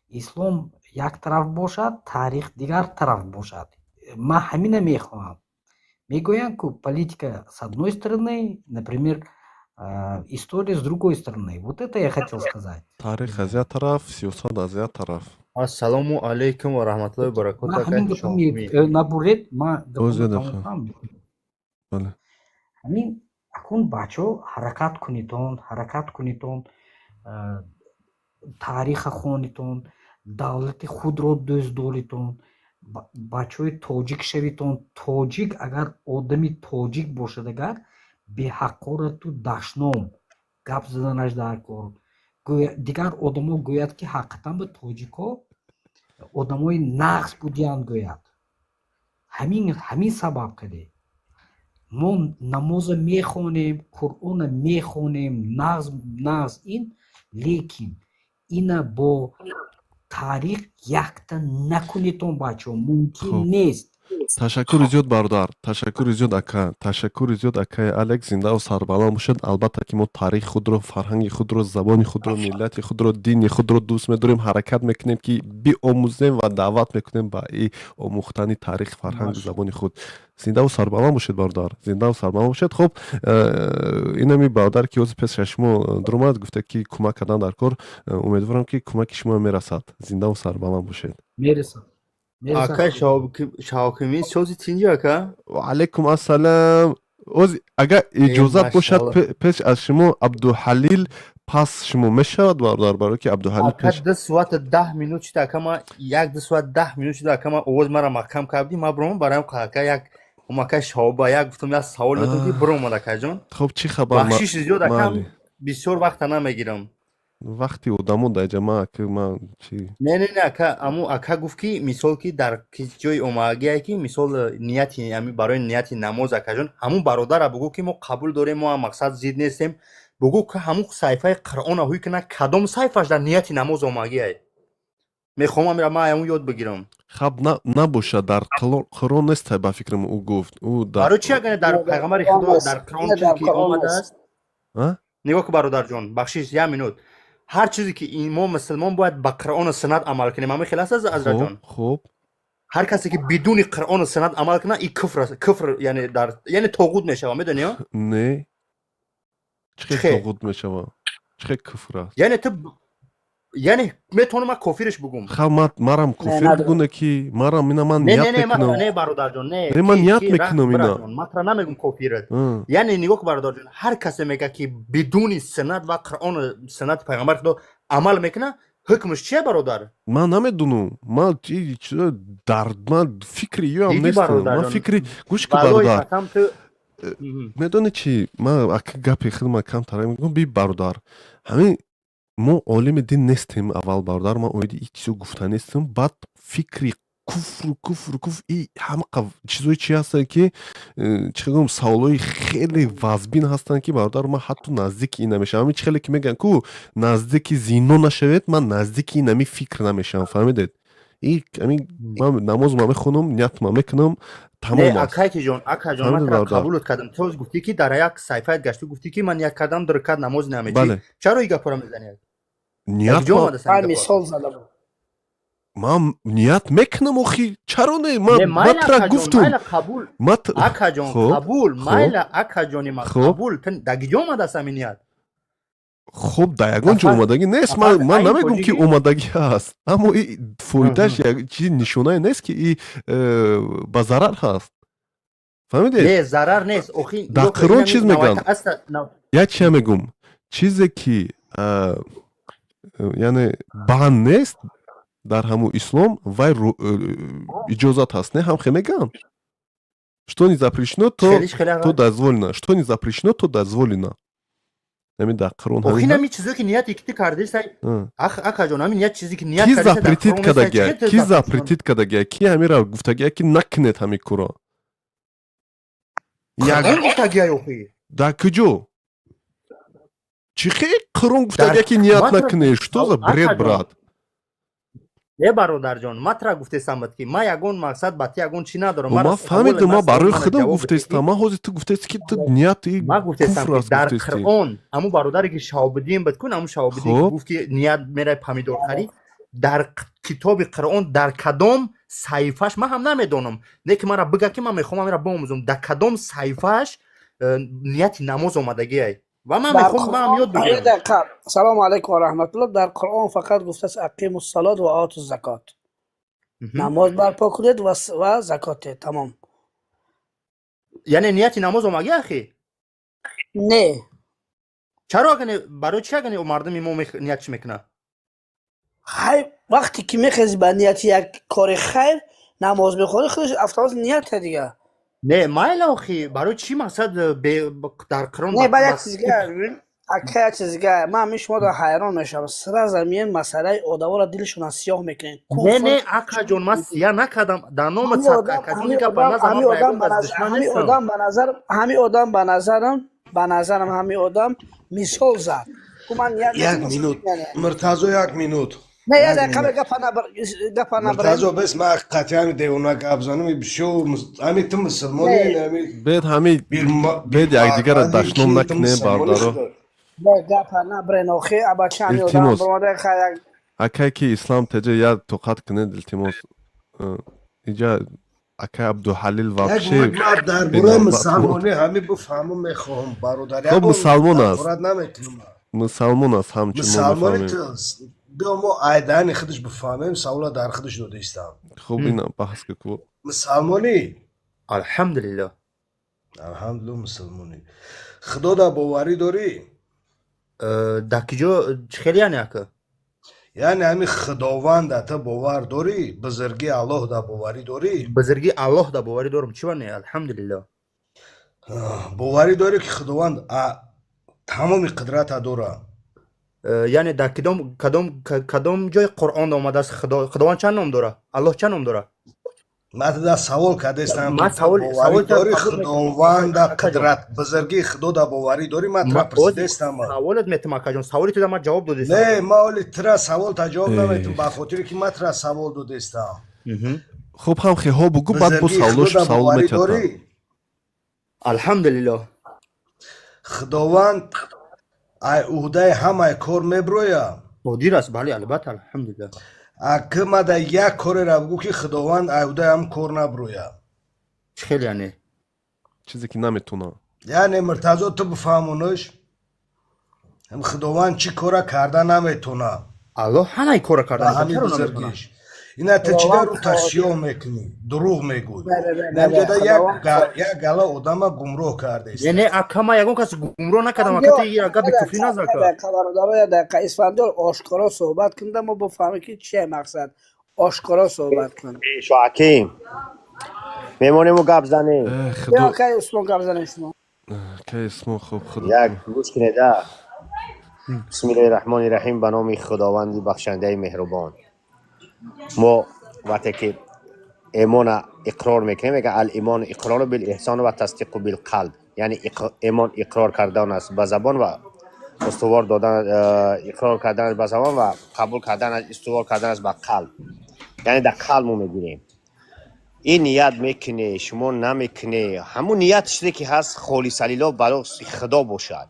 ислом Як тараф бошад, таърих дигар тараф бошад. Ман ҳамина мехоҳам. Мегӯянд ку, политика с одной стороны, например, история с другой стороны. Вот это я хотел сказать. Таърих аз як тараф, сиёсат аз як тараф. Ассалому алайкум ва раҳматуллоҳи ва баракоту. Ман ҳамин акай гапа набуред, ман Боз гапамро як тамом дақиқа. кунам. Бале. Ҳамин акун, бачаҳо, ҳаракат кунедон, ҳаракат кунедон, таъриха хонедон, давлати худро дӯст доредон, бачаҳои тоҷик шаведон. Тоҷик, агар одами тоҷик бошад, агар беҳақорату дашном гап заданаш дар кор, дигар одамо гӯяд, ки ҳақиқатан ба тоҷикҳо одамои нағз будиянд, гӯяд. Ҳамин сабаб каде мо намоза мехонем, Қуръона мехонем, нағз, нағз ин, лекин ина бо таърих якта накунедон, бачаҳо, мумкин Хуб. нест. Ташаккури зиёд, бародар, ташаккури зиёд, ака, ташаккури зиёд, акаи Алекс, зиндаву сарбаланд бошед. Албатта ки мо таърихи худро, фарҳанги худро, забони худро, миллати худро, дини худро дӯст медорем, ҳаракат мекунем, ки биомӯзем ва даъват мекунем ба и омӯхтани таърих, фарҳангу забони худ. Зиндаву сарбаланд бошед, бародар, зиндаву сарбаланд бошед. Хуб, инами бародар, ки ҳозир пеши шумо дуромад, гуфта, ки кӯмак кардан дар кор. Умедворам, ки кӯмаки шумо мерасад. Зиндаву сарбаланд бошед. Мерасад. Акай Шаҳокимин, сози тинҷи, ака? Алайкум ассалам. Оз агар иҷозат бошад, Машаллоҳ. пеш аз шумо Абдуҳалил, пас шумо мешавад, бародар, барое ки Абдуҳалил Ака, пеш. 2 соату 10 минут шуда, ака, ма як 2 соат 10 минут шуда, ака, ма овоз мара маҳкам кардӣ, ма бромам бароям, ака, як ака Шаҳоба як гуфтам, як савол додам, ки бромад, акаҷон. Хуб, чӣ хабар? Бахшиши зиёд, ака. Майли. Бисёр вақта намегирам. Вақти одамо дар ҷамоа ки ман чӣ? Не, не, не, ака, аму ака гуфт, ки мисол, ки дар ҷои омагие, ки мисол нияти ами барои нияти намоз, акаҷон, ҳамун бародара бугӯ, ки мо қабул дорем, мо ҳам мақсад зид нестем. Бугӯ, ки ҳамун саҳифаи Қуръона ҳуй кина, кадом саҳифаш дар нияти намоз омагиай. Мехоҳам амира ман ҳамун ёд бигирам. Хаб, набошад, дар Қуръон нест, ба фикрам, ӯ гуфт, ӯ дар Барои чи, агар дар пайғамбари Худо дар Қуръон чизе ки омадааст? А? Нигоҳ ку, бародарҷон, бахшиш, як минут. Ҳар чизе ки мо мусулмон бояд ба Қуръону суннат амал кунем, ҳамин хел аст, ҳазратҷон? Хуб. Ҳар касе ки бидуни Қуръону суннат амал кунад, и куфр аст, куфр, яъне дар яъне тоғут мешавад, медонӣ? Не, чӣ хел Чӣ хел? тоғут мешавад? Чӣ хел куфр аст? Яъне ту, яъне метавонам ман кофириш бугум. Хаб, марам кофир бугуне, ки марам ина ман Не, ният не, не, мекунам. Не, бародарҷон, не. Не, ман ният ки мекунам ина. Бираҷон, ман тура намегум кофират. Яъне нигоҳ ку, бародарҷон, ҳар касе мега, ки бидуни суннат ва Қуръону суннати пайғамбари Худо амал мекунад, ҳукмаш чия, бародар? Ман намедунам, ман чизо дар ман фикри ёам Диди, нестам, ман бародарҷон, фикри, гӯш ки, валлоҳи бародар. қасам, ту Медонӣ чӣ, ман ака гапи худма камтар мегӯям. Би, бародар, ҳамин мо олими дин нестем. Аввал, бародар, ман оиди ин чизо гуфта нестам. Баъд фикри куфру куфру куфр, и ҳамақа чизои чи ҳастанд, ки чӣ гӯям, саволҳои хеле вазбин ҳастанд, ки, бародар, ман ҳатто наздики ин намешавам. Ҳамин чӣ хеле ки мегӯянд ку, наздики зино нашавед, ман наздики ин ҳамин фикр намешавам, фаҳмидед? И ҳамин ман намозма мехонам, ниятма мекунам, Не. тамом аст. Акайкиҷон, акаҷон, ман Фаҳмидед, тура бародар? қабулот кардам. Ту гуфтӣ, ки дар як саҳифаят гаштӣ, гуфтӣ, ки ман ният кардам ду ракат намоз намечи. Бале. Чаро ин гапҳоро мезанӣ? Ният Дар ҷо омадааст ҳамин гапҳо? Мисол зада буд. Ман ният мекунам, охи, чаро не? Не, Ман майла, тра акаҷон, гуфтум. майла, қабул. Ман Акаҷон, хуб, қабул, хуб. майла, акаҷони ман, Хуб. қабул. Ту дар киҷо омадааст ҳамин ният? Хуб, дар ягон ҷо омадагӣ нест. Ман айн намегӯм, ки тоҷикӣ? омадагӣ ҳаст, аммо и фоидааш як чизи нишонае нест, ки и ба зарар ҳаст, фаҳмидед? Не, зарар нест, охи. Дар Нигоҳ кун, Қуръон инами чиз мегӯянд. Як чия мегӯм, чизе ки яъне банд нест дар ҳамун ислом, вай иҷозат ҳаст, не? Ҳам хе мегӯянд: что не запрещено, то Хелиш хеле то дозволено, что не запрещено, то дозволено. Ҳамин дар Қуръон Охи, ҳамин нами чизое ки нияте ки ту кардисай, акаҷон, ҳамин ният, чизе ки ният Ки кардисай, дар запретить Қуръон нестай, кардагия? чӣ хел Ки ту запрещено? запретить кардагия? Ки ҳамира гуфтагия, ки накунед ҳамин кӯро? Як Қуръон гуфтагиай, охи. Дар куҷо? Чӣ хел Қуръон гуфтагия, ки ният накунед? Что за бред, брат? Е, бародарҷон, ман тура гуфтесам, ки ман ягон мақсад ба ту, ягон чӣ надорам. Ман фаҳмидам, ман барои худам гуфтестам. Ман ҳозир ту гуфтести, ки ту нияти Ман гуфтестам, куфр ки аст, дар гуфтести. Қуръон, ҳамун бародаре ки Шаҳобиддин буд кун, ҳамун Шаҳобиддин, ки гуфт, ки ният мераи помидор харӣ. Дар китоби Қуръон дар кадом саҳифааш, ман ҳам намедонам, не ки мара бига, ки ман мехоҳам амира биомӯзам, дар кадом саҳифааш нияти намоз омадагиай ва ман Дар мехоҳам манам ёд Қуръон бигирам. Дақиқа. Салому алайкум ва раҳматуллоҳ. Дар Қуръон фақат гуфтааст: أقيموا الصلاة وآتوا الزكاة. Намоз барпо кунед ва закот диҳед, тамом. Яъне нияти намоз омагӣ, ахи? Не. Чаро агане, барои чи агане мардуми мо ният чӣ мекунад? Хай, вақте ки мехези ба нияти як кори хайр, намоз мехонӣ, худаш автомат нията дига. Не, майла, охи, барои чӣ мақсад дар Қуръон Не, баъд як чиз дига, ака, як чиз дига, ман ҳамин шумо ҳайрон мешавам. Сразу миен масъалаи одаморо дилшона сиёҳ мекунед. Не, не, акаҷон, ман сия накардам. Дар номат садкакаҷон гапа назанам, ҳами ба одам ягон ба кас назар душман ҳами нестам. одам ба назар ҳами одам ба назарам ба назарам ҳами одам мисол зад ку ман ният Як мекунам. минут, Муртазо, як минут. Не, як Як дақиқа. минут. Гапа набарем. Муртазо, бес ман қатъиян девона гап занам, бисёр ами ту мусулмони. Не. Ами Бед ҳами бед якдигарро дашном ту накунем, мусулмони. бародаро. Худо. Не, гапа набарен, охи, абача, ҳами одам Илтимос. баромада хай як Акай ки ислам теҷа, як тоқат кунед, илтимос. Иҷа акай Абдуҳалил Як вообще минут, ман дар бораи бенавбат монд. мусулмонӣ ҳами бифаҳмам мехоҳам, бародар. Хоб, Ягон мусалмон аст. ҳақорат намекунам. Мусалмон аст, ҳамчун мо Мусулмони мефаҳмем. ту биё, мо айдани худаш бифаҳмем, савола дар худаш додаистам. Хуб, ина баҳс ку. Мусулмонӣ? Алҳамдулиллоҳ. Алҳамдулиллоҳ, мусулмонӣ. Худо да боварӣ дорӣ? Дар киҷо, чӣ хел, яъне, ака? Яъне ҳами худованда ту бовар дорӣ? Бузургии Аллоҳ да боварӣ дорӣ? Бузургии Аллоҳ да боварӣ дорам, чӣ ва не, алҳамдулиллоҳ. Боварӣ дорӣ, ки худованд тамоми қудрата дора? Яъне дар кадом ҷои Қуръон омадааст худо? Худованд чанд ном дора? Аллоҳ чанд ном дора? Ман туда савол кардастам, ки Ман ту боварӣ савол дорӣ қабул мекунам, худованда акаҷон. қудрат, бузургии худо да боварӣ дорӣ? Ман тура Ман боз пурсидастам. саволат метам, акаҷон, саволи туда ман ҷавоб додистам. Не, ман оли тура савол та ҷавоб наметам, Э. ба хотире ки ман тура савол додастам. Хуб, ҳам хеҳо бугу, баъд бо Бузургии саволош худо да савол боварӣ метиҳад. дорӣ? Алҳамдулиллоҳ. Худованд ай уҳдаи ҳамаи кор меброя? Қодир аст, бале, албатта, алҳамдулиллоҳ. Аки мада як кореро бугӯ, ки худованд ай уҳдаи ҳам кор наброя. Чӣ хел, яъне? Чизе ки наметуна. Яъне, Муртазо, ту бифаҳмонаш, ҳам худованд чӣ кора карда наметона? Аллоҳ ҳамаи кора карда Ба метавонад, ҳамин чаро наметавонад? бузургиш ина ту чида Худованд рӯта қодир. сиёҳ мекунӣ, дурӯғ мегӯй? Не, не, не, не, Намҷода не, як худованд қодир. як гала одама гумроҳ кардаист. Не, не, ака, ман ягон кас гумроҳ накардам, ака, ту Исфандиёр, гапи як куфрӣ дақиқа, назан, як ака. дақиқа, бародаро, як дақиқа. Исфандиёр, ошкоро суҳбат кунда, мо бифаҳмем, ки чие мақсад. Ошкоро суҳбат кун. Шоҳаким, мемонему гап занем. Худо. Биё, акай Усмон, гап занем шумо. Акай Усмон, хуб, худо. Як гӯш кунеда. Бисмиллоҳи раҳмони раҳим, ба номи худованди бахшандаи меҳрубон. Мо вақте ки имона иқрор мекунем, мега: الإيمان إقرار باللسان وتصديق بالقلب. Яъне имон иқрор кардан аст ба забон ва устувор додан, иқрор кардан ба забон ва қабул кардан, устувор кардан аст ба қалб. Яъне дар қалб мо мегирем. Ин ният мекунӣ, шумо намекунӣ, ҳамун ният чизе ки ҳаст, холиса лиллоҳ, барои худо бошад.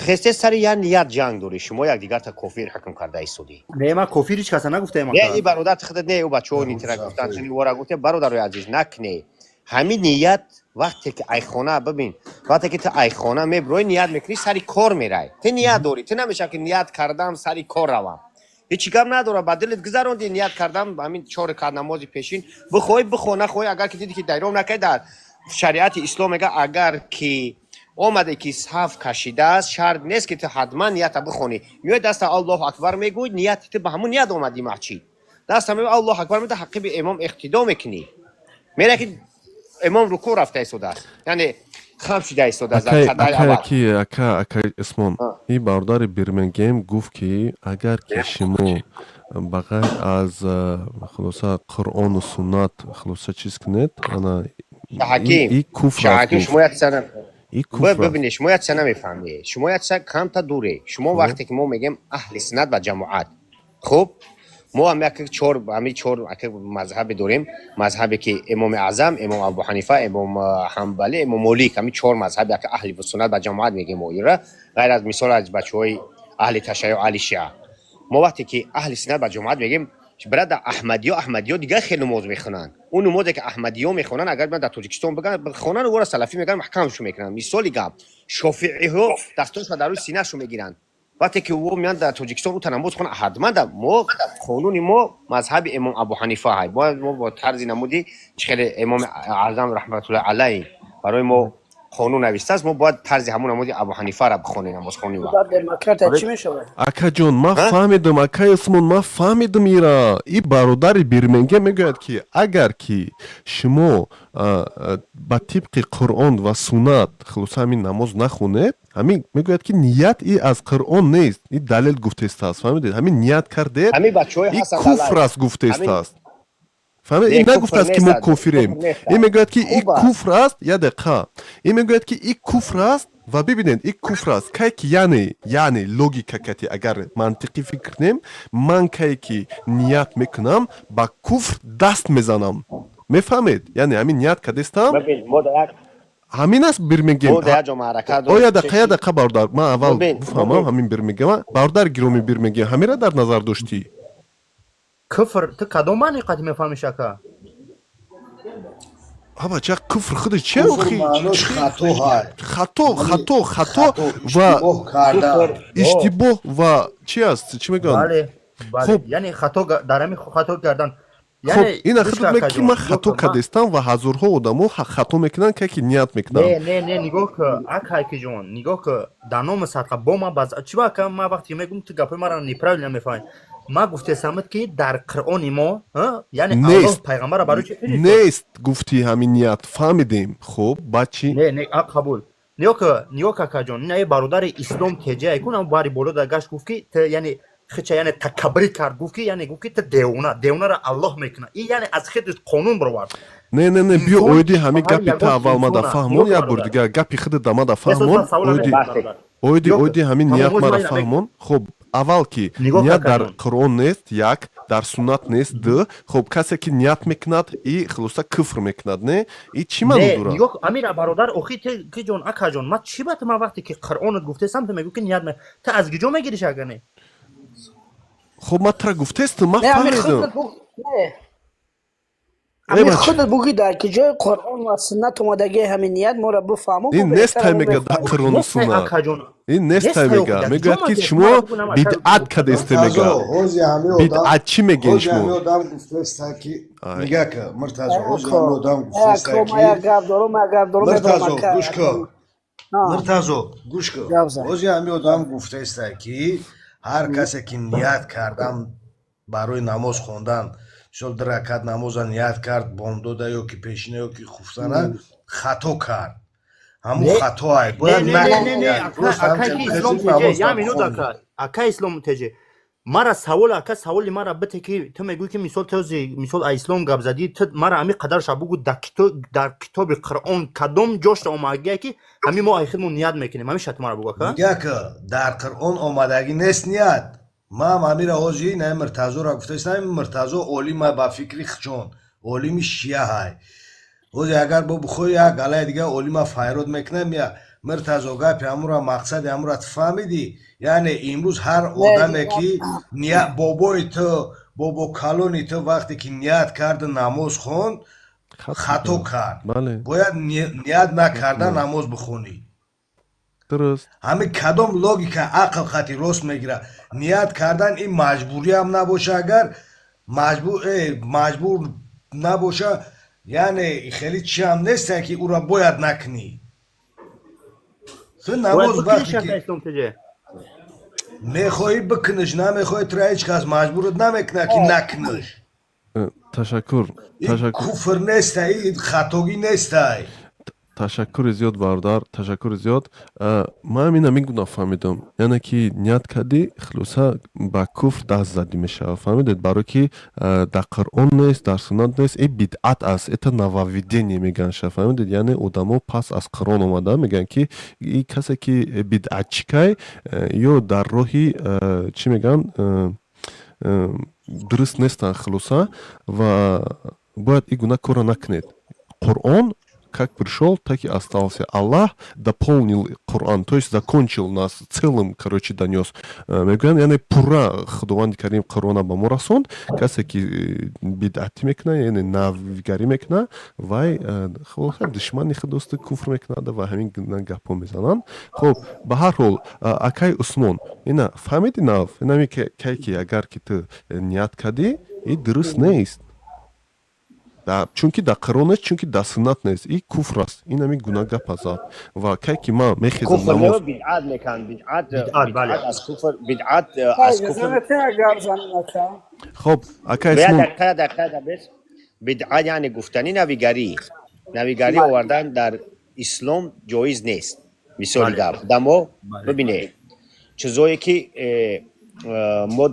Хесте сари як ният ҷанг дорӣ, шумо якдигарта кофир ҳукм карда истодӣ. Не, ман кофир ҳеҷ каса нагуфтаем, Не, ака. и бародар худат не, ӯ бачаҳо нитра гуфтан, чун вора гуфте. Бародарои азиз, накунӣ ҳамин ният. Вақте ки айхона бибин, вақте ки ту айхона мебироӣ, ният мекунӣ, сари кор мерай, ту ният дорӣ. Ту намешав ки ният кардам, сари кор равам, ҳеҷ гап надорам, ба дилат гузаронди, ният кардам, ҳамин чор ракат намози пешин бихоҳӣ бихо, нахоҳӣ, агар ки диди ки дайром накарди. Дар шариати ислом мега, агар ки омаде ки саф кашидааст, шарт нест ки ту ҳатман нията бихонӣ. Меои, даста Аллоҳу акбар мегӯй, нияти ту ба ҳамун ният омадӣ масҷид, даста меои, Аллоҳу акбар меда, ҳақиби имом иқтидо мекунӣ, мера ки имом рукӯъ рафта истодааст, яъне хам шида истодааст дар Акай қадаи акай аввал. Аки ака, акай Исмон, ин бародари Бирмингем гуфт, ки агар ки шумо ба ғайр аз хулоса Қуръону суннат хулоса чиз кунед, ана Шаҳаким, и куфр аст. Шаҳаким, Гуфт шумо як сана и куфр аст. Бибинед, шумо як чиза намефаҳмед, шумо як чиза камта дуре. Шумо вақте ки мо мегӯем аҳли суннат ва ҷамоат, хуб, мо ҳам як чор, ҳамин чор мазҳабе дорем, мазҳабе ки имоми аъзам, имом Абу Ҳанифа, имом Ҳанбалӣ, имом Молик, ҳамин чор мазҳаб, як аҳли суннат ва ҷамоат мегӯем мо ира, ғайр аз мисол аз бачаҳои аҳли ташайюъ, аҳли шиа. Мо вақте ки аҳли суннат ба ҷамоат мегем, брада, аҳмадиё, аҳмадиё дигар хел намоз мехонанд. Он намозе ки аҳмадиё мехонанд, агар ман дар Тоҷикистон биган бихонанд, ӯро салафӣ мегӯянд, маҳкамшо мекунанд. Мисоли гап, шофииҳо дастошро дар рӯи синашо мегиранд. Вақте ки ӯ меянд дар Тоҷикистон, ӯ та намоз хонанд, ҳатман да мо қонуни мо мазҳаби имом Абу Ҳанифа ҳай. Бояд мо бо тарзи намуди чӣ хеле имоми аъзам раҳматуллоҳи алайҳ барои мо қонун навиштааст, мо бояд тарзи ҳамун намуди Абу Ҳанифара бихонем намозхонӣ. Дар демократия чӣ мешавад? Акаҷон, ман фаҳмидам, акаи Усмон, ман фаҳмидам ира. И бародари Бирменге мегӯяд, ки агар ки шумо ба тибқи Қуръон ва суннат, хулоса, ҳамин намоз нахонед, ҳамин мегӯяд, ки ният и аз Қуръон нест, и далел гуфтестааст, фаҳмидед? Ҳамин ният кардед, ҳамин бачаҳои и ҳастанд куфр алай аст гуфтестааст, фаҳмед? Не, Ин куфр нагуфтааст, ки мо нест, кофирем. куфр нест. Ин мегӯяд, ки и Хуб аст. куфр аст. Я дақиқа, ин мегӯяд, ки и куфр аст. Ва бибинед, и куфр аст кай ки, яъне логика кати агар мантиқӣ фикр кунем, ман кае ки ният мекунам, ба куфр даст мезанам, мефаҳмед? Яъне ҳамин ният кардестам. Бибин, мо дар як Ҳамин аст Бирмингем. Мо дар як ҷо маърака дорем. Оя дақиқа, я дақиқа, бародар, ман аввал Бибин, бифаҳмам. бибин. Ҳамин Бирмингема, бародари гиромӣ Бирмингем, ҳаминро дар назар доштӣ? Куфр ту кадом маъни қати мефаҳмиш, ака? Ҳа, бача, куфр худаш чи? Куфр Охи? маънош хато ҳай. Хато, хато, хато ва иштибоҳ кардан. Иштибоҳ ва чи аст, чӣ мегӯянд? Бале. Хуб. Яъне хато дар ҳамин хато кардан. Хуб. Яъне Ина гӯш худат кун, мегӯ, ки акаҷон, ман нигоҳ хато кун, ман кардестам ва ҳазорҳо одамо хато мекунанд, ке ки ният мекунанд. Не, нигоҳ кун, акайкиҷон, нигоҳ кун, дар номи садқа бо ман баз чӣ ба, ака, ман вақте мегӯм, ту гапҳои маро неправильно мефаҳмӣ. Ман гуфтесамад, ки дар Қуръони мо, яъне Аллоҳ Нест. пайғамбара барои чӣ фиристод? Нест гуфти, ҳамин ният фаҳмидем. Хуб, баъд чӣ? Не, а қабул, нигоҳ кун, нигоҳ кун, акаҷон, ина бародари Ислом теҷа кун, бари боло дар гашт гуфт, ки ту, яъне хича, яъне такаббурӣ кард, гуфт, ки яъне гуфт, ки ту девона, девонаро Аллоҳ мекунад. И яъне аз худаш қонун баровард. Не, биё. Инсон Оиди ҳамин ба ҳар гапи ту ягон аввал мада инсона. фаҳмон. Нигоҳ кун, Як бор бародар. дигар гапи худат да мада Бесоз, ман фаҳмон. савола Оиди мекунам, бародар. оиди Нигоҳ кун. оиди ҳамин Тамом, ният ҳозир мара ман ина мегӯям. фаҳмон. Хуб, аввал ки Нигоҳ ният дар акаҷон. Қуръон нест, як, дар суннат нест, ду. Хуб, касе ки ният мекунад и хулоса куфр мекунад, не? И чӣ маъно Не, дорад? нигоҳ кун, амира бародар, охи ту ки ҷон, акаҷон, ман чӣ ба ту, ман вақте ки Қуръонат гуфтесам, ту мегӯ, ки ният ту аз куҷо мегириш, ага не? Хуб, ман тура гуфтестам, ман Не, ами фаҳмидам. худат буг, не. Э, Ами бача. худат буги, дар куҷои Қуръон ва суннат омадагии ҳамин ният, моро бифаҳму, Ин мо нестай, беҳтар мо мега, дар мефаҳмем. Қуръону Нестай, суннат. акаҷон. Ин нестай, Нестай, мега. охи, дар куҷо Мегӯяд, ки омадааст? шумо Мара бугу, нам ака бидъат кардесте, Муртазо, мега. ҳози ҳамин одам Бидъат чӣ мегӯен ҳози шумо? ҳамин одам гуфтеста, ки Ай. нигоҳ кун, Муртазо, ҳози Ако, ҳамин одам гуфтеста, ако, ма ки як гап дорум, як гап дорум, медорам, Муртазо, ака. гӯш кун. Муртазо, гӯш кун. Гап зан. Ҳози ҳамин одам гуфтеста, ки ҳар касе ки ният кардан барои намоз хондан, мисол, ду ракат намоза ният кард бомдода ё ки пешина ё ки хуфтана, хато кард, ҳамун Не, хатоай не, бояд не, не, накунӣ. не, не, Яъне ака, просто ака, ҳамчун ки каси Ислом теҷе, намоз я минут, набихонӣ. ака, ака Ислом теҷе. Мара савол, ака, саволи мара бите, ки ту мегӯӣ, ки мисол този, мисол, а Ислом гап задӣ, ту мара ҳамин қадарша бугӯ, дар китоби Қуръон кадом ҷошта омадагие, ки ҳамин мо ай худмон ният мекунем? Ҳамин шарт мара бугӯ, ака. Нигоҳ кун, дар Қуръон омадагӣ нест ният. Ман ҳамира ҳози на Муртазоро гуфтаистам, Муртазо олима, ба фикри хичон олими шия ҳай. Ҳози агар бо бихоҳӣ, як галаи дига олима файрод мекунам. Я Муртазо, гапи ҳамура, мақсади ҳамура ту фаҳмидӣ? Яъне имрӯз ҳар одаме, ки бобои ту, бобо калони ту вақте ки ният карду намоз хонд, хато кард. Бале. Бояд ният накарда намоз бихонӣ. Дуруст. Ҳамин кадом логика, ақл хати рост мегирад? Ният кардан ин маҷбуриам набоша, агар маҷбур маҷбур набоша, яъне хеле чиам несте, ки ӯра бояд накунӣ. Ту Бояд намоз бикуниш, вақте ака ки Ислом теҷе. мехоҳӣ, бикуниш, намехоҳӣ, тура ҳеҷ кас маҷбурат намекунад, ки накуниш. Ташаккур. Ин Ташаккур. куфр нестай, ин хатогӣ нестай. Ташаккури зиёд, бародар, ташаккури зиёд. Ман ҳамина мегуна фаҳмидам, яъне ки ният кардӣ, хулоса, ба куфр даст задӣ мешавад, фаҳмидед? Барое ки дар Қуръон нест, дар суннат нест, ин бидъат аст, это нововведение мегӯянд, фаҳмидед? Яъне одамо пас аз Қуръон омада мегӯянд, ки и касе ки бидъатчикай ё дар роҳи чӣ мегӯянд, дуруст нестанд, хулоса, ва бояд ин гуна корро накунед. Қуръон Как пришел, так и остался. Аллах дополнил Қуръан, то есть закончил нас целым, короче, донес. Мегӯянд, яъне пурра Худованди Карим Қуръона ба мо расонд. Касе ки бидъатӣ мекунад, яъне навгарӣ мекунад, вай хулоса душмани худосту, куфр мекунад ва ҳамин гуна гапҳо мезананд. Хуб, ба ҳар ҳол, акай Усмон, ина фаҳмиди, нав инами кай ки агар ки ту ният кардӣ, и дуруст нест, чунки дар Қуръон нест, чунки дар суннат нест, и куфр аст. Ин ҳамин гуна гап зад ва кай ки ман мехезам Куфр намоз не, бидъат мекунанд, бидъат. Бидъат, бале. Бидъат аз куфр, бидъат аз куфр. Гап занем, ака. Хоб, акай Як Усмон. дақиқа, дақиқа, бес. Бидъат яъне гуфтани навигарӣ, навигарӣ овардан дар ислом ҷоиз нест. Мисоли гап дамо бибине, чизое ки мо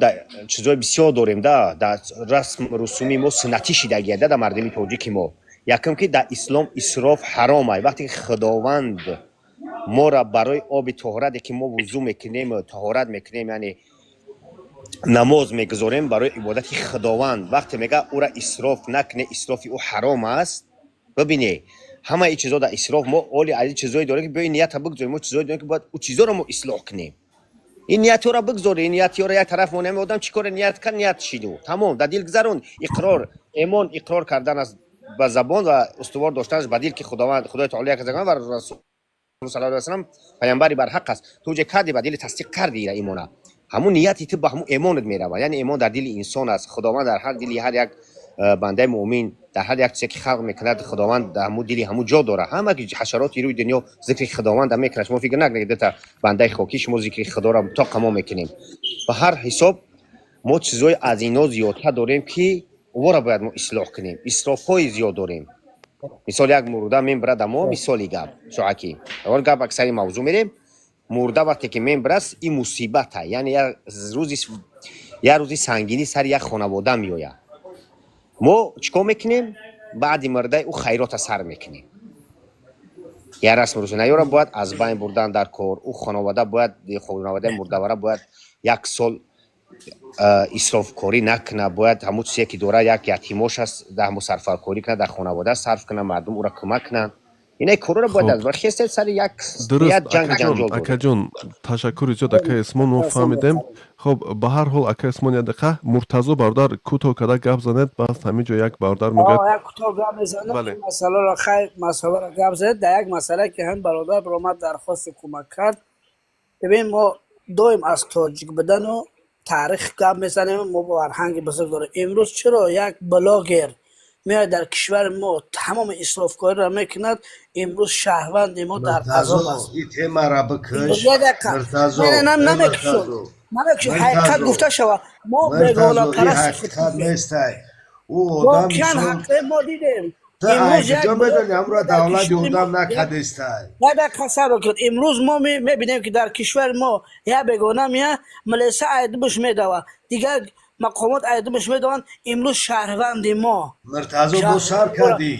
чизои бисёр дорем да дар расм русуми мо, суннатӣ шидагия да дар мардуми тоҷики мо. Якум ки дар ислом исроф ҳаром ай. Вақте ки Худованд мора барои оби тоҳорате ки мо вузӯ мекунем, тоҳорат мекунем, яъне намоз мегузорем барои ибодати Худованд, вақте мега ӯра исроф накуне, исрофи ӯ ҳаром аст. Бибине, ҳамаи чизо дар исроф мо оли аз ин чизое дорем ки биёи нията бигзорем. Мо чизое дорем ки бояд ӯ чизоро мо ислоҳ кунем. Ин ниятҳоро бигзорем, ин ниятҳоро як тараф монем. Одам чӣ коре ният кард, ният шиду тамом, дар дил гузарон. Иқрор, эмон иқрор кардан аст ба забон ва устувор доштанаш ба дил, ки Худованд, Худои Таоло як ва Расул саллаллоҳу алайҳи васаллам паямбари барҳақ аст. Ту ҷе кардӣ, ба дили тасдиқ кардӣ ира имона, ҳамун нияти ту ба ҳамун эмонат меравад. Яъне эмон дар дили инсон аст. Худованд дар ҳар дили ҳар як бандаи муъмин, дар ҳар як чизе ки халқ мекунад, Худованд дар ҳамун дили ҳамун ҷо дорад. Ҳама ҳашароти рӯи дунё зикри Худованда мекунад. Шумо фикр накунед, дута бандаи хокӣ шумо зикри Худоро то қамо мекунем. Ба ҳар ҳисоб, мо чизҳои аз ино зиёдтар дорем, ки ӯро бояд мо ислоҳ кунем. Исрофҳои зиёд дорем. Мисол, як мурда мембирад, мо мисоли гап соаки он гап аксари мавзӯъ мерем. Мурда вақте ки мембирад, ин мусибата, яъне як рӯзи сангинӣ сари як хонавода меояд. Мо чӣ кор мекунем? Баъди мурдаи ӯ хайрота сар мекунем. Як расму русум бояд аз байн бурдан дар кор. Ӯ хонавода бояд, хонаводаи мурдавара бояд як сол исрофкорӣ накунад. Бояд ҳамун чизе ки дорад, як ятимош аст, дар ҳамун сарфакорӣ кунад, дар хонавода сарф кунад, мардум ӯро кӯмак кунанд. Инаи корро бояд аз бар хестед, сари як Дуруст. як ҷанг Акаҷон. ҷанҷол дорем. Акаҷон, ташаккури зиёд, акаи Исмон, мо фаҳмидем. Хоб, ба ҳар ҳол, акаи Исмон, як дақиқа, Муртазо бародар, кӯтоҳ карда гап занед. Бас ҳамин ҷо як бародар мегӯяд. Як кӯтоҳ гап мезанам. Бале. Масъаларо, хайр, масъаларо гап занед. Дар як масъала ки ҳам бародар баромад, дархости кӯмак кард. Бибин, мо доим аз тоҷик будану таърих гап мезанем, мо бо фарҳанги бузург дорем. Имрӯз чаро як блогер меояд, дар кишвари мо тамоми исрофкориро мекунад? Имрӯз шаҳрванди мо дар азоб Муртазо, аст. и темара бикаш. Як дақиқа. Муртазо, Не, не, э, намекушам. Муртазо. Намекушам, ҳақиқат Муртазо. гуфта шавад. Мо Муртазо, и бегонапарасти ҳақиқат нестай. Ӯ одам воқеан мисол ҳаққе мо дидем. Ту Имрӯз як куҷо медонӣ, ҳамро дар давлат кишвари ёрдам мо накардестай. як дақиқа сабр кун. Имрӯз мо мебинем, ки дар кишвари мо як бегона меяд, милиса айдимаш медавад, дигар мақомот айдимаш медаванд. Имрӯз шаҳрванди мо Муртазо, бо сар кардӣ.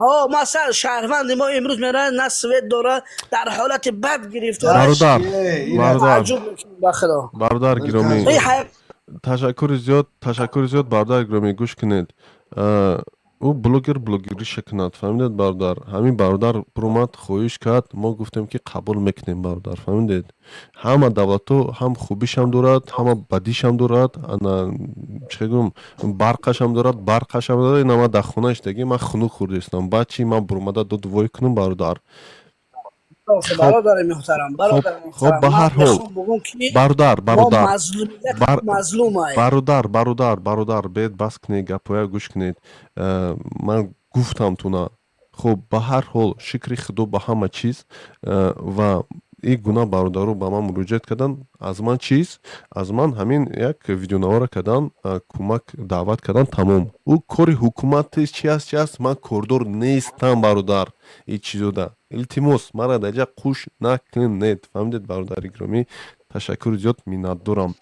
Ҳо, масалан, шаҳрванди мо имрӯз меравад, на свет дорад, дар ҳолати бад гирифтор. Бародар, бародар. Тааҷҷуб мекунем, ба Худо. Бародар гиромӣ. Ин Ташаккури зиёд, ташаккури зиёд, бародар гиромӣ, гӯш кунед. Ӯ блогер блогериша кунад, фаҳмидед, бародар? Ҳамин бародар буромад, хоҳиш кард, мо гуфтем, ки қабул мекунем, бародар, фаҳмидед? Ҳама давлатҳо ҳам хубишам дорад, ҳама бадишам дорад. Ана, чӣ гӯм, барқашам дорад, барқашам дорад. Ина ман дар хона иштагӣ, ман хунук хӯрдаистам. Баъд чӣ ман буромада дод вой кунам, бародар? Бародари муҳтарам, бародари Хоб, муҳтарам, ба ман ҳар ҳол, мехоҳам бигӯм, ки бародар, мо бародар, мазлумият мазлумай. Бародар, бародар, бародар, бед бас кунед гапҳоя, гӯш кунед. Ман гуфтам туна. Хуб, ба ҳар ҳол, шукри Худо ба ҳама чиз. Ва ин гуна бародаро ба ман муроҷиат карданд. Аз ман чиз, аз ман ҳамин як видеонавора кардан, кӯмак даъват кардан, тамом. Ӯ кори ҳукуматест, чи аст, чи аст, ман кордор нестам, бародар. Ин чизода, илтимос, мара дар ҷа қуш накунед, фаҳмидед, бародари гиромӣ? Ташаккури зиёд, миннатдорам.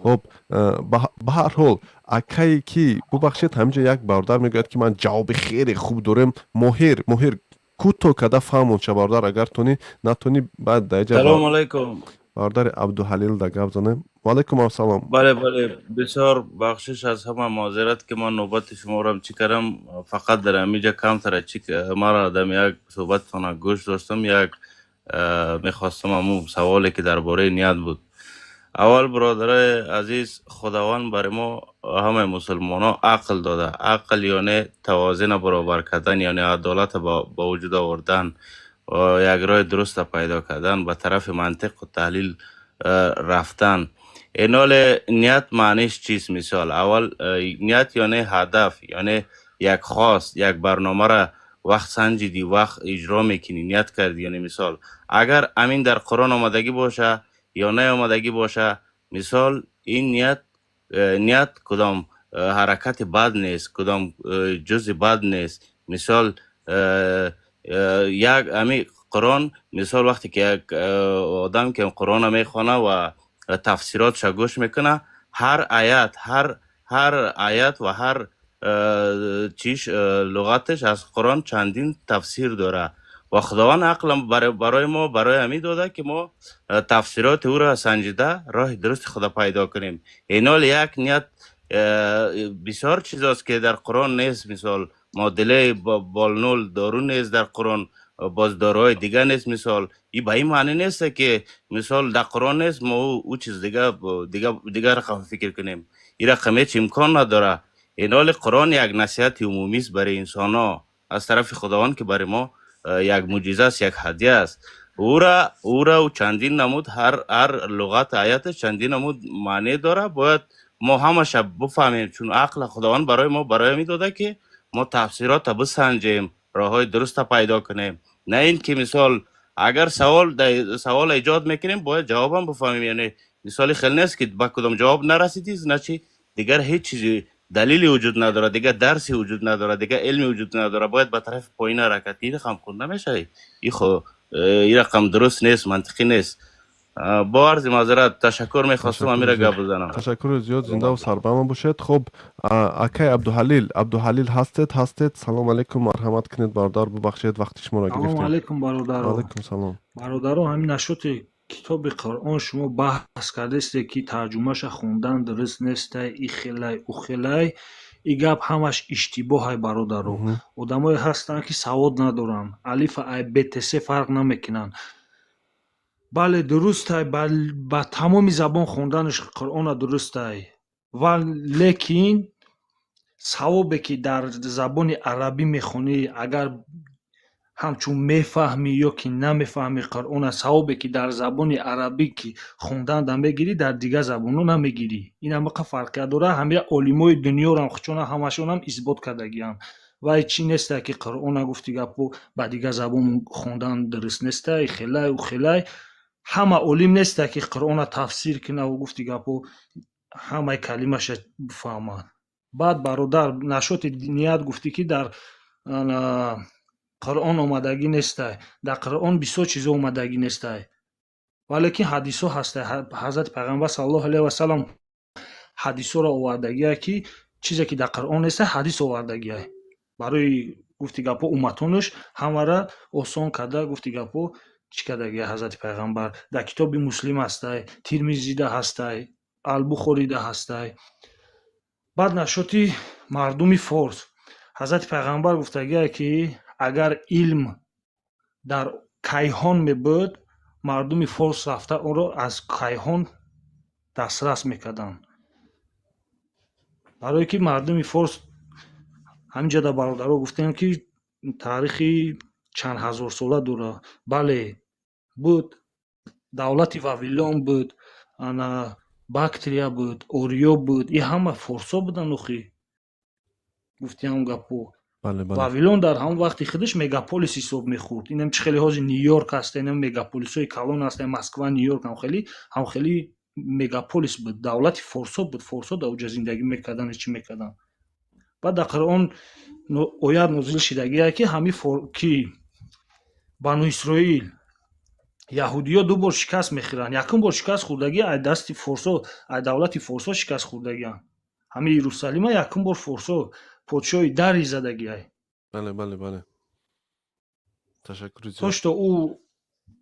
Хоб, ба ҳар ҳол, акае ки, бубахшед, ҳаминҷо як бародар мегӯяд, ки ман ҷавоби хеле хуб дорем. Моҳир, Моҳир, кӯтоҳ карда фаҳмон ша, бародар, агар тони, натони, баъд дар ҷа. Салому алайкум. Бародари Абдуҳалил да гап занем. Ваалайкум ассалом. Бале, бале, бисёр бахшиш, аз ҳама маъзират, ки ман навбати шуморо чӣ кардам. Фақат дар ҳамиҷа камтара чӣ маро дам як суҳбаттона гӯш доштам, як мехостам ҳамун саволе, ки дар бораи ният буд. Аввал, бародарои азиз, Худованд барои мо, ҳамаи мусулмонҳо, ақл дода. Ақл яъне тавозина баробар кардан, яъне адолат ба вуҷуд овардан, як роҳи дуруста пайдо кардан, ба тарафи мантиқу таҳлил рафтан. Иноле ният маъниш чист? Мисол, аввал ният яъне ҳадаф, яъне як хост, як барномаро вақт санҷидӣ, вақт иҷро мекунӣ, ният кардӣ. Яъне мисол, агар амин дар Қуръон омадагӣ боша ё наомадагӣ боша, мисол, ин ният ният кудом ҳаракати бад нест, кудом ҷузъи бад нест. Мисол, як ами Қуръон, мисол, вақте ки як одам ки Қуръонро мехона ва тафсиротша гӯш мекуна, ҳар аят, ҳар аят ва ҳар чиш луғаташ аз Қуръон чандин тафсир дора ва Худованд ақлам барои мо барои ҳамин дода, ки мо тафсироти ӯро санҷида, роҳи дурусти худо пайдо кунем. Инол як ният бисёр чизост, ки дар Қуръон нест. Мисол, муодилаи болнул дору нест дар Қуръон, боз доруҳои дига нест. Мисол, и ба ин маъне нест, ки мисол дар Қуръон нест, мо ӯ чиз дига рақам фикр кунем. Ин рақам ҳеҷ имкон надора. Иноли Қуръон як насиҳати умумист барои инсонҳо аз тарафи Худованд, ки барои мо як мӯъҷиза аст, як ҳадя аст. Ӯра чандин намуд, ҳар луғат аяташ чандин намуд маъне дора. Бояд мо ҳамаша бифаҳмем, чун ақла Худованд барои мо барои ҳамин дода, ки мо тафсиротро бисанҷем, роҳҳои дуруста пайдо кунем. На ин ки мисол, агар савол эҷод мекунем, бояд ҷавобам бифаҳмем. Яъне мисоли хел нест, ки ба кудом ҷавоб нарасидӣ, значит дигар ҳеҷ чизи далеле вуҷуд надорад, дигар дарсе вуҷуд надорад, дигар илме вуҷуд надорад, бояд ба тарафи поин ҳаракат. Ин рақам хун намешавад. И хо ин рақам дуруст нест, мантиқӣ нест. Бо арзи маъзарат, ташаккур, мехостам амира гап бизанам. Ташаккури зиёд, зиндаву сарбаланд бошед. Хуб, акай Абдуҳалил, Абдуҳалил ҳастед? Ҳастед? Салом алейкум, марҳамат кунед, бародар. Бубахшед, вақти шуморо Салому гирифтем. алейкум, бародаро. Алейкум салом. Бародаро, ҳамин нашоти китоби Қуръон шумо баҳс кардесте, ки тарҷумаша хондан дуруст нестай, и хелай, ӯ хелай. И гап ҳамаш иштибоҳай, бародаро. Одамое ҳастанд, ки савод надоранд, алифа ай бтс фарқ намекунанд. Бале, дурустай, ба тамоми забон хонданаш Қуръона дурустай, ва лекин савобе, ки дар забони арабӣ мехонӣ, агар ҳамчун мефаҳмӣ ё ки намефаҳмӣ Қуръона, савобе, ки дар забони арабӣ ки хонданда мегирӣ, дар дигар забонҳо намегирӣ. Ин ҳамақа фарқият дорад. Ҳамира олимои дунёрам хучона ҳамашонам исбот кардагианд. Вай чӣ нестай, ки Қуръона, гуфти гапҳо, ба дигар забон хондан дуруст нестай, хелай, ӯ хелай. Ҳама олим нестай, ки Қуръона тафсир кунаву, гуфти гапҳо, ҳамаи калимаша бифаҳмад. Баъд, бародар, нашоти ният гуфтӣ, ки дар Қуръон омадагӣ нестай. Дар Қуръон бисёр чизо омадагӣ нестай, валекин ҳадисҳо ҳастай. Ҳазрати Пайғамбар саллаллоҳу алайҳи васалам ҳадисҳоро овардагие, ки чизе, ки дар Қуръон нестай, ҳадис овардагие барои, гуфти гапҳо, умматонаш ҳамаро осон карда, гуфти гапҳо, чӣ кардагия ҳазрати Пайғамбар. Дар китоби Муслим ҳастай, Тирмизида ҳастай, Албухорида ҳастай. Баъд нашоти мардуми форс, ҳазрати Пайғамбар гуфтагие, ки агар илм дар кайҳон мебуд, мардуми форс рафта онро аз кайҳон дастрас мекарданд. Барое ки мардуми форс, ҳамин ҷода бародаро гуфтем, ки таърихи чанд ҳазорсола дорад. Бале, буд, давлати Вавилон буд, ана Бактрия буд, Ориё буд, и ҳама форсҳо буданд. Охи, гуфтиам гапҳо, Вавилон дар ҳамон вақти худаш мегаполис ҳисоб мехӯрд. Инам чи хеле ҳозир Ню-Йорк ҳаста, инам мегаполисҳои калон ҳаста, Москва, Ню-Йорк, ҳамхели мегаполис буд, давлати форсҳо буд. Форсҳо дар оҷа зиндагӣ мекарданд, чӣ мекарданд. Баъд дар Қуръон оят нозил шидагие, ки ҳами ки Бану Исроил, яҳудиё ду бор шикаст мехӯранд. Якум бор шикаст хӯрдагӣ ай дасти форсҳо, ай давлати форсҳо шикаст хӯрдагианд. Ҳами Иерусалима якум бор форсҳо, подшоҳи Дарий задагиай. Бале, бале, бале, ташаккури То зиёд. что ӯ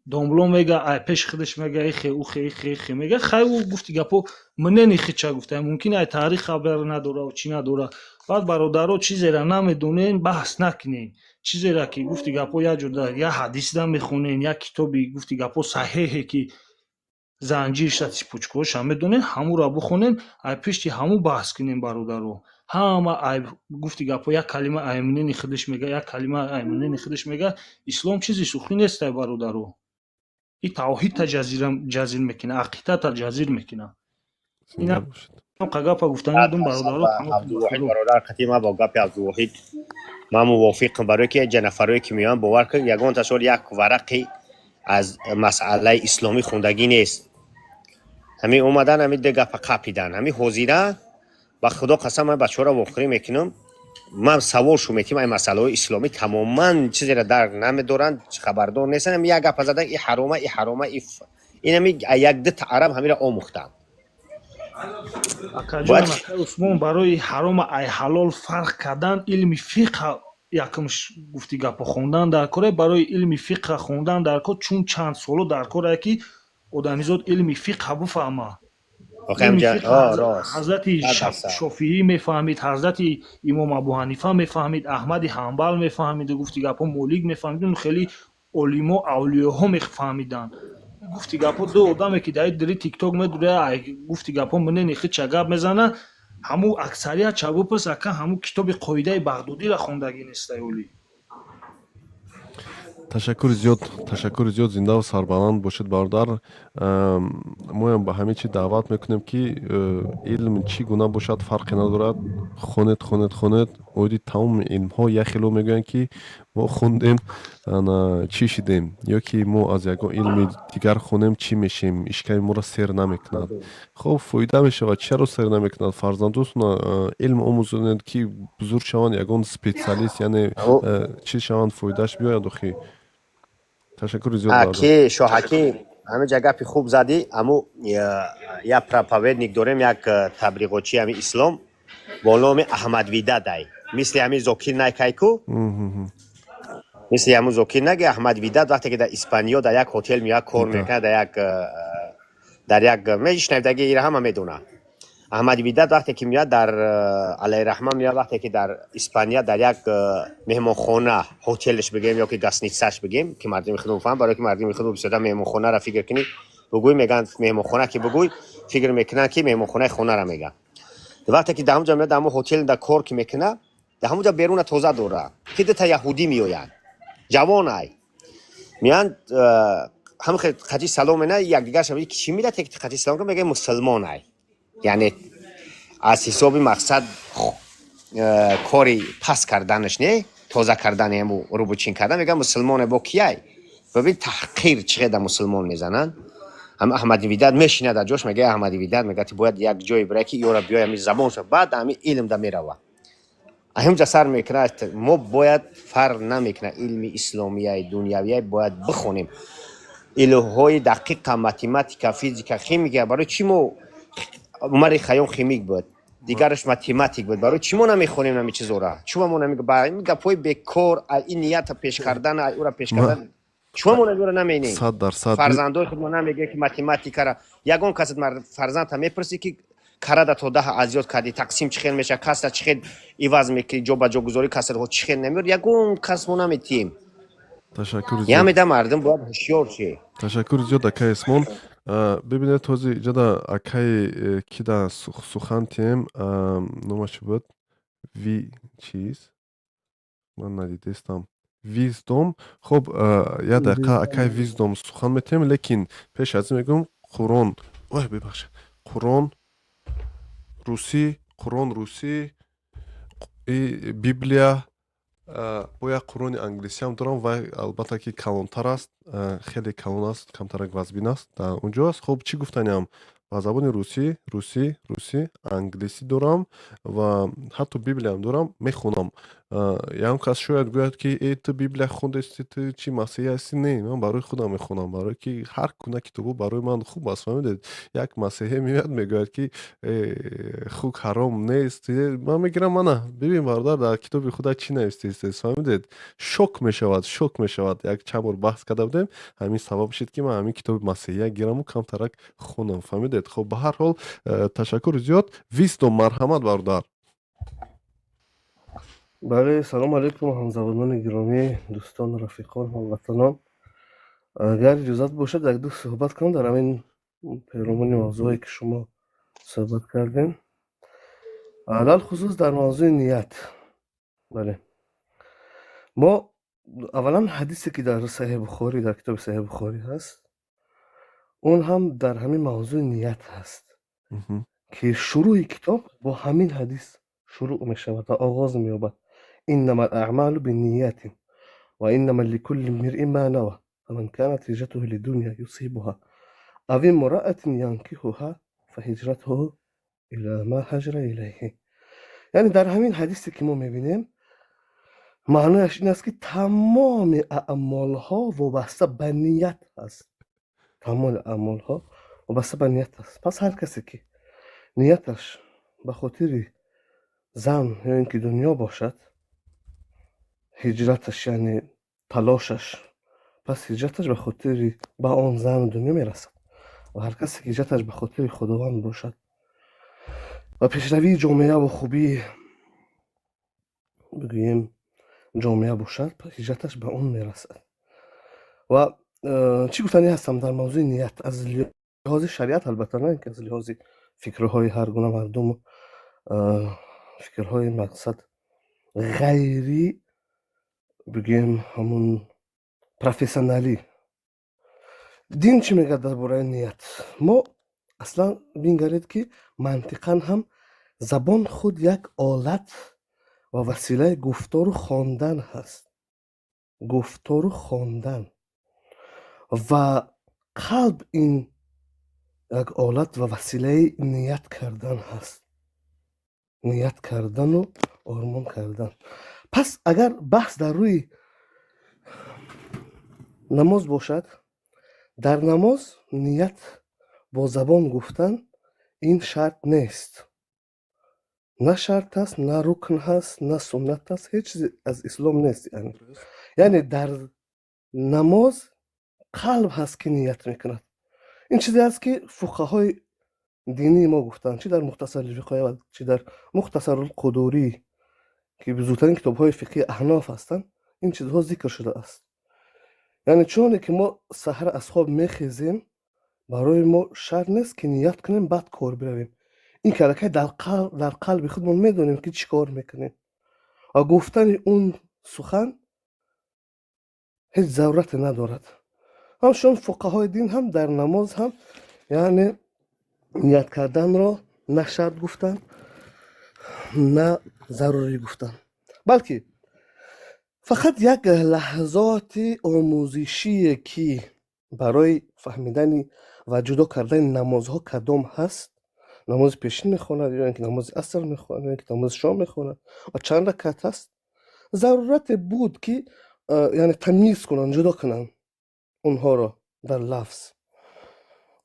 Домло мега, ай пеши худаш мега, ихе, ухе, ихе, ихе мега. Хай, ӯ гуфти гапо мнени хича гуфта, мумкин ай таърих хабар надора, чӣ надора. Баъд, бародаро, чизера намедонен, баҳс накунен. Чизера ки, гуфти гапо, як ҷода як ҳадисда мехонен, як китоби, гуфти гапо, саҳеҳе ки занҷирша, цепочкаҳоша медонен, ҳамура бихонен, ай пишти ҳаму баҳс кунем, бародаро. Ҳама ай, гуфти гапо, як калима ай мнени худаш мега, як калима ай мнени худаш мега. Ислом чизи шӯхӣ нестай, бародаро. И тавҳидта ҷазир мекуна, ақидата ҷазир мекуна. Ина гапа гуфтани будум, бародаро. Абдувоҳид бародар, қатъи ман бо гапи Абдувоҳид ман мувофиқам, барое ки ҷа нафарое ки меоянд, бовар кун, ягонташон як варақи аз масъалаи исломӣ хондагӣ нест. Ҳамин омадан, ҳамин ду гапа қапидан. Ҳамин ҳозира, ба Худо қасам, ман бачаҳоро вохӯрӣ мекунам, ман савол шу метим, ай масъалаҳои исломӣ тамоман чизеро дарк намедоранд, хабардор нестанд. Ҳами як гапа задан, и ҳарома, и ҳарома, ин ҳами як дута араб ҳамира омӯхтанд. Акаҷон, акай Усмон, барои ҳарома ай ҳалол фарқ кардан илми фиқҳ якумш, гуфти гапо, хондан дар кор. Барои илми фиқҳ хондан дар кор, чун чанд соло дар коре ки одамизод илми фиқҳ бифаҳма. Ҳазрати Шофиӣ мефаҳмид, ҳазрати имом Абуҳанифа мефаҳмид, Аҳмади Ҳанбал мефаҳмиду, гуфти гапо, Молик мефаҳмид, хеле олимо, авлиёҳо мефаҳмиданд. Гуфти гапо, ду одаме ки дар дири Тикток медура, гуфти гапо, мнени хича гап мезана, ҳаму аксарият ча бипурс, ака, ҳаму китоби Қоидаи Бағдодира хондагӣ нестай олӣ. Ташаккури зиёд, ташаккури зиёд. Зиндаву сарбаланд бошед, бародар. Моям ба ҳамин чи даъват мекунем, ки илм чӣ гуна бошад, фарқе надорад, хонед, хонед, хонед. Оиди тамоми илмҳо як хело мегӯянд, ки мо хондем, чӣ шидем, ё ки мо аз ягон илми дигар хонем, чӣ мешем, ишками моро сер намекунад. Хоб, фоида мешавад. Чаро сер намекунад? Фарзандотона илм омӯзонед, ки бузург шаванд, ягон специалист, яъне чӣ шаванд, фоидааш биёяд охи. Ташаккури зиёд. Ки Шоҳаким, ҳаминҷа гапи хуб задӣ. Аму як проповедник дорем, як таблиғочи ҳами ислом бо номи Аҳмад Видадай, мисли ҳамин Зокир Найкайку, мисли ҳамун Зокир Наги. Аҳмад Видад вақте ки дар Испаниё дар як ҳотел меояд, кор мекунад, дар як мешнавидаги, ира ҳама медонад. Аҳмад Видад вақте ки меояд, дар алайраҳма меояд, вақте ки дар Испания дар як меҳмонхона, ҳотелш бигем ё ки гостиницаш бигем, ки мардуми худо фаҳм, барое ки мардуми худо бисёрта меҳмонхонаро фикр кунӣ, бугӯй, мегӯянд меҳмонхона ки бугӯй, фикр мекунанд, ки меҳмонхонаи хонаро мегӯянд. Вақте ки дар ҳамунҷа меояд, дар ҳамун ҳотел дар кор ки мекунад, дар ҳамунҷа беруна тоза дорад, ки дута яҳудӣ меоянд, ҷавонай меоянд, ҳамин қати салом мена якдигарша. Чӣ миллате ки қати салом кун, мегӯяд, мусулмонай, яъне аз ҳисоби мақсад кори пас карданаш, не тоза кардани, ҳаму рӯбучин кардан, мегӯяд, мусулмоне бо кияй. Бибин, таҳқир чӣ қадар мусулмон мезананд. Ҳам Аҳмади Видат мешинад дар ҷош, мегӯяд, Аҳмади Видат мегӯяд, бояд як ҷое бирай, ки ёра биёй, ҳами забон ша, баъд ҳами илм да мерава, ҳаминҷа сар мекунад. Мо бояд, фарқ намекунад, илми исломияи, дунявияй, бояд бихонем илмҳои дақиқа, математика, физика, химика. Барои чӣ мо, Умари Хайём химик буд, дигараш математик буд, барои чӣ мо намехонем ҳами чизора? Чӯ мо намег ба ин гапҳои бекор, ин нията пеш кардан, ӯра пеш кардан, чӯ мо ӯра наменем? 100%. Фарзандои худ мо намегӯем, ки математикара ягон кас фарзандта мепурсӣ, ки карада то 10 аз ёд кардӣ, тақсим чӣ хел мешавад, касра чӣ хел иваз мекунӣ, ҷо ба ҷогузорӣ касрҳо чӣ хел намеёр, ягон кас мо наметиҳем. Ташаккури зиёд. Ямеда мардум бояд ҳушёр ши. Ташаккури зиёд, акаи Исмон. Бибинед, ҳозир иҷода акаи кида сухан тием, номаш чӣ буд, ви чиз ман надидестам, Виздом. Хуб, як дақиқа, акаи Виздом сухан метиҳем, лекин пеш аз ин мегӯям, Қуръон, ой, бибахшед, Қуръон русӣ, Қуръон русӣ и Библия, бо як Қуръони англисиам дорам, вай албатта ки калонтар аст, хеле калон аст, камтарак вазбин аст, дар он ҷо аст. Хуб, чӣ гуфтаниам: ба забони русӣ, русӣ, русӣ, англисӣ дорам ва ҳатто Библиям дорам, мехонам. Ягон кас шояд гӯяд, ки э, ту Библия хондасти, ту чӣ, масеҳӣ ҳастӣ? Не, ман барои худам мехонам, барое ки ҳар гуна китобҳо барои ман хуб аст, фаҳмидед? Як масеҳӣ меояд, мегӯяд, ки хук ҳаром нест, ман мегирам: мана бибин, бародар, дар китоби худа чӣ навистаистед, фаҳмидед? Шок мешавад, шок мешавад. Як чанд бор баҳс карда будем, ҳамин сабаб шуд, ки ман ҳамин китоби масеҳия гираму камтарак хонам, фаҳмидед? Хоб, ба ҳар ҳол, ташаккури зиёд. Висдом, марҳамат, бародар. Бале, салому алайкум, ҳамзабонони гиромӣ, дӯстон, рафиқон, ҳамватанон. Агар иҷозат бошад, якду суҳбат кунам дар ҳамин перомуни мавзӯое, ки шумо суҳбат кардем, алалхусус дар мавзӯи ният. Бале, мо аввалан ҳадисе, ки дар Саҳеҳи Бухорӣ, дар китоби Саҳеҳи Бухорӣ ҳаст, он ҳам дар ҳамин мавзӯи ният ҳаст, ки шурӯъи китоб бо ҳамин ҳадис шурӯъ мешавад ва оғоз меёбад: إنما الأعمال بالنيات وإنما لكل امرئ ما نوى فمن كانت هجرته لدنيا يصيبها أو امرأة ينكحها فهجرته إلى ما هاجر إليه. Яъне дар ҳамин ҳадисе, ки мо мебинем, маънояш ин аст, ки тамоми аъмолҳо вобаста ба ният аст, тамоми аъмолҳо вобаста ба ният аст. Пас ҳар касе, ки нияташ ба хотири зан ё ин ки дунё бошад, ҳиҷраташ, яъне талошаш, пас ҳиҷраташ ба хотири ба он зану дунё мерасад ва ҳар касе, ки ҳиҷраташ ба хотири Худованд бошад ва пешравии ҷомеа ва хубии, бигӯем, ҷомеа бошад, ҳиҷраташ ба он мерасад. Ва чӣ гуфтанӣ ҳастам дар мавзӯи ният аз лиҳози шариат, албатта, на ин ки аз лиҳози фикрҳои ҳар гуна мардуму фикрҳои мақсад ғайри, бигӯем, ҳамун профессионалӣ. Дин чӣ мегӯяд дар бораи ният? Мо аслан бингаред, ки мантиқан ҳам забон худ як олат ва василаи гуфтору хондан ҳаст, гуфтору хондан, ва қалб ин як олат ва василаи ният кардан ҳаст, ният кардану ормон кардан. Пас агар баҳс дар рӯи намоз бошад, дар намоз ният бо забон гуфтан ин шарт нест, на шарт аст, на рукн ҳаст, на суннат аст, ҳеҷ чизе аз ислом нест. Яъне дар намоз қалб ҳаст, ки ният мекунад. Ин чизе аст, ки фуқаҳои динии мо гуфтанд, чӣ дар Мухтасарулвиқоя ва чӣ дар Мухтасарулқудурӣ, ки бузургтарин китобҳои фиқҳии аҳноф ҳастанд, ин чизҳо зикр шудааст. Яъне чуноне ки мо саҳар аз хоб мехезем, барои мо шарт нест, ки ният кунем, баъд кор биравем. Ин ки аллакай дар қалби худмон медонем, ки чӣ кор мекунем ва гуфтани он сухан ҳеҷ зарурате надорад. Ҳамчунон фуқаҳои дин ҳам дар намоз ҳам, яъне ният карданро на шарт гуфтанд, на зарурӣ гуфтанд, балки фақат як лаҳзоти омӯзишие, ки барои фаҳмидани ва ҷудо кардани намозҳо, кадом ҳаст, намози пешин мехонад ё ин ки намози аср мехонад ё ин ки намози шом мехонад ва чанд ракат аст, зарурате буд, ки яъне тамйиз кунанд, ҷудо кунанд онҳоро дар лафз.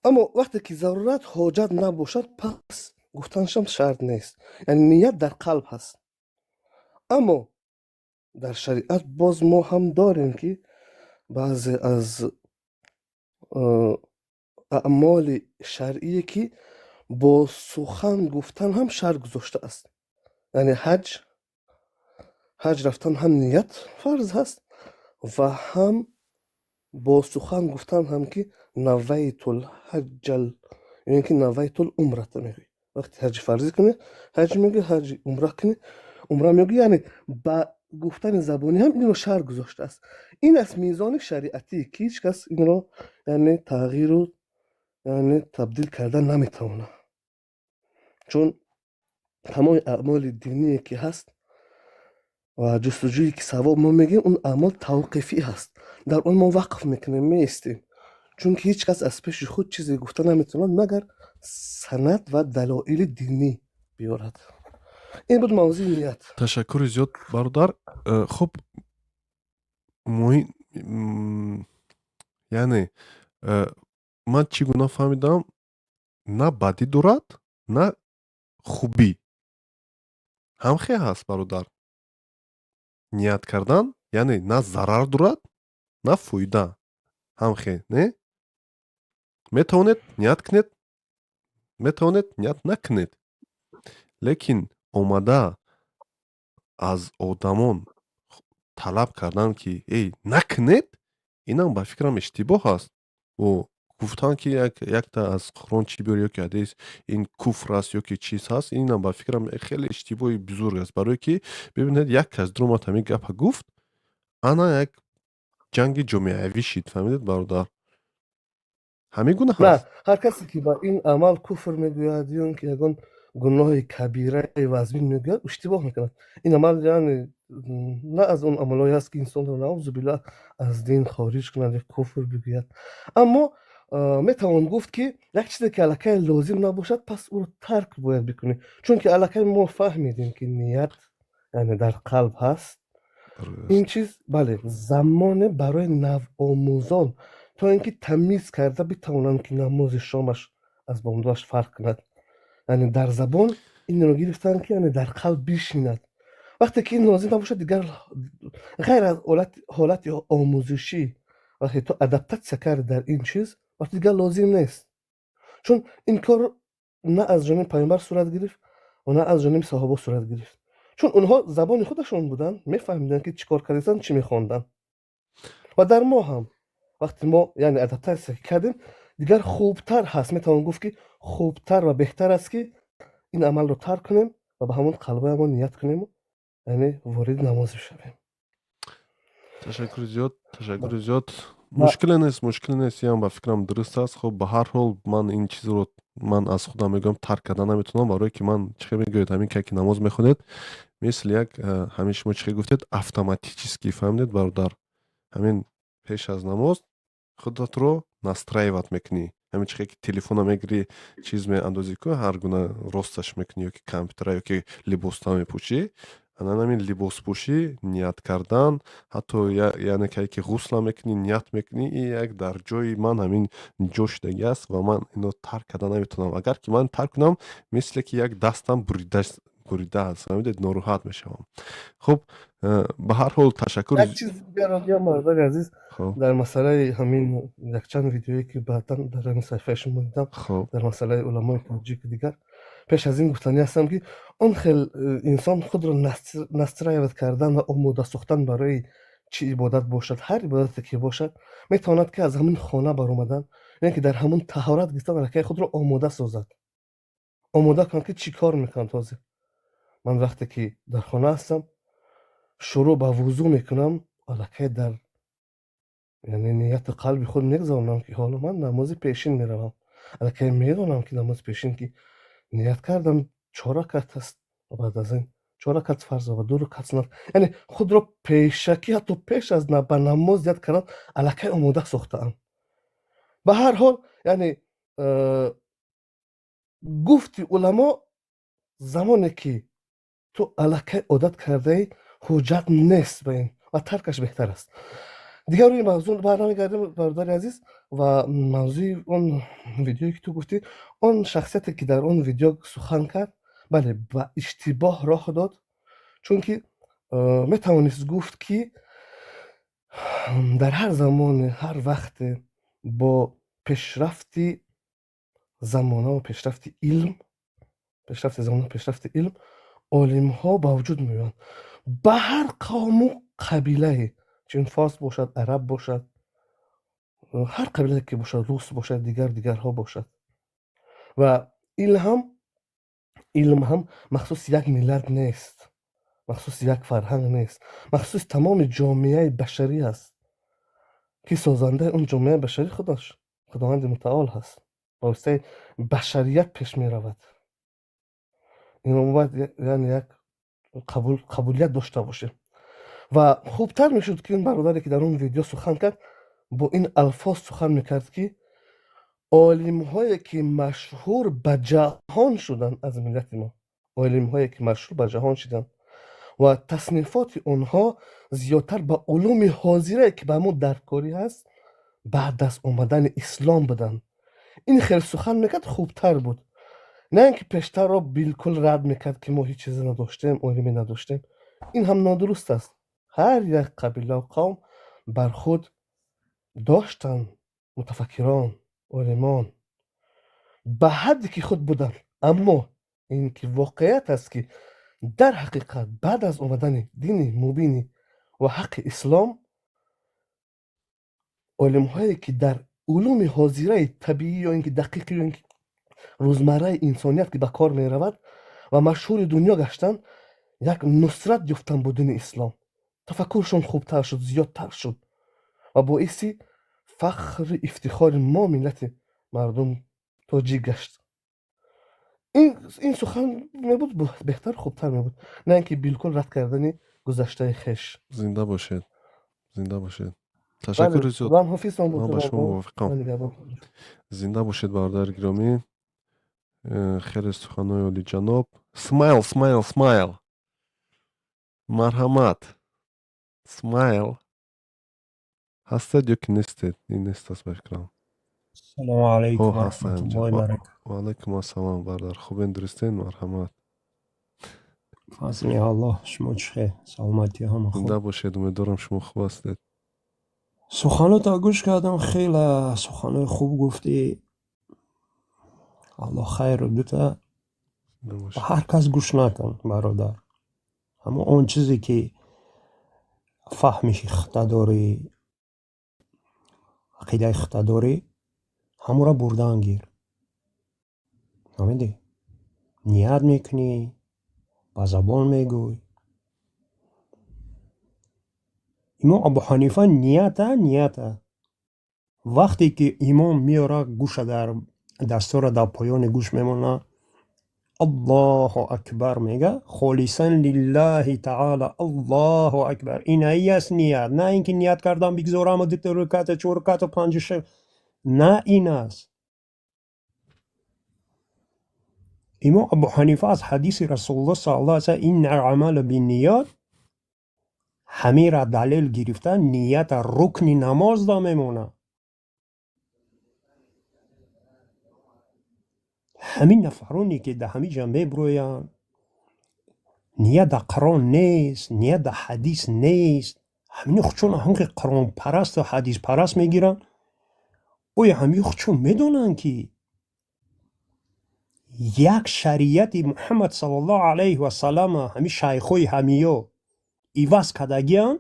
Аммо вақте ки зарурат, ҳоҷат набошад, пас гуфтанашам шарт нест, яъне ният дар қалб ҳаст. Аммо дар шариат боз мо ҳам дорем, ки баъзе аз аъмоли шаръие, ки бо сухан гуфтан ҳам шарт гузоштааст. Яъне ҳаҷ рафтан ҳам ният фарз ҳаст ва ҳам бо сухан гуфтан ҳам, ки نويت الحج ё ин ки نويت العمرة мегӯӣ. Вақте ҳаҷи фарзӣ кунӣ, ҳаҷ мегӯӣ, ҳаҷи умра кунӣ, умра мегӯӣ. Яъне ба гуфтани забонӣ ҳам инро шарт гузоштааст. Ин аст мезони шариатӣ, ки ҳеҷ кас инро, яъне, тағйиру, яъне табдил кардан наметавонад, чун тамоми аъмоли диние, ки ҳаст ва ҷустуҷӯе, ки савоб мо мегӯем, он аъмол тавқифӣ ҳаст, дар он мо вақф мекунем, меистем, чунки ҳеҷ кас аз пеши худ чизе гуфта наметавонад, магар санад ва далоили динӣ биёрад. Ин буд мавзӯи ният. Ташаккури зиёд, бародар. Хуб, муҳим, яъне ман чӣ гуна фаҳмидам, на бадӣ дорад, на хубӣ, ҳамхе ҳаст, бародар. Ният кардан, яъне на зарар дорад, на фоида, ҳамхе не? Метавонед ният кунед, метавонед ният накунед, лекин омада аз одамон талаб кардан, ки эй, накунед, инам ба фикрам иштибоҳ аст. Гуфтан, ки якта аз Қуръон чӣ биёр ё ки ҳадис, ин куфр аст ё ки чиз ҳаст, инам ба фикрам хеле иштибоҳи бузург аст, барое ки бибинед, як кас дуромад, ҳамин гапа гуфт, ана як ҷанги ҷомеавӣ шид. Фаҳмидед, бародар? Ҳамин гуна На ҳаст. Ҳар касе ки ба ин амал куфр мегӯяд ё ин ки ягон гуноҳи кабираи вазмин мегӯяд, иштибоҳ мекунад. Ин амал, яъне, на аз он амалҳое аст, ки инсонро, наузу биллаҳ, аз дин хориҷ кунад ё куфр бигӯяд. Аммо метавон гуфт, ки як чизе ки аллакай лозим набошад, пас ӯро тарк бояд бикунӣ, чунки аллакай мо фаҳмидем, ки ният, яъне, дар қалб ҳаст. Ин чиз, бале, замоне барои навомӯзон, то ин ки тамиз карда битавонанд, ки намози шомаш аз бомдодаш фарқ кунад, яъне дар забон инро гирифтанд, ки, яъне, дар қалб бишинад. Вақте ки ин лозим набошад, дигар ғайр аз ҳолати омӯзишӣ, вақте ту адаптатсия карди дар ин чиз, вақте дигар лозим нест, чун ин кор на аз ҷониби Паёмбар сурат гирифт ва на аз ҷониби саҳобо сурат гирифт, чун онҳо забони худашон буданд, мефаҳмиданд, ки чӣ кор кардастанд, чӣ мехонданд. Ва дар мо ҳам вақте мо, яъне, адаптатсия кардем, дигар хубтар ҳаст, метавон гуфт, ки хубтар ва беҳтар аст, ки ин амалро тарк кунем ва ба ҳамон қалбаамон ният кунему, яъне, вориди намоз бишавем. Ташаккури зиёд, ташаккури зиёд. Мушкиле нест, мушкиле нест, ям ба фикрам дуруст аст. Хуб, ба ҳар ҳол, ман ин чизро, ман аз худам мегӯям, тарк карда наметавонам, барое ки ман чӣ мегӯед, ҳамин ки намоз мехонед, мисли як ҳамин шумо чӣ гуфтед, автоматически, фаҳмидед, бародар, ҳамин пеш аз намоз худатро настраивать мекунӣ. Ҳамин чӣ ки телефона мегирӣ, чиз меандозӣ ку, ҳар гуна росташ мекунӣ, ё ки компютера, ё ки либоста мепӯшӣ, ана ҳамин либоспӯшӣ, ният кардан, ҳатто, яъне, кае ки ғусла мекунӣ, ният мекунӣ, и як дар ҷои ман ҳамин ҷо шудагӣ аст ва ман ино тарк карда наметавонам. Агар ки ман тарк кунам, мисле ки як дастам бурида аст, фаҳмидед, нороҳат мешавам. Хуб, ба ҳар ҳол, ташаккур. Як чиз дигарро гӯям, бародари азиз, дар масъалаи ҳамин якчанд видеое, ки баъдан дар ҳамин саҳифаи шумо дидам, дар масъалаи уламои тоҷик. Дигар пеш аз ин гуфтанӣ ҳастам, ки он хел инсон худро настраивать кардан ва омода сохтан барои чӣ ибодат бошад, ҳар ибодате ки бошад, метавонад, ки аз ҳамин хона баромадан, ё ки дар ҳамон таҳорат гирифтан, аллакай худро омода созад, омода кунад, ки чӣ кор мекунад. Ҳозир ман вақте ки дар хона ҳастам, шурӯъ ба вузӯ мекунам, аллакай дар, яъне, нияти қалби худ мегузаронам, ки ҳоло ман намози пешин меравам. Аллакай медонам, ки намози пешин ки ният кардам, чор ракат аст ва баъд аз ин чор ракат фарз ва ду ракат суннат. Яъне, худро пешакӣ, ҳатто пеш аз ба намоз ният кардан, аллакай омода сохтаам. Ба ҳар ҳол, яъне, гуфти уламо, замоне ки ту аллакай одат кардаӣ, ҳуҷҷат нест ба ин ва таркаш беҳтар аст. Дигар рӯи мавзӯъ барнамегардем, бародари азиз. Ва мавзӯи он видеое, ки ту гуфтӣ, он шахсияте, ки дар он видео сухан кард, бале, ба иштибоҳ роҳ дод, чунки метавонист гуфт, ки дар ҳар замоне, ҳар вақте бо пешрафти замонаву пешрафти илм, пешрафти замона, пешрафти илм, олимҳо ба вуҷуд меоянд ба ҳар қавму қабилае, чун форс бошад, араб бошад, ҳар қабилае ки бошад, рус бошад, дигар дигарҳо бошад. Ва илм ҳам махсуси як миллат нест, махсуси як фарҳанг нест, махсуси тамоми ҷомеаи башарӣ аст, ки созандаи он ҷомеаи башарӣ худаш Худованди Мутаол ҳаст, ба воситаи башарият пеш меравад. Инро мо бояд, яъне, як қабулият дошта бошем. Ва хубтар мешуд, ки ин бародаре, ки дар он видео сухан кард, бо ин алфоз сухан мекард, ки олимҳое, ки машҳур ба ҷаҳон шуданд аз миллати мо. Олимҳое ки машҳур ба ҷаҳон шиданд ва таснифоти онҳо зиёдтар ба улуми ҳозирае ки ба мо даркорӣ ҳаст, баъд аз омадани ислом буданд. Ин хел сухан мекард, хубтар буд, на ин ки пештарро билкул рад мекард, ки мо ҳеҷ чизе надоштем, олиме надоштем. Ин ҳам нодуруст аст. Ҳар як қабилаву қавм бар худ доштанд мутафаккирон, олимон ба ҳадде ки худ буданд. Аммо ин ки воқеият аст, ки дар ҳақиқат баъд аз омадани дини мубини ва ҳаққи ислом, олимҳое ки дар улуми ҳозираи табиӣ ё ин ки дақиқӣ ё ин ки рӯзмарраи инсоният ки ба кор меравад ва машҳури дунё гаштанд, як нусрат ёфтанд бо дини ислом, тафаккуршон хубтар шуд, зиёдтар шуд ва боиси фахри ифтихори мо, миллати мардум тоҷик гашт. Ин сухан мебуд беҳтар, хубтар мебуд, на ин ки билкул рад кардани гузаштаи хеш. Зинда бошед, зинда бошед, ташаккури зиёд. Худам ҳофизтон. Ман ба шумо мувофиқам. Зинда бошед, бародари гиромӣ. Хеле суханҳои олиҷаноб. Смайл, смайл, смайл, марҳамат. Смайл, ҳастед ё ки нестед? Ин нест аст, ба фикрам. Салому алайкум ва раҳматуллоҳи баракатуҳ. Ва алайкум ассалом, бародар. Хубен, дурустен? Марҳамат. Фазли Аллоҳ, шумо чӣ хел? Саломатӣ ҳама хуб? Зинда бошед, умедворам, шумо хуб ҳастед. Суханота гӯш кардам, хеле суханои хуб гуфтӣ. Аллоҳ хайру дута. Ба ҳар кас гӯш накун, бародар. Ҳамо он чизе ки фаҳми хита дорӣ, ақидаи хита дорӣ, ҳамонро бурдан гир. Фаҳмидӣ? Ният мекунӣ, ба забон мегӯй. Имом Абу Ҳанифа нията, нията. Вақте ки имом меёра, гӯша дар дастора дар поёни гӯш мемона, Аллоҳу акбар мега, холисан лиллаҳи таъала, Аллоҳу акбар. Инаи аст ният, на ин ки ният кардам бигзорам дута руката, чор руката, панҷу шаш, на ин аст. Имом Абу Ҳанифа аз ҳадиси Расулуллоҳ саллаллоҳу алайҳи васаллам инна амала бинниёт ҳамира далел гирифта, нията рукни намоз да мемонад. Ҳамин нафароне ки дар ҳамин ҷа меброянд, ният дар Қуръон нест, ният дар ҳадис нест, ҳамино худшон ҳамхе қуръонпарасту ҳадиспараст мегиранд. Оё ҳамиё худшон медонанд, ки як шариати Муҳаммад саллаллоҳу алайҳи васаллама ҳамин шайхҳои ҳамиё иваз кардагианд?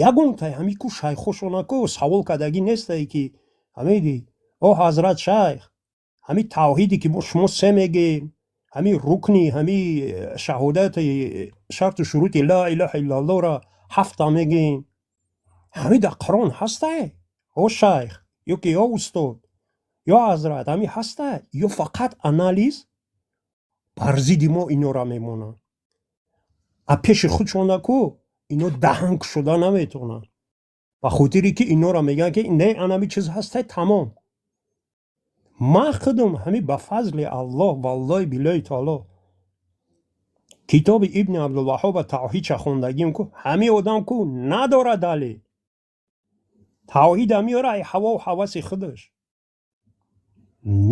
Ягонтаи ҳами ку шайхҳошона ку савол кардагӣ нестае, ки ҳамиди о ҳазрат шайх, ҳами тавҳиде ки шумо се мегӯем, ҳами рукни ҳами шаҳодати шарту шурути ла илаҳа иллаллоҳро ҳафта мегӯем, ҳами дар Қуръон ҳастае, о шайх, ё ки ё устод, ё ҳазрат, ҳами ҳастае? Ё фақат анализ бар зидди мо инора мемонанд, а пеши худшона ку ино даҳан кушода наметавонанд, ба хотире ки инора мегӯянд, ки не, анами чиз ҳастай, тамом. Ман худам ҳами ба фазли Аллоҳ, валлоҳи биллоҳи таоло, китоби Ибни Абдулваҳҳоба тавҳидша хондагим ку, ҳами одам ку надорад далел. Тавҳида меёра ай ҳавову ҳаваси худаш.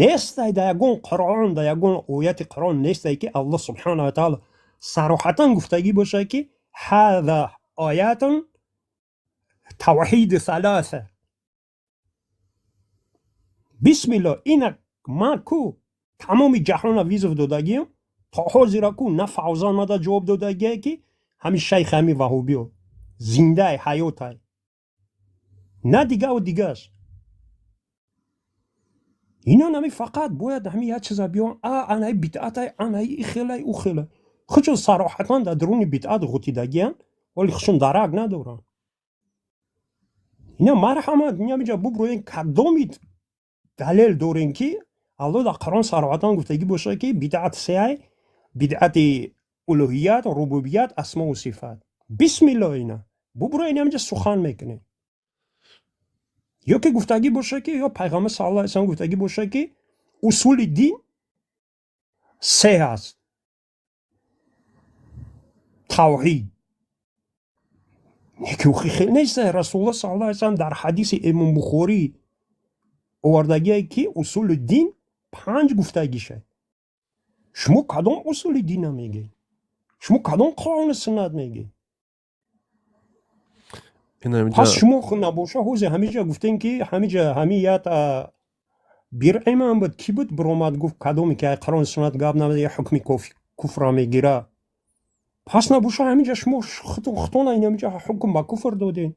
Нестай дар ягон Қуръон, дар ягон ояти Қуръон нестай, ки Аллоҳ субҳанаҳу ва таъала сароҳатан гуфтагӣ бошад, ки ҳаза оятун тавҳиди саласа. Бисмилло, ина ман ку тамоми ҷаҳонро визов додагиам, то ҳозира ку на Фавзан мада ҷавоб додагие, ки ҳами шайх ҳами ваҳобиё зиндаи ҳаётай, на дигаву дигаш. Ино нами фақат бояд ҳами як чиза биён, а анаи бидъатай, анаи ихелай, ухелай. Худшон сароҳатан дар дуруни бидъат ғутидагиянд, вале худшон дарак надоранд. Ина марҳамат, инамиҷа буброен, кадоми далел дорем, ки Аллоҳ дар Қуръон сароҳатан гуфтагӣ бошад, ки бидъат сеай: бидъати улуҳият, рубубият, асмову сифат. Бисмилло, ина буброен, инамиҷа сухан мекунем. Ё ки гуфтагӣ бошад, ки ё пайғамбар саллаллоҳу алайҳи васаллам гуфтагӣ бошад, ки усули дин се ҳаст. Тавҳид неки охи хел нест. Расулулло саллаллоҳу алайҳи васаллам дар ҳадиси Имом Бухорӣ овардагие, ки усули дин панҷ гуфтагиша. Шумо кадом усули дина мегӯед? Шумо кадом Қуръону суннат мегӯед? Пас шумо набоша, ҳозе ҳамиҷа гуфтем, ки ҳамиҷа ҳами як биръимам буд, кӣ буд, биромад, гуфт, кадоме ки Қуръону суннат гап намезанад, ҳукми куфра мегира. Пас набоша, ҳамиҷа шумо худтона инамиҷа ҳукм ба куфр додед.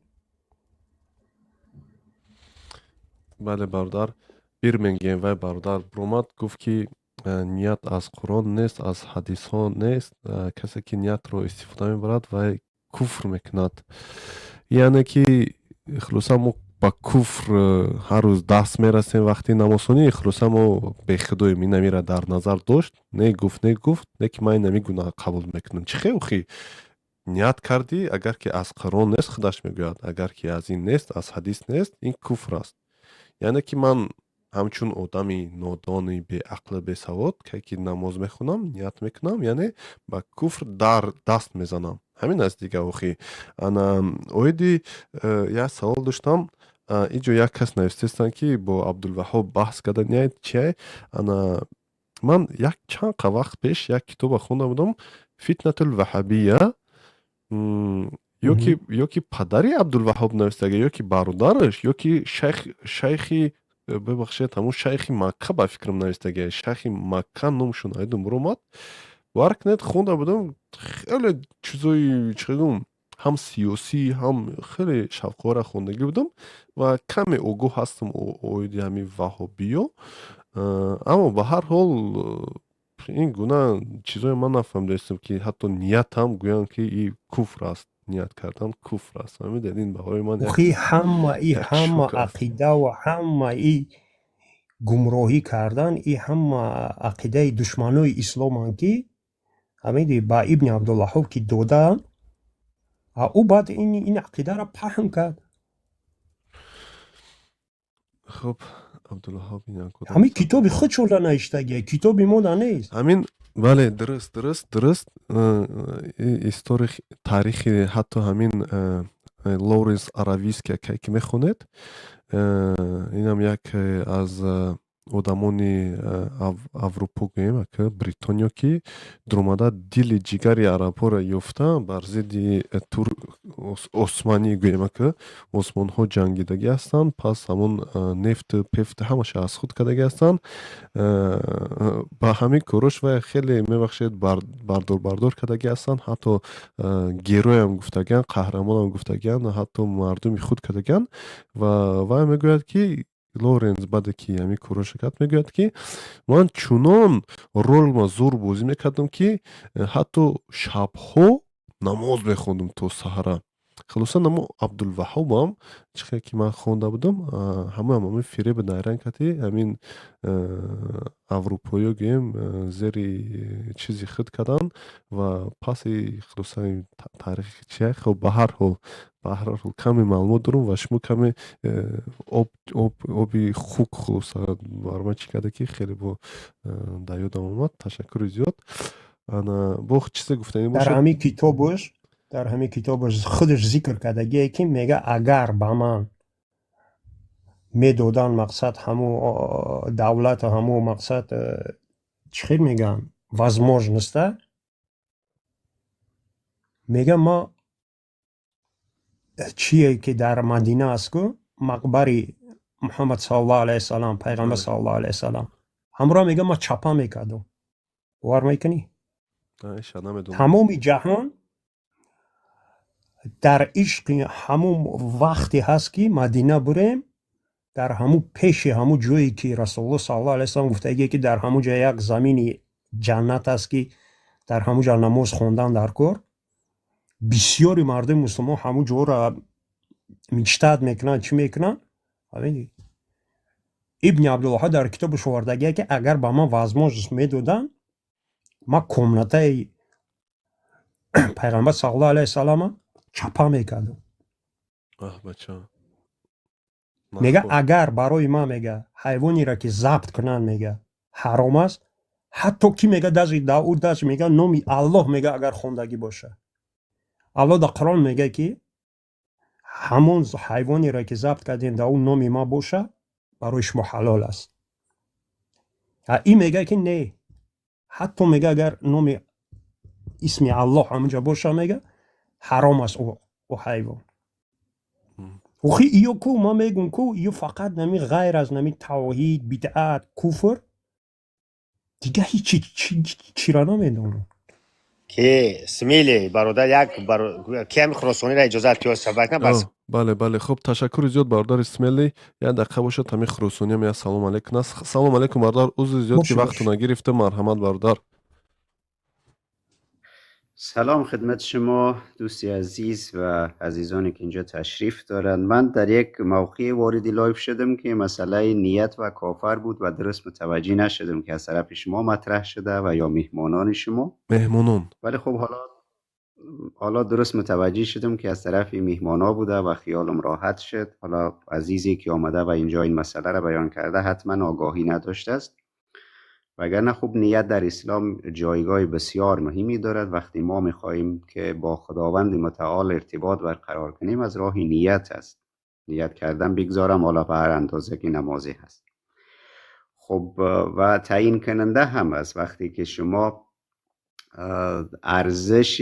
Бале, бародар Бирмингем, вай бародар биромад, гуфт, ки ният аз Қуръон нест, аз ҳадисҳо нест, касе ки ниятро истифода мебарад, вай куфр мекунад. Яъне ки хулоса, мо ба куфр ҳар рӯз даст мерасем вақти намозхонӣ. Хулоса, мо бехудоем. Инамира дар назар дошт, не гуфт, не гуфт, не ки ман инами гунаҳ қабул мекунам. Чӣ хел охи ният кардӣ, агар ки аз Қуръон нест, худаш мегӯяд, агар ки аз ин нест, аз ҳадис нест, ин куфр аст. Яъне ки ман ҳамчун одами нодони беақлу бесавод, ке ки намоз мехонам, ният мекунам, яъне ба куфр дар даст мезанам. Ҳамин аст дига. Охи ана оиди як савол доштам. Иҷо як кас навистестанд, ки бо Абдулваҳҳоб баҳс карда чия. Ана ман як чанд қа вақт пеш як китоба хонда будам, Фитнатул Ваҳабия, ё ки падари Абдулваҳҳоб навистага, ё ки бародараш, ё ки шайхи, бибахшед, ҳамун шайхи Макка, ба фикрам, навистага, шайхи Макка номшон айдум биромад. Бовар кунед, хонда будам, хеле чизои, чӣ гум, ҳам сиёсӣ, ҳам хеле шавқовара хондагӣ будам ва каме огоҳ ҳастам оиди ҳамин ваҳобиё. Аммо ба ҳар ҳол ин гуна чизое ман нафаҳмидаистам, ки ҳатто ниятам гӯянд, ки и куфр аст, ният кардан куфр аст. Фаҳмидед, ин барои ман Охи ҳама и як ҳама шок аст. Ақидаву ҳама и гумроҳӣ кардан, и ҳама ақидаи душманои исломанд, ки ҳамиди ба Ибни Абдулваҳҳоб ки додаанд, ӯ баъд ин ақидаро паҳн кард. Хуб, Абдулваҳҳоб ин як одам. Ҳамин китоби худшонда навиштагия, китоби мода нест. Ҳамин, бале, дурӯст. Историх, таърихи, ҳатто ҳамин Лоуренс Аравийский акае ки мехонед, инам як аз одамони Аврупо гӯем, ака Бритониё, ки дуромада, дили ҷигари арабҳоро ёфта, бар зидди Османӣ гӯем, ака осмонҳо ҷангидагӣ ҳастанд. Пас ҳамон нефту пефту ҳамаша аз худ кардагӣ ҳастанд. Ба ҳамин корош вай хеле, мебахшед, бардор бардор кардагӣ ҳастанд. Ҳатто героям гуфтагианд, қаҳрамонам гуфтагианд, ҳатто мардуми худ кардагианд. Ва вай мегӯяд, ки Лоренс баъде ки ҳамин короша кард, мегӯяд, ки ман чунон ролма зур бозӣ мекардам, ки ҳатто шабҳо намоз мехондум то саҳара. Хулоса, намо Абдулваҳҳобам, чӣ хел ки ман хонда будам, ҳамаам ҳамин фиреби найранг кард, ҳамин аврупоиё гӯем, зери чизи худ карданд ва паси, хулоса, таърихи чия. Хоб, ба ҳар ҳол каме маълумот дорам ва шумо каме оби хук, хулоса, бар ман чӣ карда, ки хеле бо дар ёдам омад. Ташаккури зиёд. Ана бо чизе гуфтанӣ Дар бошад? ҳамин китобаш, дар ҳамин китобаш худаш зикр кардагие, ки мега, агар ба ман медодан, мақсад, ҳамун давлату ҳамун мақсад, чӣ хел мегӯянд, возможность, мега, ма чие ки дар Мадина аст ку, мақбари Муҳаммад саллаллоҳу алайҳи васалам, пайғамбар саллаллоҳу алайҳи васалам, ҳамро, мега, ма чапа мекардам. Бовар мекунӣ? Иша намедонам. Тамоми ҷаҳон дар ишқи ҳамун вақте ҳаст, ки Мадина бурем, дар ҳамун пеши ҳамун ҷое ки Расулуллоҳ саллаллоҳу алайҳи васалам гуфтагие, ки дар ҳамун ҷо як замини ҷаннат аст, ки дар ҳамун ҷо намоз хондан дар кор. Бисёри мардуми мусулмон ҳамун ҷоро мечтать мекунанд, чӣ мекунанд. Ибни Абдулваҳҳоб дар китобаш овардагие, ки агар ба ман возможность медоданд, ман комнатаи пайғамбар саллаллоҳу алайҳи васалама чапа мекардам. Аҳ, бача. Мега, агар барои ман, мега, ҳайвонеро ки забт кунанд, мега, ҳаром аст, ҳатто ки, мега, даже дар ӯ даже, мега, номи Аллоҳ, мега, агар хондагӣ боша. Аллоҳ дар Қуръон мегӯяд, ки ҳамон ҳайвонеро, ки забт кардем, дар он номи ман боша, барои шумо ҳалол аст. Ин мегӯяд, ки не, ҳатто мега, агар номи исми Аллоҳ ҳамунҷа боша, мега, ҳаром аст ӯ ҳайвон. Охи, иё ку, ман мегум ку, иё фақат нами ғайр аз нами тавҳид, бидъат, куфр дига ҳичи чира намедонам. Ки Смили бародар, як ки ҳами хуросониро иҷозат ки сабак на бас. Бале, хуб, ташаккури зиёд, бародари Смели. Як дақиқа бошад, ҳами хуросониам як салом алейкум аст. Салом алейкум, бародар, узри зиёд, ки вақтона гирифта. Марҳамат, бародар. سلام خدمت شما دوستی عزیز و عزیزانی که اینجا تشریف دارند. من در یک موقع وارد live شدم که مسئله نیت و کافر بود و درست متوجه نشدم که از طرف شما مطرح شده و یا مهمانان شما. مهمانان. ولی خب حالا درست متوجه شدم که از طرف مهمانا بوده و خیالم راحت شد. حالا عزیزی که آمده و اینجا این مسئله را بیان کرده حتما آگاهی نداشته است، وگرنه خب نیت در اسلام جایگاه بسیار مهمی دارد. وقتی ما میخواهیم که با خداوند متعال ارتباط برقرار کنیم، از راه نیت است. نیت کردن بگذارم حالا به هر اندازه که نمازی هست. خب، و تعیین کننده هم است. وقتی که شما ارزش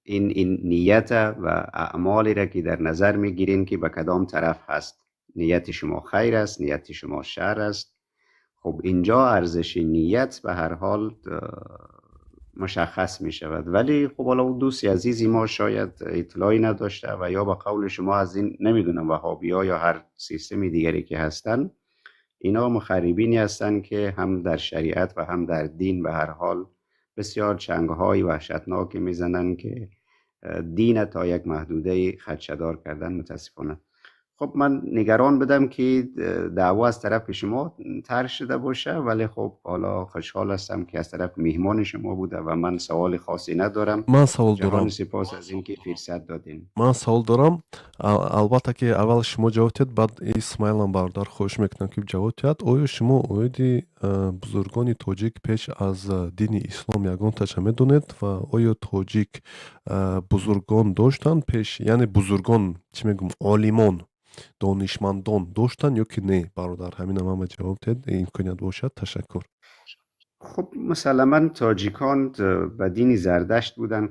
این نیت و اعمالی را که در نظر میگیرین که به کدام طرف هست، نیت شما خیر است، نیت شما شر است، خب اینجا ارزش نیت به هر حال مشخص می شود. ولی خب حالا اون دوستی عزیزی ما شاید اطلاعی نداشته و یا به قول شما از این نمیدونم وهابی ها یا هر سیستم دیگری که هستن، اینا مخربینی هستن که هم در شریعت و هم در دین به هر حال بسیار چنگهای وحشتناکی میزنن که دین تا یک محدوده خدشه‌دار کردن متاسفانه. خب من نگران بودم که دعوا از طرف شما طرح شده باشه، ولی خب حالا خوشحال هستم که از طرف مهمان شما بوده و من سوال خاصی ندارم. من سوال جهان دارم. سپاس از اینکه فرصت دادین. Ман савол дорам. Албатта ки аввал шумо ҷавоб диҳед, баъд Исмаилам бародар хоҳиш мекунам, ки ҷавоб диҳад. Оё шумо оиди бузургони тоҷик пеш аз дини ислом ягонташа медонед ва оё тоҷик бузургон доштанд пеш, яъне бузургон, чӣ мегӯм, олимон, донишмандон доштанд ё ки не, бародар? Ҳаминам ҳама ҷавоб диҳед, имконият бошад. Ташаккур. خب، مسلما تاجیکان به دین زردشت بودن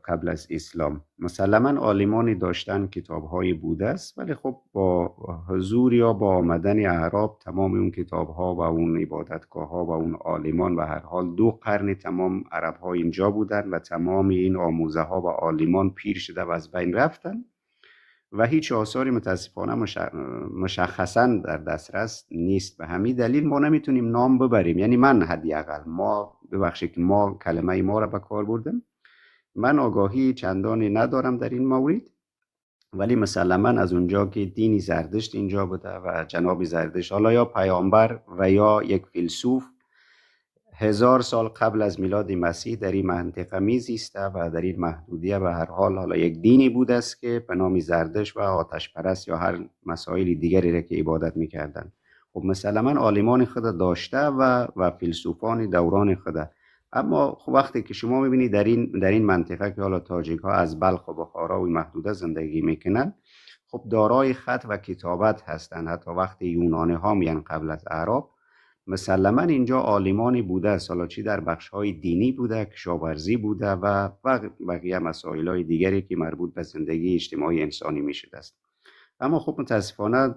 قبل از اسلام. مسلما عالمانی داشتن، کتابهایی بوده است، ولی خب با حضور یا با آمدن اعراب تمام اون کتابها و اون عبادتگاه ها و اون عالمان و هر حال 2 قرن تمام عرب ها اینجا بودن و تمام این آموزه ها و عالمان پیر شده و از بین رفتن و هیچ آثاری متاسفانه مشخصا در دسترس نیست. به همین دلیل ما نمیتونیم نام ببریم، یعنی من حداقل، ما، ببخشید که ما کلمه ما را به کار بردم، من آگاهی چندانی ندارم در این مورد. ولی مسلما از اونجا که دینی زردشت اینجا بوده و جناب زردشت، حالا یا پیامبر و یا یک فیلسوف، 1000 سال قبل از میلاد مسیح در این منطقه میزیسته و در این محدودیه به هر حال حالا یک دینی بوده است که به نام زردشت و آتش پرست یا هر مسائل دیگری را که عبادت میکردن. خب مسلما عالمان خود داشته و فیلسوفان دوران خود. اما خب وقتی که شما میبینید در این منطقه که حالا تاجیک ها از بلخ و بخارا و محدوده زندگی میکنن، خب دارای خط و کتابت هستند. حتی وقتی یونانی ها میان قبل از اعراب، مسلما اینجا عالمانی بوده است، حالا چی در بخش های دینی بوده، کشاورزی بوده و بقیه مسائل های دیگری که مربوط به زندگی اجتماعی انسانی می شده است. اما خب متاسفانه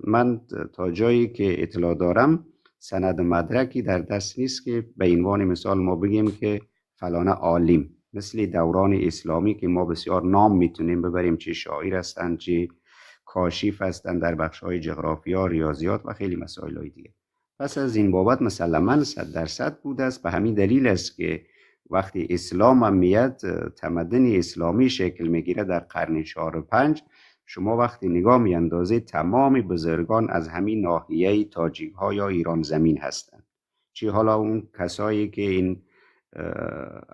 من تا جایی که اطلاع دارم سند و مدرکی در دست نیست که به عنوان مثال ما بگیم که فلانه عالم، مثل دوران اسلامی که ما بسیار نام میتونیم ببریم، چه شاعر هستند، چه کاشف هستند در بخش های جغرافیا، ریاضیات و خیلی مسائل های دیگه. پس از این بابت مسلما 100% بوده است. به همین دلیل است که وقتی اسلام هم میاد، تمدن اسلامی شکل میگیره در قرن 4 و 5، شما وقتی نگاه میاندازید تمام بزرگان از همین ناحیه تاجیک ها یا ایران زمین هستند، چی حالا اون کسایی که این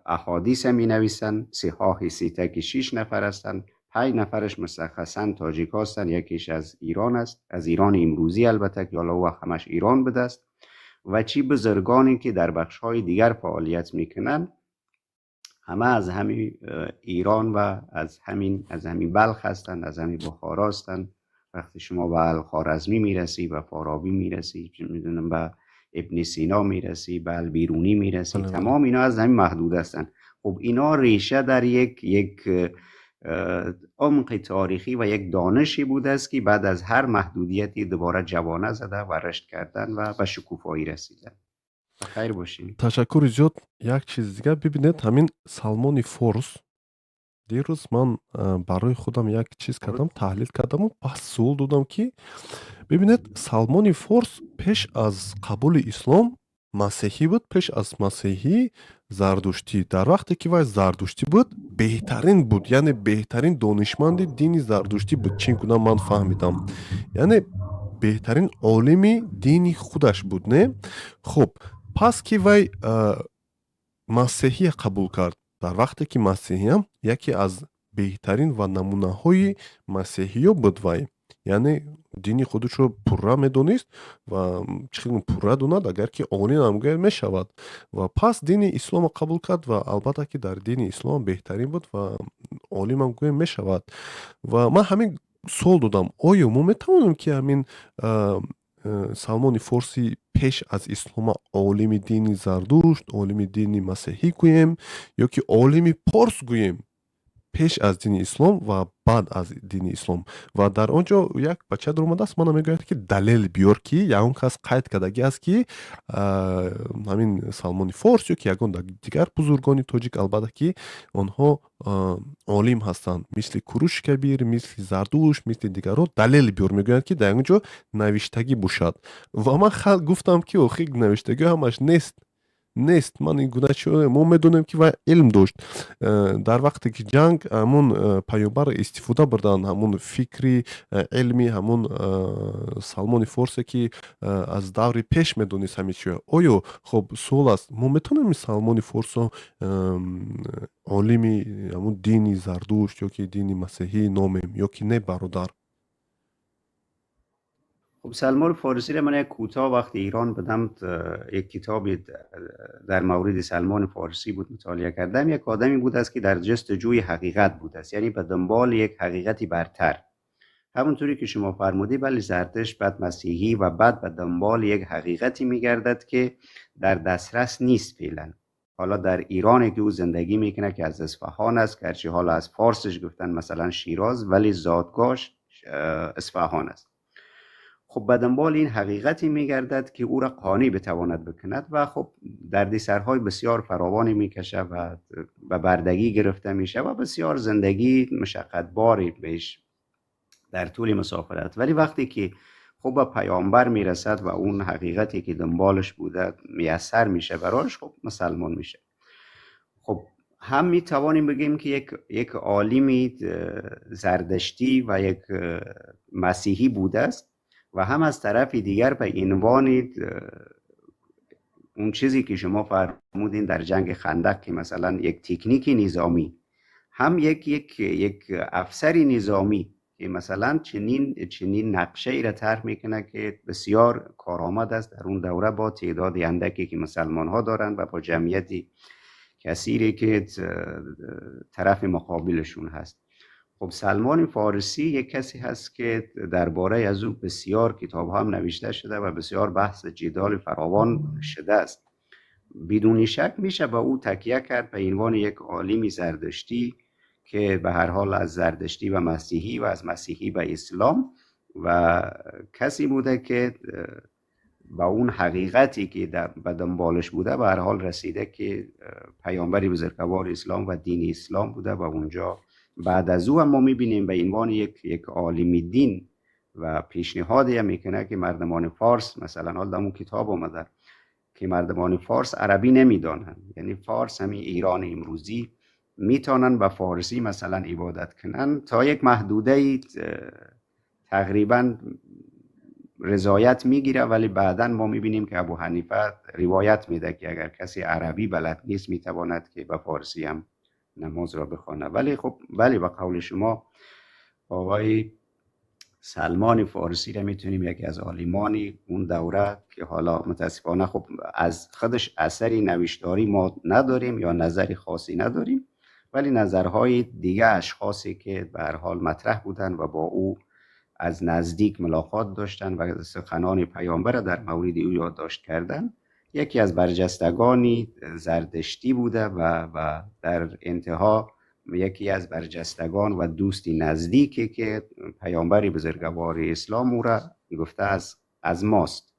احادیث می نویسن، صحاح سته که 6 نفر هستند، پنج نفرش مشخصا تاجیک هستند، یکیش از ایران است، از ایران امروزی البته که حالا وقت همش ایران بوده است، و چی بزرگانی که در بخش های دیگر فعالیت میکنن. همه از همین ایران و از همین بلخ هستند، از همین بخارا هستند. وقتی شما به الخوارزمی میرسی و فارابی میرسی، میدونم به ابن سینا میرسی، به البیرونی میرسی، تمام اینا از همین محدود هستند. خب، اینا ریشه در یک عمق تاریخی و یک دانشی بوده است که بعد از هر محدودیتی دوباره جوانه زده و رشد کردن و به شکوفایی رسیدن. خیر باشین. Ташаккури зиёд. Як чизи дигар бибинед, ҳамин Салмони Форс. Дирӯз ман барои худам як чиз кардам, таҳлил кардаму пас суол додам, ки бибинед, Салмони Форс пеш аз қабули ислом масеҳӣ буд, пеш аз масеҳӣ зардуштӣ. Дар вақте ки вай зардуштӣ буд, беҳтарин буд, яъне беҳтарин донишманди дини зардуштӣ буд, чӣ гуна ман фаҳмидам, яъне беҳтарин олими дини худаш буд, не? Хуб, пас ки вай масеҳия қабул кард, дар вақте ки масеҳиям яке аз беҳтарин ва намунаҳои масеҳиё буд, вай яъне дини худашро пурра медонист ва чӣ хел пурра донад, агар ки олим гӯяд мешавад, ва пас дини исломро қабул кард ва албатта ки дар дини ислом беҳтарин буд ва олимам гӯем мешавад. Ва ман ҳамин суол додам: оё мо метавонем ки ҳамин Салмони Форсӣ пеш аз ислома олими дини Зардушт, олими дини масеҳӣ гӯем ё ки олими порс гӯем пеш аз дини ислом ва баъд аз дини ислом? Ва дар он ҷо як бача дуромадааст, мана мегӯяд, ки далел биёр, ки ягон кас қайд кардагӣ аст, ки ҳамин Салмони Форс ё ки ягон дигар бузургони тоҷик, албатта ки онҳо олим ҳастанд, мисли Куруши Кабир, мисли Зардушт, мисли дигарон, далел биёр, мегӯянд, ки дар ягон ҷо навиштагӣ бошад. Ва ман гуфтам, ки охи навиштагӣ ҳамаш нест. Ман ин гуна чи мо медонем, ки вай илм дошт. Дар вақте ки ҷанг, ҳамун паёмбар истифода бурданд ҳамун фикри илми ҳамун Салмони Форсе, ки аз даври пеш медонист ҳамин чиё. Оё, хоб, суол аст: мо метавонем Салмони Форсо олими ҳамун дини Зардушт ё ки дини масеҳӣ номем ё ки не, бародар? خب، سلمان فارسی رو من یک کوتاه وقتی ایران بودم، یک کتابی در مورد سلمان فارسی بود، مطالعه کردم. یک آدمی بود است که در جستجوی حقیقت بود است، یعنی به دنبال یک حقیقتی برتر. همونطوری که شما فرمودی، بله، زرتشت، بعد مسیحی و بعد به دنبال یک حقیقتی میگردد که در دسترس نیست فعلا. حالا در ایران که او زندگی میکنه که از اصفهان است، گرچه حالا از فارسش گفتن مثلا شیراز، ولی زادگاهش اصفهان است. خب، به دنبال این حقیقتی میگردد که او را قانع بتواند بکند و خب دردسرهای بسیار فراوانی میکشه و به بردگی گرفته میشه و بسیار زندگی مشقت باری بهش در طول مسافرت. ولی وقتی که خب به پیامبر میرسد و اون حقیقتی که دنبالش بوده میسر میشه براش، خب مسلمان میشه. خب، هم می توانیم بگیم که یک عالمی زردشتی و یک مسیحی بوده است و هم از طرف دیگر به عنوان اون چیزی که شما فرمودین در جنگ خندق که مثلا یک تکنیک نظامی، هم یک افسر نظامی که مثلا چنین نقشه ای را طرح میکنه که بسیار کارآمد است در اون دوره، با تعداد اندکی که مسلمان ها دارند و با جمعیتی کثیری که طرف مقابلشون هست. خب، سلمان فارسی یک کسی هست که درباره از او بسیار کتاب هم نوشته شده و بسیار بحث جدال فراوان شده است. بدون شک میشه به او تکیه کرد به عنوان یک عالم زردشتی که به هر حال از زردشتی و مسیحی و از مسیحی به اسلام و کسی بوده که با اون حقیقتی که به دنبالش بوده به هر حال رسیده که پیامبر بزرگوار اسلام و دین اسلام بوده. و اونجا بعد از او هم ما میبینیم به عنوان یک عالم دین و پیشنهادی هم میکنه که مردمان فارس مثلا، حالا در کتاب آمده که مردمان فارس عربی نمیدانند، یعنی فارس همین ایران امروزی، میتونن به فارسی مثلا عبادت کنن. تا یک محدوده تقریبا رضایت میگیره، ولی بعدا ما میبینیم که ابو حنیفه روایت میده که اگر کسی عربی بلد نیست، میتواند که به فارسی هم نماز را بخوانه. ولی خب، ولی به قول شما آقای سلمان فارسی را میتونیم یکی از عالمان اون دوره که حالا متاسفانه خب از خودش اثری نوشتاری ما نداریم یا نظری خاصی نداریم، ولی نظرهای دیگه اشخاصی که به هر حال مطرح بودن و با او از نزدیک ملاقات داشتن و سخنان پیامبر را در مورد او یادداشت کردن، یکی از برجستگان زردشتی بوده و در انتها یکی از برجستگان و دوستی نزدیکی که پیامبر بزرگوار اسلام او را گفته از ماست،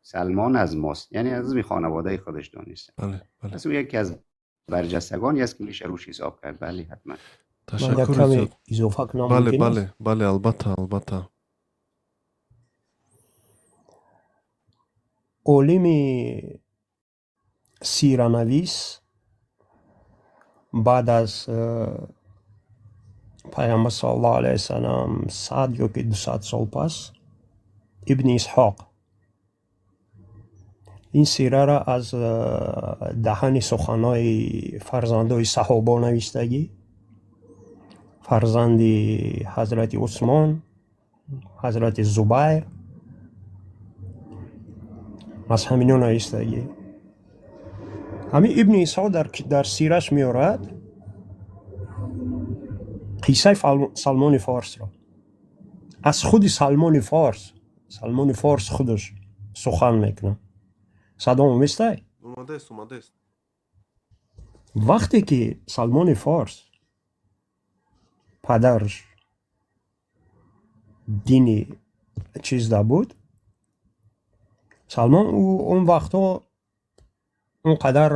سلمان از ماست، یعنی از خانواده خودش دانسته. بله بله. پس او یکی از برجستگانی است که میشه روش حساب کرد. بله حتما. من یک تشکر کمی زیاد. اضافه کنم بله ممکن است؟ بله بله، البته البته. Олими сиранавис баъд аз пайғамбар саллаллоҳу алайҳи васалам 100 ё ки 200 сол пас, Ибни Исҳоқ ин сирара аз даҳани суханҳои фарзандои саҳобо навистагӣ, фарзанди ҳазрати Усмон, ҳазрати Зубайр, аз ҳамино навистагӣ. Ҳамин Ибни Исҳоқ дар сираш меорад қиссаи Салмони Форсро. Аз худи Салмони Форс, Салмони Форс худаш сухан мекунад. Садом оместай? Омадест, омадест. Вақте ки Салмони Форс падараш дини чизда буд, Салмон ӯ он вақтҳо он қадар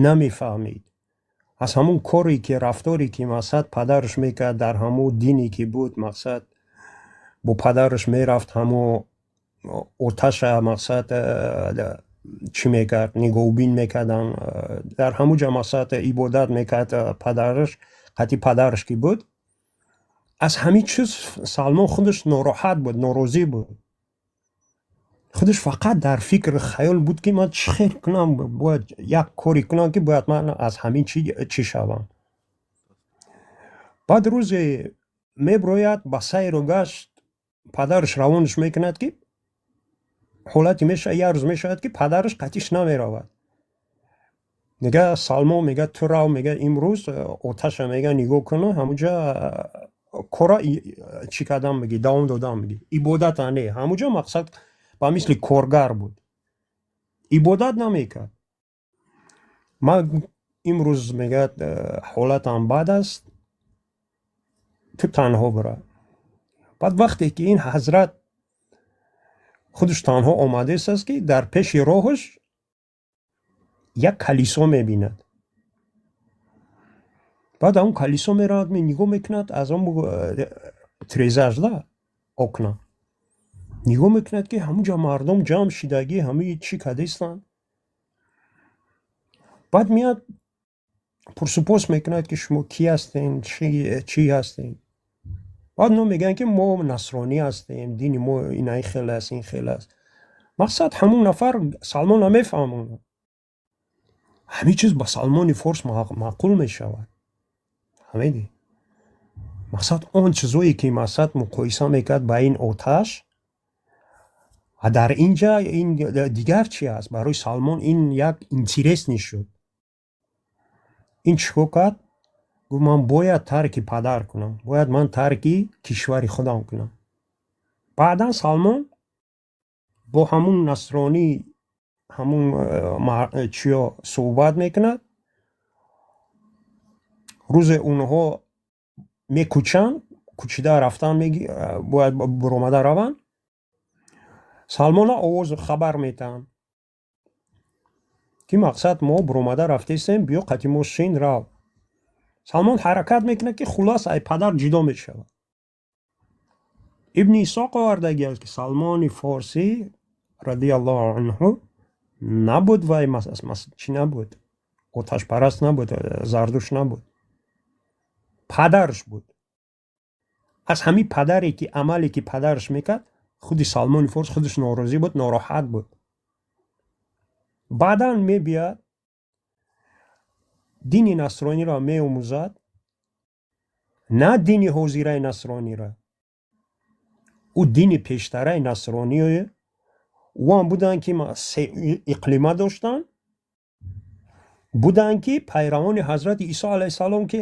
намефаҳмид. Аз ҳамун коре ки, рафторе ки, мақсад, падараш мекард, дар ҳамун дине ки буд, мақсад, бо падараш мерафт, ҳамо оташа, мақсад, чӣ мекард, нигоҳубин мекардан, дар ҳамун ҷа, мақсад, ибодат мекард падараш, қати падараш ки буд, аз ҳамин чиз Салмон худаш нороҳат буд, норозӣ буд. Худаш фақат дар фикр хаёл буд, ки ман чӣ хел кунам, бояд як коре кунам, ки бояд ман аз ҳамин чӣ шавам. Баъд рӯзе меброяд ба сайру гашт, падараш равонаш мекунад, ки ҳолате мешавад, як рӯз мешавад, ки падараш қатиш намеравад. Мега Салмон, мега, ту рав, мега, имрӯз оташа, мега, нигоҳ куну ҳамуҷа кора чӣ кардам, меги, давом додам, меги, ибодата не. Ҳамуҷа, мақсад, ба мисли коргар буд, ибодат намекард. Ман имрӯз, мегӯяд, ҳолатам бад аст, ту танҳо бира. Баъд вақте ки ин ҳазрат худаш танҳо омадааст, аст ки дар пеши роҳаш як калисо мебинад. Баъд он калисо меравад, нигоҳ мекунад аз он трезаж да окна, нигоҳ мекунад, ки ҳамунҷа мардум ҷамъ шидагӣ, ҳамаи чӣ кардастанд. Баъд меяд, пурсупос мекунад, ки шумо кӣ ҳастен, чӣ ҳастен? Баъд но мегӯянд, ки мо насронӣ ҳастем, дини мо инаи хел аст, ин хел аст. Мақсад, ҳамун нафар Салмона мефаҳмонад. Ҳамин чиз ба Салмони Форс маъқул мешавад. Фаҳмидӣ? Мақсад, он чизое ки, мақсад, муқоиса мекард ба ин оташ, а дар ин ҷа ин дигар чи аст. Барои Салмон ин як интересный шуд. Ин чӣ кор кард? Гуфт: ман бояд тарки падар кунам, бояд ман тарки кишвари худам кунам. Баъдан Салмон бо ҳамун насронӣ, ҳамун чиё суҳбат мекунад. Рӯзе онҳо мекӯчанд, кӯчида рафтан, бояд буромада раванд. Салмона овоз хабар метаҳанд, ки, мақсад, мо буромада рафтестем, биё қати мо шин, рав. Салмон ҳаракат мекунад, ки хулас ай падар ҷудо мешавад. Ибни Исоқ овардаги аст, ки Салмони Форсӣ радиаллоҳу анҳу набуд, вай чӣ набуд, оташпараст набуд, Зардуш набуд, падараш буд. Аз ҳамин падаре ки, амале ки падараш мекард, худи Салмони Форс худаш норозӣ буд, нороҳат буд. Баъдан мебияд, дини насрониро меомӯзад, на дини ҳозираи насрониро. Ӯ дини пештараи насрониё ӯам буданд, ки се иқлима доштанд, буданд, ки пайравони ҳазрати Исо алайҳиссалом, ки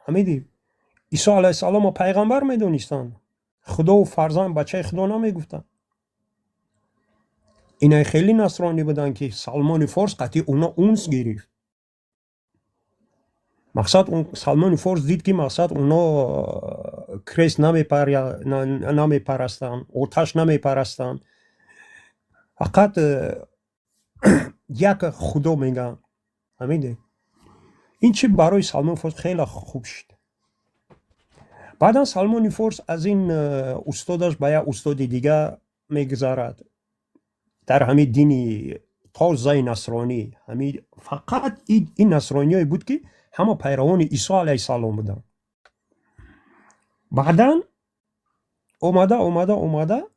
ҳамиди Исо алайҳиссаломро пайғамбар медонистанд, худову фарзанд, бачаи худо намегуфтанд. Инай хеле насронӣ буданд, ки Салмони Форс қатъи уно унс гирифт. Мақсад, Салмони Форс дид, ки мақсад, уно крест намепарастанд, оташ намепарастанд, фақат як худо мегӯянд. Ҳамиде, ин чи барои Салмони Форс хеле хуб шуд. Баъдан Салмони Форс аз ин устодаш ба як устоди дига мегузарад дар ҳамин дини тозаи насронӣ. Ҳами фақат ин насрониёе буд, ки ҳама пайравони Исо алайҳиссалом буданд. Баъдан омада, омада, омада,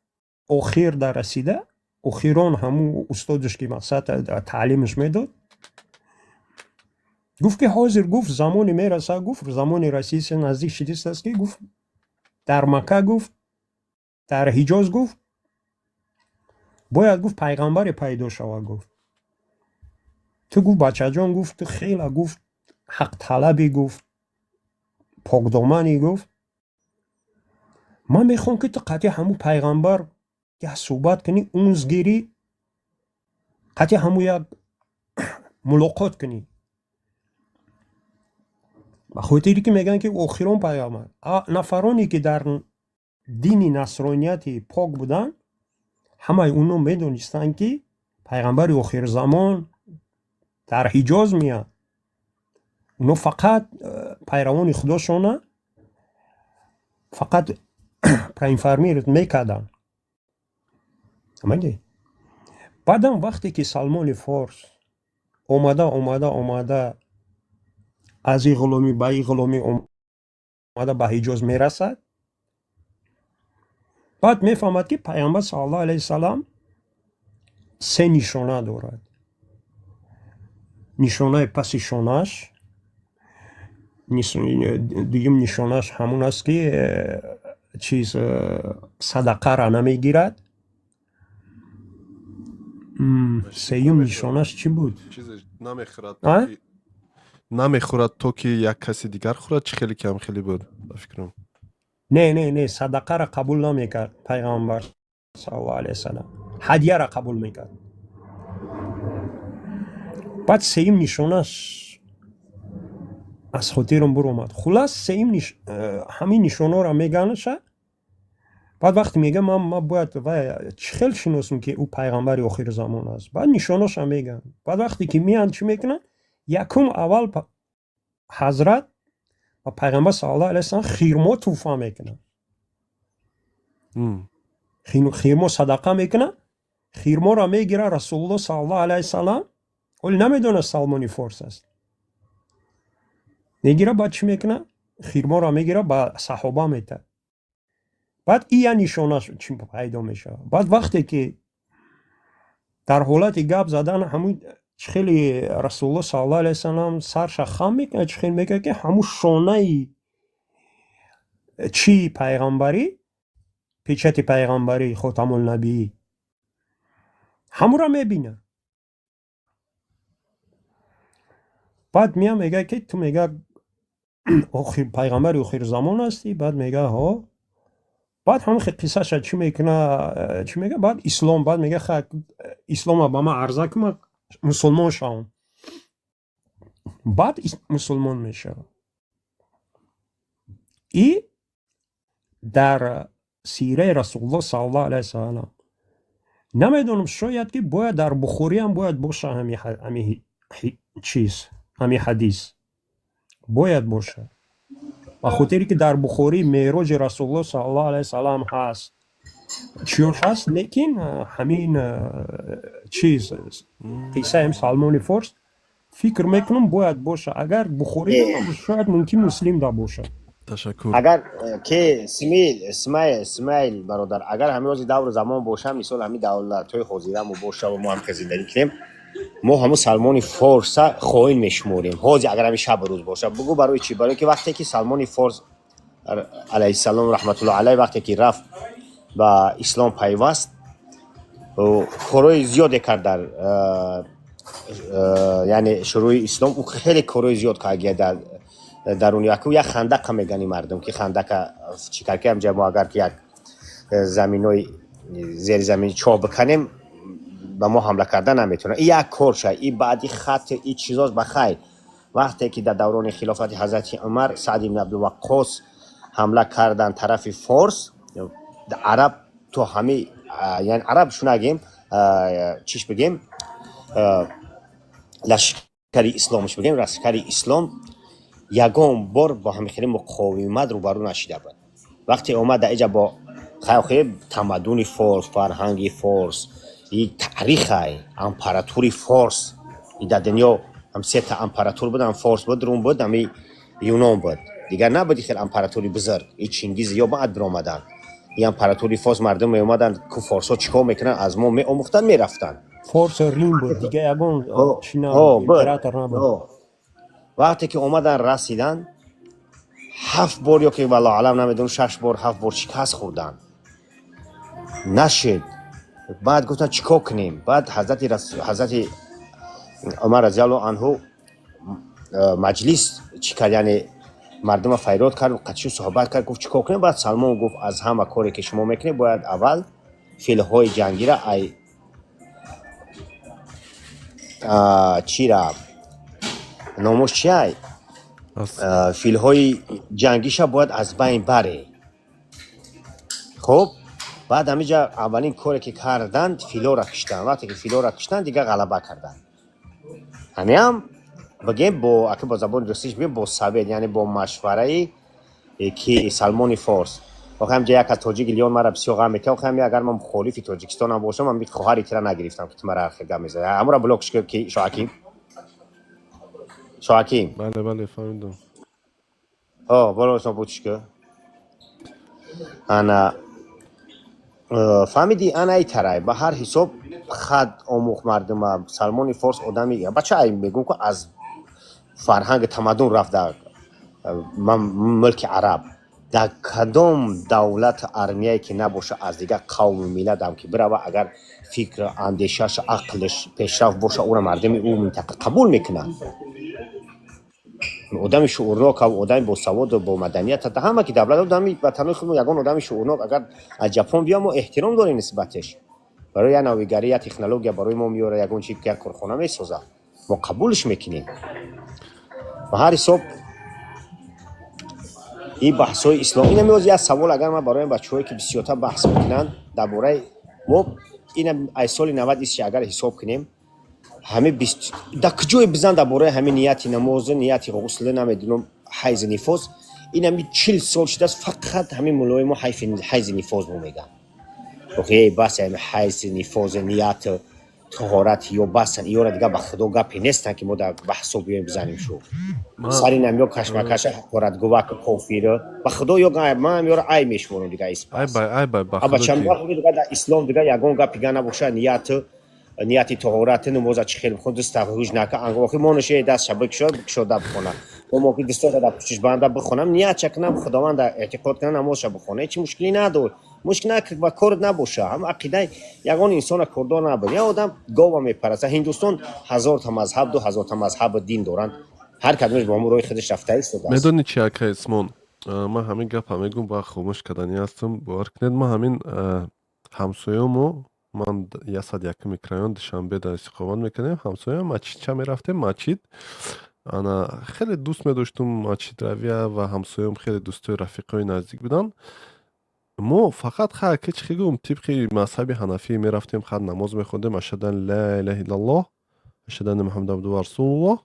охир дар расида, охирон ҳамун устодаш, ки мақсад таълимаш медод, гуфт, ки ҳозир, гуфт, замоне мерасад, гуфт, замони расиса наздик шидистааст, ки, гуфт, дар Макка, гуфт, дар Ҳиҷоз, гуфт, бояд, гуфт, пайғамбаре пайдо шавад. Гуфт, ту, гуфт, бачаҷон, гуфт, ту хела, гуфт, ҳақталабӣ, гуфт, покдоманӣ, гуфт, ман мехоҳам, ки ту қатъи ҳамун пайғамбар як суҳбат кунӣ, унс гирӣ, қатъи ҳамун як мулоқот кунӣ, ба хотире ки мегӯянд, ки охирон пайғамбар. Нафароне, ки дар дини насронияти пок буданд, ҳамаи онҳо медонистанд, ки пайғамбари охирзамон дар Ҳиҷоз меяд. Онҳо фақат пайравони худошона фақат проинформировать мекарданд. Фаҳмидӣ? Баъдам вақте ки Салмони Форс омада, омада, омада, аз ин ғуломӣ ба ин ғуломӣ омада, ба Ҳиҷоз мерасад, баъд мефаҳмад, ки Пайғамбар саллаллоҳу алайҳи васалам се нишона дорад: нишонаи паси шонааш, дуюм нишонааш ҳамун аст, ки чиз садақара намегирад, сеюм нишонаш чӣ буд? Намехӯрад, то ки як каси дигар хӯрад. Чӣ хеле кам хеле буд, ба фикрам. Не, не, не, садақара қабул намекард Пайғамбар саллаллоҳу алайҳи васалам, ҳадияра қабул мекард. Баъд сеюм нишонаш аз хотирам буромад. Хулас, сеюм ҳамин нишонҳоро меганаша. Баъд вақте мегӯям, ман бояд вай чӣ хел шиносам, ки ӯ пайғамбари охири замон аст? Баъд нишоноша мегӯянд. Баъд вақте ки меянд, чӣ мекунанд? Якум аввал ҳазрат ба Пайғамбар саллаллоҳу алайҳи васалам хирмо тӯҳфа мекунад, хирмо садақа мекунад. Хирморо мегирад Расулуллоҳ саллаллоҳу алайҳи васалам, ҳоли намедонад Салмони Форс аст. Мегирад, баъд чӣ мекунад? Хирморо мегирад, ба саҳоба метаҳад. Баъд ин як нишонаш чӣ пайдо мешавад. Баъд вақте ки дар ҳолати гап задан, ҳамун чӣ хеле Расулуллоҳ саллаллоҳу алайҳи васалам сарша хам мекунад, чӣ хел мекунад, ки ҳамун шонаи чӣ пайғамбарӣ, печати пайғамбарӣ, хотамулнабиӣ, ҳамуро мебинад. Баъд меяд, мегӯяд, ки ту, мегӯяд, пайғамбари охирзамон ҳастӣ. Баъд мегӯяд, ҳо. Баъд ҳамин қиссаша чӣ мекуна, чӣ мегӯяд, баъд ислом, баъд мегӯяд, ха, ислома ба ман арза кун, ман мусулмон шавам. Баъд мусулмон мешавад. И дар сираи Расулуллоҳ саллаллоҳу алайҳи васалам, намедонам, шояд ки бояд дар Бухориам бояд боша, ҳами чиз, ҳами ҳадис бояд бошад, ба хотире ки дар Бухорӣ меъроҷи Расулуллоҳ саллаллоҳу алайҳи васалам ҳаст, чиёш ҳаст, лекин ҳамин чиз, қиссаи Салмони Форс, фикр мекунам, бояд боша. Агар Бухорӣ шояд мумкин Муслим да бошад. Ташаккур. Агар ки Смаил, Смаил бародар, агар ҳамин рози давру замон боша, мисол, ҳамин давлатҳои ҳозирамо боша ва мо ҳам ки зиндагӣ кунем, мо ҳамун Салмони Форса хоин мешуморем. Ҳозир агар ҳамин шабу рӯз боша, бугӯ барои чӣ? Барои ки вақте ки Салмони Форс алайҳиссалом, раҳматуллоҳ алайҳ, вақте ки рафт Ба ислом пайваст, корҳои зиёде кард дар, яъне шурӯи ислом ӯ хеле корҳои зиёд кард дар даруни як хандақа мегани мардум, ки хандака чӣ кард, ки ҳамҷа мо агар ки як заминои зери замини чоҳ биканем, ба мо ҳамла карда наметавонад. И як кор ша, и баъди хат и чизоз ба хайр. Вақте ки дар даврони хилофати ҳазрати Умар Саъд ибн Абдуваққос ҳамла кардан тарафи форс, араб то ҳами, яъне араб шунагем, чиш бигем, лашкари исломш бигем, лашкари ислом ягон бор бо ҳами хеле муқовимат рӯбарӯ нашида буд. Вақте омад дар иҷа бо хайр, тамаддуни форс, фарҳанги форс и таърихай ампаратури форс и дар дунё ҳам сета ампаратур буд: ҳам форс буд, рум буд, ҳами юнон буд. Дигар набуди хел ампаратури бузург. И Чингиз ё баъд биромаданд. И ампаратури форс, мардум меомаданд, ку форсҳо чӣ кор мекунанд, аз мо меомӯхтанд, мерафтанд. Форс, Рим буд, дига ягон чӣ набуд, император набуд. Вақте ки омадан, расиданд, ҳафт бор ё ки, валлоҳу алам, намедонам, шаш бор, ҳафт бор шикаст хӯрданд, нашед. Баъд гуфтанд, чӣ кор кунем? Баъд ҳазрати Умар разиаллоҳу анҳу маҷлис чӣ кард, яъне мардума файрод кард, қатишу суҳбат кард, гуфт, чӣ кор кунем? Баъд Салмон гуфт, аз ҳама коре ки шумо мекунед, бояд аввал филҳои ҷангира ай чира, номош чиай, филҳои ҷангиша бояд аз байн баре. Хуб, баъд ҳамиҷа аввалин коре ки карданд, филора киштанд. Вақте ки филора киштанд, дигар ғалаба карданд. Ҳамиам бигем, бо аки бо забони русиш бигем, бо совет, яъне бо машвараи ки Салмони Форс. Охи ҳамҷа як аз тоҷик Леон мара бисёр ғам мекард. Охи ҳами агар ман мухолифи Тоҷикистонам бошам, ман хоҳари тира нагирифтам, ки ту мара ҳар хел гап мезанӣ. Ҳамура блокш ки, Шоҳаким, Шоҳаким. Бале, бале, фаҳмидам. О, боло бутиш ки ана фаҳмидӣ, ана ай тарай. Ба ҳар ҳисоб хат омӯхт мардума Салмони Форс. Одами бача ай мегӯм, ку аз фарҳанги тамаддун рафт дар мулки араб. Дар кадом давлат армияе ки набоша, аз дигар қавму миллатам ки бирава, агар фикр, андешааш, ақлш пешрафт боша, ӯра мардуми ӯ минтақа қабул мекунанд. Одами шуурнок, одами босаводу бо маданият, ҳама ки давлат, одами ватанои худ, ягон одами шуурнок агар аз Ҷапон биё, мо эҳтиром дорем нисбатеш. Барои як навигарӣ, як технология барои мо меёра, ягон чи, як корхона месозад, мо қабулш мекунем. Ба ҳар ҳисоб, ин баҳсҳои ислом ина меоз. Як савол агар ман барои бачаҳое ки бисёртар баҳс мекунанд дар бораи мо, ина аз соли 90 исчи агар ҳисоб кунем, ҳами дар куҷое бизан дар бораи ҳамин нияти намозу, нияти ғусл, намедунам, ҳайзи нифос, ин ҳами 40 сол шудааст, фақат ҳамин муллои мо ҳайзи нифоз мо мегӯянд. Охи бас, ҳами ҳайзи нифози, ният, тоҳорат ё бастан, иёра дига ба худо гапе нестанд, ки мо дар баҳсо биёем бизанем шу сари намё кашмакаша, ҳақоратгувак, кофир. Ба худо ё ман ёра ай мешуморам дига. Испасабачам дига дар ислом дига ягон гапи га набошад. Нияти тоҳорат, намоза чӣ хел бихон, даста ҳуж нака, охи монаше даст бикшод, бикшода бихона, мо ки дастора дар пуштиш банда бихонам, ният кунам, худованда эътиқод кунам, намозша бихона, ҳеҷ мушкилӣ надор. Мушкил ба корат набоша, ҳам ақидаи ягон инсона кордор набуд. Як одам гова мепарастад. Ҳиндустон ҳазорта мазҳаб, 2000та мазҳабу дин доранд, ҳар кадомеш бо ҳамун роҳи худаш рафта истодааст. Медонӣ чи, ака Исмон, ман ҳамин гапа мегӯм, ба хомӯш карданӣ ҳастам, бовар кунед. Ман ҳамин ҳамсоёмо, ман 101 микрорайон Душанбе дар истиқомат мекардем, ҳамсоям масҷидча мерафтем, масҷид. Ана хеле дӯст медоштум масҷидравия ва ҳамсоём хеле дӯстои рафиқои наздик буданд. Мо фақат ха ки чӣ гӯм, тибқи мазҳаби ҳанафӣ мерафтем, хат намоз мехондем, ашҳаду ан ла илаҳа иллаллоҳ, ашҳаду анна Муҳаммадан абдуҳу ва расулуллоҳ.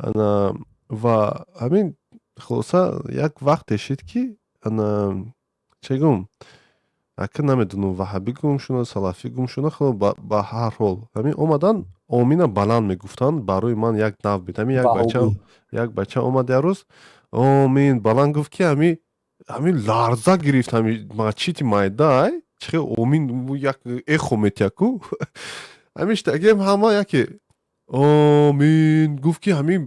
Ана ва ҳамин хулоса, як вақте шид, ки ана чӣ гӯм, ака, намедонам, ваҳабӣ гум шуда, салафӣ гум шуда, ба ҳар ҳол ҳамин омадан, омина баланд мегуфтанд. Барои ман як нав буд ҳамин. Як бача омад як рӯз, омин баланд гуфт, ки ҳамин ларза гирифт ҳамин масҷиди майда. Ай чихе омин як эхо метияку. Ҳамин штагем, ҳама яке омин гуфт, ки ҳамин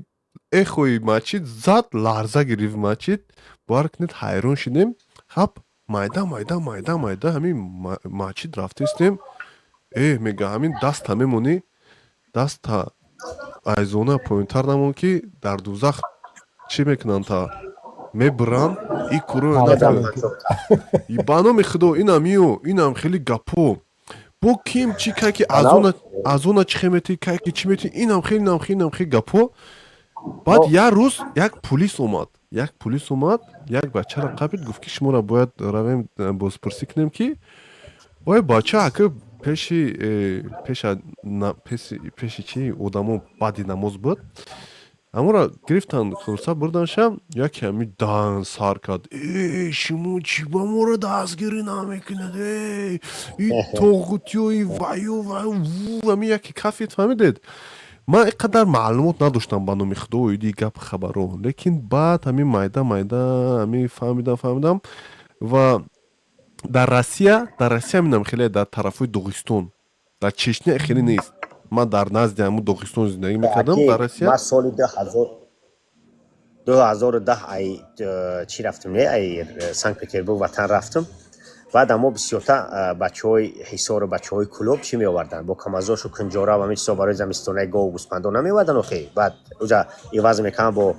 эхои масҷид зад, ларза гирифт масҷид. Бовар кунед, ҳайрон шудем. Хаб. Майда майда майда майда ҳамин масҷид рафтистем. Мега, ҳамин даста мемонӣ, даста айзона поёнтар намон, ки дар дузах чӣ мекунанд, та мебиранд и куро. Ба номи Худо, инам ю, инам хеле гапо бо ким чӣ кай ки азона чӣ хемети, кай ки чӣ мети, инам хеле, инам хеле, инам хеле гапо. Баъд як рӯз як пулис омад, як бачаро қапид, гуфт, ки шуморо бояд равем бозпурсӣ кунем, ки ой бача, ака, пеши пеша пеши чи одамо баъди намоз буд, ҳамонро гирифтанд, хулоса бурданша. Яке ҳами дан сар кард: «Э, шумо чӣ ба моро дастгирӣ намекунед? Э, и тоғутиёи ваю ваю». Ҳами яке кафид, фаҳмидед? Ман ин қадар маълумот надоштам, ба номи Худо, оиди гап хабаро, лекин баъд ҳамин майда майда ҳамин фаҳмидам, фаҳмидам. Ва дар Россия минам хеле, дар тарафҳои Доғистон, дар Чечня хеле нест. Ман дар назди ҳамун Доғистон зиндагӣ мекардам, дар Россия. Ман соли 2010 ай чӣ рафтам, не, ай Санкт Петербург ватан рафтам. Баъд мо бисёрта бачаҳои Ҳисору бачаҳои Кулоб чӣ меоварданд? Бо камазошу кунҷора ва ҳамин чизо барои замистонаи гову гӯспандо намеовардан охе. Баъд уҷа иваз мекардам бо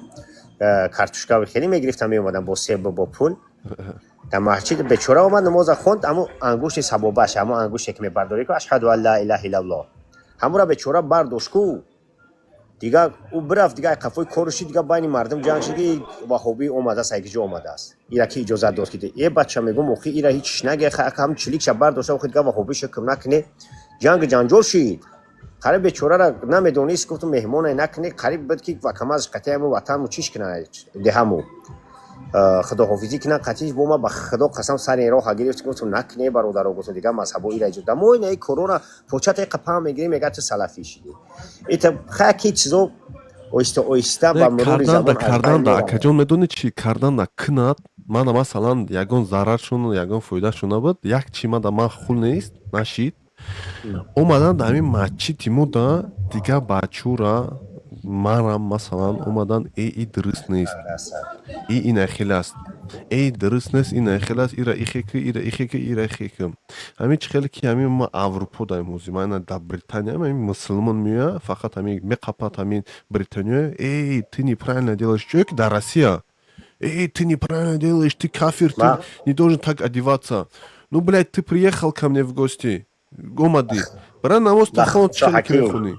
картошка, хеле мегирифтам, меомадам бо себу бо пул. Дар масҷид бечора омад, намоза хонд, амо ангушти сабобаш, амо ангуште ки мебардорӣ ку, ашҳаду ан ла илаҳа иллаллоҳ, ҳамура бечора бардошт ку, дига ӯ бирафт, дига қафои кору шид, дига байни мардум ҷанг шид, ки ваҳобӣ омадааст, айки ҷо омадааст, ира ки иҷозат дод, ки э бача, мегум, охи ира ҳеч наге, ҳам чиликша бардошта, охи дига ваҳобӣ шукм накуне. Ҷанг ҷанҷол шид, қариб бечорара намедонист. Гуфтум, меҳмоне накуне, қариб буд, ки вакамаз қатиаму ватанму чиш кина, деҳаму худоҳофизӣ кунан қатиш бо ма. Ба Худо қасам, сари роҳа гирифт. Гуфтум, накуне, бародаро, гуфтум, дига мазҳабо ира иҷозат мо ина корона почата қапам мегирем, мега ту салафӣ шидӣ. Ита хаки чизо оҳиста оҳиста ба мурури замон. Карданда, акаҷон, медонӣ чӣ карданда кунад? Мана, масалан, ягон зараршон, ягон фоидаашон набуд. Як чи мада ман хул нест нашид. Омадан дар ҳамин масҷиди мо да дига бачура манам, масалан, омадан: «Э, и дуруст нест, и ина хел аст, э, дуруст нест, ина хел аст, ира ихеки, ира ихеки, ира ихеки». Ҳамин чи хеле ки ҳамин ма Аврупо даем ҳозир, ма ина дар Британия ҳамин мусулмон меояд, фақат ҳамин меқапад ҳамин британиё: «Эй, ты неправильно делаешь». Чё ки дар Россия: «Эй, ты неправильно делаешь, ты кафир, ты не должен так одеваться». Ну, блядь, ты приехал ко мне в гости, омадӣ, бара намоз та хон, чӣ хеле ки мехонӣ.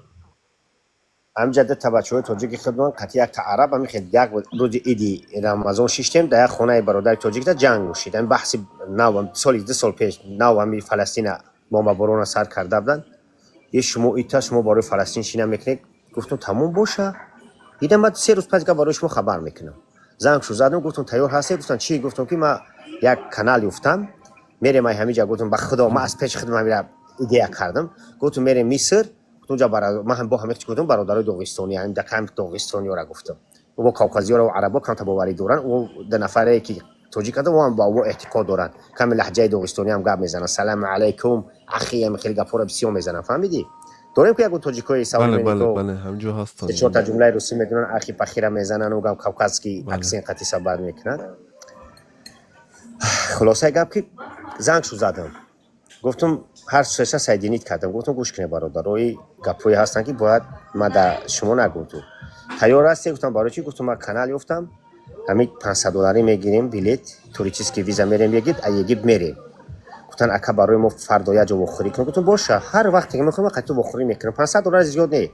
Ҳамҷа дута бачаҳои тоҷики худмон қати якта араб ҳами хел як рӯзи иди Рамазон шиштем дар як хонаи бародари тоҷикта, ҷанг шид. Ҳами баҳси нав, соли 2 сол пеш нав ҳами Фаластина бомбаборона сар карда буданд. Е, шумо ита, шумо барои Фаластин чӣ намекунед? Гуфтум, тамом боша, дидам, баъд 3 рӯз пас барои шумо хабар мекунам. Занг шу задам, гуфтум, тайёр ҳастед? Гуфтам, чӣ? Гуфтум, ки ма як канал ёфтам, мерем ай ҳамиҷа. Гуфтум, ба Худо, ма аз пеши худам ҳамира идея кардам. Гуфтум, мерем Миср. Гуфтум, ман ҳам бо ҳама чӣ гуфтум, бародарои доғистони ҳам дакам доғистониёра гуфтум, о кавказиёра, арабо камта боварӣ доранд, о ду нафаре ки тоҷик ҳастанд, о ҳам ба о эътиқод доранд, ками лаҳҷаи доғистонӣ ҳам гап мезананд, саламу алайкум ахи, ҳам хеле гапҳоро бисёр мезананд. Фаҳмидӣ? Дорем ки ягон тоҷикои Саволҳамҷо. Чорта ҷумлаи русӣ медонанд, ахи пахира мезананд, гап кавказский акцент қати сабат мекунанд. Хулосаи гап, ки занг шу задам, гуфтум, ҳар сеша соединить кардам. Гуфтум, гӯш кунед, бародарои, гапҳое ҳастанд, ки бояд ма да шумо нагуфтум. Тайёр ҳастед? Гуфтам, барои чӣ? Гуфтум, ма канал ёфтам, ҳамин 500 долларӣ мегирем билет, туристический виза, мерем Египт, а Египт мерем. Гуфтан, ака, барои мо фардо як ҷо вохӯрӣ кунем. Гуфтум, боша, ҳар вақте ки мехоҳем, қати вохӯрӣ мекунем, 500 доллар зиёд не.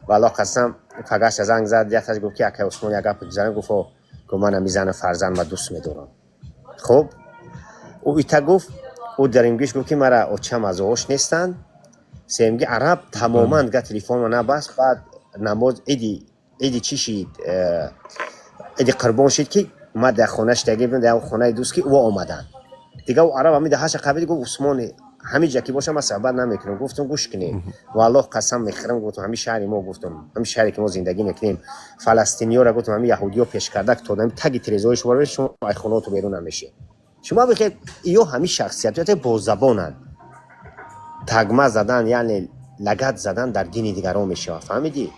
Валло қасам, пагаша занг зад якташ, гуфт, ки акай Усмон, як гап бизанам. Гуфт, гуфт, ман ами зану фарзанд ма дӯст медорам. Хуб, ӯ ита гуфт, ӯ даримгиш гуфт, ки мара очам аз ош нестанд. Сеюмги араб тамоман дига телефонро набаст. Баъд намоз иди чӣ шид, иди Қурбон шид, ки ма дар хона шидаги будам, дар хонаи дӯст, ки ӯ омаданд. Дига ӯ араб ҳами даҳаша қабил гуфт, Усмон, ҳамин ҷа ки бошам, ман суҳбат намекунам. Гуфтум, гӯш кунед, валлоҳ қасам мехӯрам, гуфтум, ҳамин шаҳри мо, гуфтум, ҳамин шаҳре ки мо зиндагӣ мекунем, фаластиниёра, гуфтум, ҳамин яҳудиё пеш карда, то таги тирезаҳои шумо, шумо ай хонаоту берун намешед. Шумо бихед, ё ҳамин шахсиятоте бо забонанд тагма задан, яъне лагат задан дар дини дигарон мешавад. Фаҳмидӣ?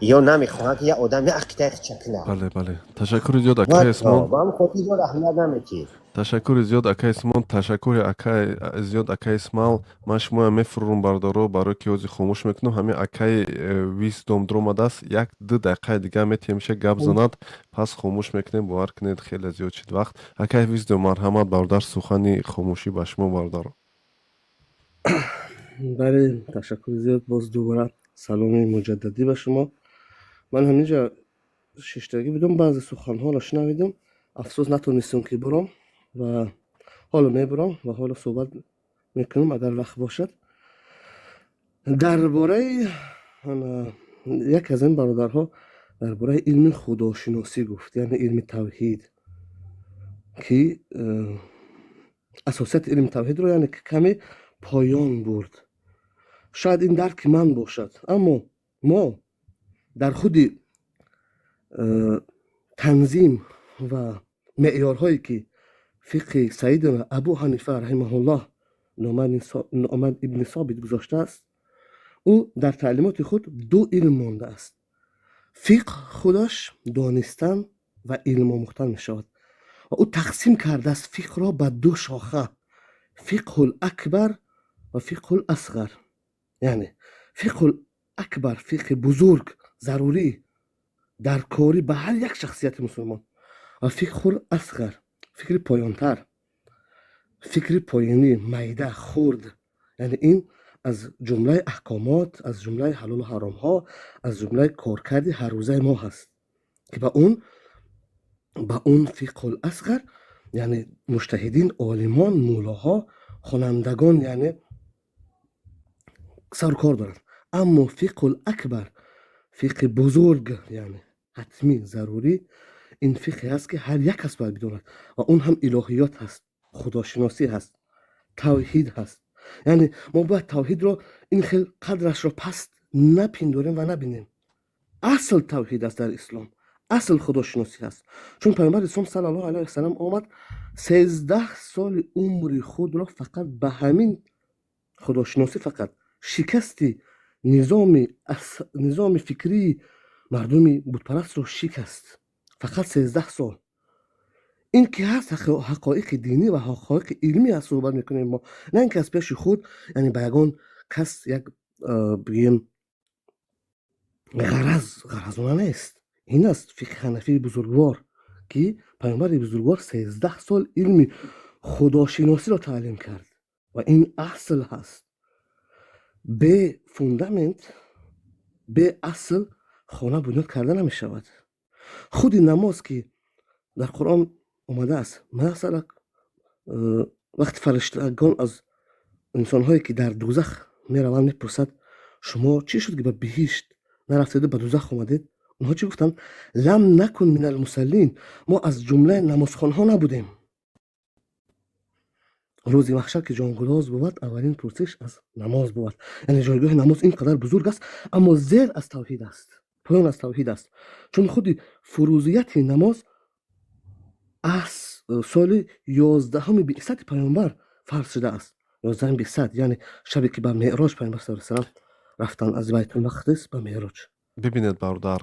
Ё намехоҳанд, ки як одам як ақидаи чакна. Бале, бале, ташаккури зиёд, акай Усмон. Ба ҳамин хотир зиёд аҳамият наметиҳед. Ташаккури зиёд, акаи Симон, ташаккури акаи зиёд, акаи Исмаил. Ман шумоям мефурӯрам, бардоро, барое ки ҳозир хомӯш мекунам. Ҳамин акаи Виздом дуромадааст, 1-2 дақиқаи дига метиҳем, гап занад, пас хомӯш мекунем. Бовар кунед, хеле зиёд шид вақт. Акаи Виздом, марҳамат, бародар, сухани хомӯшӣ ба шумо, бародаро. Бале, ташаккури зиёд. Боз дубора саломи муҷаддадӣ ба шумо. Ман ҳаминҷа шиштагӣ будам, баъзе суханҳоро шунавидам. Афсӯс, натонистам ки буром ва ҳоло мебурам ва ҳоло суҳбат мекунам, агар вақт бошад, дар бораи яке аз ин бародарҳо, дар бораи илми худошиносӣ гуфт, яъне илми тавҳид, ки асосияти илми тавҳидро, яъне каме поён бурд. Шояд ин дарки ман бошад, аммо мо дар худи танзим ва меъёрҳое ки фиқҳи Саидина Абу Ҳанифа раҳимаҳуллоҳ Нуъман ибни Собит гузоштааст, ӯ дар таълимоти худ ду илм мондааст. Фиқҳ худаш донистан ва илм омӯхтан мешавад ва ӯ тақсим кардааст фиқҳро ба ду шоха: фиқҳул акбар ва фиқҳул асғар. Яъне фиқҳул акбар, фиқҳи бузург, зарурӣ, даркорӣ ба ҳар як шахсияти мусулмон, ва фиқҳул асғар, фикри поёнтар, фикри поёнӣ, майда, хурд, яъне ин аз ҷумлаи аҳкомот, аз ҷумлаи ҳалолу ҳаромҳо, аз ҷумлаи коркарди ҳаррӯзаи мо ҳаст, ки ба он фиқҳул асғар, яъне муҷтаҳидин, олимон, муллоҳо, хонандагон, яъне сару кор доранд. Аммо фиқҳул акбар, фиқҳи бузург, яъне ҳатмӣ, зарурӣ, ин фиқҳе ҳаст, ки ҳар як кас бояд бидонад ва он ҳам илоҳиёт ҳаст, худошиносӣ ҳаст, тавҳид ҳаст. Яъне мо бояд тавҳидро ин хел қадрашро паст напиндорем ва набинем. Асл тавҳид аст дар ислом, асл худошиносӣ аст, чун Пайғамбари ислом саллаллоҳу алайҳи васалам омад, 13 соли умри худро фақат ба ҳамин худошиносӣ, фақат шикасти низоми фикрии мардуми бутпарастро шикаст. Фақат 13 сол. Ин ки ҳаст, ҳақоиқи динӣ ва ҳақоиқи илмӣ аст суҳбат мекунем мо, на ин ки аз пеши худ, яъне ба ягон кас як, бигӯем, ғараз, ғаразона нест. Ин аст фиқҳи ҳанафии бузургвор, ки Паёмбари бузургвор 13 сол илми худошиносиро таълим кард ва ин асл ҳаст. Бе фундамент, бе асл хона бунёд карда намешавад. Худи намоз, ки дар Қуръон омадааст, масалан, вақти фариштагон аз инсонҳое ки дар дузах мераванд мепурсад: «Шумо чӣ шуд, ки ба биҳишт нарафтеду ба дузах омадед?» Онҳо чӣ гуфтанд? «Лам накун минал мусаллин», мо аз ҷумлаи намозхонҳо набудем. Рӯзи маҳшар ки ҷонгудоз бувад, аввалин пурсиш аз намоз бувад. Яъне ҷойгоҳи намоз ин қадар бузург аст, аммо зер аз тавҳид аст, поён аз тавҳид аст, чун худи фурӯзияти намоз аз соли 11-уми биъсати Паёмбар фарз шудааст. 11-уми биъсат, яъне шабе ки ба Меъроҷ Паёмбар саллаллоҳу алайҳи васаллам рафтанд, аз Байтулмақдис ба Меъроҷ. Бибинед, бародар,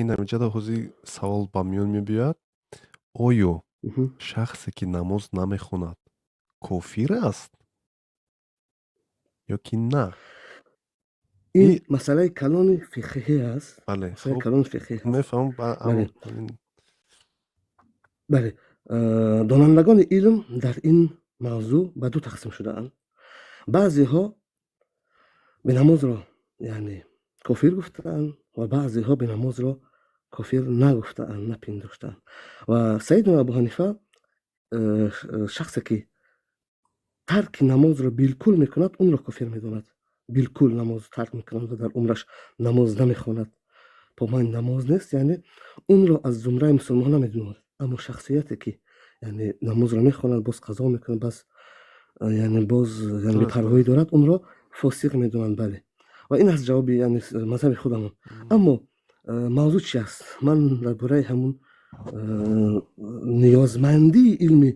ин ҳаминҷода ҳозир савол ба миён мебиёяд: оё шахсе ки намоз намехонад, кофир аст ё ки на? Ин масъалаи калони фиқҳӣ аст. Бале. Масъалаи калони фиқҳӣ. Мефаҳмам. Бале, донандагони илм дар ин мавзӯъ ба ду тақсим шудаанд. Баъзеҳо бенамозро, яъне, кофир гуфтаанд ва баъзеҳо бенамозро кофир нагуфтаанд, напиндоштаанд. Ва Саидуна Абу Ҳанифа шахсе ки тарки намозро билкул мекунад, онро кофир медонад. Билкул намоз тарк мекунад ва дар умраш намоз намехонад, помани намоз нест, яъне онро аз зумраи мусулмон намедонад. Аммо шахсияте ки, яъне, намозро мехонад, боз қазо мекунад, бас, яъне, боз, яъне, бепарвоӣ дорад, онро фосиқ медонанд. Бале, ва ин аст ҷавоби, яъне, мазҳаби худамон. Аммо мавзӯъ чи аст? Ман дар бораи ҳамун ниёзмандии илми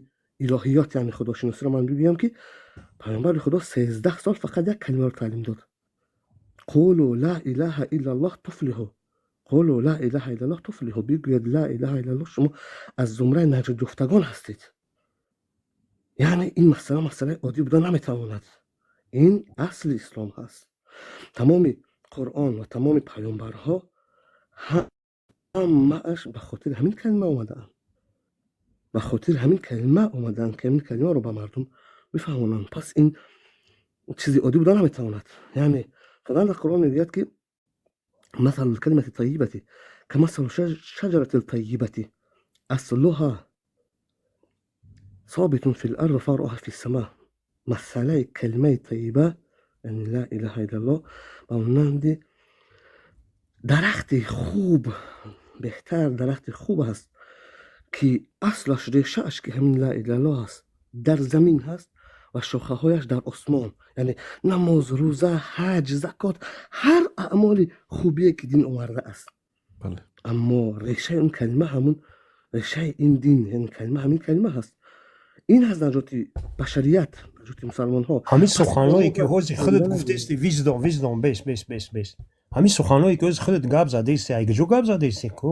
илоҳиёт, яъне худошиносиро ман бигӯям, ки Паёмбари Худо 13 сол фақат як калимаро таълим дод: «Қулу ла илаҳа иллаллоҳ туфлиҳу, қулу ла илаҳа иллаллоҳ туфлиҳу». Бигӯяд ла илаҳа иллаллоҳ, шумо аз зумраи наҷотёфтагон ҳастед. Яъне ин масъала масъалаи оддӣ буда наметавонад. Ин асли ислом ҳаст. Тамоми Қуръон ва тамоми паёмбарҳо ҳамааш ба хотири ҳамин калима омадаанд, ба хотири ҳамин калима омадаанд, ки ҳамин калимаро ба мардум бифаҳмонанд. Пас ин чизи оддӣ буда наметавонад. Яъне Худованд дар Қуръон мегӯяд, ки مثل الكلمة الطيبة كمثل الشجرة الطيبة أصلها ثابت في الأرض وفرعها في السماء. مسئله‌ی کلمه‌ی طیبه، یعنی لا إله إلا الله، ба монанди дарахти хуб, беҳтар дарахти хуб аст, ки аслаш, решааш, ки ҳамин ла илаҳа иллаллоҳ аст, дар замин ҳаст ва шохаҳояш дар осмон. Яъне намоз, рӯза, ҳаҷ, закот, ҳар аъмоли хубие, ки дин овардааст, аммо решаи он калима, ҳамун решаи ин дин, яъне калима, ҳамин калима ҳаст. Ин ҳаст наҷоти башарият, наҷоти мусалмонҳо. Ҳамин суханҳое, ки ҳозир худат гуфтести, Виздом, Виздом, бес, бес, бес, бес. Ҳамин суханҳое, ки ҳозир худат гап задести, ай куҷо гап задести ку?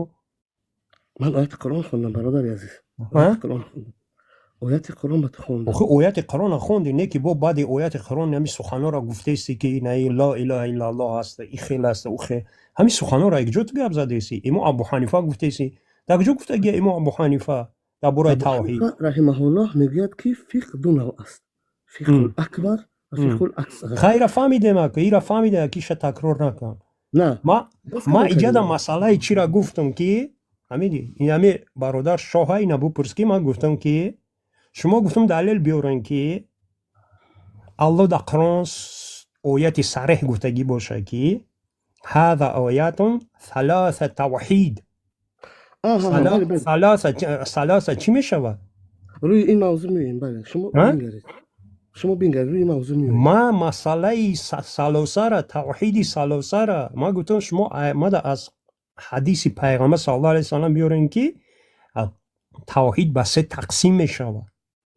Ман ояти Қуръон хондам, бародари азиз, ояти Қуръон хондам, ояти Қуръон ба ту хондам. Охи, ояти Қуръона хонди, не ки бо баъди ояти Қуръон ҳамин суханҳоро гуфтести, ки наи ла илаҳа иллаллоҳ ҳаст, и хел аст, у хел. Ҳамин суханҳоро ай куҷо ту гап задеси? Имом Абу Ҳанифа гуфтеси. Дар куҷо гуфтагия имом Абу Ҳанифа дар бораи Абу тавҳид? Ҳанифа раҳимаҳуллоҳ мегӯяд, ки фиқҳ ду навъ аст: фиқҳул акбар ва фиқҳул асғар. Хайра, фаҳмидем, ака, ира фаҳмидем, ки иша такрор накун. На. Ма Боз ма кадом иҷада калима? Масъалаи чира гуфтам, ки ҳамиди ин ҳами бародар шоҳа ина бупурс, ки ман гуфтам, ки шумо, гуфтам, далел биёрен, ки Аллоҳ дар Қуръон ояти сареҳ гуфтагӣ боша, ки ҳаза оятун саласа тавҳид. Аҳа, бале, бале. Саласа, саласа чӣ мешавад? Рӯи ин мавзӯъ меоем, бале. Шумо А? бингаред, шумо бингаред, рӯи ин мавзӯъ меоем. Ма масъалаи салосара, тавҳиди салосара, ма гуфтам, шумо мада аз ҳадиси пайғамбар саллаллоҳу алайҳи васаллам биёрем, ки тавҳид ба се тақсим мешавад.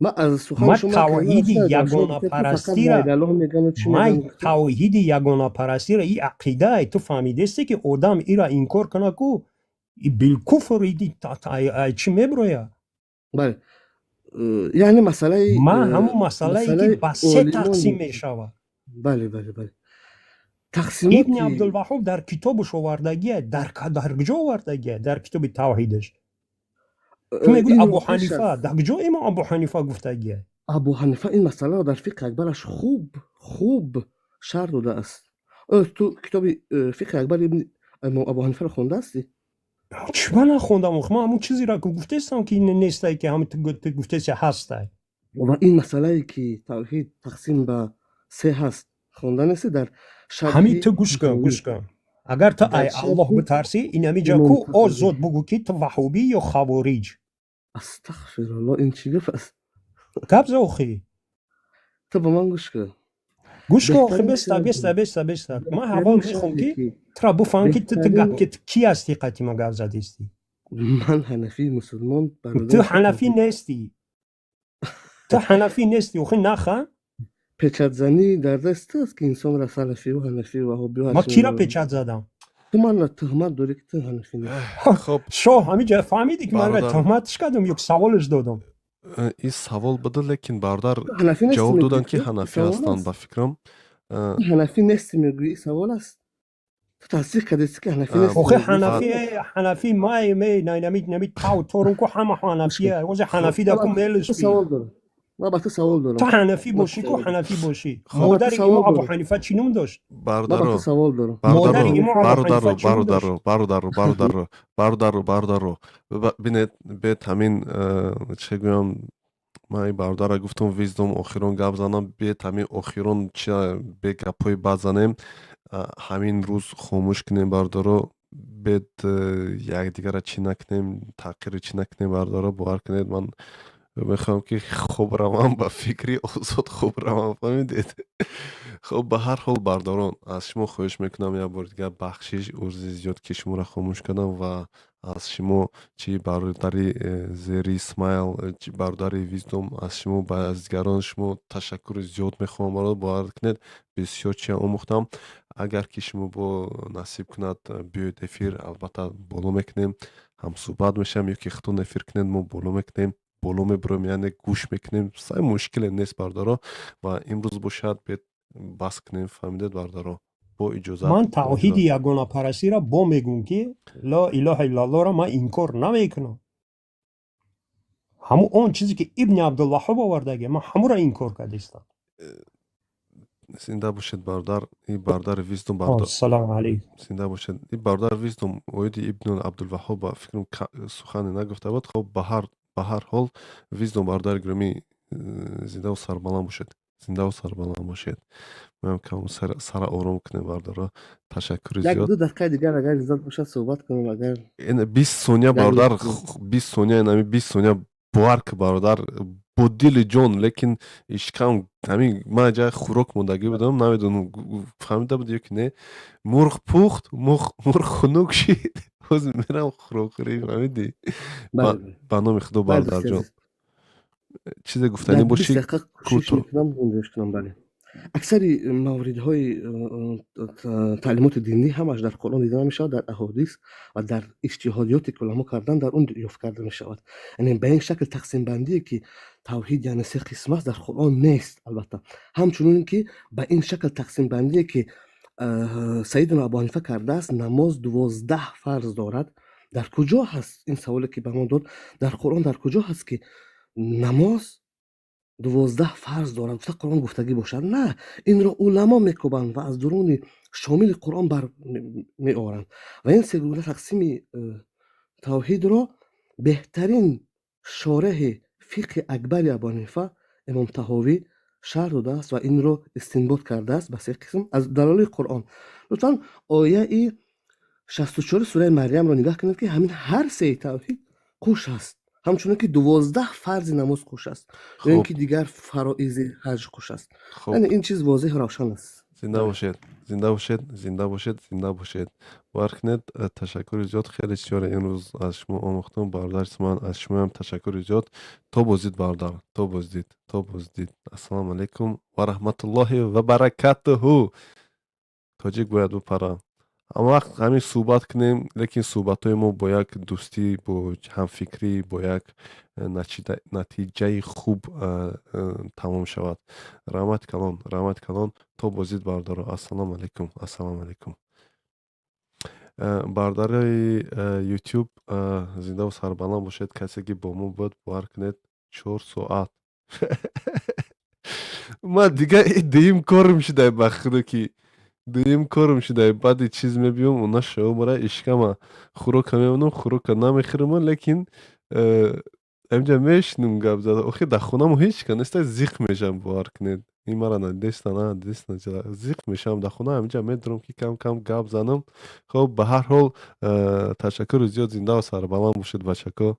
Ма аз сухани Ма шумо калима тавҳиди нашунидам. Шумо гуфтед, ки фақат ягонапарастира ла илаҳа иллаллоҳ мегӯянд, чӣ май мегӯянд, гуфтед. Тавҳиди ягонапарастира и ақидае ту фаҳмидесте, ки одам ира инкор кана ку, и билкуфр иди чӣ меброяд? Бале, яъне масъалаи Ма ҳамун масъалае, ки масъалаи ба се олимон тақсим мешавад. Бале, Ибни тақсимоти Абдулваҳҳоб дар китобаш овардагия, дар куҷо овардагия? Дар китоби тавҳидаш. Ту мегӯи Инро Абу пеш Ҳанифа, аз дар куҷо имом Абу Ҳанифа гуфтагия? Абу Ҳанифа ин масъаларо дар фиқҳи акбараш хуб хуб шарҳ додааст. Ту китоби фиқҳи акбар ибни имом Абу Ҳанифаро хондаасти? Чӣ ба нахондам? Охи, ман ҳамун чизеро ки гуфтестам, ки нестай, ки ҳамин ту гуфтеси, ҳастай. Ва ин масъалае, ки тавҳид тақсим ба се ҳаст, хонда нести дар Ҳамин шарҳи ту гӯш кун, гӯш кун. Агар ту дар ай Аллоҳ шарҳи битарсӣ, ин ҳамиҷа имом ку Таҳавӣ. озод бугӯ, ки ту ваҳҳобӣ ё хавориҷ. Астағфируллоҳ, ин чӣ гап аст? Гап за, охи. Ту ба ман гӯш кун. Гӯш кун, охи. Беҳтарин Беста, беста, шарҳи беста, беста. Ман аввал беҳтарин мехоҳам, шарҳе ки ки тура буфаҳмам, ки ту гап беҳтарин ки ту кӣ ҳастӣ, қати ма гап задистӣ. Ман ҳанафии мусулмон, Ту бародари ҳанафӣ нестӣ, ту ҳанафӣ нестӣ, охи, наха. Печатзанӣ дар даст аст, ки инсонро салафию ҳанафию ваҳобию Ма ҳарчи кира мемонад. печат задам? Ту манро туҳмат дорӣ, ки ту ҳанафӣ нестӣ. Хоб. Шоҳ, ҳамиҷа фаҳмидӣ, ки манро Бародар. туҳматш кардам ё саволаш додам? Ин савол буда, лекин бародар Ту ҳанафӣ нестӣ, ҷавоб мегӯӣ, доданд, ки ту? ҳанафӣ Савол ҳастанд, аст. ба фикрам. Ту ҳанафӣ нестӣ, мегӯӣ, савол аст. Ту тасдиқ кардести, ки ҳанафӣ нестӣ, охи, мегӯӣ, ҳанафӣ савол аст. Ҳанафӣ май ме нами нами тав торум ку, ҳама Гӯш кун. ҳанафия ози ҳанафӣ Ман да ку ба ту мелишби. савол дорам. Ман ба ту савол Ту дорам. ҳанафӣ Ман ба ту бошӣ ку, савол дорам. ҳанафӣ бошӣ. Хоб. Ман ба ту Модари савол имом Абу дорам. Ҳанифа чӣ ном дошт? Ман ба ту Бародаро, савол дорам. Модари бародаро, имом Абу бародаро, Ҳанифа чӣ ном дошт? бародаро, бародаро, бародаро, бародаро, бародаро, бинед, бед ҳамин, чӣ гӯям, ман ин бародарро гуфтам, Виздом охирон гап занам, бед ҳамин охирон чи бе гапҳои бад занем, ҳамин рӯз хомӯш кунем, бародаро, бед якдигарро чӣ накунем, таъқири чӣ накунем, бародаро, бовар кунед, ман мехоҳам, ки хоб равам, ба фикри озод хоб равам, фаҳмидед? Хоб, ба ҳар ҳол, бардорон, аз шумо хоҳиш мекунам, як бори дигар бахшиш, узри зиёд, ки шуморо хомӯш кардам, ва аз шумо, чи бародари зери Исмаил, чи бародари Виздом, аз шумо, ба аз дигарон шумо ташаккури зиёд мехоҳам, бародар, бовар кунед, бисёр чия омӯхтам. Агар ки шумо бо насиб кунад, биёед эфир, албатта боло мекунем, ҳамсӯҳбат мешавем, ё ки худтон эфир кунед, мо боло мекунем. Боло мебурем, яъне гӯш мекунем. Сай мушкиле нест, бародаро. Ва имрӯз бошад, бед бас кунем. Фаҳмидед, бародаро? Бо иҷозат. Ман тавҳиди ягонапарастиро бо мегӯм, ки ло илоҳа иллаллоҳро ман инкор намекунам. Ҳамун он чизе, ки Ибни Абдулваҳҳоб овардаге, ман ҳамуро инкор кардистам. Зинда бошед, бародар. И бародари Виздум. Ассалому алайкум. Зинда бошед. И бародар Виздум оиди Ибну Абдулваҳҳоб, ба фикрам, сухане нагуфта буд. Хоб, ба ҳар ҳол, Виздум, бародари гиромӣ, зиндаву сарбаланд бошед, зиндаву сарбаланд бошед. Моям кам сара ором кунем, бародаро. Ташаккури Як зиёд. 2 дақиқаи дигар, агар иҷозат бошад, суҳбат кунам, агар 20 сония, бародар, 20 сония, инами 20 сония бовар ки, бародар, бо дили ҷон. Лекин ишкам ҳамин, ман ҷа хӯрок мондагӣ будам, намедонам, фаҳмида буд ё ки не. Мурғ пухт, мурғ хунук шид. Ҳозир мерам хӯрокхӯрӣ, фаҳмидӣ? Ба номи Худо, бародарҷон, чизе гуфтанӣ бошӣ? Дақиқа кӯшиш мекунам, гунҷоиш кунам. Бале, аксари мавридҳои таълимоти динӣ ҳамаш дар Қуръон дида намешавад, дар аҳодис ва дар иҷтиҳодиёте ки уламо кардан, дар он ёфт карда мешавад. Яъне ба ин шакл тақсимбандие, ки тавҳид, яъне се қисм аст, дар Қуръон нест. Албатта, ҳамчунин ки ба ин шакл тақсимбандие, ки Саидуно Абу Ҳанифа кардааст, намоз 12 фарз дорад, дар куҷо ҳаст? Ин саволе, ки ба мо дод, дар Қуръон дар куҷо ҳаст, ки намоз 12 фарз дорад, гуфта Қуръон гуфтагӣ бошад? На, инро уламо мекӯбанд ва аз дуруни шомили Қуръон бар меоранд. Ва ин сегуна тақсими тавҳидро беҳтарин шореҳи фиқҳи акбари Абу Ҳанифа, Имом Таҳовӣ, шарҳ додааст ва инро истинбот кардааст ба се қисм аз далолии Қуръон. Лутфан ояи 64-и сураи Марьямро нигоҳ кунед, ки ҳамин ҳар сеи тавҳид қуш аст, ҳамчунон ки 12 фарзи намоз қуш аст ё ин ки дигар фароизи ҳаҷ қуш аст. Яъне ин чиз возеҳу равшан аст. Зинда бошед, зинда бошед, зинда бошед, зинда бошед. Бовар кунед, ташаккури зиёд. Хеле чизҳоро имрӯз аз шумо омӯхтам, бародари ман. Аз шумоам ташаккури зиёд. То боздид, бародар, то боздид, то боздид. Ассалому алайкум ва раҳматуллоҳи ва баракатуҳу. Тоҷик бояд бипара. Ҳама вақт ҳамин суҳбат кунем, лекин суҳбатҳои мо бо як дӯстӣ, бо ҳамфикрӣ, бо як натиҷаи хуб тамом шавад. Раҳмати калон, раҳмати калон. То боздид, бародаро. Ассалому алайкум, ассалому алайкум. Бародарои Ютуб, зиндаву сарбаланд бошед. Касе ки бо мо буд, бовар кунед, 4 соат ман дига дуюм корм шудай, ба худо ки дуюм корм шудай. Баъди чиз мебиём, уна шоумара ишкама хӯрока мемонам, хӯрока намехӯрам, лекин амҷа мешинум гап зада. Охир дар хонамо ҳеҷ ка неста, зиқ мешавам, бовар кунед. Ин мара надестан, дестан, зиқ мешавам дар хона, ҳаминҷа медурам, ки кам кам гап занам. Хоб, ба ҳар ҳол, ташаккури зиёд. Зиндаву сарбаланд бошед, бачако.